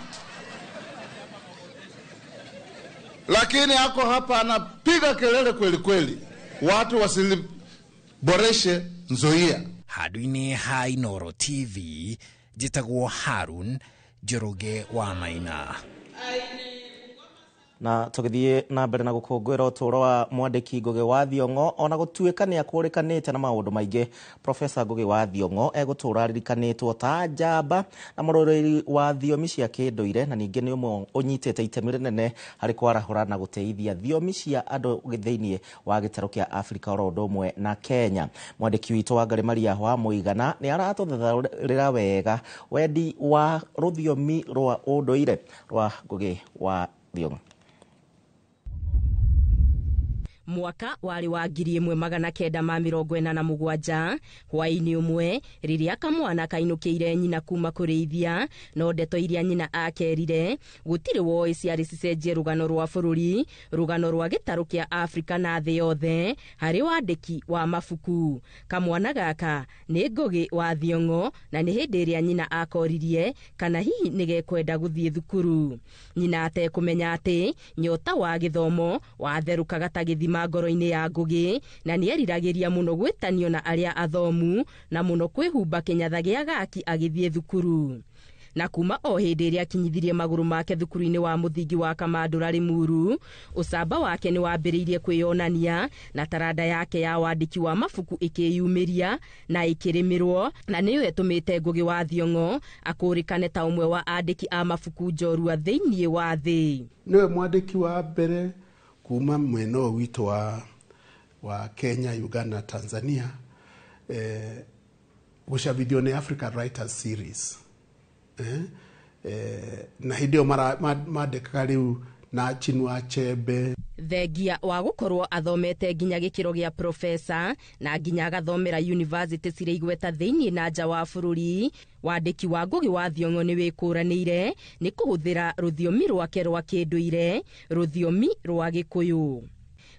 Lakini ako hapa anapiga kelele kweli kweli. Watu wasiliboreshe Nzoia. Handũ-inĩ ha Inooro TV njĩtagwo Harun Njoroge wa Maina. Na tũgĩthiĩ na mbere na gũkũngũĩra ũtũũro wa mwandĩki Ngũgĩ wa Thiong'o ona gũtuĩka nĩ akũrĩkanĩte na maũndũ maingĩ, Profesa Ngũgĩ wa Thiong'o egũtũũra aririkanĩtwo ta njamba na mũrũĩrĩri wa thiomi cia kĩndũire na ningĩ nĩ ũmwe ũnyitĩte itemi rĩnene harĩ kwarahũra na gũteithia thiomi cia andũ thĩinĩ wa gĩtarũ kĩa Afrika oro ũndũ ũmwe na Kenya. Mwandĩki witũ Wangarĩ Maria wa Mũigana nĩ aratũthathaũrĩra wega wendi wa rũthiomi rwa ũndũire rwa Ngũgĩ wa Thiong'o. Mwaka warĩ wa 1987 hwaĩ-inĩ ũmwe rĩrĩa kamwana kainũkĩire nyina kuma kũrĩithia no ndeto iria nyina akerire gũtirĩ woĩ ciarĩ cicenjie rũgano rwa bũrũri, rũgano rwa gĩtarũ kĩa Afrika na thĩ yothe harĩ wandĩki wa mabuku. Kamwana gaka nĩ Ngũgĩ wa Thiong'o na nĩ hĩndĩ ĩrĩa nyina akoririe kana hihi nĩgekwenda gũthiĩ thukuru. Nyina atekũmenya atĩ nyota wa gĩthomo watherũkaga ta gĩthima ngoro-inĩ ya Ngũgĩ na nĩeriragĩria mũno gwĩtanio na arĩa athomu na mũno kwĩhumba kĩnyatha gĩa gaki agĩthiĩ thukuru. Na kuma o hĩndĩ ĩrĩa akinyithirie magũrũ make thukuru-inĩ wa mũthingi wa Kamandũra Limuru, ũcamba wake nĩ wambĩrĩirie kwĩyonania na taranda yake ya wandĩki wa mabuku ĩkĩyumĩria na ĩkĩrĩmĩrwo, na nĩyo ĩtũmĩte Ngũgĩ wa Thiong'o akũrĩkane ta ũmwe wa andĩki a mabuku njorua thĩinĩ wa thĩ. Nĩwe mwandĩki wa mbere kuma mwena ũyũ witũ wa wa Kenya, Uganda na Tanzania, gucabithio ni African Writers Series, na hĩndĩ ĩyo mandĩkaga rĩu na Chinua Achebe. Thengia wa gũkorwo athomete nginya gĩkĩro gĩa profesa na nginya agathomera yunivasĩtĩ cirĩ igweta thĩinĩ na nja wa bũrũri, wandĩki wa Ngugi wa Thiong'o nĩ wĩkũranĩire nĩ kũhũthĩra rũthiomi rwake rwa kĩndũire, rũthiomi rwa Gĩkũyũ.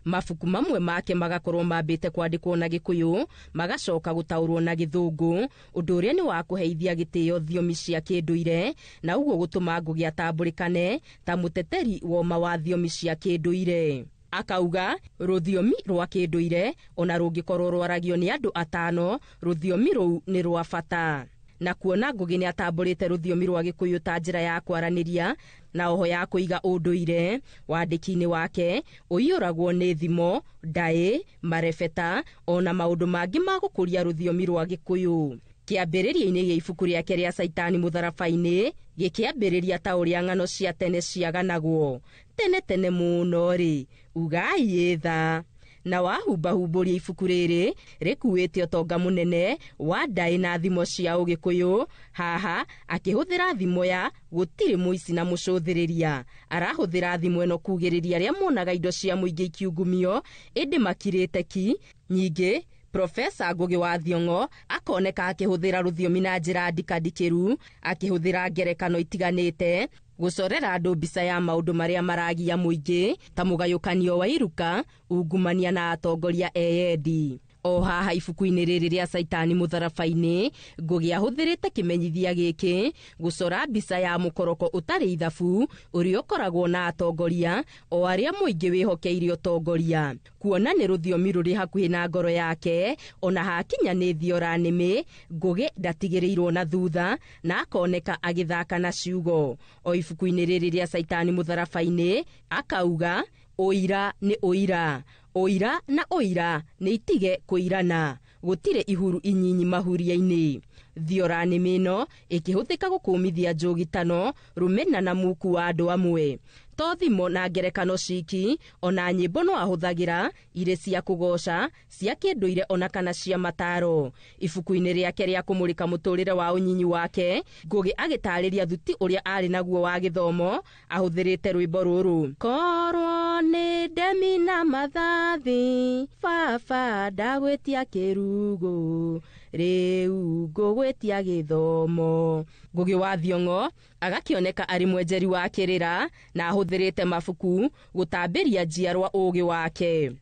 Mabuku mamwe make magakorwo mambĩte kwandĩkwo na Gĩkũyũ, magacoka gũtaũrwo na Gĩthũngũ, ũndũ ũrĩa nĩ wa kũheithia gĩtĩo thiomi cia kĩndũire na ũguo gũtũma Ngugi atambũrĩkane ta mũteteri woma wa thiomi cia kĩndũire. Akauga rũthiomi rwa kĩndũire ona rũngĩkorwo rwaragio nĩ andũ atano, rũthiomi rũu nĩ rwa bata. Na kuona Ngugi nĩ atambũrĩte rũthiomi rwa Gĩkũyũ ta njĩra ya kwaranĩria na oho ya kũiga ũndũire, wandĩki-inĩ wake ũiyũragwo nĩ thimo, ndaĩ, marebeta ona maũndũ mangĩ ma gũkũria rũthiomi rwa Gĩkũyũ. Kĩambĩrĩria-inĩ gĩa ibuku rĩake rĩa Caitani Mũtharaba-inĩ gĩkĩambĩrĩria ta ũrĩa ng'ano cia tene ciaganagwo. Tene tene mũno rĩ, ugai ĩtha. Na wahumbahumburia ibuku rĩrĩ rĩkuĩte ũtonga mũnene wa ndaĩ na thimo cia ũgĩkũyũ, haha akĩhũthĩra thimo ya gũtirĩ mũici na mũcũthĩrĩria. Arahũthĩra thimo ĩno kugĩrĩria arĩa monaga indo cia mũingĩ ikiungumio ĩndĩ makirĩte ki. Nyingĩ Profesa Ngugi wa Thiong'o akoneka akĩhũthĩra rũthiomi na njĩra ndikandikĩru, akĩhũthĩra ngerekano itiganĩte gũcorera andũ mbica ya maũndũ marĩa maragia mũingĩ ta mũgayũkanio wa iruka, ungumania na atongoria eyendi. O haha ibuku-inĩ rĩrĩ rĩa Caitani Mũtharaba-inĩ, Ngugi ahũthĩrĩte kĩmenyithia gĩkĩ gũcora mbica ya mũkoroko ũtarĩ ithabu ũrĩa ũkoragwo na atongoria o arĩa mũingĩ wĩhokeire ũtongoria. Kuona nĩ rũthiomi rũrĩ hakuhĩ na ngoro yake, ona hakinya nĩ thiora nĩmĩ, Ngugi ndatigĩrĩirwo na thutha na akoneka agĩthaka na ciugo. O ibuku-inĩ rĩrĩ rĩa Caitani Mũtharaba-inĩ akauga ũira nĩ ũira, ũira na ũira nĩ itige kũirana, gũtirĩ ihuru inyinyi mahuria-inĩ. Thiora nĩmĩ ĩno ĩkĩhũthĩka gũkũmithia njũgitano, rũmena na muku wa andũ amwe. To thimo na ngerekano ciki, ona nyĩmbo no ahũthagĩra irĩ cia kũgoca, cia kĩndũire ona kana cia mataro. Ibuku-inĩ rĩake rĩa kũmũrĩka mũtũrĩre wa ũnyinyi wake, Ngugi agĩtarĩria thuti ũrĩa arĩ naguo wa gĩthomo, ahũthĩrĩte rwĩmbo rũrũ. Korwo nĩ ndemi na mathathi, baba ndagwĩtia kĩrugo, rĩu ngũgwĩtia gĩthomo. Ngugi wa Thiong'o agakĩoneka arĩ mwenjeri wa kĩrĩra na ahũthĩrĩte mabuku gũtambĩria njiarwa ũũgĩ wake.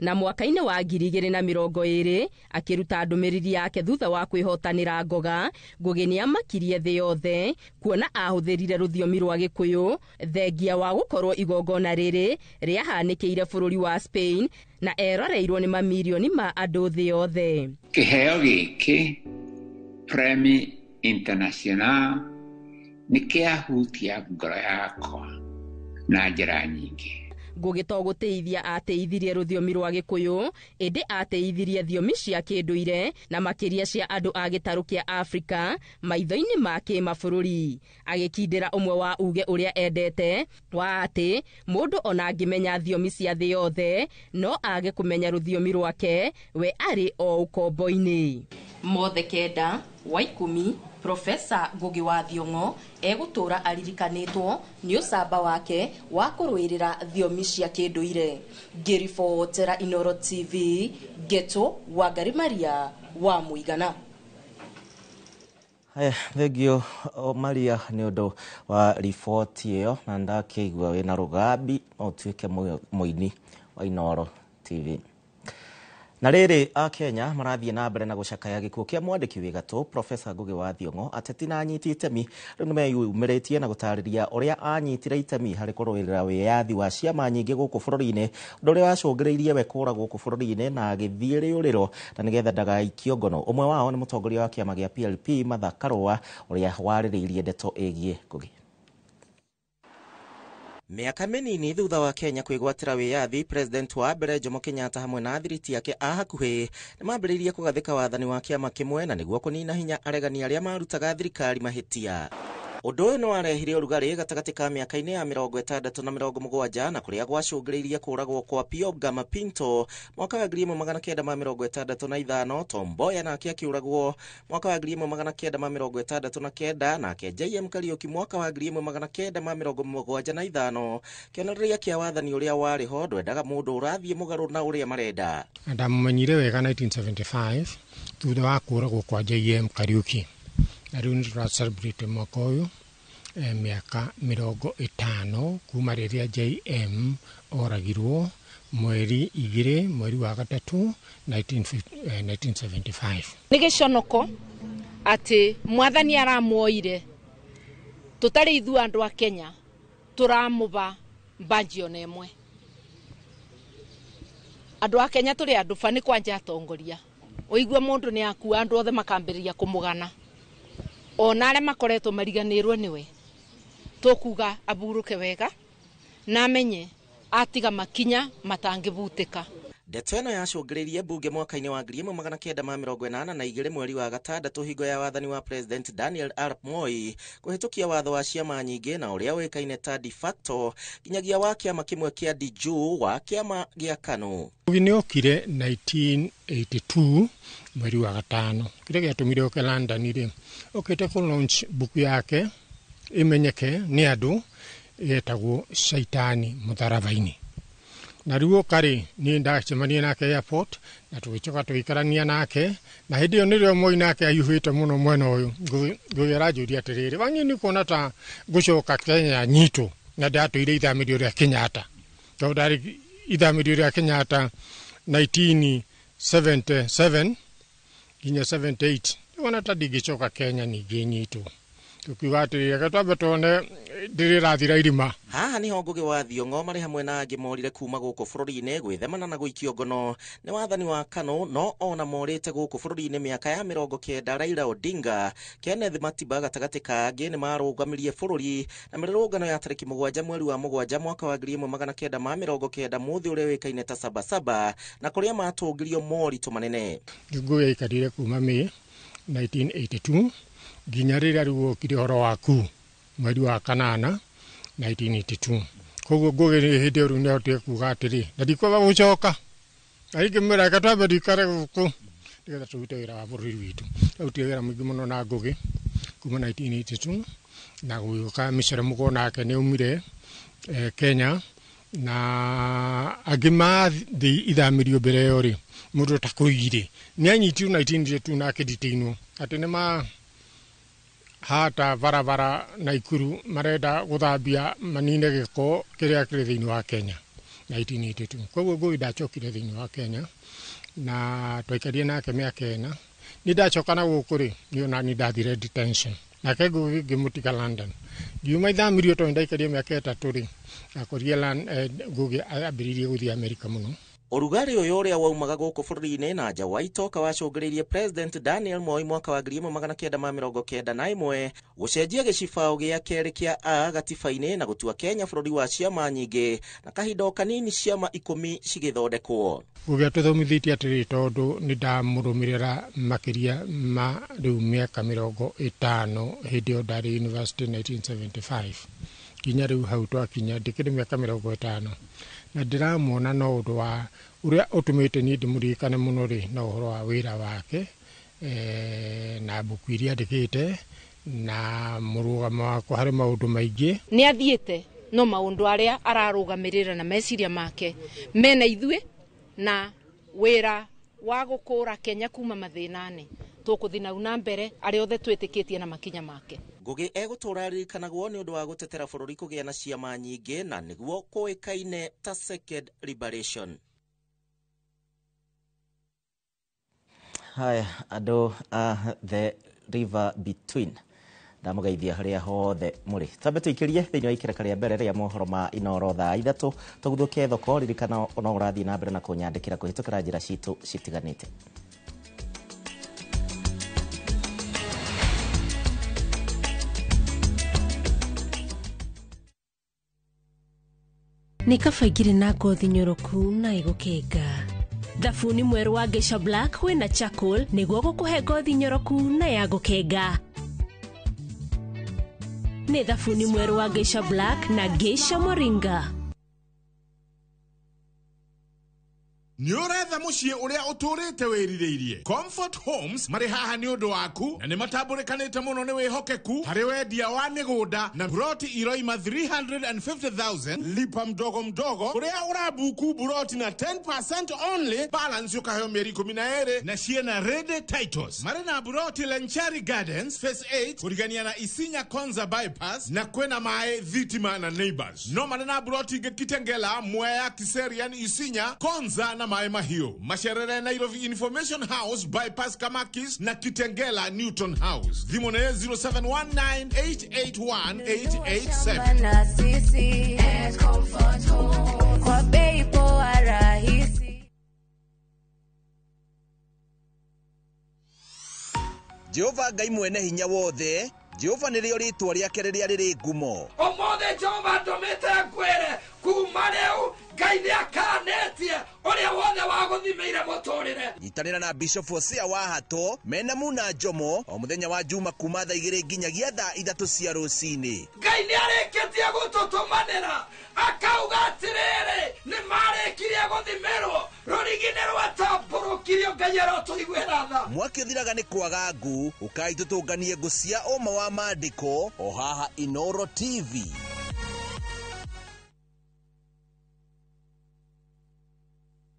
Na mwaka-inĩ wa 2020 akĩruta ndũmĩrĩri yake thutha wa kwĩhotanĩra ngoga, Ngugi nĩamakirie thĩ yothe kuona ahũthĩrire rũthiomi rwa Gĩkũyũ thengia wa gũkorwo igongona rĩrĩ rĩahanĩkĩire bũrũri wa Spain na eroreirwo nĩ mamirioni ma andũ thĩ yothe. Kĩheo gĩkĩ Premi International nĩ kĩahutia ngoro yakwa na njĩra nyingĩ. Ngugi to gũtĩithia atĩithirie rũthiomi rwa Gĩkũyũ, ĩndĩ atĩithirie thiomi cia kĩndũire na makĩria cia andũ a gĩtarũ kĩa Afrika maitho-inĩ ma kĩmabũrũri. Agĩkindĩra ũmwe wa uge ũrĩa endete wa atĩ mũndũ ona angĩmenya thiomi cia thĩ yothe no age kũmenya rũthiomi rwake, we arĩ o ũkombo-inĩ. Mothe 9 wa 10 Profesa Ngugi wa Thiong'o egũtũra aririkanĩtwo nĩ ũcamba wake wa kũrũĩrĩra thiomi cia kĩndũire. Ngĩribotera Inooro TV, Ngeto Wangari Maria wa Mũigana. Haya, thengio Maria nĩ ũndũ wa riboti ĩyo, na ndakĩigua wĩna rũgambi no ũtuĩke mũini wa Inooro TV. Na rĩrĩ, Akenya marathiĩ na mbere na gũcakaya gĩkuũ kĩa mwandĩki wĩ gatũ Profesa Ngugi wa Thiong'o. Ateti na anyiti itemi rĩu nĩmeyumĩrĩtie na gũtarĩria ũrĩa anyitire itemi harĩ kũrũĩrĩra wĩyathi wa ciama nyingĩ gũkũ bũrũri-inĩ, ũndũ ũrĩa wacũngĩrĩirie we kũra gũkũ bũrũri-inĩ na agĩthiĩ rĩũrĩro na nĩgetha ndagaikio ngono. Ũmwe wao nĩ mũtongoria wa kĩama gĩa PLP Martha Karũa, ũrĩa warĩrĩirie ndeto ĩgiĩ Ngugi. Mĩaka mĩnini thutha wa Kenya kwĩgwatĩra wĩyathi, President wa mbere Jomo Kenyatta hamwe na athiriti ake a hakuhĩ nĩmambĩrĩirie kũgathĩka wathani wa kĩama kĩmwe na nĩguo kũnina hinya aregani arĩa marutaga thirikari mahĩtia. Ũndũ ũyũ nĩ warehire ũrugarĩ gatagatĩ ka mĩaka-inĩ ya 60 na 70 na kũrĩa gwacũngĩrĩirie kũragwo kwa Pio Gama Pinto mwaka wa 1965, Tom Mboya nake akĩũragwo mwaka wa 1969, nake JM Kariuki mwaka wa 1975. Kĩonereria kĩa wathani ũrĩa warĩ ho ndwendaga mũndũ ũrathiĩ mũgarũ na ũrĩa marenda. Ndamumenyire wega 1975 thutha wa kũragwo kwa JM Kariuki, na rĩu nĩ tũra celebrate mwaka ũyũ mĩaka 50 kuma rĩrĩa JM oragirwo mweri 2 mweri wa 3 1975. Nĩ gĩconoko atĩ mwathani aramuoire tũtarĩ ithuĩ andũ a Kenya tũramũba mbanji ona ĩmwe. Andũ a Kenya tũrĩ andũ ba nĩ kwanja atongoria ũigue mũndũ nĩ akua andũ othe makambĩrĩria kũmũgana ona arĩa makoretwo mariganĩrwo nĩwe tũkuga aburũke wega na amenye atiga makinya matangĩbutĩka. Ndeto ĩno yacũngĩrĩirie mbunge mwaka-inĩ wa 1982 mweri wa 6 hingo ya wathani wa President Daniel Arap Moi kũhĩtũkia watho wa ciama nyingĩ na ũrĩa ũĩkaine ta de facto nginyagia wa kĩama kĩmwe kĩa de jure wa kĩama gĩa KANU. Ngugi nĩ okire 1982 mweri wa 5. Kĩrĩa gĩatũmire oke London rĩ, okĩte kũ launch buku yake ĩmenyeke nĩ andũ yetagwo Shaitani Mũtharaba-inĩ. Na rĩu oka rĩ, niĩ ndacemania nake airport na tũgĩcoka tũgĩikarania nake, na hĩndĩ ĩyo nĩrĩo Moi nake ahiũhĩte mũno mwena ũyũ. Ngugi aranjũria atĩrĩrĩ, wanyi nĩ kuona ta ngũcoka Kenya nyitũ, na ndatũire ithamĩrio rĩa Kenyatta, tondũ ndarĩ ithamĩrio rĩa Kenyatta 1977 nginya 78. Ndĩrona ta ndingĩcoka Kenya ningĩ nyitũ. Tukiuga atĩrĩrĩ, reke twambe tuone ndĩrĩrathira irima. Haha niho Ngugi wa Thiong'o marĩ hamwe na angĩ morire kuma gũkũ bũrũri-inĩ gwĩthemana na gũikio ngono nĩ wathani wa KANU, no ona morĩte gũkũ bũrũri-inĩ mĩaka ya 90 Raila Odinga, Kenneth Matiba gatagatĩ ka angĩ nĩ marũgamirie bũrũri na mĩrũrũngano ya tarĩki 7 mweri wa 7 mwaka wa 1990 mũthĩ ũrĩa ũĩkaine ta Sabasaba, na kũrĩa matũngirio moritũ manene. Ngugi aikarire kuma May 1982 nginya rĩrĩa rĩu wokire ũhoro waku mweri wa 8 1982. Koguo Ngugi hĩndĩ ĩyo rĩu nĩahotire kuga atĩrĩ, na ndikwamba gũcoka, na ingĩmwĩra reke twambe ndikare gũkũ nĩgetha tũrute wĩra wa bũrũri witũ. Twarutire wĩra mũingĩ mũno na Ngugi kuma 1982 na gũgĩũka Micere Mũgo nake nĩ aumire Kenya, na angĩ mathiĩ ithamĩrio mbere ĩyo rĩ, mũndũ ta Koigi nĩ anyitirwo 1982 na akĩdetainwo atĩ nĩ ma hata barabara Naikuru marenda gũthambia manine gĩko kĩrĩa kĩrĩ thĩinĩ wa Kenya 1982. Koguo Ngugi ndacokire thĩinĩ wa Kenya na twaikarire nake mĩaka 4. Niĩ ndacoka na gũkũ rĩ, niĩ ona niĩ ndathire detention, nake Ngugi ngĩmũtiga London. Ngiuma ithamĩrio tondũ ndaikarire mĩaka 3 rĩ, akorire Ngugi ambĩrĩirie gũthiĩ Amerika mũno. Ũrugarĩ ũyũ ũrĩa waumaga gũkũ bũrũri-inĩ na nja wa itoka wacũngĩrĩirie President Daniel Moi mwaka wa 1991 gũcenjia gĩcibaũ gĩa kerĩ kĩa A gatiba-inĩ na gũtua Kenya bũrũri wa ciama nyingĩ, na kahinda o kanini ciama 10 cigĩthondekwo. Ngugi atũthomithĩtie atĩrĩrĩ, tondũ nĩ ndamũrũmĩrĩra makĩria ma rĩu mĩaka 50 hĩndĩ ĩyo ndarĩ university 1975 nginya rĩu hau twakinya ndĩkĩrĩ mĩaka 50, na ndĩramuona no ũndũ wa ũrĩa ũtũmĩte niĩ ndĩmũririkane mũno rĩ, no ũhoro wa wĩra wake na mbuku iria andĩkĩte na mũrũgamo wakwa harĩ maũndũ maingĩ. Nĩ athiĩte no maũndũ arĩa ararũgamĩrĩra na meciria make mena ithuĩ na wĩra wa gũkũra Kenya kuma mathĩna-inĩ tũkũthiĩ nau na mbere arĩa othe twĩtĩkĩtie na makinya make. Ngugi egũtũra aririkanagwo nĩ ũndũ wa gũtetera bũrũri kũgĩa na ciama nyingĩ na nĩguo kũĩkaine ta Second Liberation. Haya, andũ a The River Between, ndamũgeithia harĩa hothe mũrĩ. Twambe tũikĩrie thĩinĩ wa ikereka rĩa mbere rĩa mohoro ma Inooro thaa 3 tũguthũke thoko. Ririkana no ũrathiĩ na mbere na kũnyandĩkĩra kũhĩtũkĩra njĩra citũ citiganĩte. Nĩ kaba ingĩrĩ na ngothi nyoroku na ĩgũkenga. Thabuni mwerũ wa Geisha Black wĩna charcoal nĩguo gũkũhe ngothi nyoroku na ya gũkenga. Nĩ thabuni mwerũ wa Geisha Black na Geisha Moringa. Nĩ ũretha mũciĩ ũrĩa ũtũrĩte wĩrirĩirie. Comfort Homes marĩ haha nĩ ũndũ waku na nĩ matambũrĩkanĩte mũno nĩ wĩhokeku harĩ wendia wa mĩgũnda na buroti iroima 350,000 lipa mdogo mdogo kũrĩa ũrabuku buroti na 10% only, balance ũkaheo mĩeri 12 na ciĩna ready titles. Marĩ na buroti Lenchari Gardens Phase 8 kũrigania na Isinya Konza bypass na kwĩna maĩ, thitima na neighbors. No marĩ na buroti ingĩ Kitengela, Mwea, Kiserian, Isinya, Konza na Maĩ Mahiũ. Macerere Nairobi Information House bypass Kamakis na Kitengela Newton House. Thimũ nĩ 0719881887. Na sisi Comfort Home kwa bei poa rahisi. Jehova Ngai mwene hinya wothe, Jehova nĩrĩo rĩtwa rĩake rĩrĩa rĩrĩ ngumo. Ũmũthĩ Jehova ndũmĩte ngwĩre kuma rĩu Ngai nĩakanĩtie ũrĩa wothe wagũthimĩire mũtũrĩre. Nyitanĩra na Bishop Hosea wa Hato mena Muna Njomo o mũthenya wa Juma kuma thaa 2 nginyagia thaa 3 cia rũcinĩ. Ngai nĩarĩkĩtie gũtũtũmanĩra akauga atĩrĩrĩ, nĩmarĩkirie gũthimĩrwo rũrigi nĩ rwatambũrũkirio, Ngai arotũiguĩra tha. Mwaki ũthiraga nĩ kwaga ngũ, ũkai tũtũnganie ngũ cia ũma wa maandĩko o haha Inoro TV.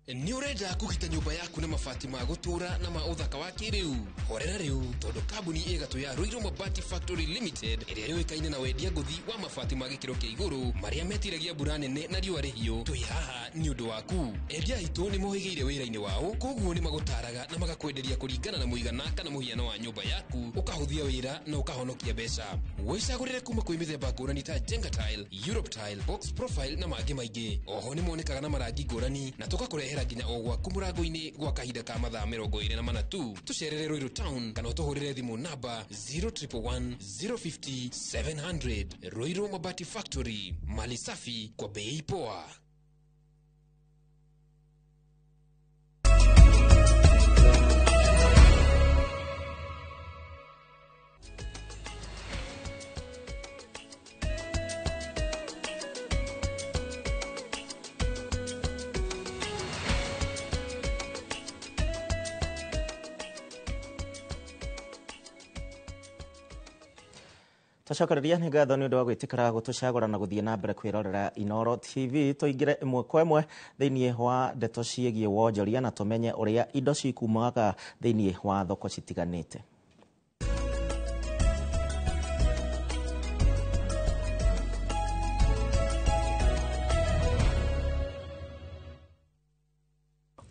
Nĩ ũrenda kũgita nyũmba yaku na mabati ma gũtũũra na ma ũthaka wa kĩrĩu? Horera rĩu tondũ kambuni ĩgatũ ya Ruiru Mabati Factory Limited ĩrĩa yũĩkaine na wendia ngũthi wa mabati ma gĩkĩro kĩa igũrũ marĩa metiragia mbura nene na riũa rĩhiũ, twĩ haha nĩ ũndũ waku. Endia aitũ nĩ mohĩgĩire wĩra-inĩ wao, koguo nĩ magũtaraga na magakwenderia kũringana na mũigana kana mũhiano wa nyũmba yaku, ũkahũthia wĩra na ũkahonokia mbeca. Wĩcagũrĩre kuma kwĩ mĩthemba ngũrani ta Jenga Tile, Europe Tile, Box Profile na mangĩ maingĩ. Oho nĩ monekaga na marangi ngũrani na tũgakũrehera nginya o gwaku mũrango-inĩ gwa kahinda ka mathaa 24 tu. Tũcerere Ruiru Town kana ũtũhũrĩre thimũ namba 0111 050 700. Ruiru Mabati Factory, mali safi kwa bei poa. Twacokereria nĩ ngatho nĩ ũndũ wa gwĩtĩkĩra gũtũcagũra na gũthiĩ na mbere kwĩrorera Inoro TV. Tũingĩre ĩmwe kwa ĩmwe thĩinĩ wa ndeto ciĩgiĩ wonjoria na tũmenye ũrĩa indo cikumaga thĩinĩ wa thoko citiganĩte.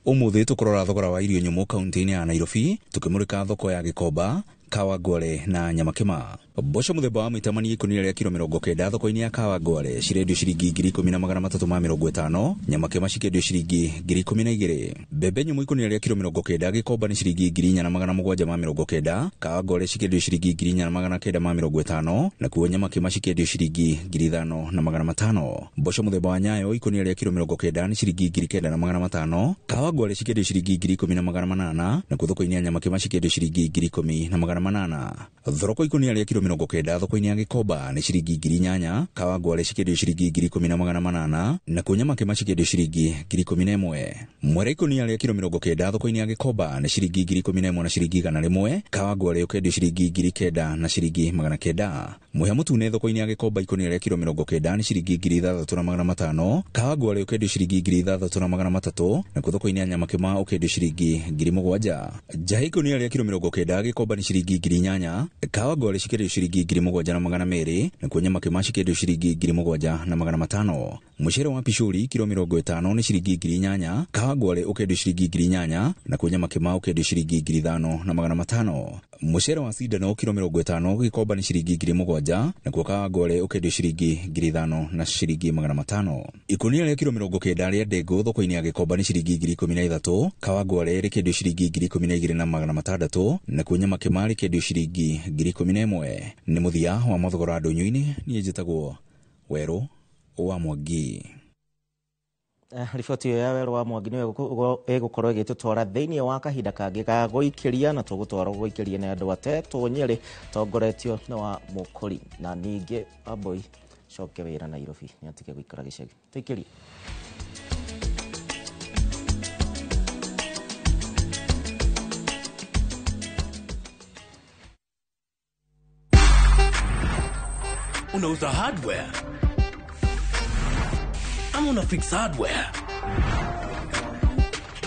Ũmũthĩ tũkũrora thogora wa irio nyũmũ kaunti-inĩ ya Nairobi, tũkĩmũrĩka thoko ya Gĩkomba, Kawangware na Nyamakĩma. Mboco mũthemba wa mĩtamani ikũnia rĩa kiro 90 thoko-inĩ ya Kawangware cirendio ciringi 10,350, Nyamakĩma cikĩendio ciringi 12,000. Mbembe nyũmũ ikũnia rĩa kiro 90 Gĩkomba nĩ ciringi 4,790, Kawangware cikĩendio ciringi 4,950, nakuo Nyamakĩma cikĩendio ciringi 5,500. Mboco mũthemba wa nyayo ikũnia rĩa kiro 90 nĩ ciringi 9,500, Kawangware cikĩendio ciringi 10,800, nakuo thoko-inĩ ya Nyamakĩma cikĩendio ciringi 10,800. Thoroko ikũnia rĩa kiro 90 thoko-inĩ ya Gĩkomba nĩ ciringi 8,000, Kawangware cikĩendio ciringi 10,800, nakuo Nyamakĩma cikĩendio ciringi 11,000. Mwere ikũnia rĩa kiro 90 thoko-inĩ ya Gĩkomba nĩ ciringi 11,000 na ciringi 100, Kawangware ũkendio ciringi 9,000 na ciringi 900. Mũhĩa mũtune thoko-inĩ ya Gĩkomba ikũnia rĩa kiro 90 nĩ ciringi 6,500, Kawangware ũkendio ciringi 6,300, nakuo thoko-inĩ ya Nyamakĩma ũkendio ciringi 7,000. Njahĩ ikũnia rĩa kiro 90 Gĩkomba nĩ ciringi 8,000, Kawangware cikĩendio ciringi 7,200, nakuo Nyamakĩma cikĩendio ciringi 7,500. Mũcere wa picũri kiro 50 nĩ ciringi 8,000, Kawangware ũkendio ciringi 8,000, nakuo Nyamakĩma ũkendio ciringi 5,500. Mũcere wa cindano kiro 50 Gĩkomba nĩ ciringi 7,000, nakuo Kawangware ũkendio ciringi 5,000 na ciringi 500. Ikũnia rĩa kiro 90 rĩa ndengũ thoko-inĩ ya Gĩkomba nĩ ciringi 13,000, Kawangware rĩkendio ciringi 12,600, nakuo Nyamakĩma rĩkendio ciringi 11,000. Nĩ mũthia wa mathogora ndũnyũ-inĩ, niĩ njĩtagwo Werũ wa Mwangi. Riboti ĩyo ya werũ wa Mwangi nĩyo ĩgũkorwo ĩgĩtũtwara thĩinĩ wa kahinda kangĩ ga gũikĩria, na tũgũtwarwo gũikĩria nĩ andũ atetwo Nyĩrĩ tongoretio nĩ wa Mũkũri, na ningĩ Amboi coke wĩra Nairobi nĩ atige gũikara gĩcagi. Tũikĩrie. Unauza hardware ama una fix hardware?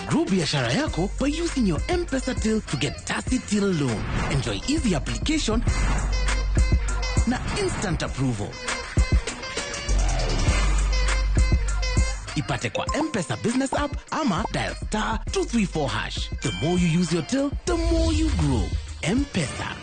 Grow biashara yako by using your M-Pesa till to get Tasi Till loan. Enjoy easy application na instant approval. Ipate kwa M-Pesa business app ama dial star 234 hash. The more you use your till, the more you grow. M-Pesa.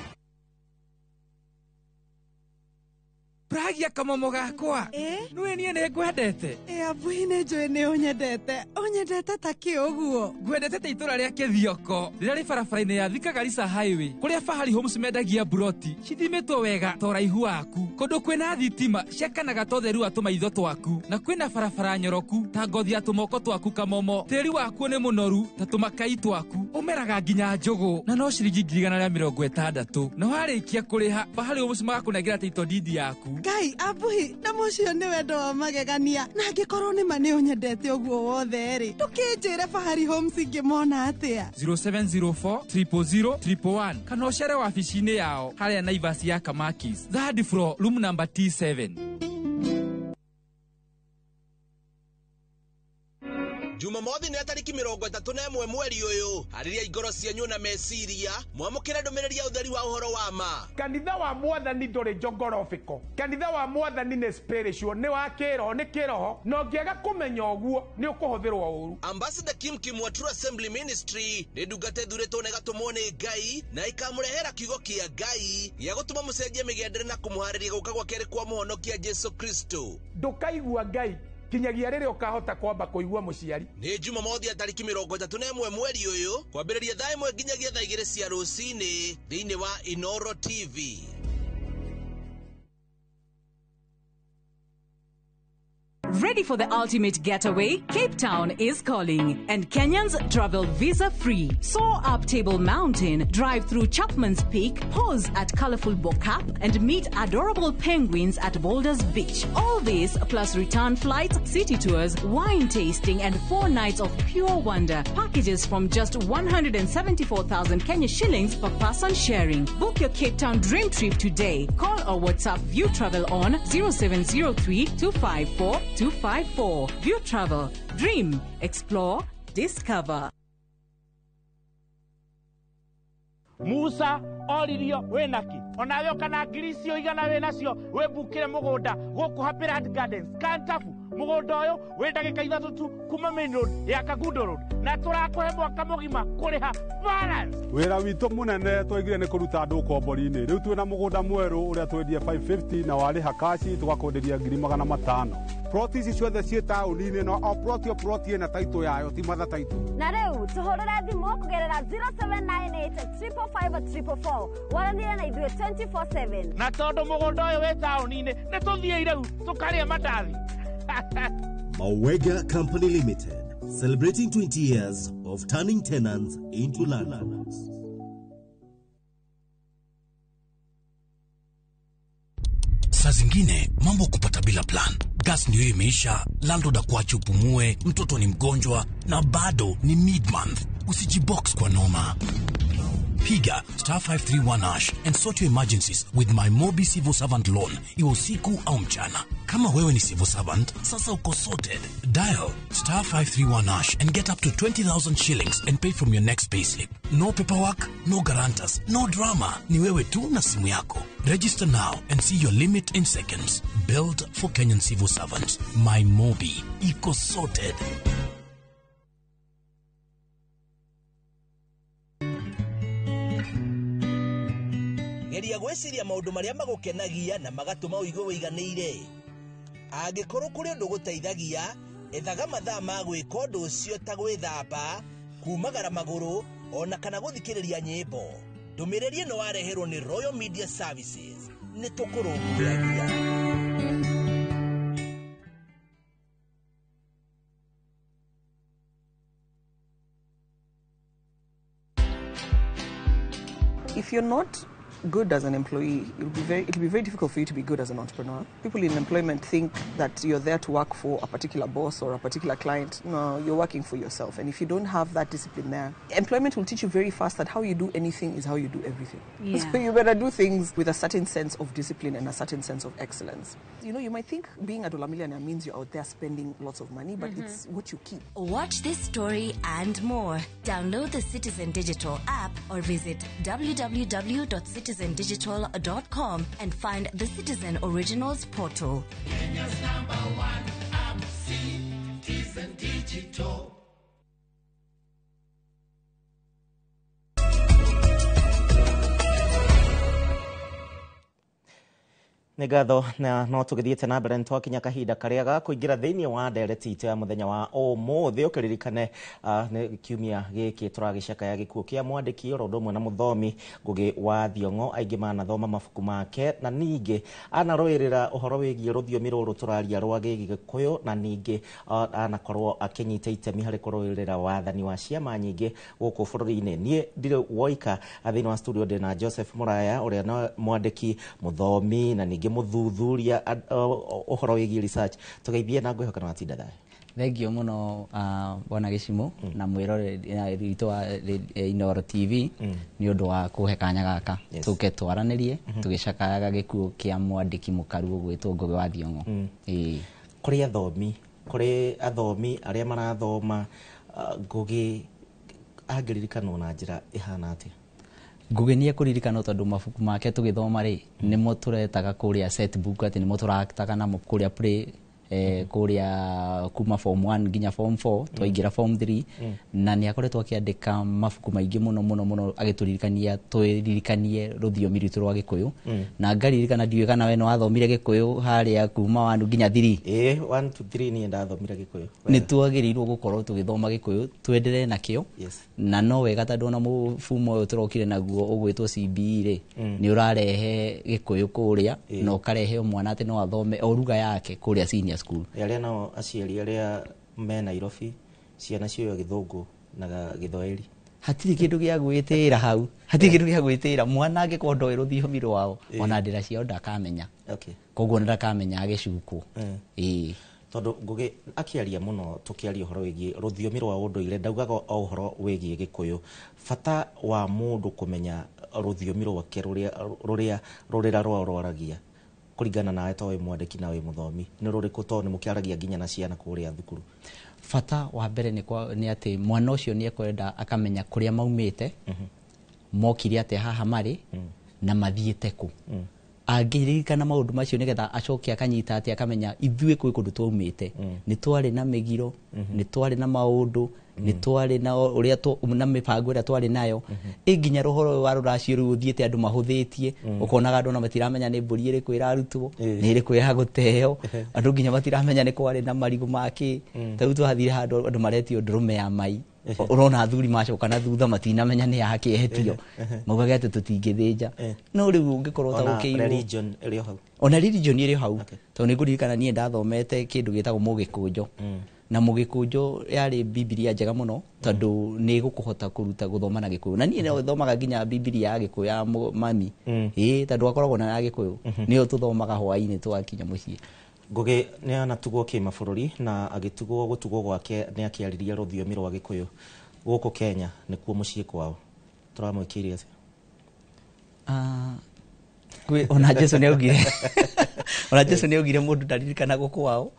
Pragia kamomo gakwa. Nĩwe niĩ nĩ ngwendete. Abui nĩ njũĩ nĩ ũnyendete. Ũnyendete ta kĩ ũguo? Ngwendete ta itũra rĩa Kĩthioko rĩrĩa rĩ barabara-inĩ ya Thika Garissa Highway, kũrĩa Fahari Homes mendagia buroti cithimĩtwo wega ta ũraihu waku, kũndũ kwĩna thitima ciakanaga ta ũtheru wa tũmaitho twaku, na kwĩna barabara nyoroku ta ngothi ya tũmoko twaku kamomo. Tĩri wakuo nĩ mũnoru ta tũmakai twaku, ũmeraga nginya njũgũ, na no ciringi 160,000. Na warĩkia kũrĩha, Fahari Homes magakũnengera title deed yaku. Ngai, Abuhi, na mũcio nĩ wendo wa magegania, na angĩkorwo nĩ ma nĩ ũnyendete ũguo wothe rĩ, ndũkĩnjĩre Fahari Homes ingĩmona atĩa? 0704 000 111 kana ũcere wabici-inĩ yao harĩa Naivas ya Kamakis, third floor, room number T7. Jumamothi nĩ tarĩki 31 mweri ũyũ, harĩria ingoro cianyu na meciria mwamũkĩre ndũmĩrĩri ya ũtheri wa ũhoro wa ma. Kanitha wa Mwathani ndũrĩ njongorobĩko. Kanitha wa Mwathani nĩ spiritual, nĩ wa kĩroho, nĩ kĩroho, na ũngĩaga kũmenya ũguo nĩ ũkũhũthĩrwo ũru. Ambassador Kim Kim wa True Assembly Ministry nĩ ndungata ĩthurĩtwo na ĩgatũmwo nĩ Ngai na ĩkamũrehera kiugo kĩa Ngai gĩa gũtũma mũcenjie mĩgendere na kũmũharĩria gũka gwa kerĩ kwa mũhonokia Jesu Kristo. Ndũkaigua Ngai kinyagia rĩrĩa ũkahota kwamba kũigua mũciari. Nĩ Jumamothi ya tarĩki 31 mweri ũyũ kwambĩrĩria thaa 1 nginyagia thaa 2 cia rũcinĩ thĩinĩ wa Inoro TV. Ready for the ultimate getaway? Cape Town is calling, and Kenyans travel visa-free. Soar up Table Mountain, drive through Chapman's Peak, pause at colorful Bo-Kaap, and meet adorable penguins at Boulders Beach. All this plus return flights, city tours, wine tasting, and 4 nights of pure wonder. Packages from just 174,000 Kenya shillings per person sharing. Book your Cape Town dream trip today. Call or WhatsApp View Travel on 0703 254 254. View Travel. Dream, explore, discover. Musa oririo wĩnaki onawe ũkana ngiri icio igana wĩnacio wĩmbukĩre mũgũnda gũkũ Happy Land Gardens Kantafu. Mũgũnda ũyũ wĩ ndagĩka 3 tu kuma main road ya Kangundo Road, na tũrakũhe mwaka mũgima kũrĩha balance. Wĩra witũ mũnene twaigire nĩ kũruta andũ ũkombori-inĩ. Rĩu twĩna mũgũnda mwerũ ũrĩa twendie 550 na warĩha kaci tũgakwenderia 500,000. Ploti ici ciothe ciĩ taũni-inĩ, no o ploti o ploti ĩna taitũ yayo, ti matha taitũ. Na rĩu tũhũrĩre thimũ kũgerera 0798 555 444 waranĩre na ithuĩ 24/7. Na tondũ mũgũnda ũyũ wĩ taũni-inĩ nĩ tũthiĩ rĩu tũkarĩe mandathi. Mawega Company Limited, celebrating 20 years of turning tenants into landlords. Saa zingine mambo kupata bila plan. Gas ndio imeisha, landlord akuache upumue, mtoto ni mgonjwa na bado ni mid-month. Usijibox kwa noma. Piga star 531 hash and sort your emergencies with my Mobi Civil Servant Loan, iwe usiku au mchana. Kama wewe ni civil servant, sasa uko sorted. Dial star 531 hash and get up to 20,000 shillings and pay from your next payslip. No paperwork, no guarantors, no drama. Ni wewe tu na simu yako. Register now and see your limit in seconds. Built for Kenyan civil servants. My Mobi. Iko sorted. Geria gwĩciria maũndũ marĩa magũkenagia na magatũma ũigue wĩiganĩire. Angĩkorwo kũrĩ ũndũ ũgũteithagia, ethaga mathaa ma gwĩka ũndũ ũcio ta gwĩthamba, kumagara magũrũ, ona kana gũthikĩrĩria nyĩmbo. Ndũmĩrĩri ĩno wareherwo nĩ Royal Media Services. Nĩ tũkũrũmbũyagia. If you're not good as an employee, it'll be very difficult for you to be good as an entrepreneur. People in employment think that you're there to work for a particular boss or a particular client. No, you're working for yourself. And if you don't have that discipline there, employment will teach you very fast that how you do anything is how you do everything. Yeah. So you better do things with a certain sense of discipline and a certain sense of excellence. You know, you might think being a dollar millionaire means you're out there spending lots of money, but it's what you keep. Watch this story and more. Download the Citizen Digital app or visit www.citizendigital.com and find the Citizen Originals portal. Kenya's number one app, Citizen Digital. Nĩ ngatho na no tũgĩthiĩte na mbere nĩtwakinya kahinda karĩa ga kũingĩra thĩinĩ wa ndereti itũ ya mũthenya wa ũmũthĩ. Ũkĩririkane nĩ kiumia gĩkĩ tũragĩcakaya gĩkuũ kĩa mwandĩki oro ũndũ ũmwe na mũthomi Ngũgĩ wa Thiong'o. Aingĩ manathoma mabuku make na ningĩ anarũĩrĩra ũhoro wĩgiĩ rũthiomi rũrũ tũraria rwa Gĩgĩkũyũ, na ningĩ anakorwo akĩnyita itemi harĩ kũrũĩrĩra wathani wa ciama nyingĩ gũkũ bũrũri-inĩ. Niĩ ndirĩ woika thĩinĩ wa studio, ndĩ na Joseph Muraya ũrĩa no mwandĩki, mũthomi na ningĩ mũthuthuria ũhoro wĩgiĩ research. Tũgeithie na ngwĩhoka nĩ watinda thayũ. Thengio mũno bwana Gĩcimo na mwĩroreri witũ wa Inooro TV nĩ ũndũ wa kũhe kanya gaka tũke twaranĩrie tũgĩcakayaga gĩkuũ kĩa mwandĩki mũkaru ũgwĩtwo Ngũgĩ wa Thiong'o. Ĩĩ. Kũrĩ athomi arĩa marathoma, Ngũgĩ angĩririkanwo na njĩra ĩhana atĩa? Ngũgĩ nĩ ekũririkanwo tondũ mabuku make tũgĩthoma rĩ nĩmo tũretaga kũrĩa set book, atĩ nĩmo tũraktaga namo kũrĩa play kũrĩa kuma form 1 nginya form 4 twaingĩra form 3, na nĩ akoretwo akĩandĩka mabuku maingĩ mũno mũno mũno agĩtũririkania twĩririkanie rũthiomi rwitũ rwa Gĩkũyũ. Na ngaririkana, ndiũĩ kana we nĩ wathomire Gĩkũyũ harĩa kuma 1 nginya 3. Ĩĩ, 1 to 3 niĩ ndathomire Gĩkũyũ. Nĩ twagĩrĩirwo gũkorwo tũgĩthoma Gĩkũyũ twenderee nakĩo, na no wega tondũ ona mũbumo ũyũ tũrokire naguo ũgwĩtwo CBE rĩ, nĩ ũrarehe Gĩkũyũ kũrĩa na ũkarehe o mwana atĩ no athome o ruga yake kũrĩa senior school. Arĩa nao aciari arĩa me Nairobi ciana cioyo Gĩthũngũ na Gĩthwaĩri, hatirĩ kĩndũ gĩa gwĩtĩĩra hau, hatirĩ kĩndũ gĩa gwĩtĩĩra. Mwana angĩkorwo ndoĩ rũthiomi rwao, ona ndĩra ciao ndakamenya. Koguo ona ndakamenya agĩcukwo. Ĩĩ. Tondũ Ngũgĩ akĩaria mũno, tũkĩaria ũhoro wĩgiĩ rũthiomi rwa ũndũire, ndaugaga o ũhoro wĩgiĩ Gĩkũyũ. Bata wa mũndũ kũmenya rũthiomi rwake rũrĩa rũrĩra rwao rwaragia, kũringana nawe to wĩ mwandĩki na wĩ mũthomi, nĩ rũrĩkũ, tondũ nĩ mũkĩaragia nginya na ciana kũrĩa thukuru? Bata wa mbere nĩ atĩ mwana ũcio nĩ ekwenda akamenya kũrĩa maumĩte, mokire atĩa haha marĩ, na mathiĩte kũ. Angĩririkana maũndũ macio nĩgetha acoke akanyita atĩ akamenya ithuĩ kwĩ kũndũ twaumĩte, nĩ twarĩ na mĩgiro, nĩ twarĩ na maũndũ, nĩ twarĩ na ũrĩa na mĩbango ĩrĩa twarĩ nayo. Ĩ nginya rũhoro ũyũ wa rũracio rĩu ũthiĩte andũ mahũthĩtie, ũkonaga andũ ona matiramenya nĩ mbũri ĩrĩkũ ĩrarutwo, nĩ ĩrĩkũ ya gũteo, andũ nginya matiramenya nĩ kwarĩ na marigũ makĩ. Ta rĩu twathire handũ andũ maretio ndũrũme ya mai, ũrona athuri macoka na thutha matinamenya nĩ yake ĩhetio, maugage atĩ tũtingĩthĩnja. No rĩu ũngĩkorwo ũtaũkĩirwo religion ĩrĩ o hau, ona religion ĩrĩ o hau, tondũ nĩ ngũririkana niĩ ndathomete kĩndũ gĩtagwo mũgĩkũnjo, na mũgĩkũnjo yarĩ Bibilia njega mũno tondũ nĩ ĩgũkũhota kũruta gũthoma na Gĩkũyũ. Na niĩ no thomaga nginya Bibilia ya Gĩkũyũ ya mami, ĩĩ, tondũ akoragwo na ya Gĩkũyũ, nĩyo tũthomaga hwaĩ-inĩ twakinya mũciĩ. Ngũgĩ nĩ anatugwo kĩmabũrũri na agĩtugwo gũtugwo gwake nĩ akĩaririe rũthiomi rwa Gĩkũyũ. Gũkũ Kenya nĩkuo mũciĩ kwao, tũramwĩkĩire atĩa? Ona Jesu nĩ augire, ona Jesu nĩ augire mũndũ ndaririkanagwo kwao.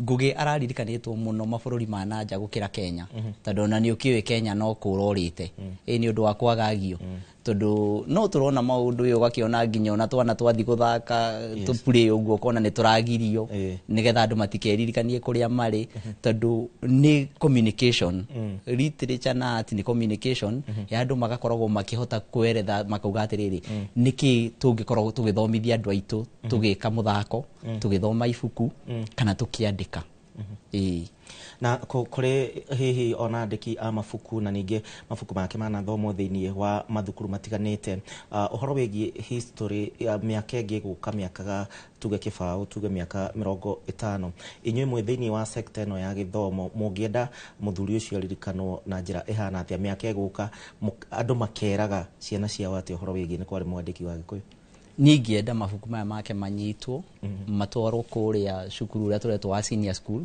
Ngũgĩ araririkanĩtwo mũno mabũrũri ma nanja gũkĩra Kenya, tondũ ona nĩ ũkĩũĩ Kenya no kũrorĩte ĩ nĩ ũndũ wa kwagagio, tondũ no tũrona maũndũ ũyũ ũgakĩona nginya ona twana twathi gũthaka tũpurĩ ũguo ũkona nĩ tũragirio nĩgetha andũ matikeririkanie kũrĩa marĩ, tondũ nĩ communication, literature na art nĩ communication ya andũ magakoragwo makĩhota kweretha makauga atĩrĩrĩ, nĩkĩ tũngĩkorwo tũgĩthomithia andũ aitũ tũgĩka mũthako, tũgĩthoma ibuku kana tũkĩandĩka. Ĩĩ. Na kũrĩ hihi ona andĩki a mabuku na ningĩ mabuku make manathomwo thĩinĩ wa mathukuru matiganĩte, ũhoro wĩgiĩ history ya mĩaka ĩngĩ gũka, mĩaka tuge kĩbaũ, tuge mĩaka 50, inyuĩ mwĩ thĩinĩ wa sekta ĩno ya gĩthomo, mũngĩenda mũthuri ũcio aririkanwo na njĩra ĩhana atĩa mĩaka ĩgũka, andũ makeraga ciana ciao atĩ ũhoro wĩgiĩ nĩ kwarĩ mwandĩki wa Gĩkũyũ? Niĩ ingĩenda mabuku maya make manyitwo, matwarwo kũrĩa cukuru ũrĩa tũretwo wa senior school.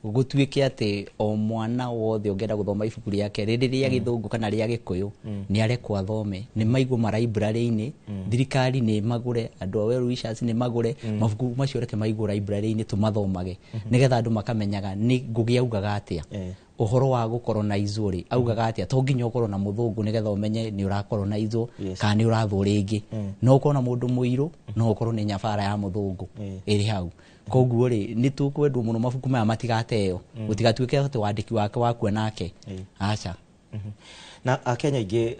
Gũtuĩke atĩ o mwana wothe ũngĩenda gũthoma ibuku rĩake, rĩrĩ rĩa Gĩthũngũ kana rĩa Gĩkũyũ, nĩ arekwo athome. Nĩ maigwo maraibrarĩ-inĩ, thirikari nĩ magũre, andũ a well wishers nĩ magũre mabuku macio, reke maigwo library-inĩ tũmathomage, nĩgetha andũ makamenyaga nĩ Ngũgĩ augaga atĩa ũhoro wa gũkoronizwo rĩ, augaga atĩa. To nginya ũkorwo na mũthũngũ nĩgetha ũmenye nĩ ũrakoronizwo kana nĩ ũrathwo rĩngĩ. No ũkorwo na mũndũ mũirũ, no ũkorwo nĩ nyabara ya mũthũngũ ĩrĩ hau. Koguo rĩ, nĩ tũkwendwo mũno mabuku maya matigateo, gũtigatuĩke atĩ wandĩki wake wakua nake, aca. Na Akenya aingĩ,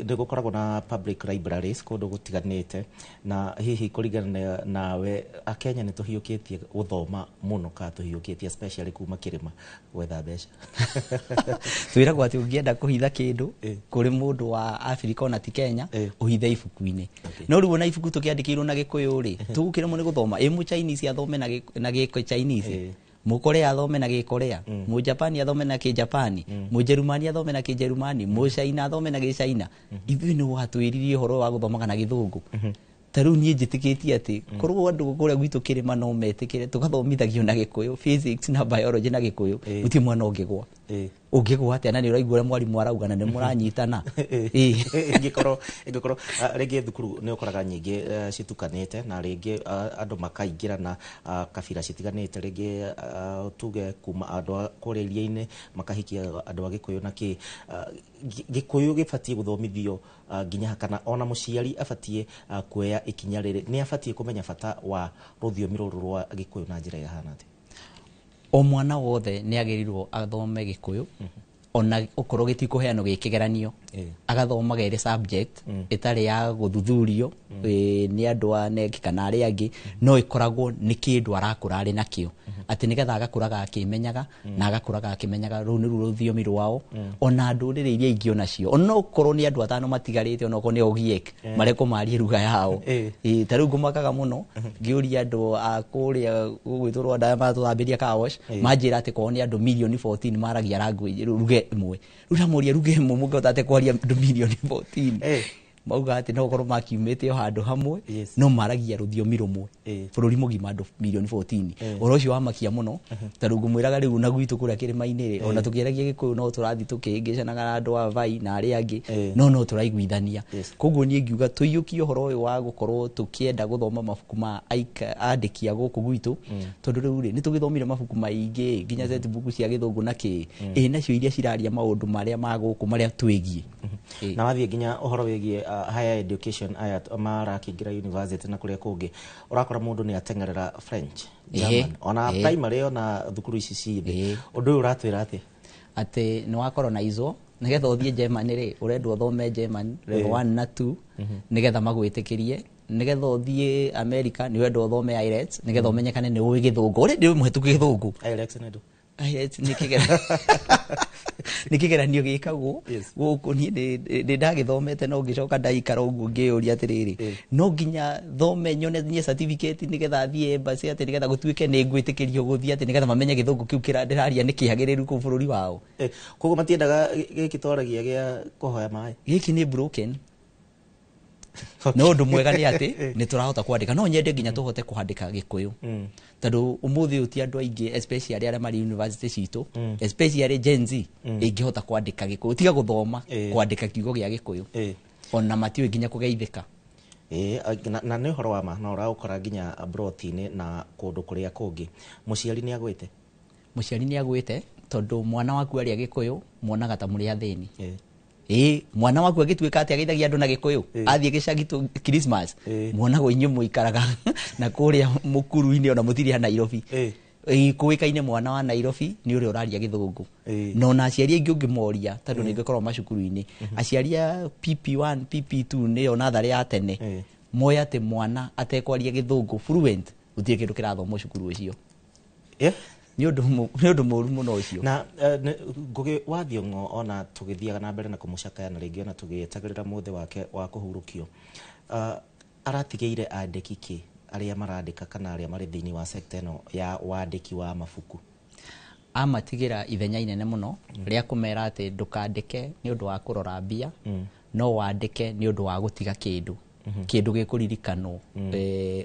nĩ gũkoragwo na public libraries kũndũ gũtiganĩte, na hihi kũringana nawe, Akenya nĩ tũhiũkĩtie gũthoma mũno kana tũhiũkĩtie especially kuma kĩrĩma gwetha mbeca? Twĩragwo atĩ ũngĩenda kũhitha kĩndũ kũrĩ mũndũ wa Afrika ona ti Kenya, ũhithe ibuku-inĩ. No rĩu ona ibuku tũkĩandĩkĩirwo na Gĩkũyũ rĩ, tũgũkĩremwo nĩ gũthoma? Ĩ Mũchinese athome na gĩkũ Chinese, Mũkorea athome na Gĩkorea, Mũjapani athome na Kĩjapani, Mũjerumani athome na Kĩjerumani, Mũcaina athome na Gĩcaina. Ithuĩ nĩ watwĩririe ũhoro wa gũthomaga na Gĩthũngũ. Ta rĩu niĩ njĩtĩkĩtie atĩ korwo andũ kũrĩa gwitũ kĩrĩma no metĩkĩre tũgathomithagio na Gĩkũyũ, physics na biology na Gĩkũyũ, gũtirĩ mwana ũngĩgwa. Ũngĩgwa atĩa na nĩ ũraigua ũrĩa mwarimũ arauga na nĩ mũranyitana? Ĩĩ. Ĩngĩkorwo rĩngĩ thukuru nĩ ũkoraga nyingĩ citukanĩte, na rĩngĩ andũ makaingĩra na kabira citiganĩte, rĩngĩ tuge kuma andũ a kũrĩa iria-inĩ makahikia andũ a Gĩkũyũ na kĩ, Gĩkũyũ gĩbatiĩ gũthomithio nginya ha, kana ona mũciari abatiĩ kuoya ikinya rĩrĩ, nĩ abatiĩ kũmenya bata wa rũthiomi rũrũ rwa Gĩkũyũ na njĩra ĩhana atĩa? O mwana wothe nĩ agĩrĩirwo athome Gĩkũyũ, ona okorwo gĩtikũheanwo gĩ kĩgeranio, agathomaga ĩrĩ subject ĩtarĩ ya gũthuthurio nĩ andũ a NEC kana arĩa angĩ, no ĩkoragwo nĩ kĩndũ arakũra arĩ nakĩo, atĩ nĩgetha agakũraga akĩmenyaga na agakũraga akĩmenyaga rũu nĩruo rũthiomi rwao. Ona ndũrĩrĩ iria ingĩ onacio, ona okorwo nĩ andũ atano matigarĩte, ona okorwo nĩ Ogiek, marekwo marie lugha yao. Ta rĩu ngũmakaga mũno ngĩũria andũ a kũrĩa gũgwĩtwo Rwanda arĩa maratũthambĩria car wash, manjĩra atĩ kwao nĩ andũ mirioni 14 maragia language ruga ĩmwe. Rĩu ndamũria, ruga ĩmwe mũngĩhota atĩa kwaria andũ mirioni 14? Mauga atĩ no ũkorwo makiumĩte o handũ hamwe, no maragia rũthiomi rũmwe bũrũri mũgima, andũ mirioni 14. Ũhoro ũcio wamakia mũno. Tondũ ngũmwĩraga rĩu na gwitũ kũrĩa kĩrĩma-inĩ rĩ, ona tũkĩaragia Gĩkũyũ no tũrathiĩ tũkĩhĩngĩcanaga na andũ a Vai na arĩa angĩ, no tũraiguithania. Koguo niĩ ngiuga tũiyũkie ũhoro ũyũ wa gũkorwo tũkĩenda gũthoma mabuku ma andĩki a gũkũ gwitũ, tondũ rĩu rĩ, nĩ tũgĩthomire mabuku maingĩ, nginya textbook cia Gĩthũngũ na kĩ, ĩ nacio iria ciraria maũndũ marĩa ma gũkũ marĩa twĩgiĩ. Na wathiĩ nginya ũhoro wĩgiĩ higher education, aya marakĩingĩra university na kũrĩa kũngĩ, ũrakora mũndũ nĩ ateng'erera French, German, ona primary, ona thukuru ici ci thĩ. Ũndũ ũyũ ũratwĩra atĩa? Atĩ nĩ wakoronizwo. Nĩgetha ũthiĩ Germany rĩ, ũrendwo ũthome German level 1 na 2 nĩgetha magwĩtĩkĩrie. Nĩgetha ũthiĩ America nĩ ũrendwo ũthome IELTS nĩgetha ũmenyekane nĩ ũĩ Gĩthũngũ, ũrĩ ndĩ mũhetũku Gĩthũngũ. IELTS nĩ ndũ? IELTS nĩ kĩgeranio gĩkagwo gũkũ. Niĩ ndĩ ndagĩthomete, no ngĩcoka ndaikara ũguo ngĩyũria atĩrĩrĩ, no nginya thome nyone niĩ certificate nĩgetha thiĩ embassy, atĩ nĩgetha gũtuĩke nĩ ngwĩtĩkĩrio gũthiĩ, atĩ nĩgetha mamenye Gĩthũngũ kĩu ndĩraria nĩ kĩagĩrĩru kũu bũrũri wao? Koguo matiendaga gĩkĩ twaragia gĩa kũhoya maĩ? Gĩkĩ nĩ broken, no ũndũ mwega nĩ atĩ nĩ tũrahota kwandĩka. No nyende nginya tũhote kwandĩka Gĩkũyũ, tondũ ũmũthĩ ũyũ ti andũ aingĩ, especially arĩa marĩ university citũ, especially Gen Z, ĩngĩhota kwandĩka Gĩkũyũ, tiga gũthoma, kwandĩka kiugo gĩa Gĩkũyũ ona matiũĩ nginya kũgeithĩka. Ĩĩ, na nĩ ũhoro wa ma, na ũraũkora nginya broti-inĩ na kũndũ kũrĩa kũngĩ. Mũciari nĩ agwĩte? Mũciari nĩ agwĩte, tondũ mwana waku aria Gĩkũyũ muonaga ta mũrĩ athĩni. Ĩĩ, mwana waku agĩtuĩka atĩ ageithagia andũ na Gĩkũyũ, athiĩ gĩcagi Christmas, muonagwo inyuĩ mũikaraga na kũrĩa mũkuru-inĩ, ona mũtirĩ a Nairobi. Ĩĩ, kũĩkaine mwana wa Nairobi nĩ ũrĩa ũraria Gĩthũngũ. Na ona aciari aingĩ ũngĩmoria, tondũ nĩ ngĩkorwo macukuru-inĩ, aciari a PP1 PP2 nĩyo natharĩ ya tene, moĩ atĩ mwana atekwaria Gĩthũngũ fluent gũtirĩ kĩndũ kĩrathomwo cukuru ũcio. Nĩ ũndũ mũru mũno ũcio. Na Ngugi wa Thiong'o ona tũgĩthiaga na mbere na kũmũcakaya na rĩngĩ ona tũgĩetagĩrĩra mũthĩ wake wa kũhurũkio, aratigĩire andĩki kĩ arĩa marandĩka kana arĩa marĩ thĩinĩ wa sekta ĩno ya wandĩki wa mabuku? Amatigĩra ithenya inene mũno rĩa kũmera atĩ ndũkandĩke nĩ ũndũ wa kũrora mbia, no wandĩke nĩ ũndũ wa gũtiga kĩndũ, kĩndũ gĩkũririkanwo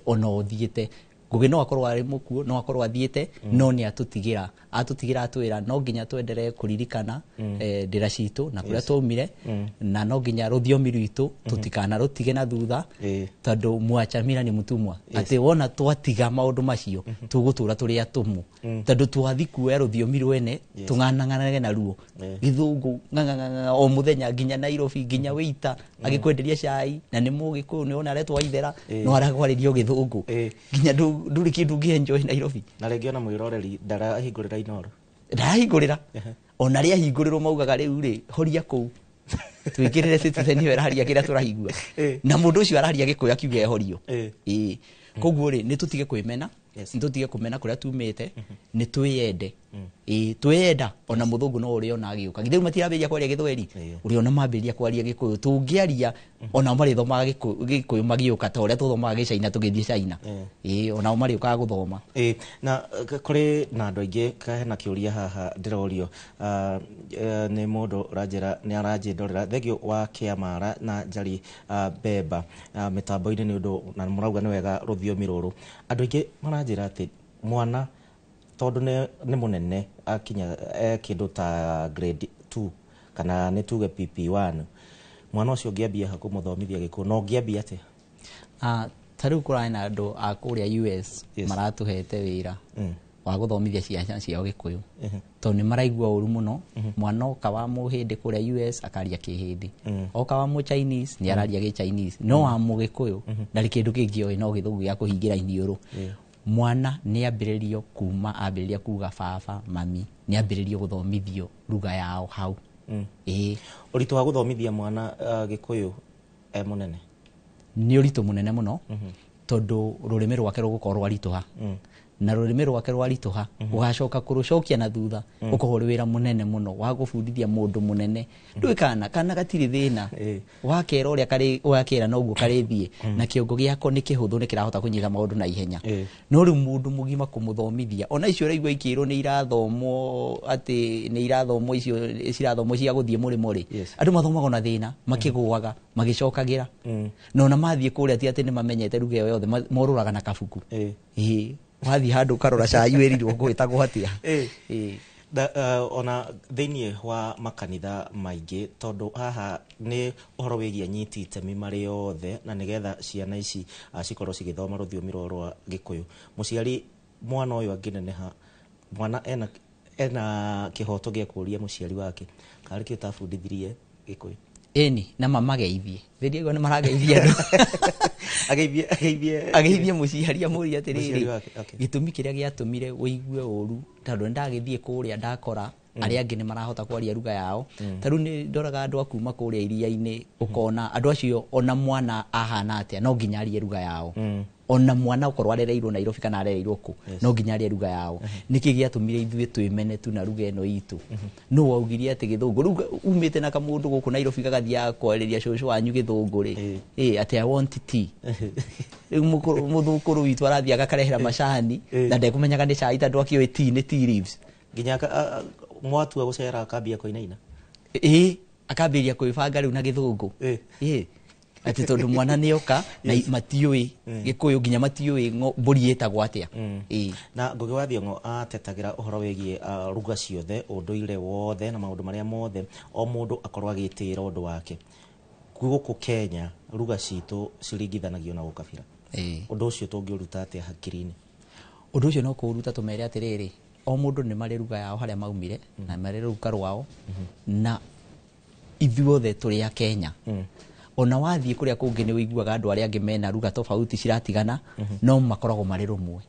ona ũthiĩte. Ngugi no akorwo arĩ mũkuũ, no akorwo athiĩte, no nĩ atũtigĩra, atũtigĩra atwĩra no nginya twenderee kũririkana ndĩra citũ na kũrĩa twaumire, na no nginya rũthiomi rwitũ tũtikanarũtige na thutha, tondũ mwachamira ni mũtumwa. Atĩ wona twatiga maũndũ macio tũgũtũra tũrĩ atũmwo, tondũ twathi kuoya rũthiomi rwene tũng'anang'anage naruo gĩthũngũ ng'ang'ang'ang'a o mũthenya nginya Nairobi nginya Wĩita agĩkwenderia cai na nĩ mũgĩkũyũ nĩ wona aretwo Waithera no arakwarĩrio gĩthũngũ nginya ndũrĩ kĩndũ ũngĩ enjoy Nairobi. Na rĩngĩ ona mwĩroreri ndarahingũrĩra Inooro, ndarahingũrĩra, ona rĩa hingũrĩrwo maugaga rĩu rĩ horia kũu twĩkĩrĩre Citizen ĩyo ĩraria kĩrĩa tũrahingua, na mũndũ ũcio araria gĩkũyũ akiuga ehorio. Koguo rĩ nĩ tũtige kwĩmena, nĩ tũtige kũmena kũrĩa tumĩte, nĩ twĩyende. Twĩyenda ona mũthũngũ no ũrĩona agĩũka. Githĩ rĩu matirambĩrĩria kwaria gĩthweri, ũrĩona mambĩrĩria kwaria gĩkũyũ. Tũngĩaria onao marĩthomaga gĩkũyũ magĩũka ta ũrĩa tũthomaga gĩcaina tũgĩthiĩ China. Onao marĩũkaga gũthoma. Na kũrĩ na andũ aingĩ hena kĩũria haha ndĩrorio nĩ mũndũ ũranjĩra nĩ aranjĩndorera thengio wa Kĩamara na Njari Bemba mĩtambo-inĩ nĩ ũndũ na mũrauga nĩ wega rũthiomi rũrũ. Andũ aingĩ maranjĩra atĩ mwana tondũ nĩ mũnene akinya kĩndũ ta grade 2 kana nĩ tuge PP1, mwana ũcio ũngĩambia ha kũmũthomithia gĩkũyũ no ũngĩambia atĩa? Ta rĩu kũrarĩ na andũ a kũrĩa US maratũhete wĩra wa gũthomithia ciana ciao gĩkũyũ, tondũ nĩ maraigua ũru mũno. Mwana oka wa mũhĩndĩ kũrĩa US akaria kĩhĩndĩ, oka wa mũ Chinese nĩ araria gĩ Chinese, no wa mũgĩkũyũ ndarĩ kĩndũ kĩngĩ oĩ no gĩthũngũ gĩa kũhingĩra iniũrũ. Mwana nĩ ambĩrĩrio kuma ambĩrĩria kuga baba mami, nĩ ambĩrĩrio gũthomithio lugha yao hau. Ũritũ wa gũthomithia mwana gĩkũyũ mũnene? Nĩ ũritũ mũnene mũno, tondũ rũrĩmĩ rwake rũgũkorwo rwaritũha, na rũrĩmĩ rwake rwaritũha ũgacoka kũrũcokia na thutha ũkorwo ũrĩ wĩra mũnene mũno wa gũbundithia mũndũ mũnene. Ndũĩ kana gatirĩ thĩna, wakera ũrĩa wakera noguo karĩthiĩ, na kĩongo gĩako nĩ kĩhũthũ nĩ kĩrahota kũnyita maũndũ na ihenya. No rĩu mũndũ mũgima kũmũthomithia, ona icio ũraigua ikĩrwo nĩ irathomwo atĩ nĩ irathomwo icio cirathomwo cia gũthiĩ mũrĩmo rĩ, andũ mathomaga na thĩna makĩgũaga magĩcokagĩra, na ona mathiĩ kũrĩa ti atĩ nĩ mamenyete lugha ĩyo yothe, morũraga na kabuku. Wathiĩ handũ ũkarora cai wĩrirwo gwĩtagwo atĩa. Ona thĩinĩ wa makanitha maingĩ, tondũ haha nĩ ũhoro wĩgiĩ anyiti itemi marĩ othe, na nĩgetha ciana ici cikorwo cigĩthoma rũthiomi rwao rwa gĩkũyũ, mũciari mwana ũyũ angĩneneha, mwana ena kĩhoto gĩa kũũria mũciari wake karĩ kĩ ũtabundithirie gĩkũyũ. Ĩni na mamageithie thĩinĩ nĩ marageithia andũ ageithie mũciari amũrie atĩrĩrĩ, gĩtũmi kĩrĩa gĩatũmire ũigue ũru, tondũ nĩ ndagĩthiĩ kũrĩa ndakora arĩa angĩ nĩ marahota kwaria lugha yao. Ta rĩu nĩ ndoraga andũ a kuma kũrĩa iria-inĩ, ũkona andũ acio ona mwana ahana atĩa no nginya arie lugha yao. Ona mwana okorwo arereirwo Nairobi kana arereirwo kũ, no nginya arie lugha yao. Nĩkĩ gĩatũmire ithuĩ twĩmene tu na lugha ĩno itũ? No waugirie atĩ gĩthũngũ rĩu umĩte na kamũndũ gũkũ Nairobi gagathiaga kwarĩria cũcũ wanyu gĩthũngũ rĩ, atĩ I want tea. Rĩu mũthũkũrũ witũ arathiĩ agakarehera macani na ndekũmenyaga nĩ cai tondũ akĩũĩ tea nĩ tea leaves. Nginya mwatua gũcera akambia kũinaina. Akambĩrĩria kwĩbanga rĩu na gĩthũngũ. Atĩ tondũ mwana nĩoka na matiũĩ gĩkũyũ nginya matiũĩ mbũri ĩtagwo atĩa. Na Ngugi wa Thiong'o atetagĩra ũhoro wĩgiĩ lugha ciothe, ũndũire wothe na maũndũ marĩa mothe o mũndũ akorwo agĩtĩĩra ũndũ wake. Gũkũ Kenya lugha citũ ciringithanagio na ũkabira. Ũndũ ũcio tũngĩũruta atĩa hakiri-inĩ? Ũndũ ũcio no kũũruta tũmere atĩrĩrĩ, o mũndũ nĩ marĩ lugha yao harĩa maumire na marĩ rũruka rwao, na ithuothe tũrĩ a Kenya. Ona wathiĩ kũrĩa kũngĩ nĩ ũiguaga andũ arĩa angĩ mena ruga tofauti ciratigana, no makoragwo marĩ rũmwe.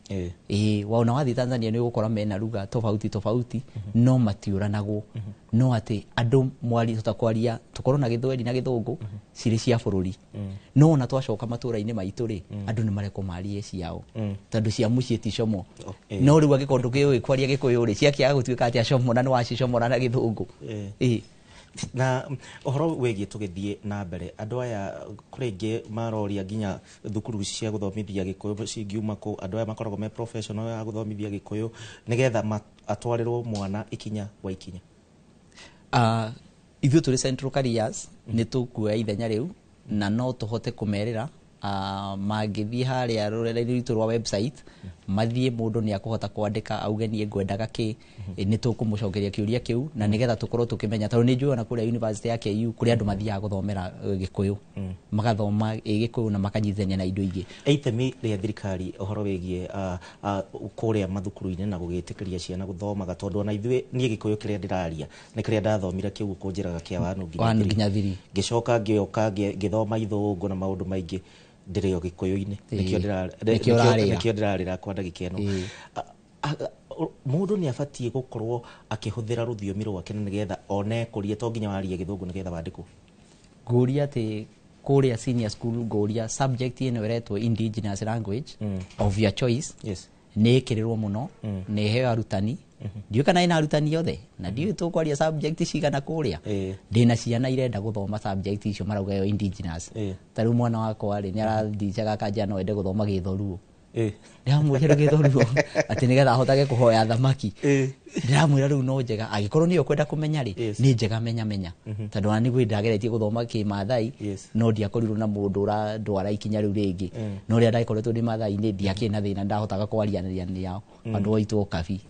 Ĩĩ, ona wathiĩ Tanzania nĩ ũgũkora mena ruga tofauti tofauti, no matiũranagwo. No atĩ andũ mwari tũtakwaria tũkorwo na Gĩthweri na Gĩthũngũ cirĩ cia bũrũri. No ona twacoka matũra-inĩ maitũ rĩ, andũ nĩ marekwo marie ciao, tondũ cia mũciĩ ti como. No rĩu angĩkorwo ndũkĩũĩ kwaria Gĩkũyũ rĩ, ciakĩaga gũtuĩka atĩa como na nĩ wacicomora na Gĩthũngũ? Ĩĩ. Na ũhoro wĩgiĩ tũgĩthiĩ na mbere, andũ aya kũrĩ ingĩ maroria nginya thukuru cia gũthomithia Gĩkũyũ cingiuma kũ, andũ aya makoragwo me professional ya gũthomithia Gĩkũyũ nĩgetha atwarĩrwo mwana ikinya gwa ikinya. Ithuĩ tũrĩ Central Careers nĩ tũkuoya ithenya rĩu na no tũhote kũmerĩra mangĩthiĩ harĩa rũrenda-inĩ rwitũ rwa website, mathiĩ mũndũ nĩ akũhota kwandĩka auge niĩ ngwendaga kĩ, nĩ tũkũmũcokeria kĩũria kĩu na nĩgetha tũkorwo tũkĩmenya, tondũ nĩ njũĩ ona kũrĩa university ya KU kũrĩa andũ mathiaga gũthomera Gĩkũyũ, magathoma Gĩkũyũ na makanyitithania na indo ingĩ. Itemi rĩa thirikari ũhoro wĩgiĩ kũrĩa mathukuru-inĩ na gũgĩtĩkĩria ciana gũthomaga, tondũ ona ithuĩ niĩ Gĩkũyũ kĩrĩa ndĩraria nĩ kĩrĩa ndathomire kĩu gũkũnjĩraga kĩa wanu nginya thiri, ngĩcoka ngĩoka ngĩthoma Ithũngũ na maũndũ maingĩ ndĩrĩ o Gĩkũyũ-inĩ, nĩkĩo ndĩrarĩra kwa ndagĩka ĩno. Mũndũ nĩ abatiĩ gũkorwo akĩhũthĩra rũthiomi rwake nĩgetha one kũria, to nginya warie Gĩthũngũ nĩgetha wandĩkwo. Ngũria atĩ kũrĩa senior school ngũria subject ĩno ĩretwo indigenous language of your choice nĩ ĩkĩrĩrwo mũno, nĩ ĩheo arutani. Ndiũĩ kana ĩna arutani othe na ndiũĩ tũkwaria subject cigana kũrĩa. Ndĩna ciana irenda gũthoma subject icio marauga ĩyo indigenous. Ta rĩu mwana wakwa rĩ, nĩ arathicaga akanjĩra no ende gũthoma Gĩthoruo. Ndĩramwĩra Gĩthoruo atĩ nĩgetha ahotage kũhoya thamaki. Ndĩramwĩra rĩu no njega, angĩkorwo nĩyo ũkwenda kũmenya rĩ, nĩ njega menya menya, tondũ ona nĩguo ndageretie gũthoma Kĩmathai no ndiakorirwo na mũndũ ũrandwara ikinya rĩu rĩngĩ. No rĩrĩa ndakoretwo ndĩ Mathai-inĩ ndiakĩrĩ na thĩna, ndahotaga kwaria nao andũ aitũ Okabi.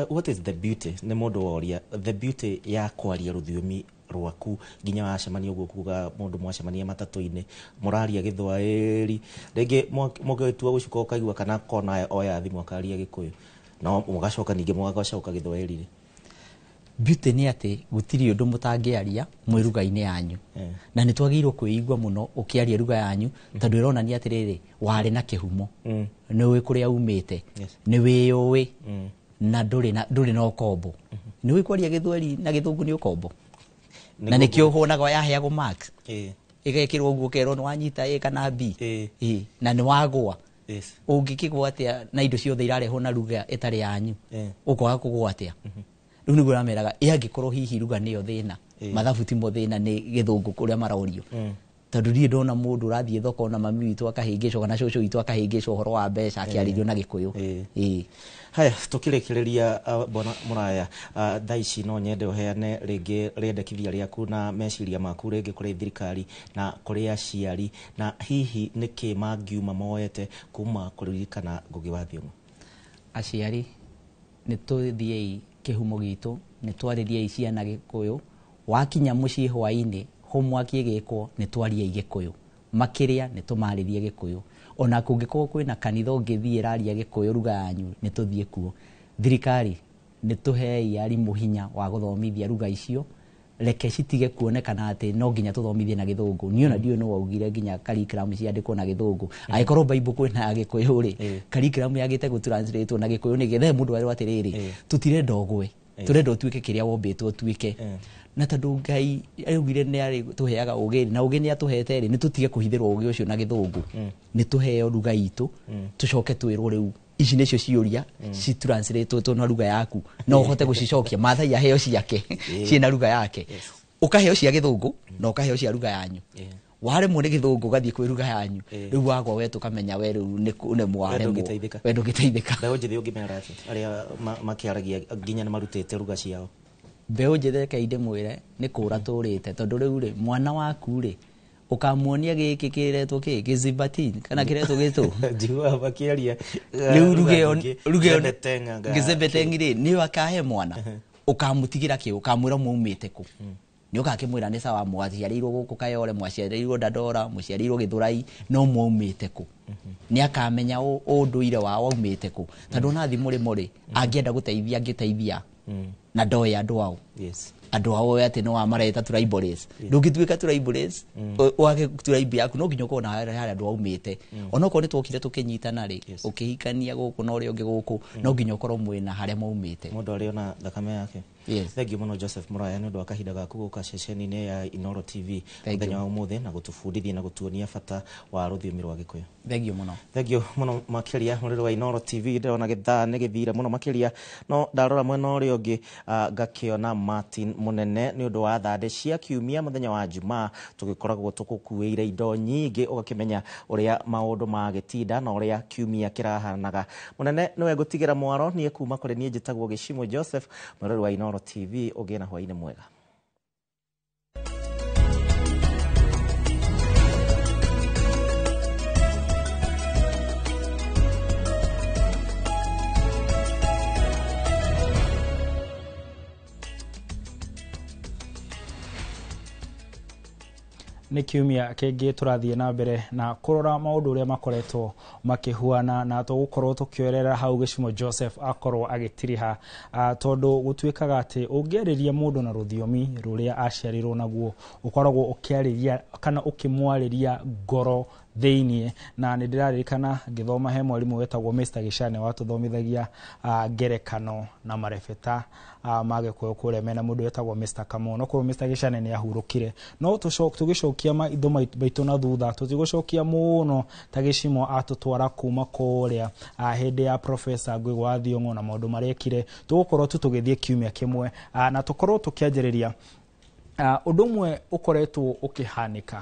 What is the beauty, nĩ mũndũ woria the beauty ya kwaria rũthiomi rwaku nginya wacemania ũguo kuga mũndũ mwacemania matatũ-inĩ mũraria Gĩthwaĩri, rĩngĩ mũgĩtua gũcuka ũkaigua kana kona oya thimũ akaria Gĩkũyũ no mũgacoka ningĩ mũgacoka Gĩthwaĩri. Beauty nĩ atĩ gũtirĩ ũndũ mũtangĩaria mwĩ ruga-inĩ yanyu, na nĩ twagĩrĩirwo kwĩigua mũno ũkĩaria ruga yanyu, tondũ ĩronania atĩrĩrĩ, warĩ na kĩhumo, nĩ ũĩ kũrĩa umĩte, nĩ wĩyũĩ na ndũrĩ na ũkombo. Nĩ ũĩ kwaria Gĩthweri na Gĩthũngũ nĩ ũkombo, na nĩkĩo ũhonaga yaheagwo marks ĩgekĩrwo ũguo ũkerwo nĩ wanyita A kana B, na nĩ wagũa. Ũngĩkĩgũa atĩa na indo ciothe irarehwo na ruga ĩtarĩ yanyu, ũkwaga kũgũa atĩa? Rĩu nĩguo ũrameraga ĩ angĩkorwo hihi ruga nĩyo thĩna, mathabu timo thĩna, nĩ Gĩthũngũ kũrĩa marorio. Tondũ niĩ ndona mũndũ ũrathiĩ thoko na mami witũ akahĩngĩcwo kana cũcũ witũ akahĩngĩcwo ũhoro wa mbeca akĩarĩrio na Gĩkũyũ. Haya, tũkĩrĩkĩrĩria Bwana Muraya, thaa ici no nyende ũheane rĩngĩ rĩendekithia rĩaku na meciria maku rĩngĩ kũrĩ thirikari na kũrĩ aciari, na hihi nĩkĩ mangiuma moete kuma kũririkana Ngũgĩ wa Thiong'o. Aciari, nĩ tũthiĩi kĩhumo gitũ, nĩ twarĩriei ciana Gĩkũyũ. Wakinya mũciĩ hwaĩ-inĩ, homework ĩgĩkwo, nĩ twariei Gĩkũyũ. Makĩria nĩ tũmarĩrie Gĩkũyũ. Ona kũngĩkorwo kwĩna kanitha ũngĩthiĩ ĩraria Gĩkũyũ ruga yanyu, nĩ tũthiĩ kuo. Thirikari, nĩ tũhei arimũ hinya wa gũthomithia ruga icio, reke citige kuonekana atĩ no nginya tũthomithie na Gĩthũngũ. Niĩ ona ndiũĩ nũ waugire nginya curriculum ciandĩkwo na Gĩthũngũ. Angĩkorwo Bible kwĩna Gĩkũyũ rĩ, curriculum yagĩte gũtranslate na Gĩkũyũ nĩgetha mũndũ erwo atĩrĩrĩ, tũtirenda ũgwe, tũrenda ũtuĩke kĩrĩa wombĩtwo ũtuĩke. Na tondũ Ngai augire nĩ arĩ tũheaga ũgĩ, na ũgĩ nĩ atũhete rĩ, nĩ tũtige kũhithĩrwo ũgĩ ũcio na Gĩthũngũ. Nĩ tũheo ruga itũ, tũcoke twĩrwo rĩu ici nĩcio ciũria citranslate na ruga yaku, no ũhote gũcicokia. Maathai aheo ciake ciĩna ruga yake, ũkaheo cia Gĩthũngũ na ũkaheo cia ruga yanyu. Waremwo nĩ Gĩthũngũ ũgathiĩ kwĩ ruga yanyu, rĩu wagwa we tũkamenya we rĩu nĩ waremwo, we ndũngĩteithĩka. Mbeũ njĩthĩ ũngĩmera atĩa arĩa makĩaragia nginya nĩ marutĩte ruga ciao? Mbeũ njĩthĩ reke ndĩmwĩre nĩ kũra tũrĩte, tondũ rĩu rĩ, mwana waku rĩ, ũkamuonia gĩkĩ kĩretwo kĩ Gĩzibatin kana kĩretwo gĩtũ, njiguaga makĩaria rĩu ruge Gĩzebetengi rĩ, nĩyo akahe mwana, ũkamũtigĩra kĩ, ũkamwĩra mwaumĩte kũ, nĩ ũgakĩmwĩra nĩ sawa, mwaciarĩirwo gũkũ Kayole, mwaciarĩirwo Dandora, mũciarĩirwo Gĩthũrai, no mwaumĩte kũ. Nĩ akamenya ũndũire wao waumĩte kũ, tondũ ona thiĩ mũrĩmo rĩ, angĩenda gũteithia angĩteithia na ndoĩ andũ ao. Andũ ao atĩ no amareta tribalist. Ndũngĩtuĩka tribalist wage tribe yaku, no nginya ũkorwo na harĩa andũ aumĩte. Onokorwo nĩ twokire tũkĩnyitana rĩ, ũkĩhikania gũkũ na ũrĩa ũngĩ gũkũ, no nginya ũkorwo mwĩna harĩa maumĩte. Mũndũ arĩ ona thakame yake. Yes. Thank you mũno Joseph Muraya nĩ ũndũ wa kahinda gaku gũka ceceni-inĩ ya Inooro TV mũthenya wa ũmũthĩ na gũtũbundithia na gũtuonia bata wa rũthiomi rwa Gĩkũyũ. Thank you mũno. Thank you mũno makĩria mũrĩrĩ wa Inooro TV. Ndĩrona gĩthaa nĩ gĩthire mũno makĩria, no ndarora mwena ũrĩa ũngĩ ngakĩona Martin Mũnene nĩ ũndũ wa thandĩ cia kiumia mũthenya wa Jumaa tũgĩkoragwo tũgũkuĩire indo nyingĩ ũgakĩmenya ũrĩa maũndũ magĩtinda na ũrĩa kiumia kĩrahanaga. Mũnene nĩwe ngũtigĩra mwaro niĩ kuma kũrĩ niĩ njĩtagwo Gĩcimo Joseph, mũrĩrĩ wa Inooro TV. Ũgĩe na hwaĩ-inĩ mwega. Nĩ kiumia kĩngĩ tũrathiĩ na mbere na kũrora maũndũ ũrĩa makoretwo makĩhuana, na tũgũkorwo tũkĩoerera hau Gĩcimo Joseph akorwo agĩtiriha, tondũ gũtuĩkaga atĩ ũngĩarĩria mũndũ na rũthiomi rũrĩa aciarirwo naguo ũkoragwo ũkĩarĩria kana ũkĩmwarĩria ngoro thĩiniĩ. Na nĩ ndĩraririkana ngĩthoma he mwarimũ wetagwo Mr. Gĩcane watũthomithagia ngerekano na marebeta ma Gĩkũyũ kũrĩa mena mũndũ wetagwo Mr. Kamau. No korwo Mr. Gĩcane nĩ ahurũkire, no tũgĩcokia maitho maitũ na thutha, tũtigũcokia mũno ta Gĩcimo atũtwara kuma kũrĩa hĩndĩ ya Professor Ngugi wa Thiong'o na maũndũ marĩa ekire. Tũgũkorwo tu tũgĩthiĩ kiumia kĩmwe na tũkorwo tũkĩanjĩrĩria ũndũ ũmwe ũkoretwo ũkĩhanĩka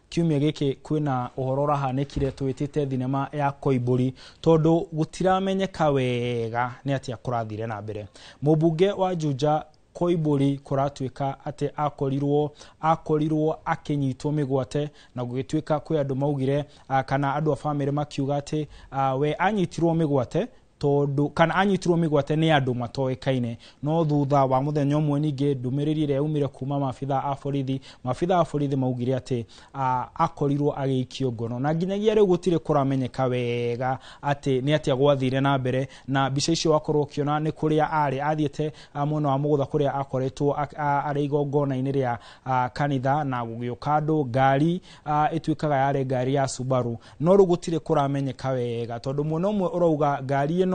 kiumia gĩkĩ. Kwĩna ũhoro ũrahanĩkire twĩtĩte thinema ya Koimbũri, tondũ gũtiramenyeka wega nĩ atĩa kũrathire na mbere. Mũmbunge wa Juja Koimbũri kũratuĩka atĩ akorirwo akĩnyitwo mĩgwate, na gũgĩtuĩka kwĩ andũ maugire kana andũ a bamĩrĩ makiuga atĩ we anyitirwo mĩgwate tondũ kana anyitirwo mĩgwate nĩ andũ matoĩkaine. No thutha wa mũthenya ũmwe ningĩ ndũmĩrĩri ĩrĩa yaumire kuma maabitha a borithi maugire atĩ akorirwo agĩikio ngono, na nginyagia rĩu gũtirĩ kũramenyeka wega atĩ nĩ atĩa gwathire na mbere. Na mbica icio wakorwo ũkĩona nĩ kũrĩa arĩ athiĩte mwena wa Mũgũtha kũrĩa akoretwo arĩ igongona-inĩ rĩa kanitha, na gũgĩũka andũ ngari ĩtuĩkaga yarĩ ngari ya Subaru. No rĩu gũtirĩ kũramenyeka wega tondũ mwena ũmwe ũrauga ngari ĩno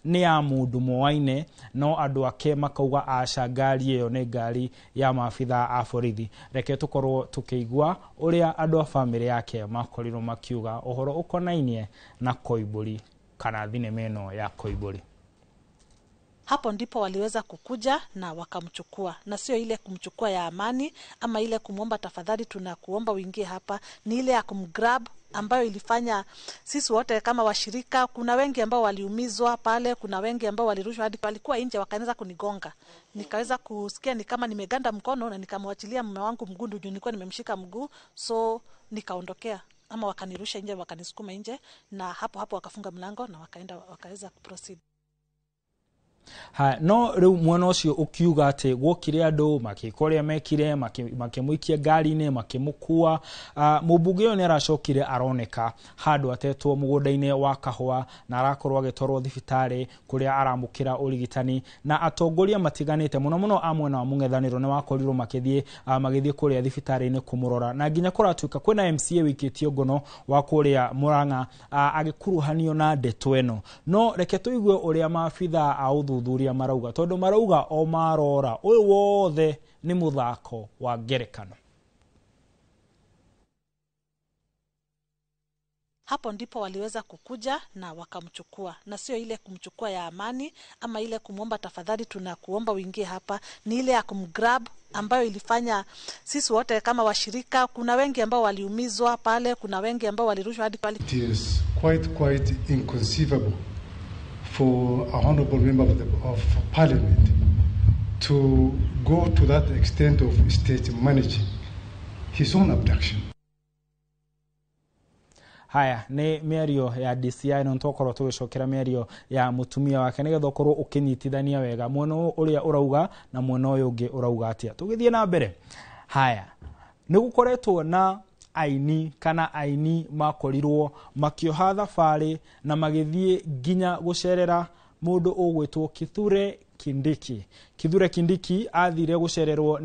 nĩ ya mũndũ moaine, no andũ ake makauga aca, ngari ĩyo nĩ ngari ya maabitha a borithi. Reke tũkorwo tũkĩigua ũrĩa andũ a bamĩrĩ yake makorirwo makiuga ũhoro ũkonainie na Koimbũri kana thinema ĩno ya Koimbũri. Hapo ndipo waliweza kukuja na wakamchukua, na sio ile kumchukua ya amani ama ile kumwomba tafadhali tunakuomba uingie hapa, ni ile ya kumgrab ambayo ilifanya sisi wote kama washirika, kuna wengi ambao waliumizwa pale, kuna wengi ambao walirushwa hadi walikuwa nje wakaanza kunigonga. Nikaweza kusikia ni kama nimeganda mkono na nikamwachilia mume wangu mguu juu nilikuwa nimemshika mguu, so nikaondokea ama wakanirusha nje, wakanisukuma nje, na hapo hapo wakafunga mlango na wakaenda wakaweza kuproceed. Ha, no rĩu mwena ũcio ũkiuga atĩ gwokire andũ makĩka ũrĩa mekire, makĩmũikia ngari-inĩ, makĩmũkua. Mũmbunge ũyũ nĩ aracokire aroneka handũ atetwo mũgũnda-inĩ wa kahũa, na arakorwo agĩtwarwo thibitarĩ kũrĩa aramũkĩra ũrigitani, na atongoria matiganĩte mũno mũno a mwena wa mũng'ethanĩro nĩ wakorirwo magĩthiĩ kũrĩa thibitarĩ-inĩ kũmũrora, na nginya kũratuĩka kwĩna MCA wĩikĩtio ngono wa kũrĩa Murang'a agĩkuruhanio na ndeto ĩno. No reke tũigue ũrĩa maabitha a ũthuthuria marauga, tondũ marauga o marora ũyũ wothe nĩ mũthako wa ngerekano. Hapo ndipo waliweza kukuja na wakamchukua, na sio ile kumchukua ya amani ama ile kumwomba tafadhali tunakuomba uingie hapa, ni ile ya kumgrab ambayo ilifanya sisi wote kama washirika, kuna wengi ambao waliumizwa pale, kuna wengi ambao walirushwa hadi pale. It is quite inconceivable for a honorable member of parliament to go to that extent of state managing his own abduction. Haya nĩ mĩario ya DCI, no tũkorwo tũgĩcokera mĩario ya mũtumia wake nĩgetha ũkorwo ũkĩnyitithania wega mwena ũrĩa ũrauga na mwena ũyũ ũngĩ ũrauga atĩa. Tũgĩthiĩ na mbere. Haya, nĩ gũkoretwo na aini kana aini makorirwo makĩoha thabarĩ na magĩthiĩ nginya gũcerera mũndũ ũgwĩtwo Kithure Kindiki. Kithure Kindiki athire gucererwo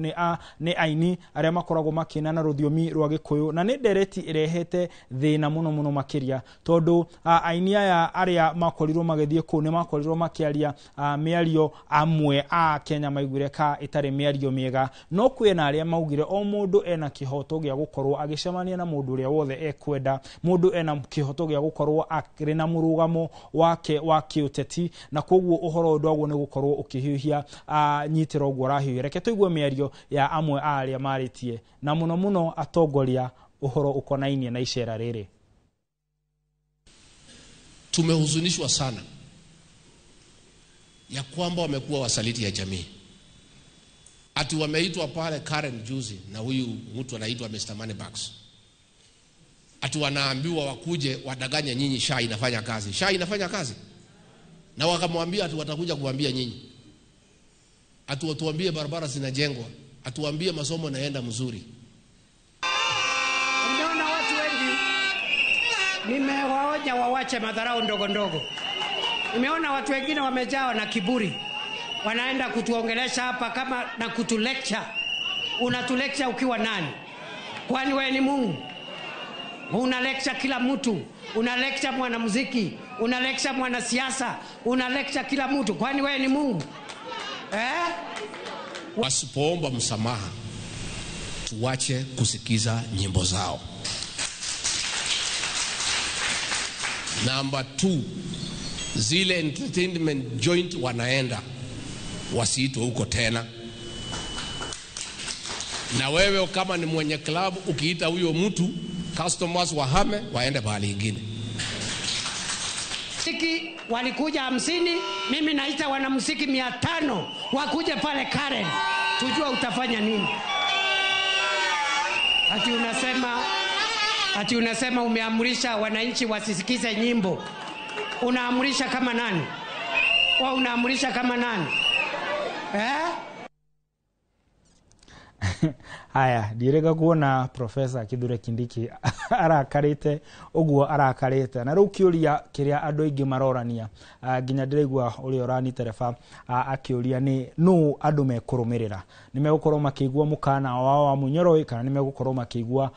ni aini aria makoragwo makina na ruthiomi rwa Gikuyu, na ni ndereti irehete thina muno muno makiria, tondu aini aya aria makorirwo magithie kuu ni makorirwo makiaria miario amwe a Kenya maiguire ka itari miario miega, no kwina aria maugire o mundu ena kihoto gia gukorwo agicemania na mundu uria wothe ekwenda, mundu ena kihoto gia gukorwo akiri na murugamo wake wa kiuteti, na koguo uhoro ndwagwo ni gukorwo ukihiuhia nyitiro uguo rahiuhia. Reke tuigue miario ya amwe a aria maritie na muno muno atongoria uhoro ukonainie na icera riri. Tumehuzunishwa sana ya kwamba wamekuwa wasaliti ya jamii. Ati wameitwa pale Karen juzi na huyu mtu anaitwa Mr. Moneybags. Ati wanaambiwa wakuje wadanganye nyinyi SHA inafanya kazi. SHA inafanya kazi. Na wakamwambia ati watakuja kuambia nyinyi. Ati watuambie barabara zinajengwa, atuambie masomo naenda mzuri. Nimeona watu wengi, nimewaonya wawache madharau ndogo ndogo. Nimeona watu wengine wamejawa na kiburi, wanaenda kutuongelesha hapa kama na kutulecture. Unatulecture ukiwa nani? Kwani wewe ni Mungu? Una lecture kila mtu, una lecture mwanamuziki, una lecture mwanasiasa, una lecture kila mtu. Kwani wewe ni Mungu? Wasipoomba msamaha, tuache kusikiza nyimbo zao. Number 2, zile entertainment joint wanaenda, wasiitwe huko tena. Na wewe kama ni mwenye club, ukiita huyo mtu, customers wahame, waende mahali ingine. Muziki walikuja 50, mimi naita wanamuziki 500 wakuje pale Karen, tujua utafanya nini. Ati unasema umeamrisha wananchi wasisikize nyimbo. Unaamrisha kama nani? Wa unaamrisha kama nani? Haya, ndirega kuona Professor Kithure Kindiki arakarite uguo arakarite, na riu kiuria kiria andu aingi marorania, nginya ndiraigua uria urani tereba akiuria ni nu andu mekurumirira, ni megukorwo makiigua mukana wao wa Munyoro kana ni megukorwo makiigua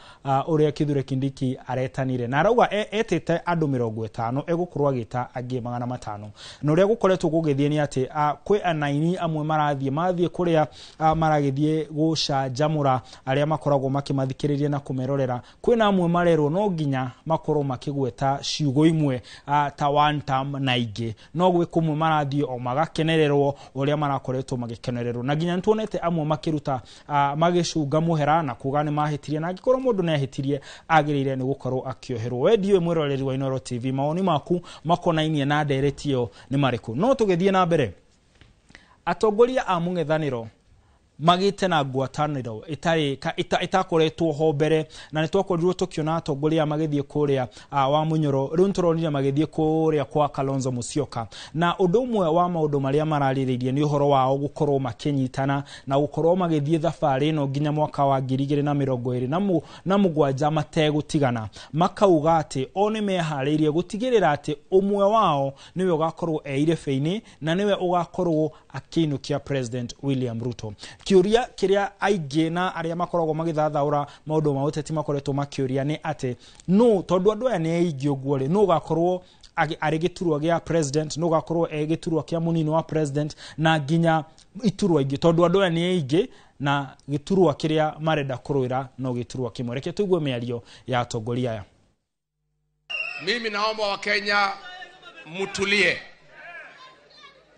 uria Kithure Kindiki aretanire, na arauga etete andu 50 egukorwo agita angi 500. Na uria gukoretwo gugithie ni ati kwi anaini amwe marathie mathie kuria maragithie gucanjamura aria makoragwo makimathikiriria na kumerorera, kwina amwe marerwo no nginya makorwo makigweta ciugo imwe ta one term na ingi, no gwi kumwe marathie o magakenererwo uria marakoretwo magikenererwo, na nginya nituonete amwe makiruta magicunga muhera na kuga ni mahitirie, na angikorwo mundu ni ahitirie agirire ni gukorwo akioherwo. We ndiwe mwiroreri wa Inooro TV, mawoni maku makonainie na ndereti iyo ni mariku? No tugithie na mbere, atongoria a mung'ethaniro magite na ngwataniro itari itakoretwo ho mbere, na nĩ twakorirwo tukiona atongoria magithie kuria wa Munyoro, riu nĩtũronire magithie kuria kwa Kalonzo Musyoka, na ũndũ ũmwe wa maũndũ marĩa mararĩrĩirie nĩ ũhoro wao gũkorwo makĩnyitana na gũkorwo magĩthiĩ thabarĩ ĩno nginya mwaka wa 2027 mategũtigana, makauga atĩ o nĩ meharĩirie gũtigĩrĩra atĩ ũmwe wao nĩwe ũgakorwo e irebe-inĩ na nĩwe ũgakorwo akĩinũkia President William Ruto. Kiuria kiria aingĩ na aria makoragwo magithathaura maũndũ ma ũteti makoretwo makĩũria nĩ atĩ no tondu andũ aya nĩ aingĩ ũguo rĩ, no ũgakorwo arĩ gĩturwa gĩa president, no ũgakorwo e gĩturwa kĩa mũnini wa president na nginya iturwa ingĩ, tondu andũ aya nĩ aingĩ na gĩturwa kĩrĩa marenda kũrũĩra no gĩturwa kĩmwe. Reke tũigue mĩario ya atongoria aya. Mimi naomba Wakenya mtulie,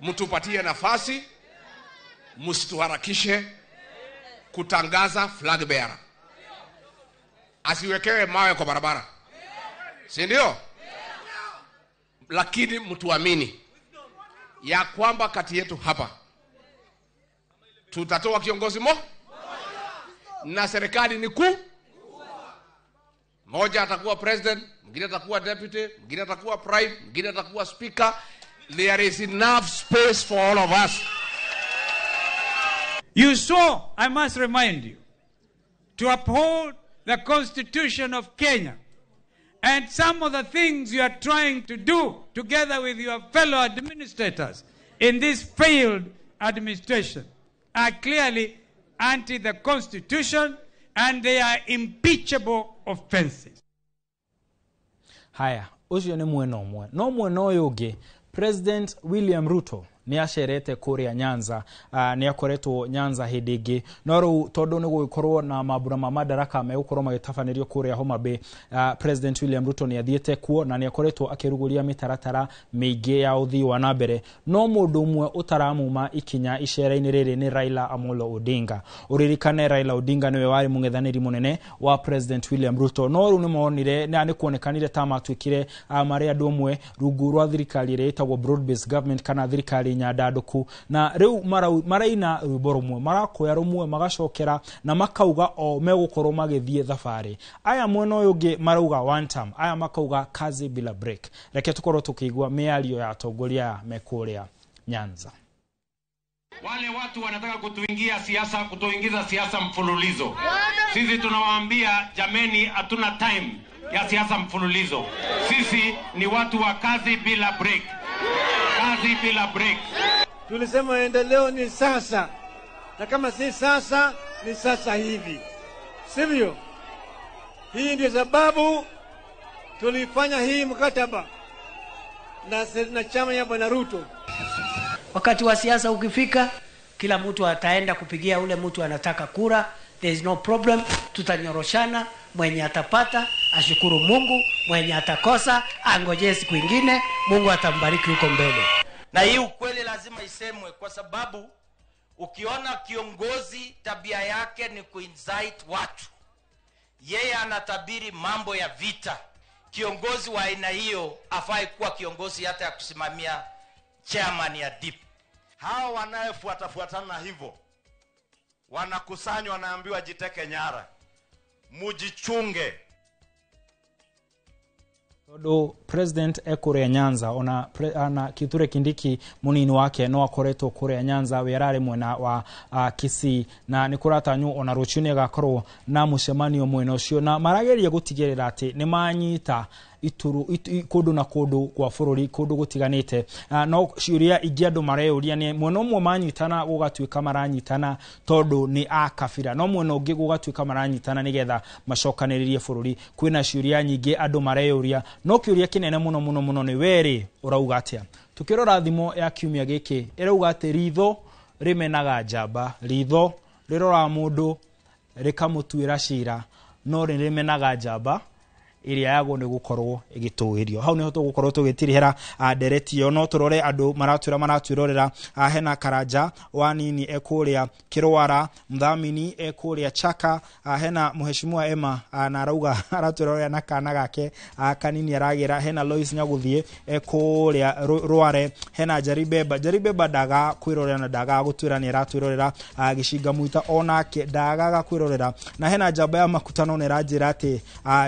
mtupatie nafasi, msituharakishe kutangaza flag bearer. Asiwekewe mawe kwa barabara, si ndio? Lakini mtuamini ya kwamba kati yetu hapa tutatoa kiongozi mo na serikali ni kuu moja. Atakuwa president, mwingine atakuwa deputy, mwingine atakuwa prime, mwingine atakuwa speaker. There is enough space for all of us. You saw, I must remind you, to uphold the Constitution of Kenya. And some of the things you are trying to do together with your fellow administrators in this failed administration are clearly anti the Constitution and they are impeachable offenses. Haya, ucio nĩ mwena ũmwe. No mwena ũyũ ũngĩ, President William Ruto nĩ acerete kũrĩa Nyanza, nĩ akoretwo Nyanza hĩndĩ ĩngĩ, no rĩu tondũ nĩ gũgĩkorwo na mambura ma madaraka megũkorwo magĩtabanĩrio kũrĩa Homa Bay, President William Ruto nĩ athiĩte kuo na nĩ akoretwo akĩrugũria mĩtaratara mĩingĩ ya ũthii wa na mbere. No mũndũ ũmwe ũtaramuma ikinya icera-inĩ rĩrĩ nĩ Raila Amolo Odinga. Ũririkane Raila Odinga nĩwe warĩ mũng'ethanĩri mũnene wa President William Ruto, no rĩu nĩmonire na nĩ kuonekanire ta matuĩkire marĩ andũ amwe rungu rwa thirikari ĩrĩa ĩtagwo broad based government kana thirikari nyandanduku, na riu maraina rwimbo rumwe, marakoya rumwe, magacokera na makauga o megukorwo magithie thabarĩ. Aya mwena ũyũ ũngĩ marauga one term, aya makauga kazi bila break. Reke tukorwo tukigua mĩario ya atongoria aya me kũrĩa Nyanza. Wale watu wanataka kutuingia siasa, kutuingiza siasa mfululizo. Sisi tunawaambia jameni, hatuna time ya siasa mfululizo. Sisi ni watu wa kazi bila break. Kazi bila break. Tulisema maendeleo ni sasa, na kama si sasa ni sasa hivi, sivyo? Hii ndio sababu tulifanya hii mkataba na chama ya Bwana Ruto. Wakati wa siasa ukifika, kila mtu ataenda kupigia ule mtu anataka kura. There is no problem, tutanyoroshana. Mwenye atapata ashukuru Mungu, mwenye atakosa angojee siku ingine, Mungu atambariki huko mbele. Na hii ukweli lazima isemwe, kwa sababu ukiona kiongozi tabia yake ni kuincite watu, yeye anatabiri mambo ya vita, kiongozi wa aina hiyo afai kuwa kiongozi hata ya kusimamia chairman ya DIP. Hao wanayefuatafuatana hivyo wanakusanywa, wanaambiwa jiteke nyara, mujichunge. Tondu President ekũrĩa Nyanza, ona na Kithure Kindiki munini wake no akoretwo kũrĩa Nyanza, we ararĩ mwena wa Kisii, na nĩ kũratanywo ona rũciũ nĩ agakorwo na mũcemanio mwena ũcio, na marageria gũtigĩrĩra atĩ nĩ manyita ituru kũndũ na kũndũ kwa bũrũri, kũndũ gũtiganĩte. No ciũria ingĩ andũ mareyũria nĩ mwena ũmwe manyitana gũgatuĩka maranyitana tondũ nĩ a kabira, no mwena ũngĩ gũgatuĩka maranyitana nĩgetha macokanĩrĩrie bũrũri. Kwĩna ciũria nyingĩ andũ mareyũria, no kĩũria kĩnene mũno mũno mũno nĩ werĩ ũrauga atĩa? Tukĩrora thimo ya kiumia gĩkĩ ĩrauga atĩ ritho rĩmenaga njamba, ritho rĩroraga mũndũ rĩkamũtuĩra cira, no rĩmenaga njamba ĩrĩa yagwo nĩ gũkorwo ĩgĩtũgĩrio. Hau nĩho tũgũkorwo tũgĩtirihĩra ndereti ĩyo, no tũrore andũ maratwĩra maratwĩrorera. Hena Karanja wa nini ekũrĩa Kĩrwara, Mthamini ekũrĩa Chaka, hena Mheshimiwa Emma na arauga aratwĩrorera na kana gake kanini aragĩra, hena Lois Nyagũthiĩ ekũrĩa Rware, hena Jaribeba. Jaribeba ndaga kwĩrorera na ndagaga gũtwĩra nĩ aratwĩrorera. Gĩcinga Mwita onake ndagaga kwĩrorera, na hena njamba ya makutano nĩ ĩranjĩra atĩ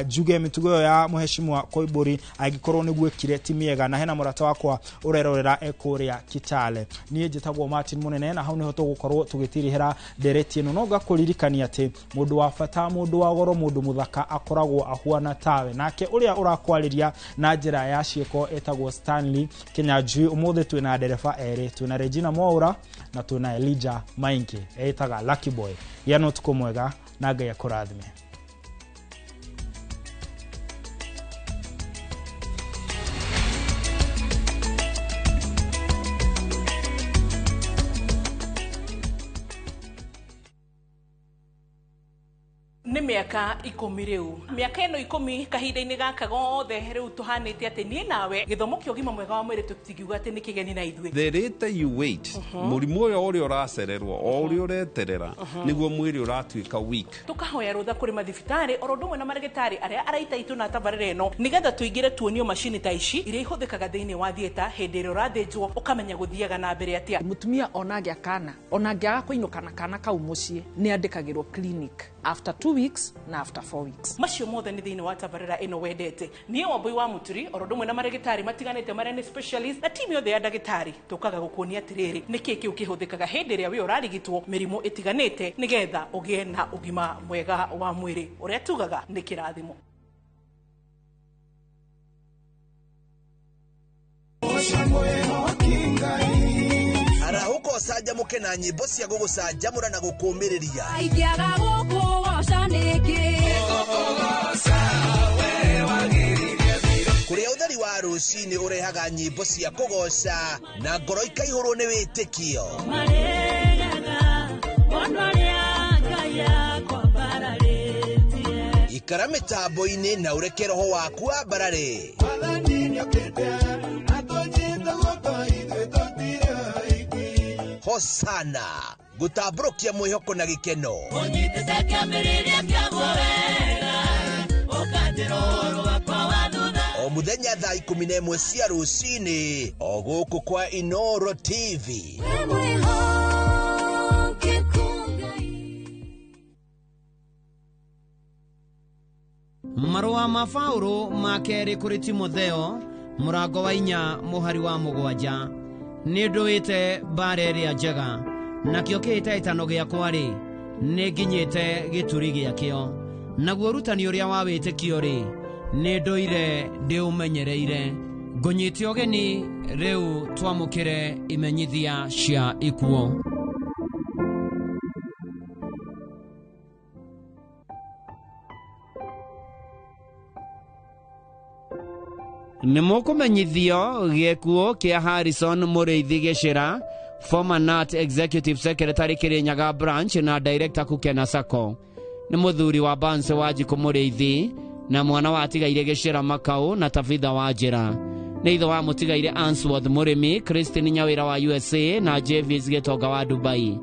njuge mĩtugo ya Mheshimiwa Koimburi angĩkorwo nĩguo ĩkire ti mĩega, na hena mũrata wakwa ũrerorera ekũrĩa Kitale. Niĩ njĩtagwo Martin Mũnene, na hau nĩho tũgũkorwo tũgĩtirihĩra ndereti ĩno. No ngakũririkania atĩ mũndũ wa bata, mũndũ wa goro, mũndũ mũthaka akoragwo ahuana tawe, nake ũrĩa ũrakwarĩria na njĩra ya ciĩko etagwo Stanley Kinyanjui. Ũmũthĩ twĩna ndereba erĩ, twĩna Regina Mwaura na twĩna Elijah Maingi etaga Lucky Boy. Gĩa na ũtukũ mwega na Ngai akũrathime. Nĩ mĩaka 10 rĩu, mĩaka ĩno 10 kahinda-inĩ gaka gothe rĩu tũhanĩte atĩ niĩ nawe gĩthomo kĩa ũgima mwega wa mwĩrĩ tũtingiuga atĩ nĩ kĩgeni na ithuĩ. The later you wait, mũrimũ ũyũ ũrĩa ũracererwo o ũrĩa ũreterera nĩguo mwĩrĩ ũratuĩka weak. Tũkahoya rũtha kũrĩ mathibitarĩ oro ũndũ ũmwe na marĩgĩtarĩ arĩa araita itũ na tabarĩra ĩno nĩgetha tũingĩre tuonio macini ta ici iria ihũthĩkaga thĩinĩ wa theatre hĩndĩ ĩrĩa ũrathĩnjwo ũkamenya gũthiaga na mbere atĩa. Mũtumia ona angĩa kana ona angĩaga kũinũka na kana kau mũciĩ nĩ andĩkagĩrwo clinic after 2 weeks na after 4 weeks. Macio mothe nĩ thĩinĩ wa tabarĩra ĩno wendete. Niĩ Wambui wa Mũturi oro ũndũ ũmwe na marĩgĩtarĩ matiganĩte marĩa nĩ specialist na timu yothe ya ndagĩtarĩ tũkaga gũkuonia atĩrĩrĩ nĩkĩ kĩu kĩhũthĩkaga hĩndĩ ĩrĩa we ũrarigitwo mĩrimũ ĩtiganĩte nĩgetha ũgĩe na ũgima mwega wa mwĩrĩ ũrĩa tugaga nĩ kĩrathimo. Arahũka. ũcanjamũke na nyĩmbo cia gũgũcanjamũra na gũkũũmĩrĩria. Ingĩaga gũkũgoca nĩkĩ? Kũrĩa ũtheri wa rũcinĩ ũrehaga nyĩmbo cia kũgoca na ngoro ikaihũrwo nĩ wĩtĩkio. Ikara mĩtambo-inĩ na ũreke roho waku wambarare. Hosana gũtambũrũkia mwĩhoko na gĩkeno. Ũnyitĩte kĩambĩrĩria kĩaguo wega, ũkanjĩra ũhoro wakwa wa thutha. O mũthenya thaa 11 cia rũcinĩ o gũkũ kwa Inoro TV. Wĩ mwĩhokeku Ngai. Marũa ma Paũlũ ma kerĩ kũrĩ Timotheo mũrango wa 4 mũhari wa 7. Nĩ ndũĩte mbara ĩrĩa njega, nakĩo kĩhĩtahĩtano gĩakwa-rĩ, nĩ nginyĩte gĩturi gĩakĩo. Naguo ũrutani ũrĩa wa wĩtĩkio-rĩ, nĩ ndũire ndĩũmenyereire. Ngũnyite ũgeni rĩu twamũkĩre imenyithia cia ikuũ. Nĩ mũkũmenyithio gĩkuũ kĩa Harrison Mũrĩithi Gĩcĩra, former NAT Executive Secretary Kirinyaga Branch na Director Kukena Sacco. Nĩ mũthuri wa Banse wa Njikũ Mũrĩithi na mwana wa atigaire Gĩcĩra Makau na Tabitha wa Njĩra. Nĩ ithe wa mũtigaire Answorth Mũrĩmi, Christine Nyawĩra wa USA na Javis Gĩtonga wa Dubai.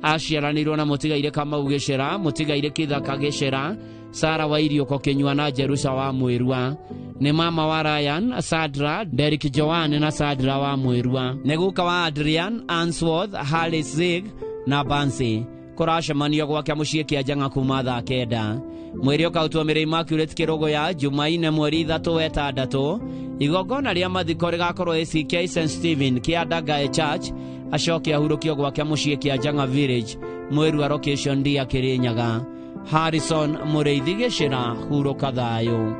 Aciaranĩirwo na mũtigaire Kamau Gĩcĩra, mũtigaire Kithaka Gĩcĩra, Sara wa Iriũko Kĩnyua na Jerusha wa Mwĩrua. Nĩ mama wa Ryan, Sandra, Derek Joan na Sandra wa Mwĩrua. Nĩ guka wa Adrian, Answorth, Harris Zig na Bansi. Kũracemanio gwake mũciĩ kĩa Njang'a kuma thaa 9. Mwĩrĩ ũkautwo Mary Immaculate Kĩrũgũya Jumaine mweri 3 6. Igongona rĩa mathiko rĩgakorwo ACK St Stephen kĩa Ndagae Church, acoke ahurũkio gwake mũciĩ kĩa Njang'a Village, Mwĩrua location Ndia Kĩrĩnyaga. Harrison Mũrĩithi Gĩcĩra, hurũka thayũ.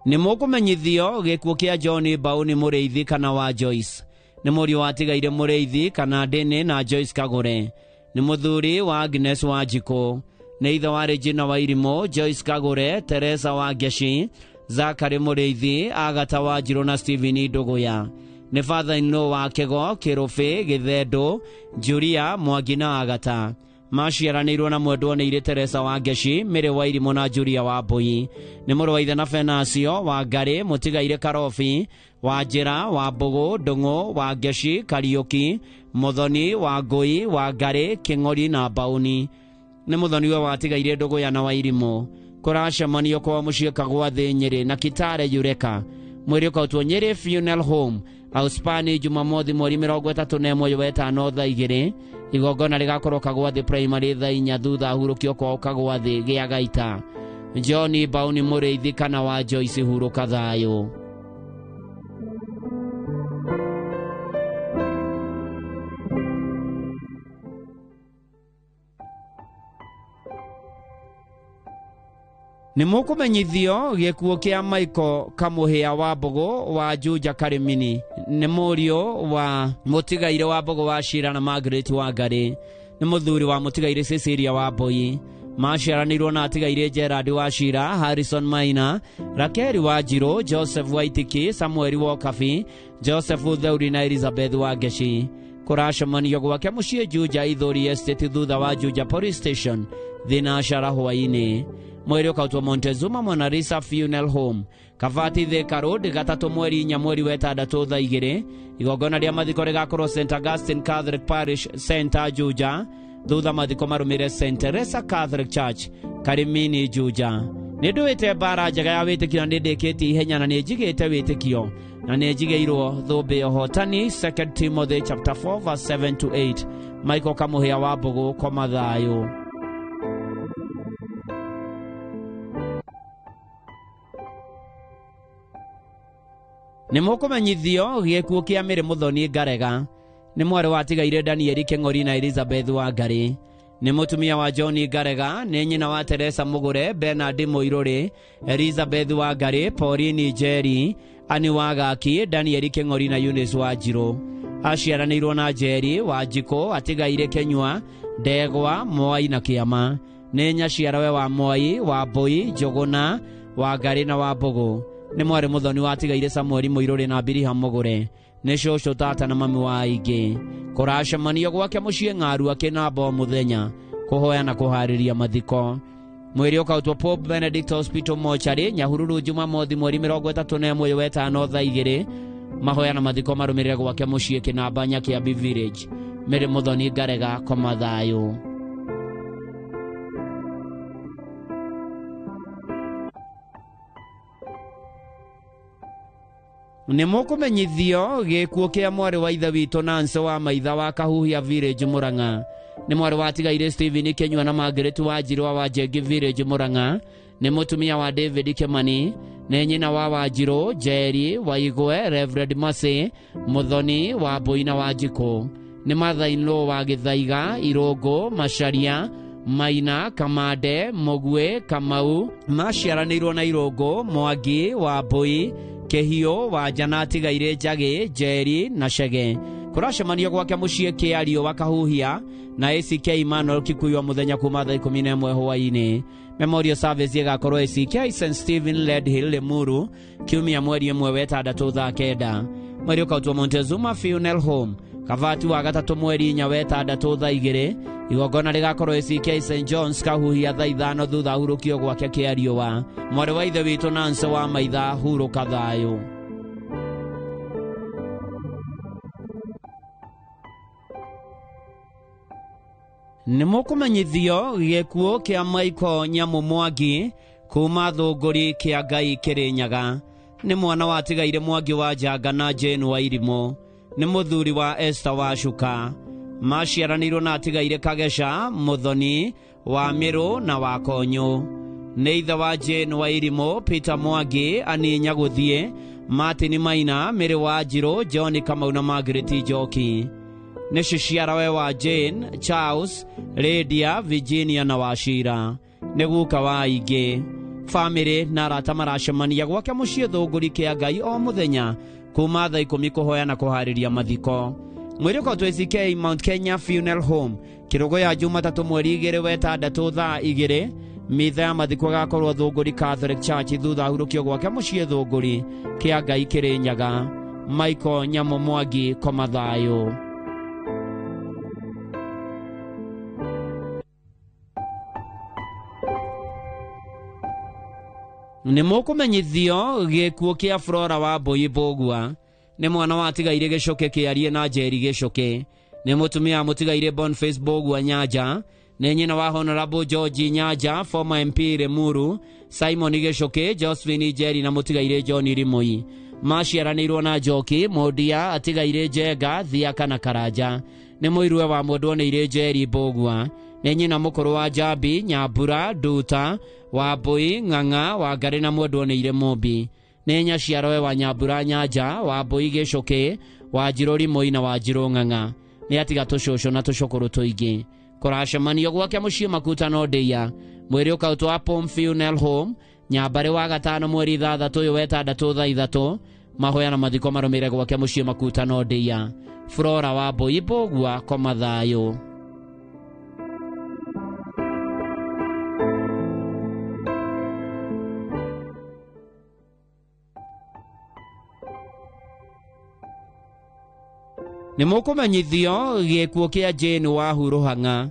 Nĩ mũkũmenyithio gĩkuũ kĩa John Mbaũni Mũrĩithi kana wa Joyce. Nĩ mũriũ wa atigaire Mũrĩithi kana Ndĩnĩ na Joyce Kagũre. Nĩ mũthuri wa Agnes wa Njikũ. Nĩ ithe wa Regina wa Irimũ, Joyce Kagũre, Teresa wa Ngeci, Zachary Mũrĩithi, Agata wa Njirũ na Stephen Ndũgũya. Nĩ father-in-law wa Kĩgo, Kĩrũbĩ, Gĩthendũ, Julia, Mwangi na Agata. Maciaranĩirwo na mwendwo nĩ irĩ Teresa wa Ngeci, Mary wa Irimũ na Julia wa Mbũi. Nĩ mũrũ wa ithe na Fenacio wa Ngarĩ, mũtigaire Karobi, wa Njĩra, wa Mbũgũ, Ndũng'ũ, wa Ngeci, Kariũki, Mũthoni, wa Ngũi, wa Ngarĩ, Kĩng'ori na Mbaũni. Nĩ mũthoni we watigaire Ndũgũya na wa Irimũ. Kũracemanio kwa mũciĩ Kagwathĩ Nyĩrĩ na Kitale Yureka. Mwĩrĩ ũkautwo Nyĩrĩ Funeral Home, Auspani Jumamothi mweri 31 wa 5 thaa 2. Igongona rĩgakorwo Kagwathĩ Primary thaa 4 thutha ahurũkio kwao Kagwathĩ gĩa Gaita. John Mbaũni Mũrĩithi kana wa Joyce, hurũka thayũ. Nĩ mũkũmenyithio gĩkuũ kĩa Michael Kamũhĩa wa Mbũgũ wa Juja Karimini. Nĩ mũriũ wa mũtigaire wa Mbũgũ wa Shira na Margaret wa Ngarĩ. Nĩ mũthuri wa mũtigaire Cecilia wa Mbũi. Maciaranĩirwo na atigaire Gerard wa Shira, Harrison Maina, Rakeli wa Njirũ, Joseph Waitiki, Samuel Wokabi, Joseph Theuri na Elizabeth wa Ngeci. Kũracemanio gwake mũciĩ Juja Ithũri Estate thutha wa Juja Police Station thinacara hwaĩ-inĩ. Mwĩrĩ ũkautwo Montezuma Monarisa Funeral Home, Kabati Thika Road, 3 mweri 4 mweri wa 6 thaa 2. Igongona rĩa mathiko rĩgakorwo St Augustine Catholic Parish Center Juja, thutha mathiko marũmĩrĩre St Teresa Catholic Church Karimini Juja. Nĩ ndũĩte mbara njega ya wĩtĩkio na nĩ ndĩkĩtie ihenya na nĩ njigĩte wĩtĩkio na nĩ njigĩirwo thũmbĩ ũhotani. 2 Timothy chapter 4 verse 7 to 8. Michael Kamũhĩa wa Mbũgũ, koma thayũ. Nĩ mũkũmenyithio gĩkuũ kĩa Mary Mũthoni Ngarega. Nĩ mwarĩ wa atigaire Danieli Kĩng'ori na Elizabeth wa Ngarĩ. Nĩ mũtumia wa John Ngarega, nĩ nyina wa Teresa Mũgũre, Bernard Mũirũrĩ, Elizabeth Wangari, Pauline Njeri, Ani Wagaki, Daniel Kĩng'ori na Eunice Wanjirũ. Aciaranĩirwo na Njeri Wanjikũ, atigaire Kenyua, Ndegwa, Mwai na Kĩama. Nĩ nyaciarawe wa Mwai, wa Mbũi, Njũgũna, Wangari na wa Mbũgũ. Nĩ mwarĩ mũthoni wa atigaire Samueli Mũirũrĩ na Biriha Mũgũre. Nĩ cũcũ, tata na mami wa aingĩ. Kũracemanio gwake mũciĩ Ng'arua Kĩnamba o mũthenya kũhoya na kũharĩria mathiko. Mwĩrĩ ũkautwo Pope Benedict Hospital Mortuary, Nyahururu, Jumamothi mweri 31 wetano thaa 2. Mahoya na mathiko marũmĩrĩre gwake mũciĩ Kĩnamba Nyakĩambi Village. Mary Mũthoni Ngarega, koma thayũ. Nĩ mũkũmenyithio gĩkuũ kĩa mwarĩ wa ithe witũ Nancy wa Maitha wa Kahuhia Village, Murang'a. Nĩ mwarĩ wa atigaire Stephen Kenyua na Margaret Wanjirũ wa Wanjengi Village, Murang'a. Nĩ mũtumia wa David Kimani. Nĩ nyina wa Wanjirũ, Njeri, Waigwe, Reverend Mercy, Mũthoni wa Mbũi na Wanjikũ. Nĩ mother-in-law wa Gĩthaiga, Irũngũ, Macharia, Maina, Kamande, Mũguĩ, Kamau. Maciaranĩirwo na Irũngũ, Mwangi, Wambũi, Kĩhiũ, Wanja na atigaire Njagĩ, Njeri na Chege. Kũracemanio gwake mũciĩ Kĩario wa Kahuhia na ACK Emmanuel Kikuyu wa mũthenya kuma thaa 11 hwaĩ-inĩ. Memorial service ĩgakorwo ACK St Stephen Red Hill, Limuru, kiumia mweri 1 wetandatũ thaa 9. Mweri ũkautwo Montezuma Funeral Home, Kavati wa gatatũ mweri 4 wetandatũ thaa 2. Igongona rĩgakorwo ACK St John's Kahuhia thaa 5 thutha hurũkio gwake Kĩariũa. Mwarĩ wa ithe witũ Nancy wa Maitha, hurũka thayũ. Nĩ mũkũmenyithio gĩkuũ kĩa Michael Nyamũ Mwangi kuma Thũngũri kĩa Ngai Kĩrĩnyaga. Nĩ mwana wa atigaire Mwangi wa Njanga na Jane wa Irimũ. Nĩ mũthuri wa Esther wa Cuka. Maciaranĩirwo na atigaire Kageca, Mũthoni wa Mĩrũ na wa Konyũ. Nĩ ithe wa Jane wa Irimũ, Peter Mwangi, Ani Nyagũthiĩ, Martin Maina, Mĩrĩ wa Njirũ, John Kamau na Margaret Njoki. Nĩ ciciarawe wa Jane, Charles, Lydia, Virginia na Wachira. Nĩ guka wa aingĩ. Famĩlĩ na arata maracemania gwake mũciĩ Thũngũri kĩa Ngai o mũthenya kuma thaa 10 kũhoya na kũharĩria mathiko. Mwĩrĩ ũkautwo ACK Mount Kenya Funeral Home, Kĩrũgũya, Jumatatũ mweri 2 wetandatũ thaa 2. Mitha ya mathiko ĩgakorwo Thũngũri Catholic Church thutha hurũkio gwake mũciĩ Thũngũri kĩa Ngai Kĩrĩnyaga. Michael Nyamũ Mwangi, koma thayũ. Nĩ mũkũmenyithio gĩkuũ kĩa Flora wa Mbũi Mbũgua. Nĩ mwana wa atigaire Gĩcũkĩ Kĩarie na Njeri Gĩcũkĩ. Nĩ mũtumia wa mũtigaire Boniface Mbũgua Nyanja. Nĩ nyina wa Honorable George Nyanja, former MP Limuru, Simon Gĩcũkĩ, Josephine Njeri na mũtigaire John Rimui. Maciaranĩirwo na Njoki, Mũndia, atigaire Njenga, Thiaka na Karanja. Nĩ mũiruwe wa mũndũ oneire Njeri Mbũgua. Nĩ nyina mũkũrũ wa Njambi, Nyambura, Nduta, Wambũi, Ng'ang'a, Wangarĩ na mũndũ oneire Mũmbi. Nĩ nyaciarowe wa Nyambura Nyanja, Wambũi Gĩcũkĩ, Wanjirũ Rimui na Wanjirũ Ng'ang'a. Nĩ atiga tũcũcũ na tũcũkũrũ tũingĩ. Kũracemanio gwake mũciĩ Makutano Ndĩia. Mwĩrĩ ũkautwo Apom Funeral Home, Nyambarĩ wa gatano mweri 6 ũyũ wetandatũ thaa 3. Mahoya na mathiko marũmĩrĩre gwake mũciĩ Makutano Ndĩia. Flora wa Mbũi Mbũgua, koma thayũ. Nĩ mũkũmenyithio gĩkuũ kĩa Jane wa Huruhang'a.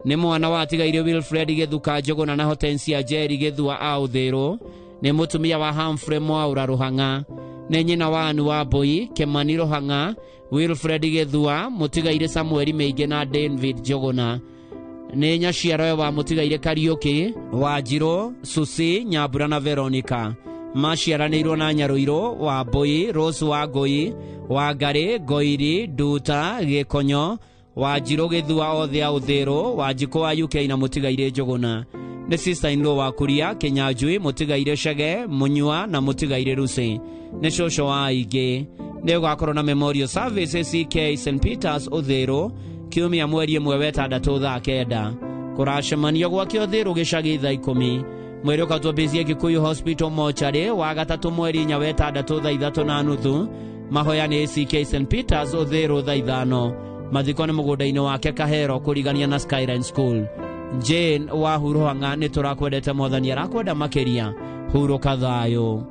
Nĩ mwana wa atigaire Wilfred Gĩthuka Njũgũna na Hortensia Njeri Gĩthua a Ũthĩrũ. Nĩ mũtumia wa Humphrey Mwaũra Rũhang'a. Nĩ nyina wa Anu wa Mbũi, Kĩmani Rũhang'a, Wilfred Gĩthua, mũtigaire Samueli Mĩingĩ na David Njũgũna. Nĩ nyaciarowe wa mũtigaire Kariũki, Wanjirũ, Susi, Nyambura na Veronica. Maciaranĩirwo na Nyarũirũ, Wambũi, Rose wa Ngũi, Wangarĩ, Ngoiri, Nduta, Gĩkonyo, Wanjirũ Gĩthua othe a Ũthĩrũ, Wanjikũ wa UK na mũtigaire Njũgũna. Nĩ sister in law wa Kuria, Kĩnyanjui, mũtigaire Chege, Mũnyua na mũtigaire Lucy. Nĩ cũcũ wa aingĩ. Nĩ ũgakorwo na memorial service ACK St Peters Ũthĩrũ, kiumia mweri 1 wetandatũ thaa 9. Kũracemanio gwake Ũthĩrũ gĩcagi thaa 10. Mwĩrĩ ũkatwo PCA Kikuyu Hospital mochari wa gatatũ mweri 4 wetandatu thaa 3:30. Mahoya nĩ ACK St Peters Ũthĩrũ thaa 5. Mathiko nĩ mũgũnda-inĩ wake Kahero kũrigania na Skyline School. Jane wa Huruhanga nĩ tũrakwendete mwathani arakwenda makĩria. Hurũka thayũ.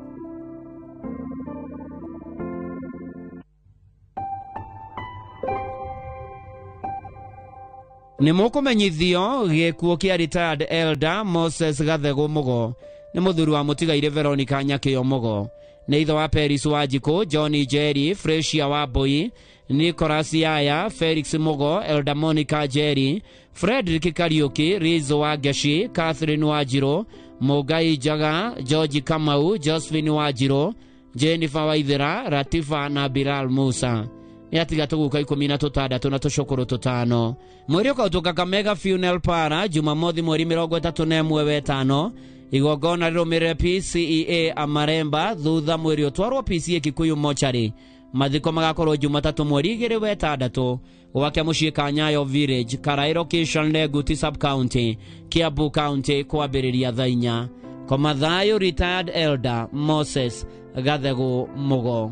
Nĩ mũkũmenyithio gĩkuũ kĩa retired elder Moses Gathegũ Mũgo. Nĩ mũthuri wa mũtigairĩ Veronica Nyakĩo Mũgo. Nĩ ithe wa Peris Wanjikũ, John Njeri, Fresia Wambui, Nicholas Yaya, Felix Mũgo, Elder Monica Njeri, Frederick Kariuki, Riz Wangeshi, Catherine Wanjirũ, Mũngai Njaga, George Kamau, Josephine Wanjirũ, Jennifer Waithera, Latifa na Bilal Musa. Nĩ atiga tũguka 16 na tũcũkũrũ 5. Mwĩrĩ ũkautwo Kakamega Funeral Parlour Jumamothi mweri 31 wetano. Igongona rĩrũmĩrĩre PCEA Amaremba thutha mwĩrĩ ũtwarwo PCA Kikuyu mochari. Mathiko magakorwo Jumatatũ mweri 2 wetandatũ gwake mũciĩ Kanyayo Village, Karairo Location, Neguti Sub County, Kiambu County kwambĩrĩria thaa 4. Koma thayũ retired elder Moses Gathegũ Mũgo.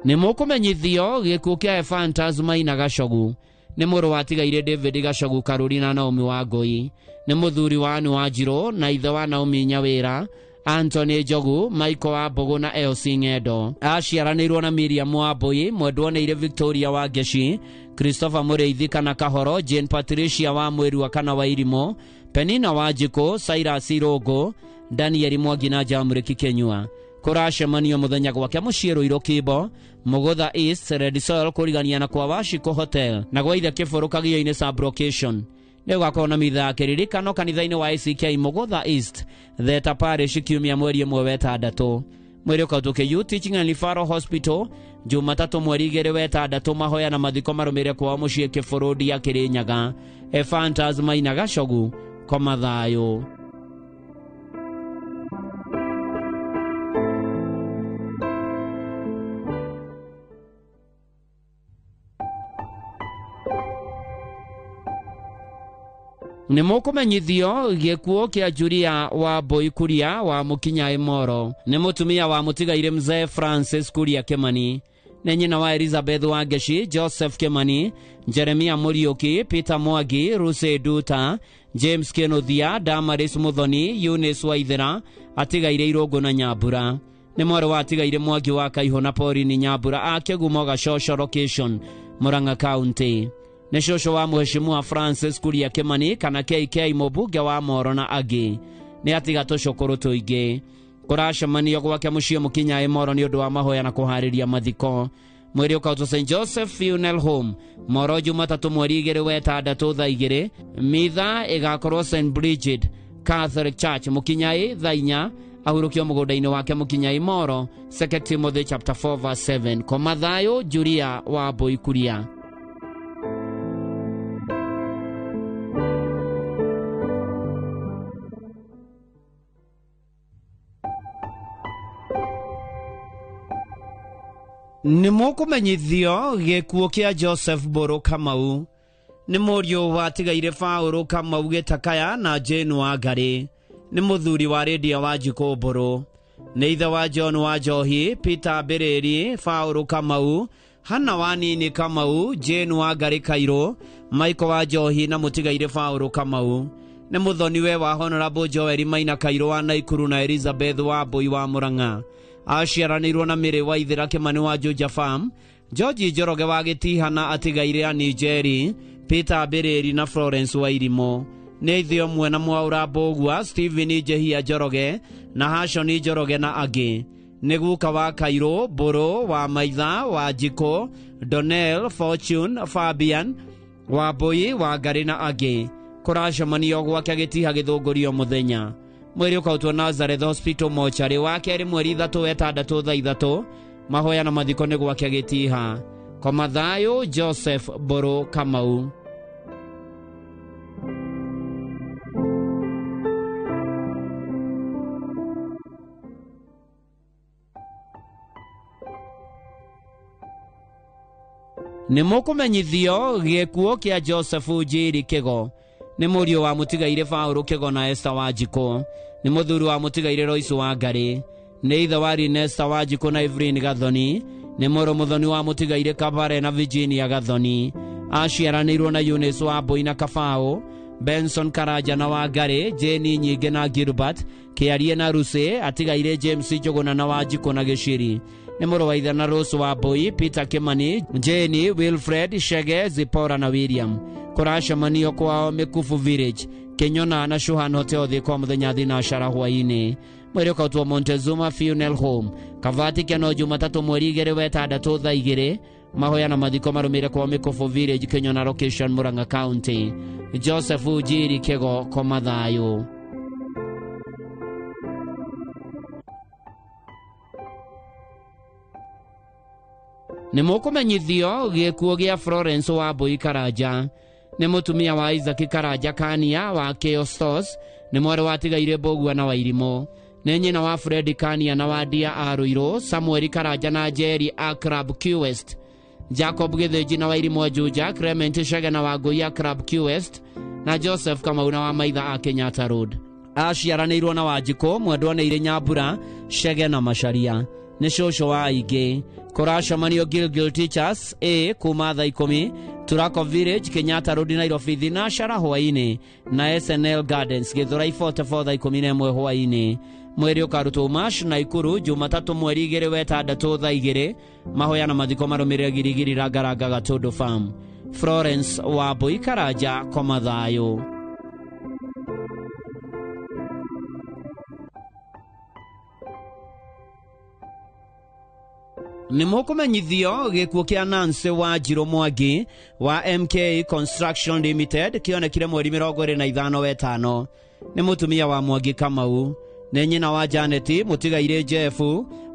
Nĩ mũkũmenyithio gĩkuũ kĩa Ephantus Maina Gacogu. Nĩ mũrũ wa tigaire David Gacogu Karuri na Naomi Wangũi. Nĩ mũthuri wa Anne Wanjirũ na ithe wa Naomi Nyawĩra, Anthony Njogu, Michael Wambũgũ na Elsie Ng'endo. Aciaranĩirwo na Miriam Wambũi, mwendwo nĩ Victoria Wangeshi, Christopher Mũrĩithi kana Kahoro, Jane Patricia wa Mwĩrua kana Wairimũ, Penina Wanjikũ, Cyrus Irũngũ, Daniel Mwangi na Jamriki Kenyua. Kũracemanio mũthenya gwake mũciĩ Rũirũ Kimbo, Mũgũtha East, Red Soil kũrigania na kwa Washiko Hotel na gwa ithe Kĩbũrũ Kagio-inĩ sub-location. Nĩ gũgakorwo na mitha ya kĩririkano kanitha-inĩ wa ACK Mũgũtha East, Theta Parish kiumia mweri 1 wetandatũ. Mwĩrĩ ũkautwo KU Teaching and Referral Hospital Jumatatũ mweri 2 wetandatũ. Mahoya na mathiko marũmĩrĩre kwao mũciĩ Kĩbũrũ Ndia Kĩrĩnyaga. Ephantus Maina Gacogu, koma thayũ. Nĩ mũkũmenyithio gĩkuũ kĩa Julia Wambui Kuria wa Mũkinya Imoro. Nĩ mũtumia wa mũtigairĩ Mzee Francis Kuria Kĩmani. Nĩ nyina wa Elizabeth Wangeshi, Joseph Kĩmani, Jeremia Mũriũki, Peter Mwangi, Ruse Duta, James Kĩnuthia, Damaris Muthoni, Eunice Waithera, atigaire Irũngũ na Nyambura. Nĩ mwarĩ wa atigaire Mwangi wa Kaihũ na Pauline Nyambura a Kĩgumo Gacoco location, Murang'a County. Nĩ cũcũ wa Mheshimiwa Francis Kuria Kĩmani kana KK mũmbunge wa Moro na angĩ. Nĩ atiga tũcũkũrũ tũingĩ. Kũracemanio gwake mũciĩ Mũkinya Moro nĩ ũndũ wa mahoya na kũharĩria mathiko. Mwĩrĩ ũkautwo St Joseph Funeral Home Moro Jumatatũ mweri 2 wetandatũ thaa 2. Mitha ĩgakorwo St Bridget Catholic Church Mũkinyai thaa 4. Ahurũkio mũgũnda-inĩ wake Mũkinyai Moro, 2 Timothy chapter 4 verse 7. Koma thayũ Julia Wambui Kuria. Nĩ mũkũmenyithio gĩkuũ kĩa Joseph Mbũrũ Kamau. Nĩ mũriũ wa tigaire Paũlũ Kamau Gĩtakaya na Jane Wangarĩ. Nĩ mũthuri wa Lydia Wanjikũ Mbũrũ. Nĩ ithe wa John wa Njohi, Peter Mbĩrĩri, Paũlũ Kamau, Hannah Wanini Kamau, Jane Wangarĩ Kairũ, Michael wa Njohi na mũtigaire Paũlũ Kamau. Nĩ mũthoniwe wa Honorable Joel Maina Kairũ wa Naikuru na Elizabeth Wambui wa Murang'a. Aciaranĩirwo na Mary Waithera Kĩmani wa Juja Farm, George Njoroge wa Gĩtiha na atigaire a Nigeri, Peter Mbĩrĩri na Florence Wairimũ. Nĩ ithe ũmwe na Mwaũra Mbũgua, Stephen Njehia Njoroge na Hashon Njoroge na angĩ. Nĩ guka wa Kairũ, Mbũrũ, wa Maitha, wa Njikũ, Donnell, Fortune, Fabian, Wambui, Wangarĩ na angĩ. Kũracemanio gwake Gĩtiha gĩthũngũrio mũthenya. Mwĩrĩ ũkautwo Nazareth Hospital mochari wa kerĩ mweri 3 wetandatũ thaa 3. Mahoya na mathiko nĩ gwake Gĩtiha. Koma thayũ Joseph Mbũrũ Kamau. Nĩ mũkũmenyithio gĩkuũ kĩa Joseph Njiri Kĩgo. Nĩ mũriũ wa mũtigairĩ Paũlũ Kĩgo na Esther Wanjikũ. Nĩ mũthuri wa mũtigairĩ Royce Wangari. Nĩ ithe wa Rinesta Wanjikũ na Evelyn Gathoni. Nĩ mũrũ mũthoni wa mũtigairĩ Kabare na Virginia Gathoni. Aciaranĩirwo na Eunice Wambui na Kabaũ, Benson Karanja na Wangari, Jane Nyingĩ na Gilbert, Kĩarie na Lucy, atigairĩ James Njũgũna na Wanjikũ na Gĩciri. Nĩ mũrũ wa ithe na Rose Wambui, Peter Kimani, Jane, Wilfred, Shege, Zipporah na William. Kũracemanio kwao Mĩkubu Village, Kĩnyona na Shuhan Hotel thĩ kwa mũthenya thinacara hwaĩ-inĩ. Mwĩrĩ ũkautwo Montezuma Funeral Home, Kavati Keno, Jumatatũ mweri 2 wetandatũ thaa 2. Mahoya na mathiko marũmĩrĩre kwa Mĩkubu Village, Kĩnyona location, Murang'a County. Joseph Njiri Kĩgo, koma thayũ. Nĩ mũkũmenyithio gĩkuũ gĩa Florence Wambui Karanja. Nĩ mũtumia wa Isaac Karanja Kania wa Keo Stores. Nĩ mwarĩ wa tigairĩ Mbũgua na Wairimũ. Nĩ nyina wa Fred Kania na Wandia a Ruiru, Samuel Karanja na Jerry a Club Q West, Jacob Gĩthĩnji na Wairimũ Juja, Clement Shege na Wangũi a Club Q West, na Joseph Kamau na wa Maitha a Kenyatta Road. Aciaranĩirwo na Wanjikũ, mwendwa nĩ irĩ Nyambura, Shege na Macharia. Nĩ cũcũ wa aingĩ. Kũracemanio Gilgil Teachers A kuma thaa 10, Turako Village, Kenyatta Road, Nairobi thinacara hwaĩ-inĩ, na SNL Gardens Gĩthũrai 44 thaa 11 hwaĩ-inĩ. Mwĩrĩ ũkarutwo Mash Naikuru Jumatatũ mweri 2 wetandatũ thaa 2. Mahoya na mathiko marũmĩrĩre Girigiri Rangaranga Gatũndũ Farm. Florence Wambui Karanja, koma thayũ. Nĩ mũkũmenyithio gĩkuũ kĩa Nancy Wanjirũ Mwangi wa MK Construction Limited kĩonekire mweri 25 wetano. Nĩ mũtumia wa Mwangi Kamau. Nĩ nyina wa Janet mũtigairĩ Jeff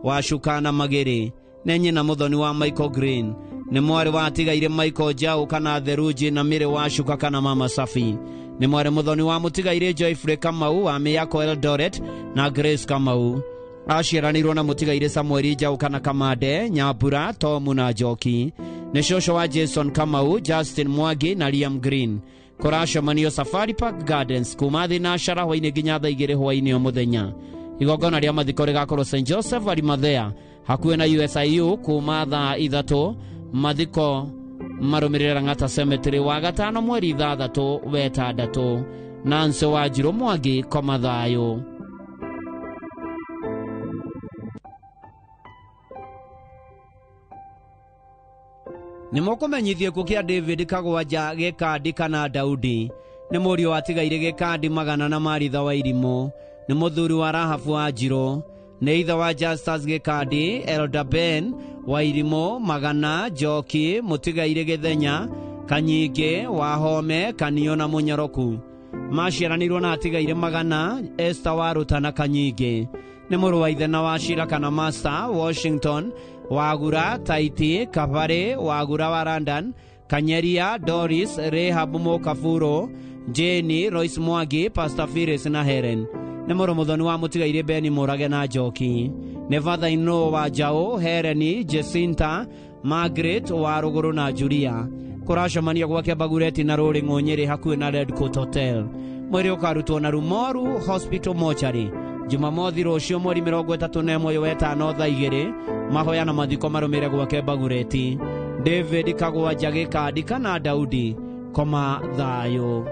wa Shuka na Magĩrĩ. Nĩ nyina mũthoni wa Michael Green. Nĩ mwarĩ wa atigairĩ Michael Jau kana Theruji na Mĩrĩ wa Shuka kana Mama Safi. Nĩ mwarĩ mũthoni wa mũtigairĩ Joyfrey Kamau wa Mĩako Eldoret na Grace Kamau. Aciaranĩirwo na mũtigairĩ Samuel Jau kana Kamande, Nyambura, Tomu na Njoki. Nĩ cũcũ wa Jason Kamau, Justin Mwangi na Liam Green. Kũracemanio Safari Park Gardens kuma thinacara hwaĩ-inĩ nginya thaa 2 hwaĩ-inĩ o mũthenya. Igongona rĩa mathiko rĩgakorwo St Joseph Arimathea hakuhĩ na USIU kuma thaa 3. Mathiko marũmĩrĩre Lang'ata Cemetery wa gatano mweri 6 wetandatũ. Nancy Wanjirũ Mwangi, koma thayũ. Nĩ mũkũmenyithio gĩkuũ kĩa David Kagwanja Gĩkandi kana Daudi. Nĩ mũriũ wa tigairĩ Gĩkandi Magana na Maritha wa Irimũ. Nĩ mũthuri wa Rahabu Wanjirũ. Nĩ ithe wa Justus Gĩkandi, Elder Ben wa Irimũ, Magana, Njoki, mũtigairĩ Gĩthenya, Kanyingĩ, Wahome, Kanio na Mũnyoroku. Maciaranĩirwo na atigairĩ Magana, Esther wa Ruta na Kanyingĩ. Nĩ mũrũ wa ithe na wa Shira kana Master, Washington, Wagura, Taiti, Kabare, Wagura wa London, Kanyeria, Doris, Rehab Mokafuro, Jane, Royce Mwangi, Pastor Phyllis na Helen. Nĩ mũrũ mũthoni wa mũtigairĩ Beni Mũrage na Njoki. Nĩ father in law wa Jao, Hereni, Jacinta, Margaret wa Rũgũrũ na Julia. Kũracemanio gwake Bagureti na Rũrĩ Ng'ũnyĩrĩ hakuhĩ na Red Coat Hotel. Mwĩrĩ ũkarutwo na Rumoru Hospital Mortuary Jumamothi rũciũ mweri 31 wetano thaa 2. Mahoya na mathiko marũmĩrĩre gwake Bagureti. David Kagwanja Gĩkandi kana Daudi, koma thayũ.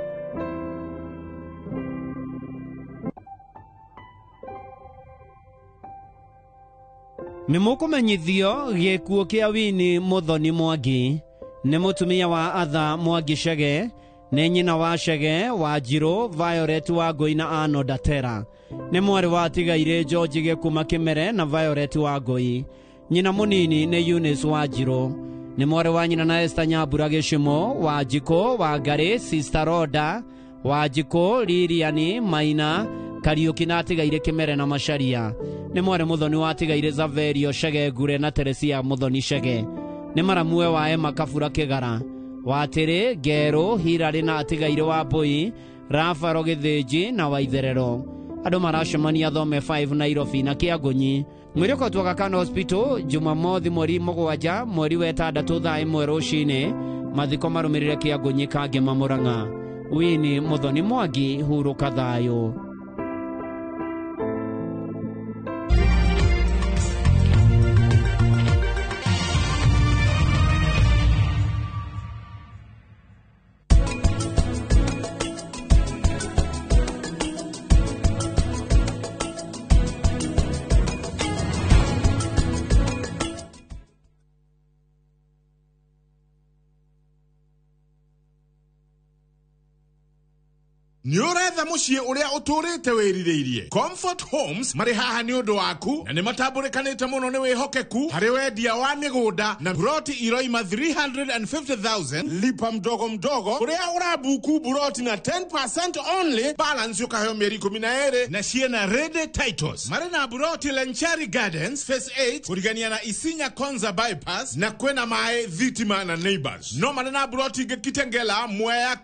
Nĩ mũkũmenyithio gĩkuũ kĩa Winnie Mũthoni Mwangi. Nĩ mũtumia wa Arthur Mwangi Chege. Nĩ nyina wa Chege, Wanjirũ, Violet Wangũi na Arnold Atera. Nĩ mwarĩ wa atigairĩ George Gĩkuma Kĩmere na Violet Wangũi. Nyina mũnini nĩ Eunice Wanjirũ. Nĩ mwarĩ wa nyina na Esther Nyambura Gĩcimo, Wanjikũ, Wangari, Sister Roda, Wanjikũ, Lilian, Maina, Kariũki na atigairĩ Kĩmere na Macharia. Nĩ mwarĩ mũthoni wa atigairĩ Zaverio Chege Ngure na Teresia Mũthoni Chege. Nĩ maramue wa Emma Kabura Kĩgara, Watĩrĩ, Ngerũ, Hirarĩ na atigairĩ Wambũi, Rafael Gĩthĩnji na Waitherero. Andũ maracemania Thome 5 Nairobi na Kĩangũnyi. Mwĩrĩ ũkotwo Aga Khan Hospital Jumamothi mweri 7 mweri wa 6 thaa 1 rũcinĩ. Mathiko marũmĩrĩre Kĩangũnyi Kangema Murang'a. Wini Muthoni Mwangi, hurũka thayũ. Nĩ ũretha mũciĩ ũrĩa ũtũrĩte wĩrirĩirie. Comfort Homes marĩ haha nĩ ũndũ waku na nĩ matambũrĩkanĩte mũno nĩ wĩhokeku harĩ wendia wa mĩgũnda na buroti iroima 350,000 lipa mdogo mdogo ũrĩa ũrabuku buroti na 10% only, balance ũkaheo mĩeri 12 na ciĩna ready titles. Marĩ na buroti Lenchari Gardens Phase 8 kũrigania na Isinya Konza bypass na kwĩna maĩ, thitima na neighbors. No marĩ na buroti ingĩ Kitengela, Mwea.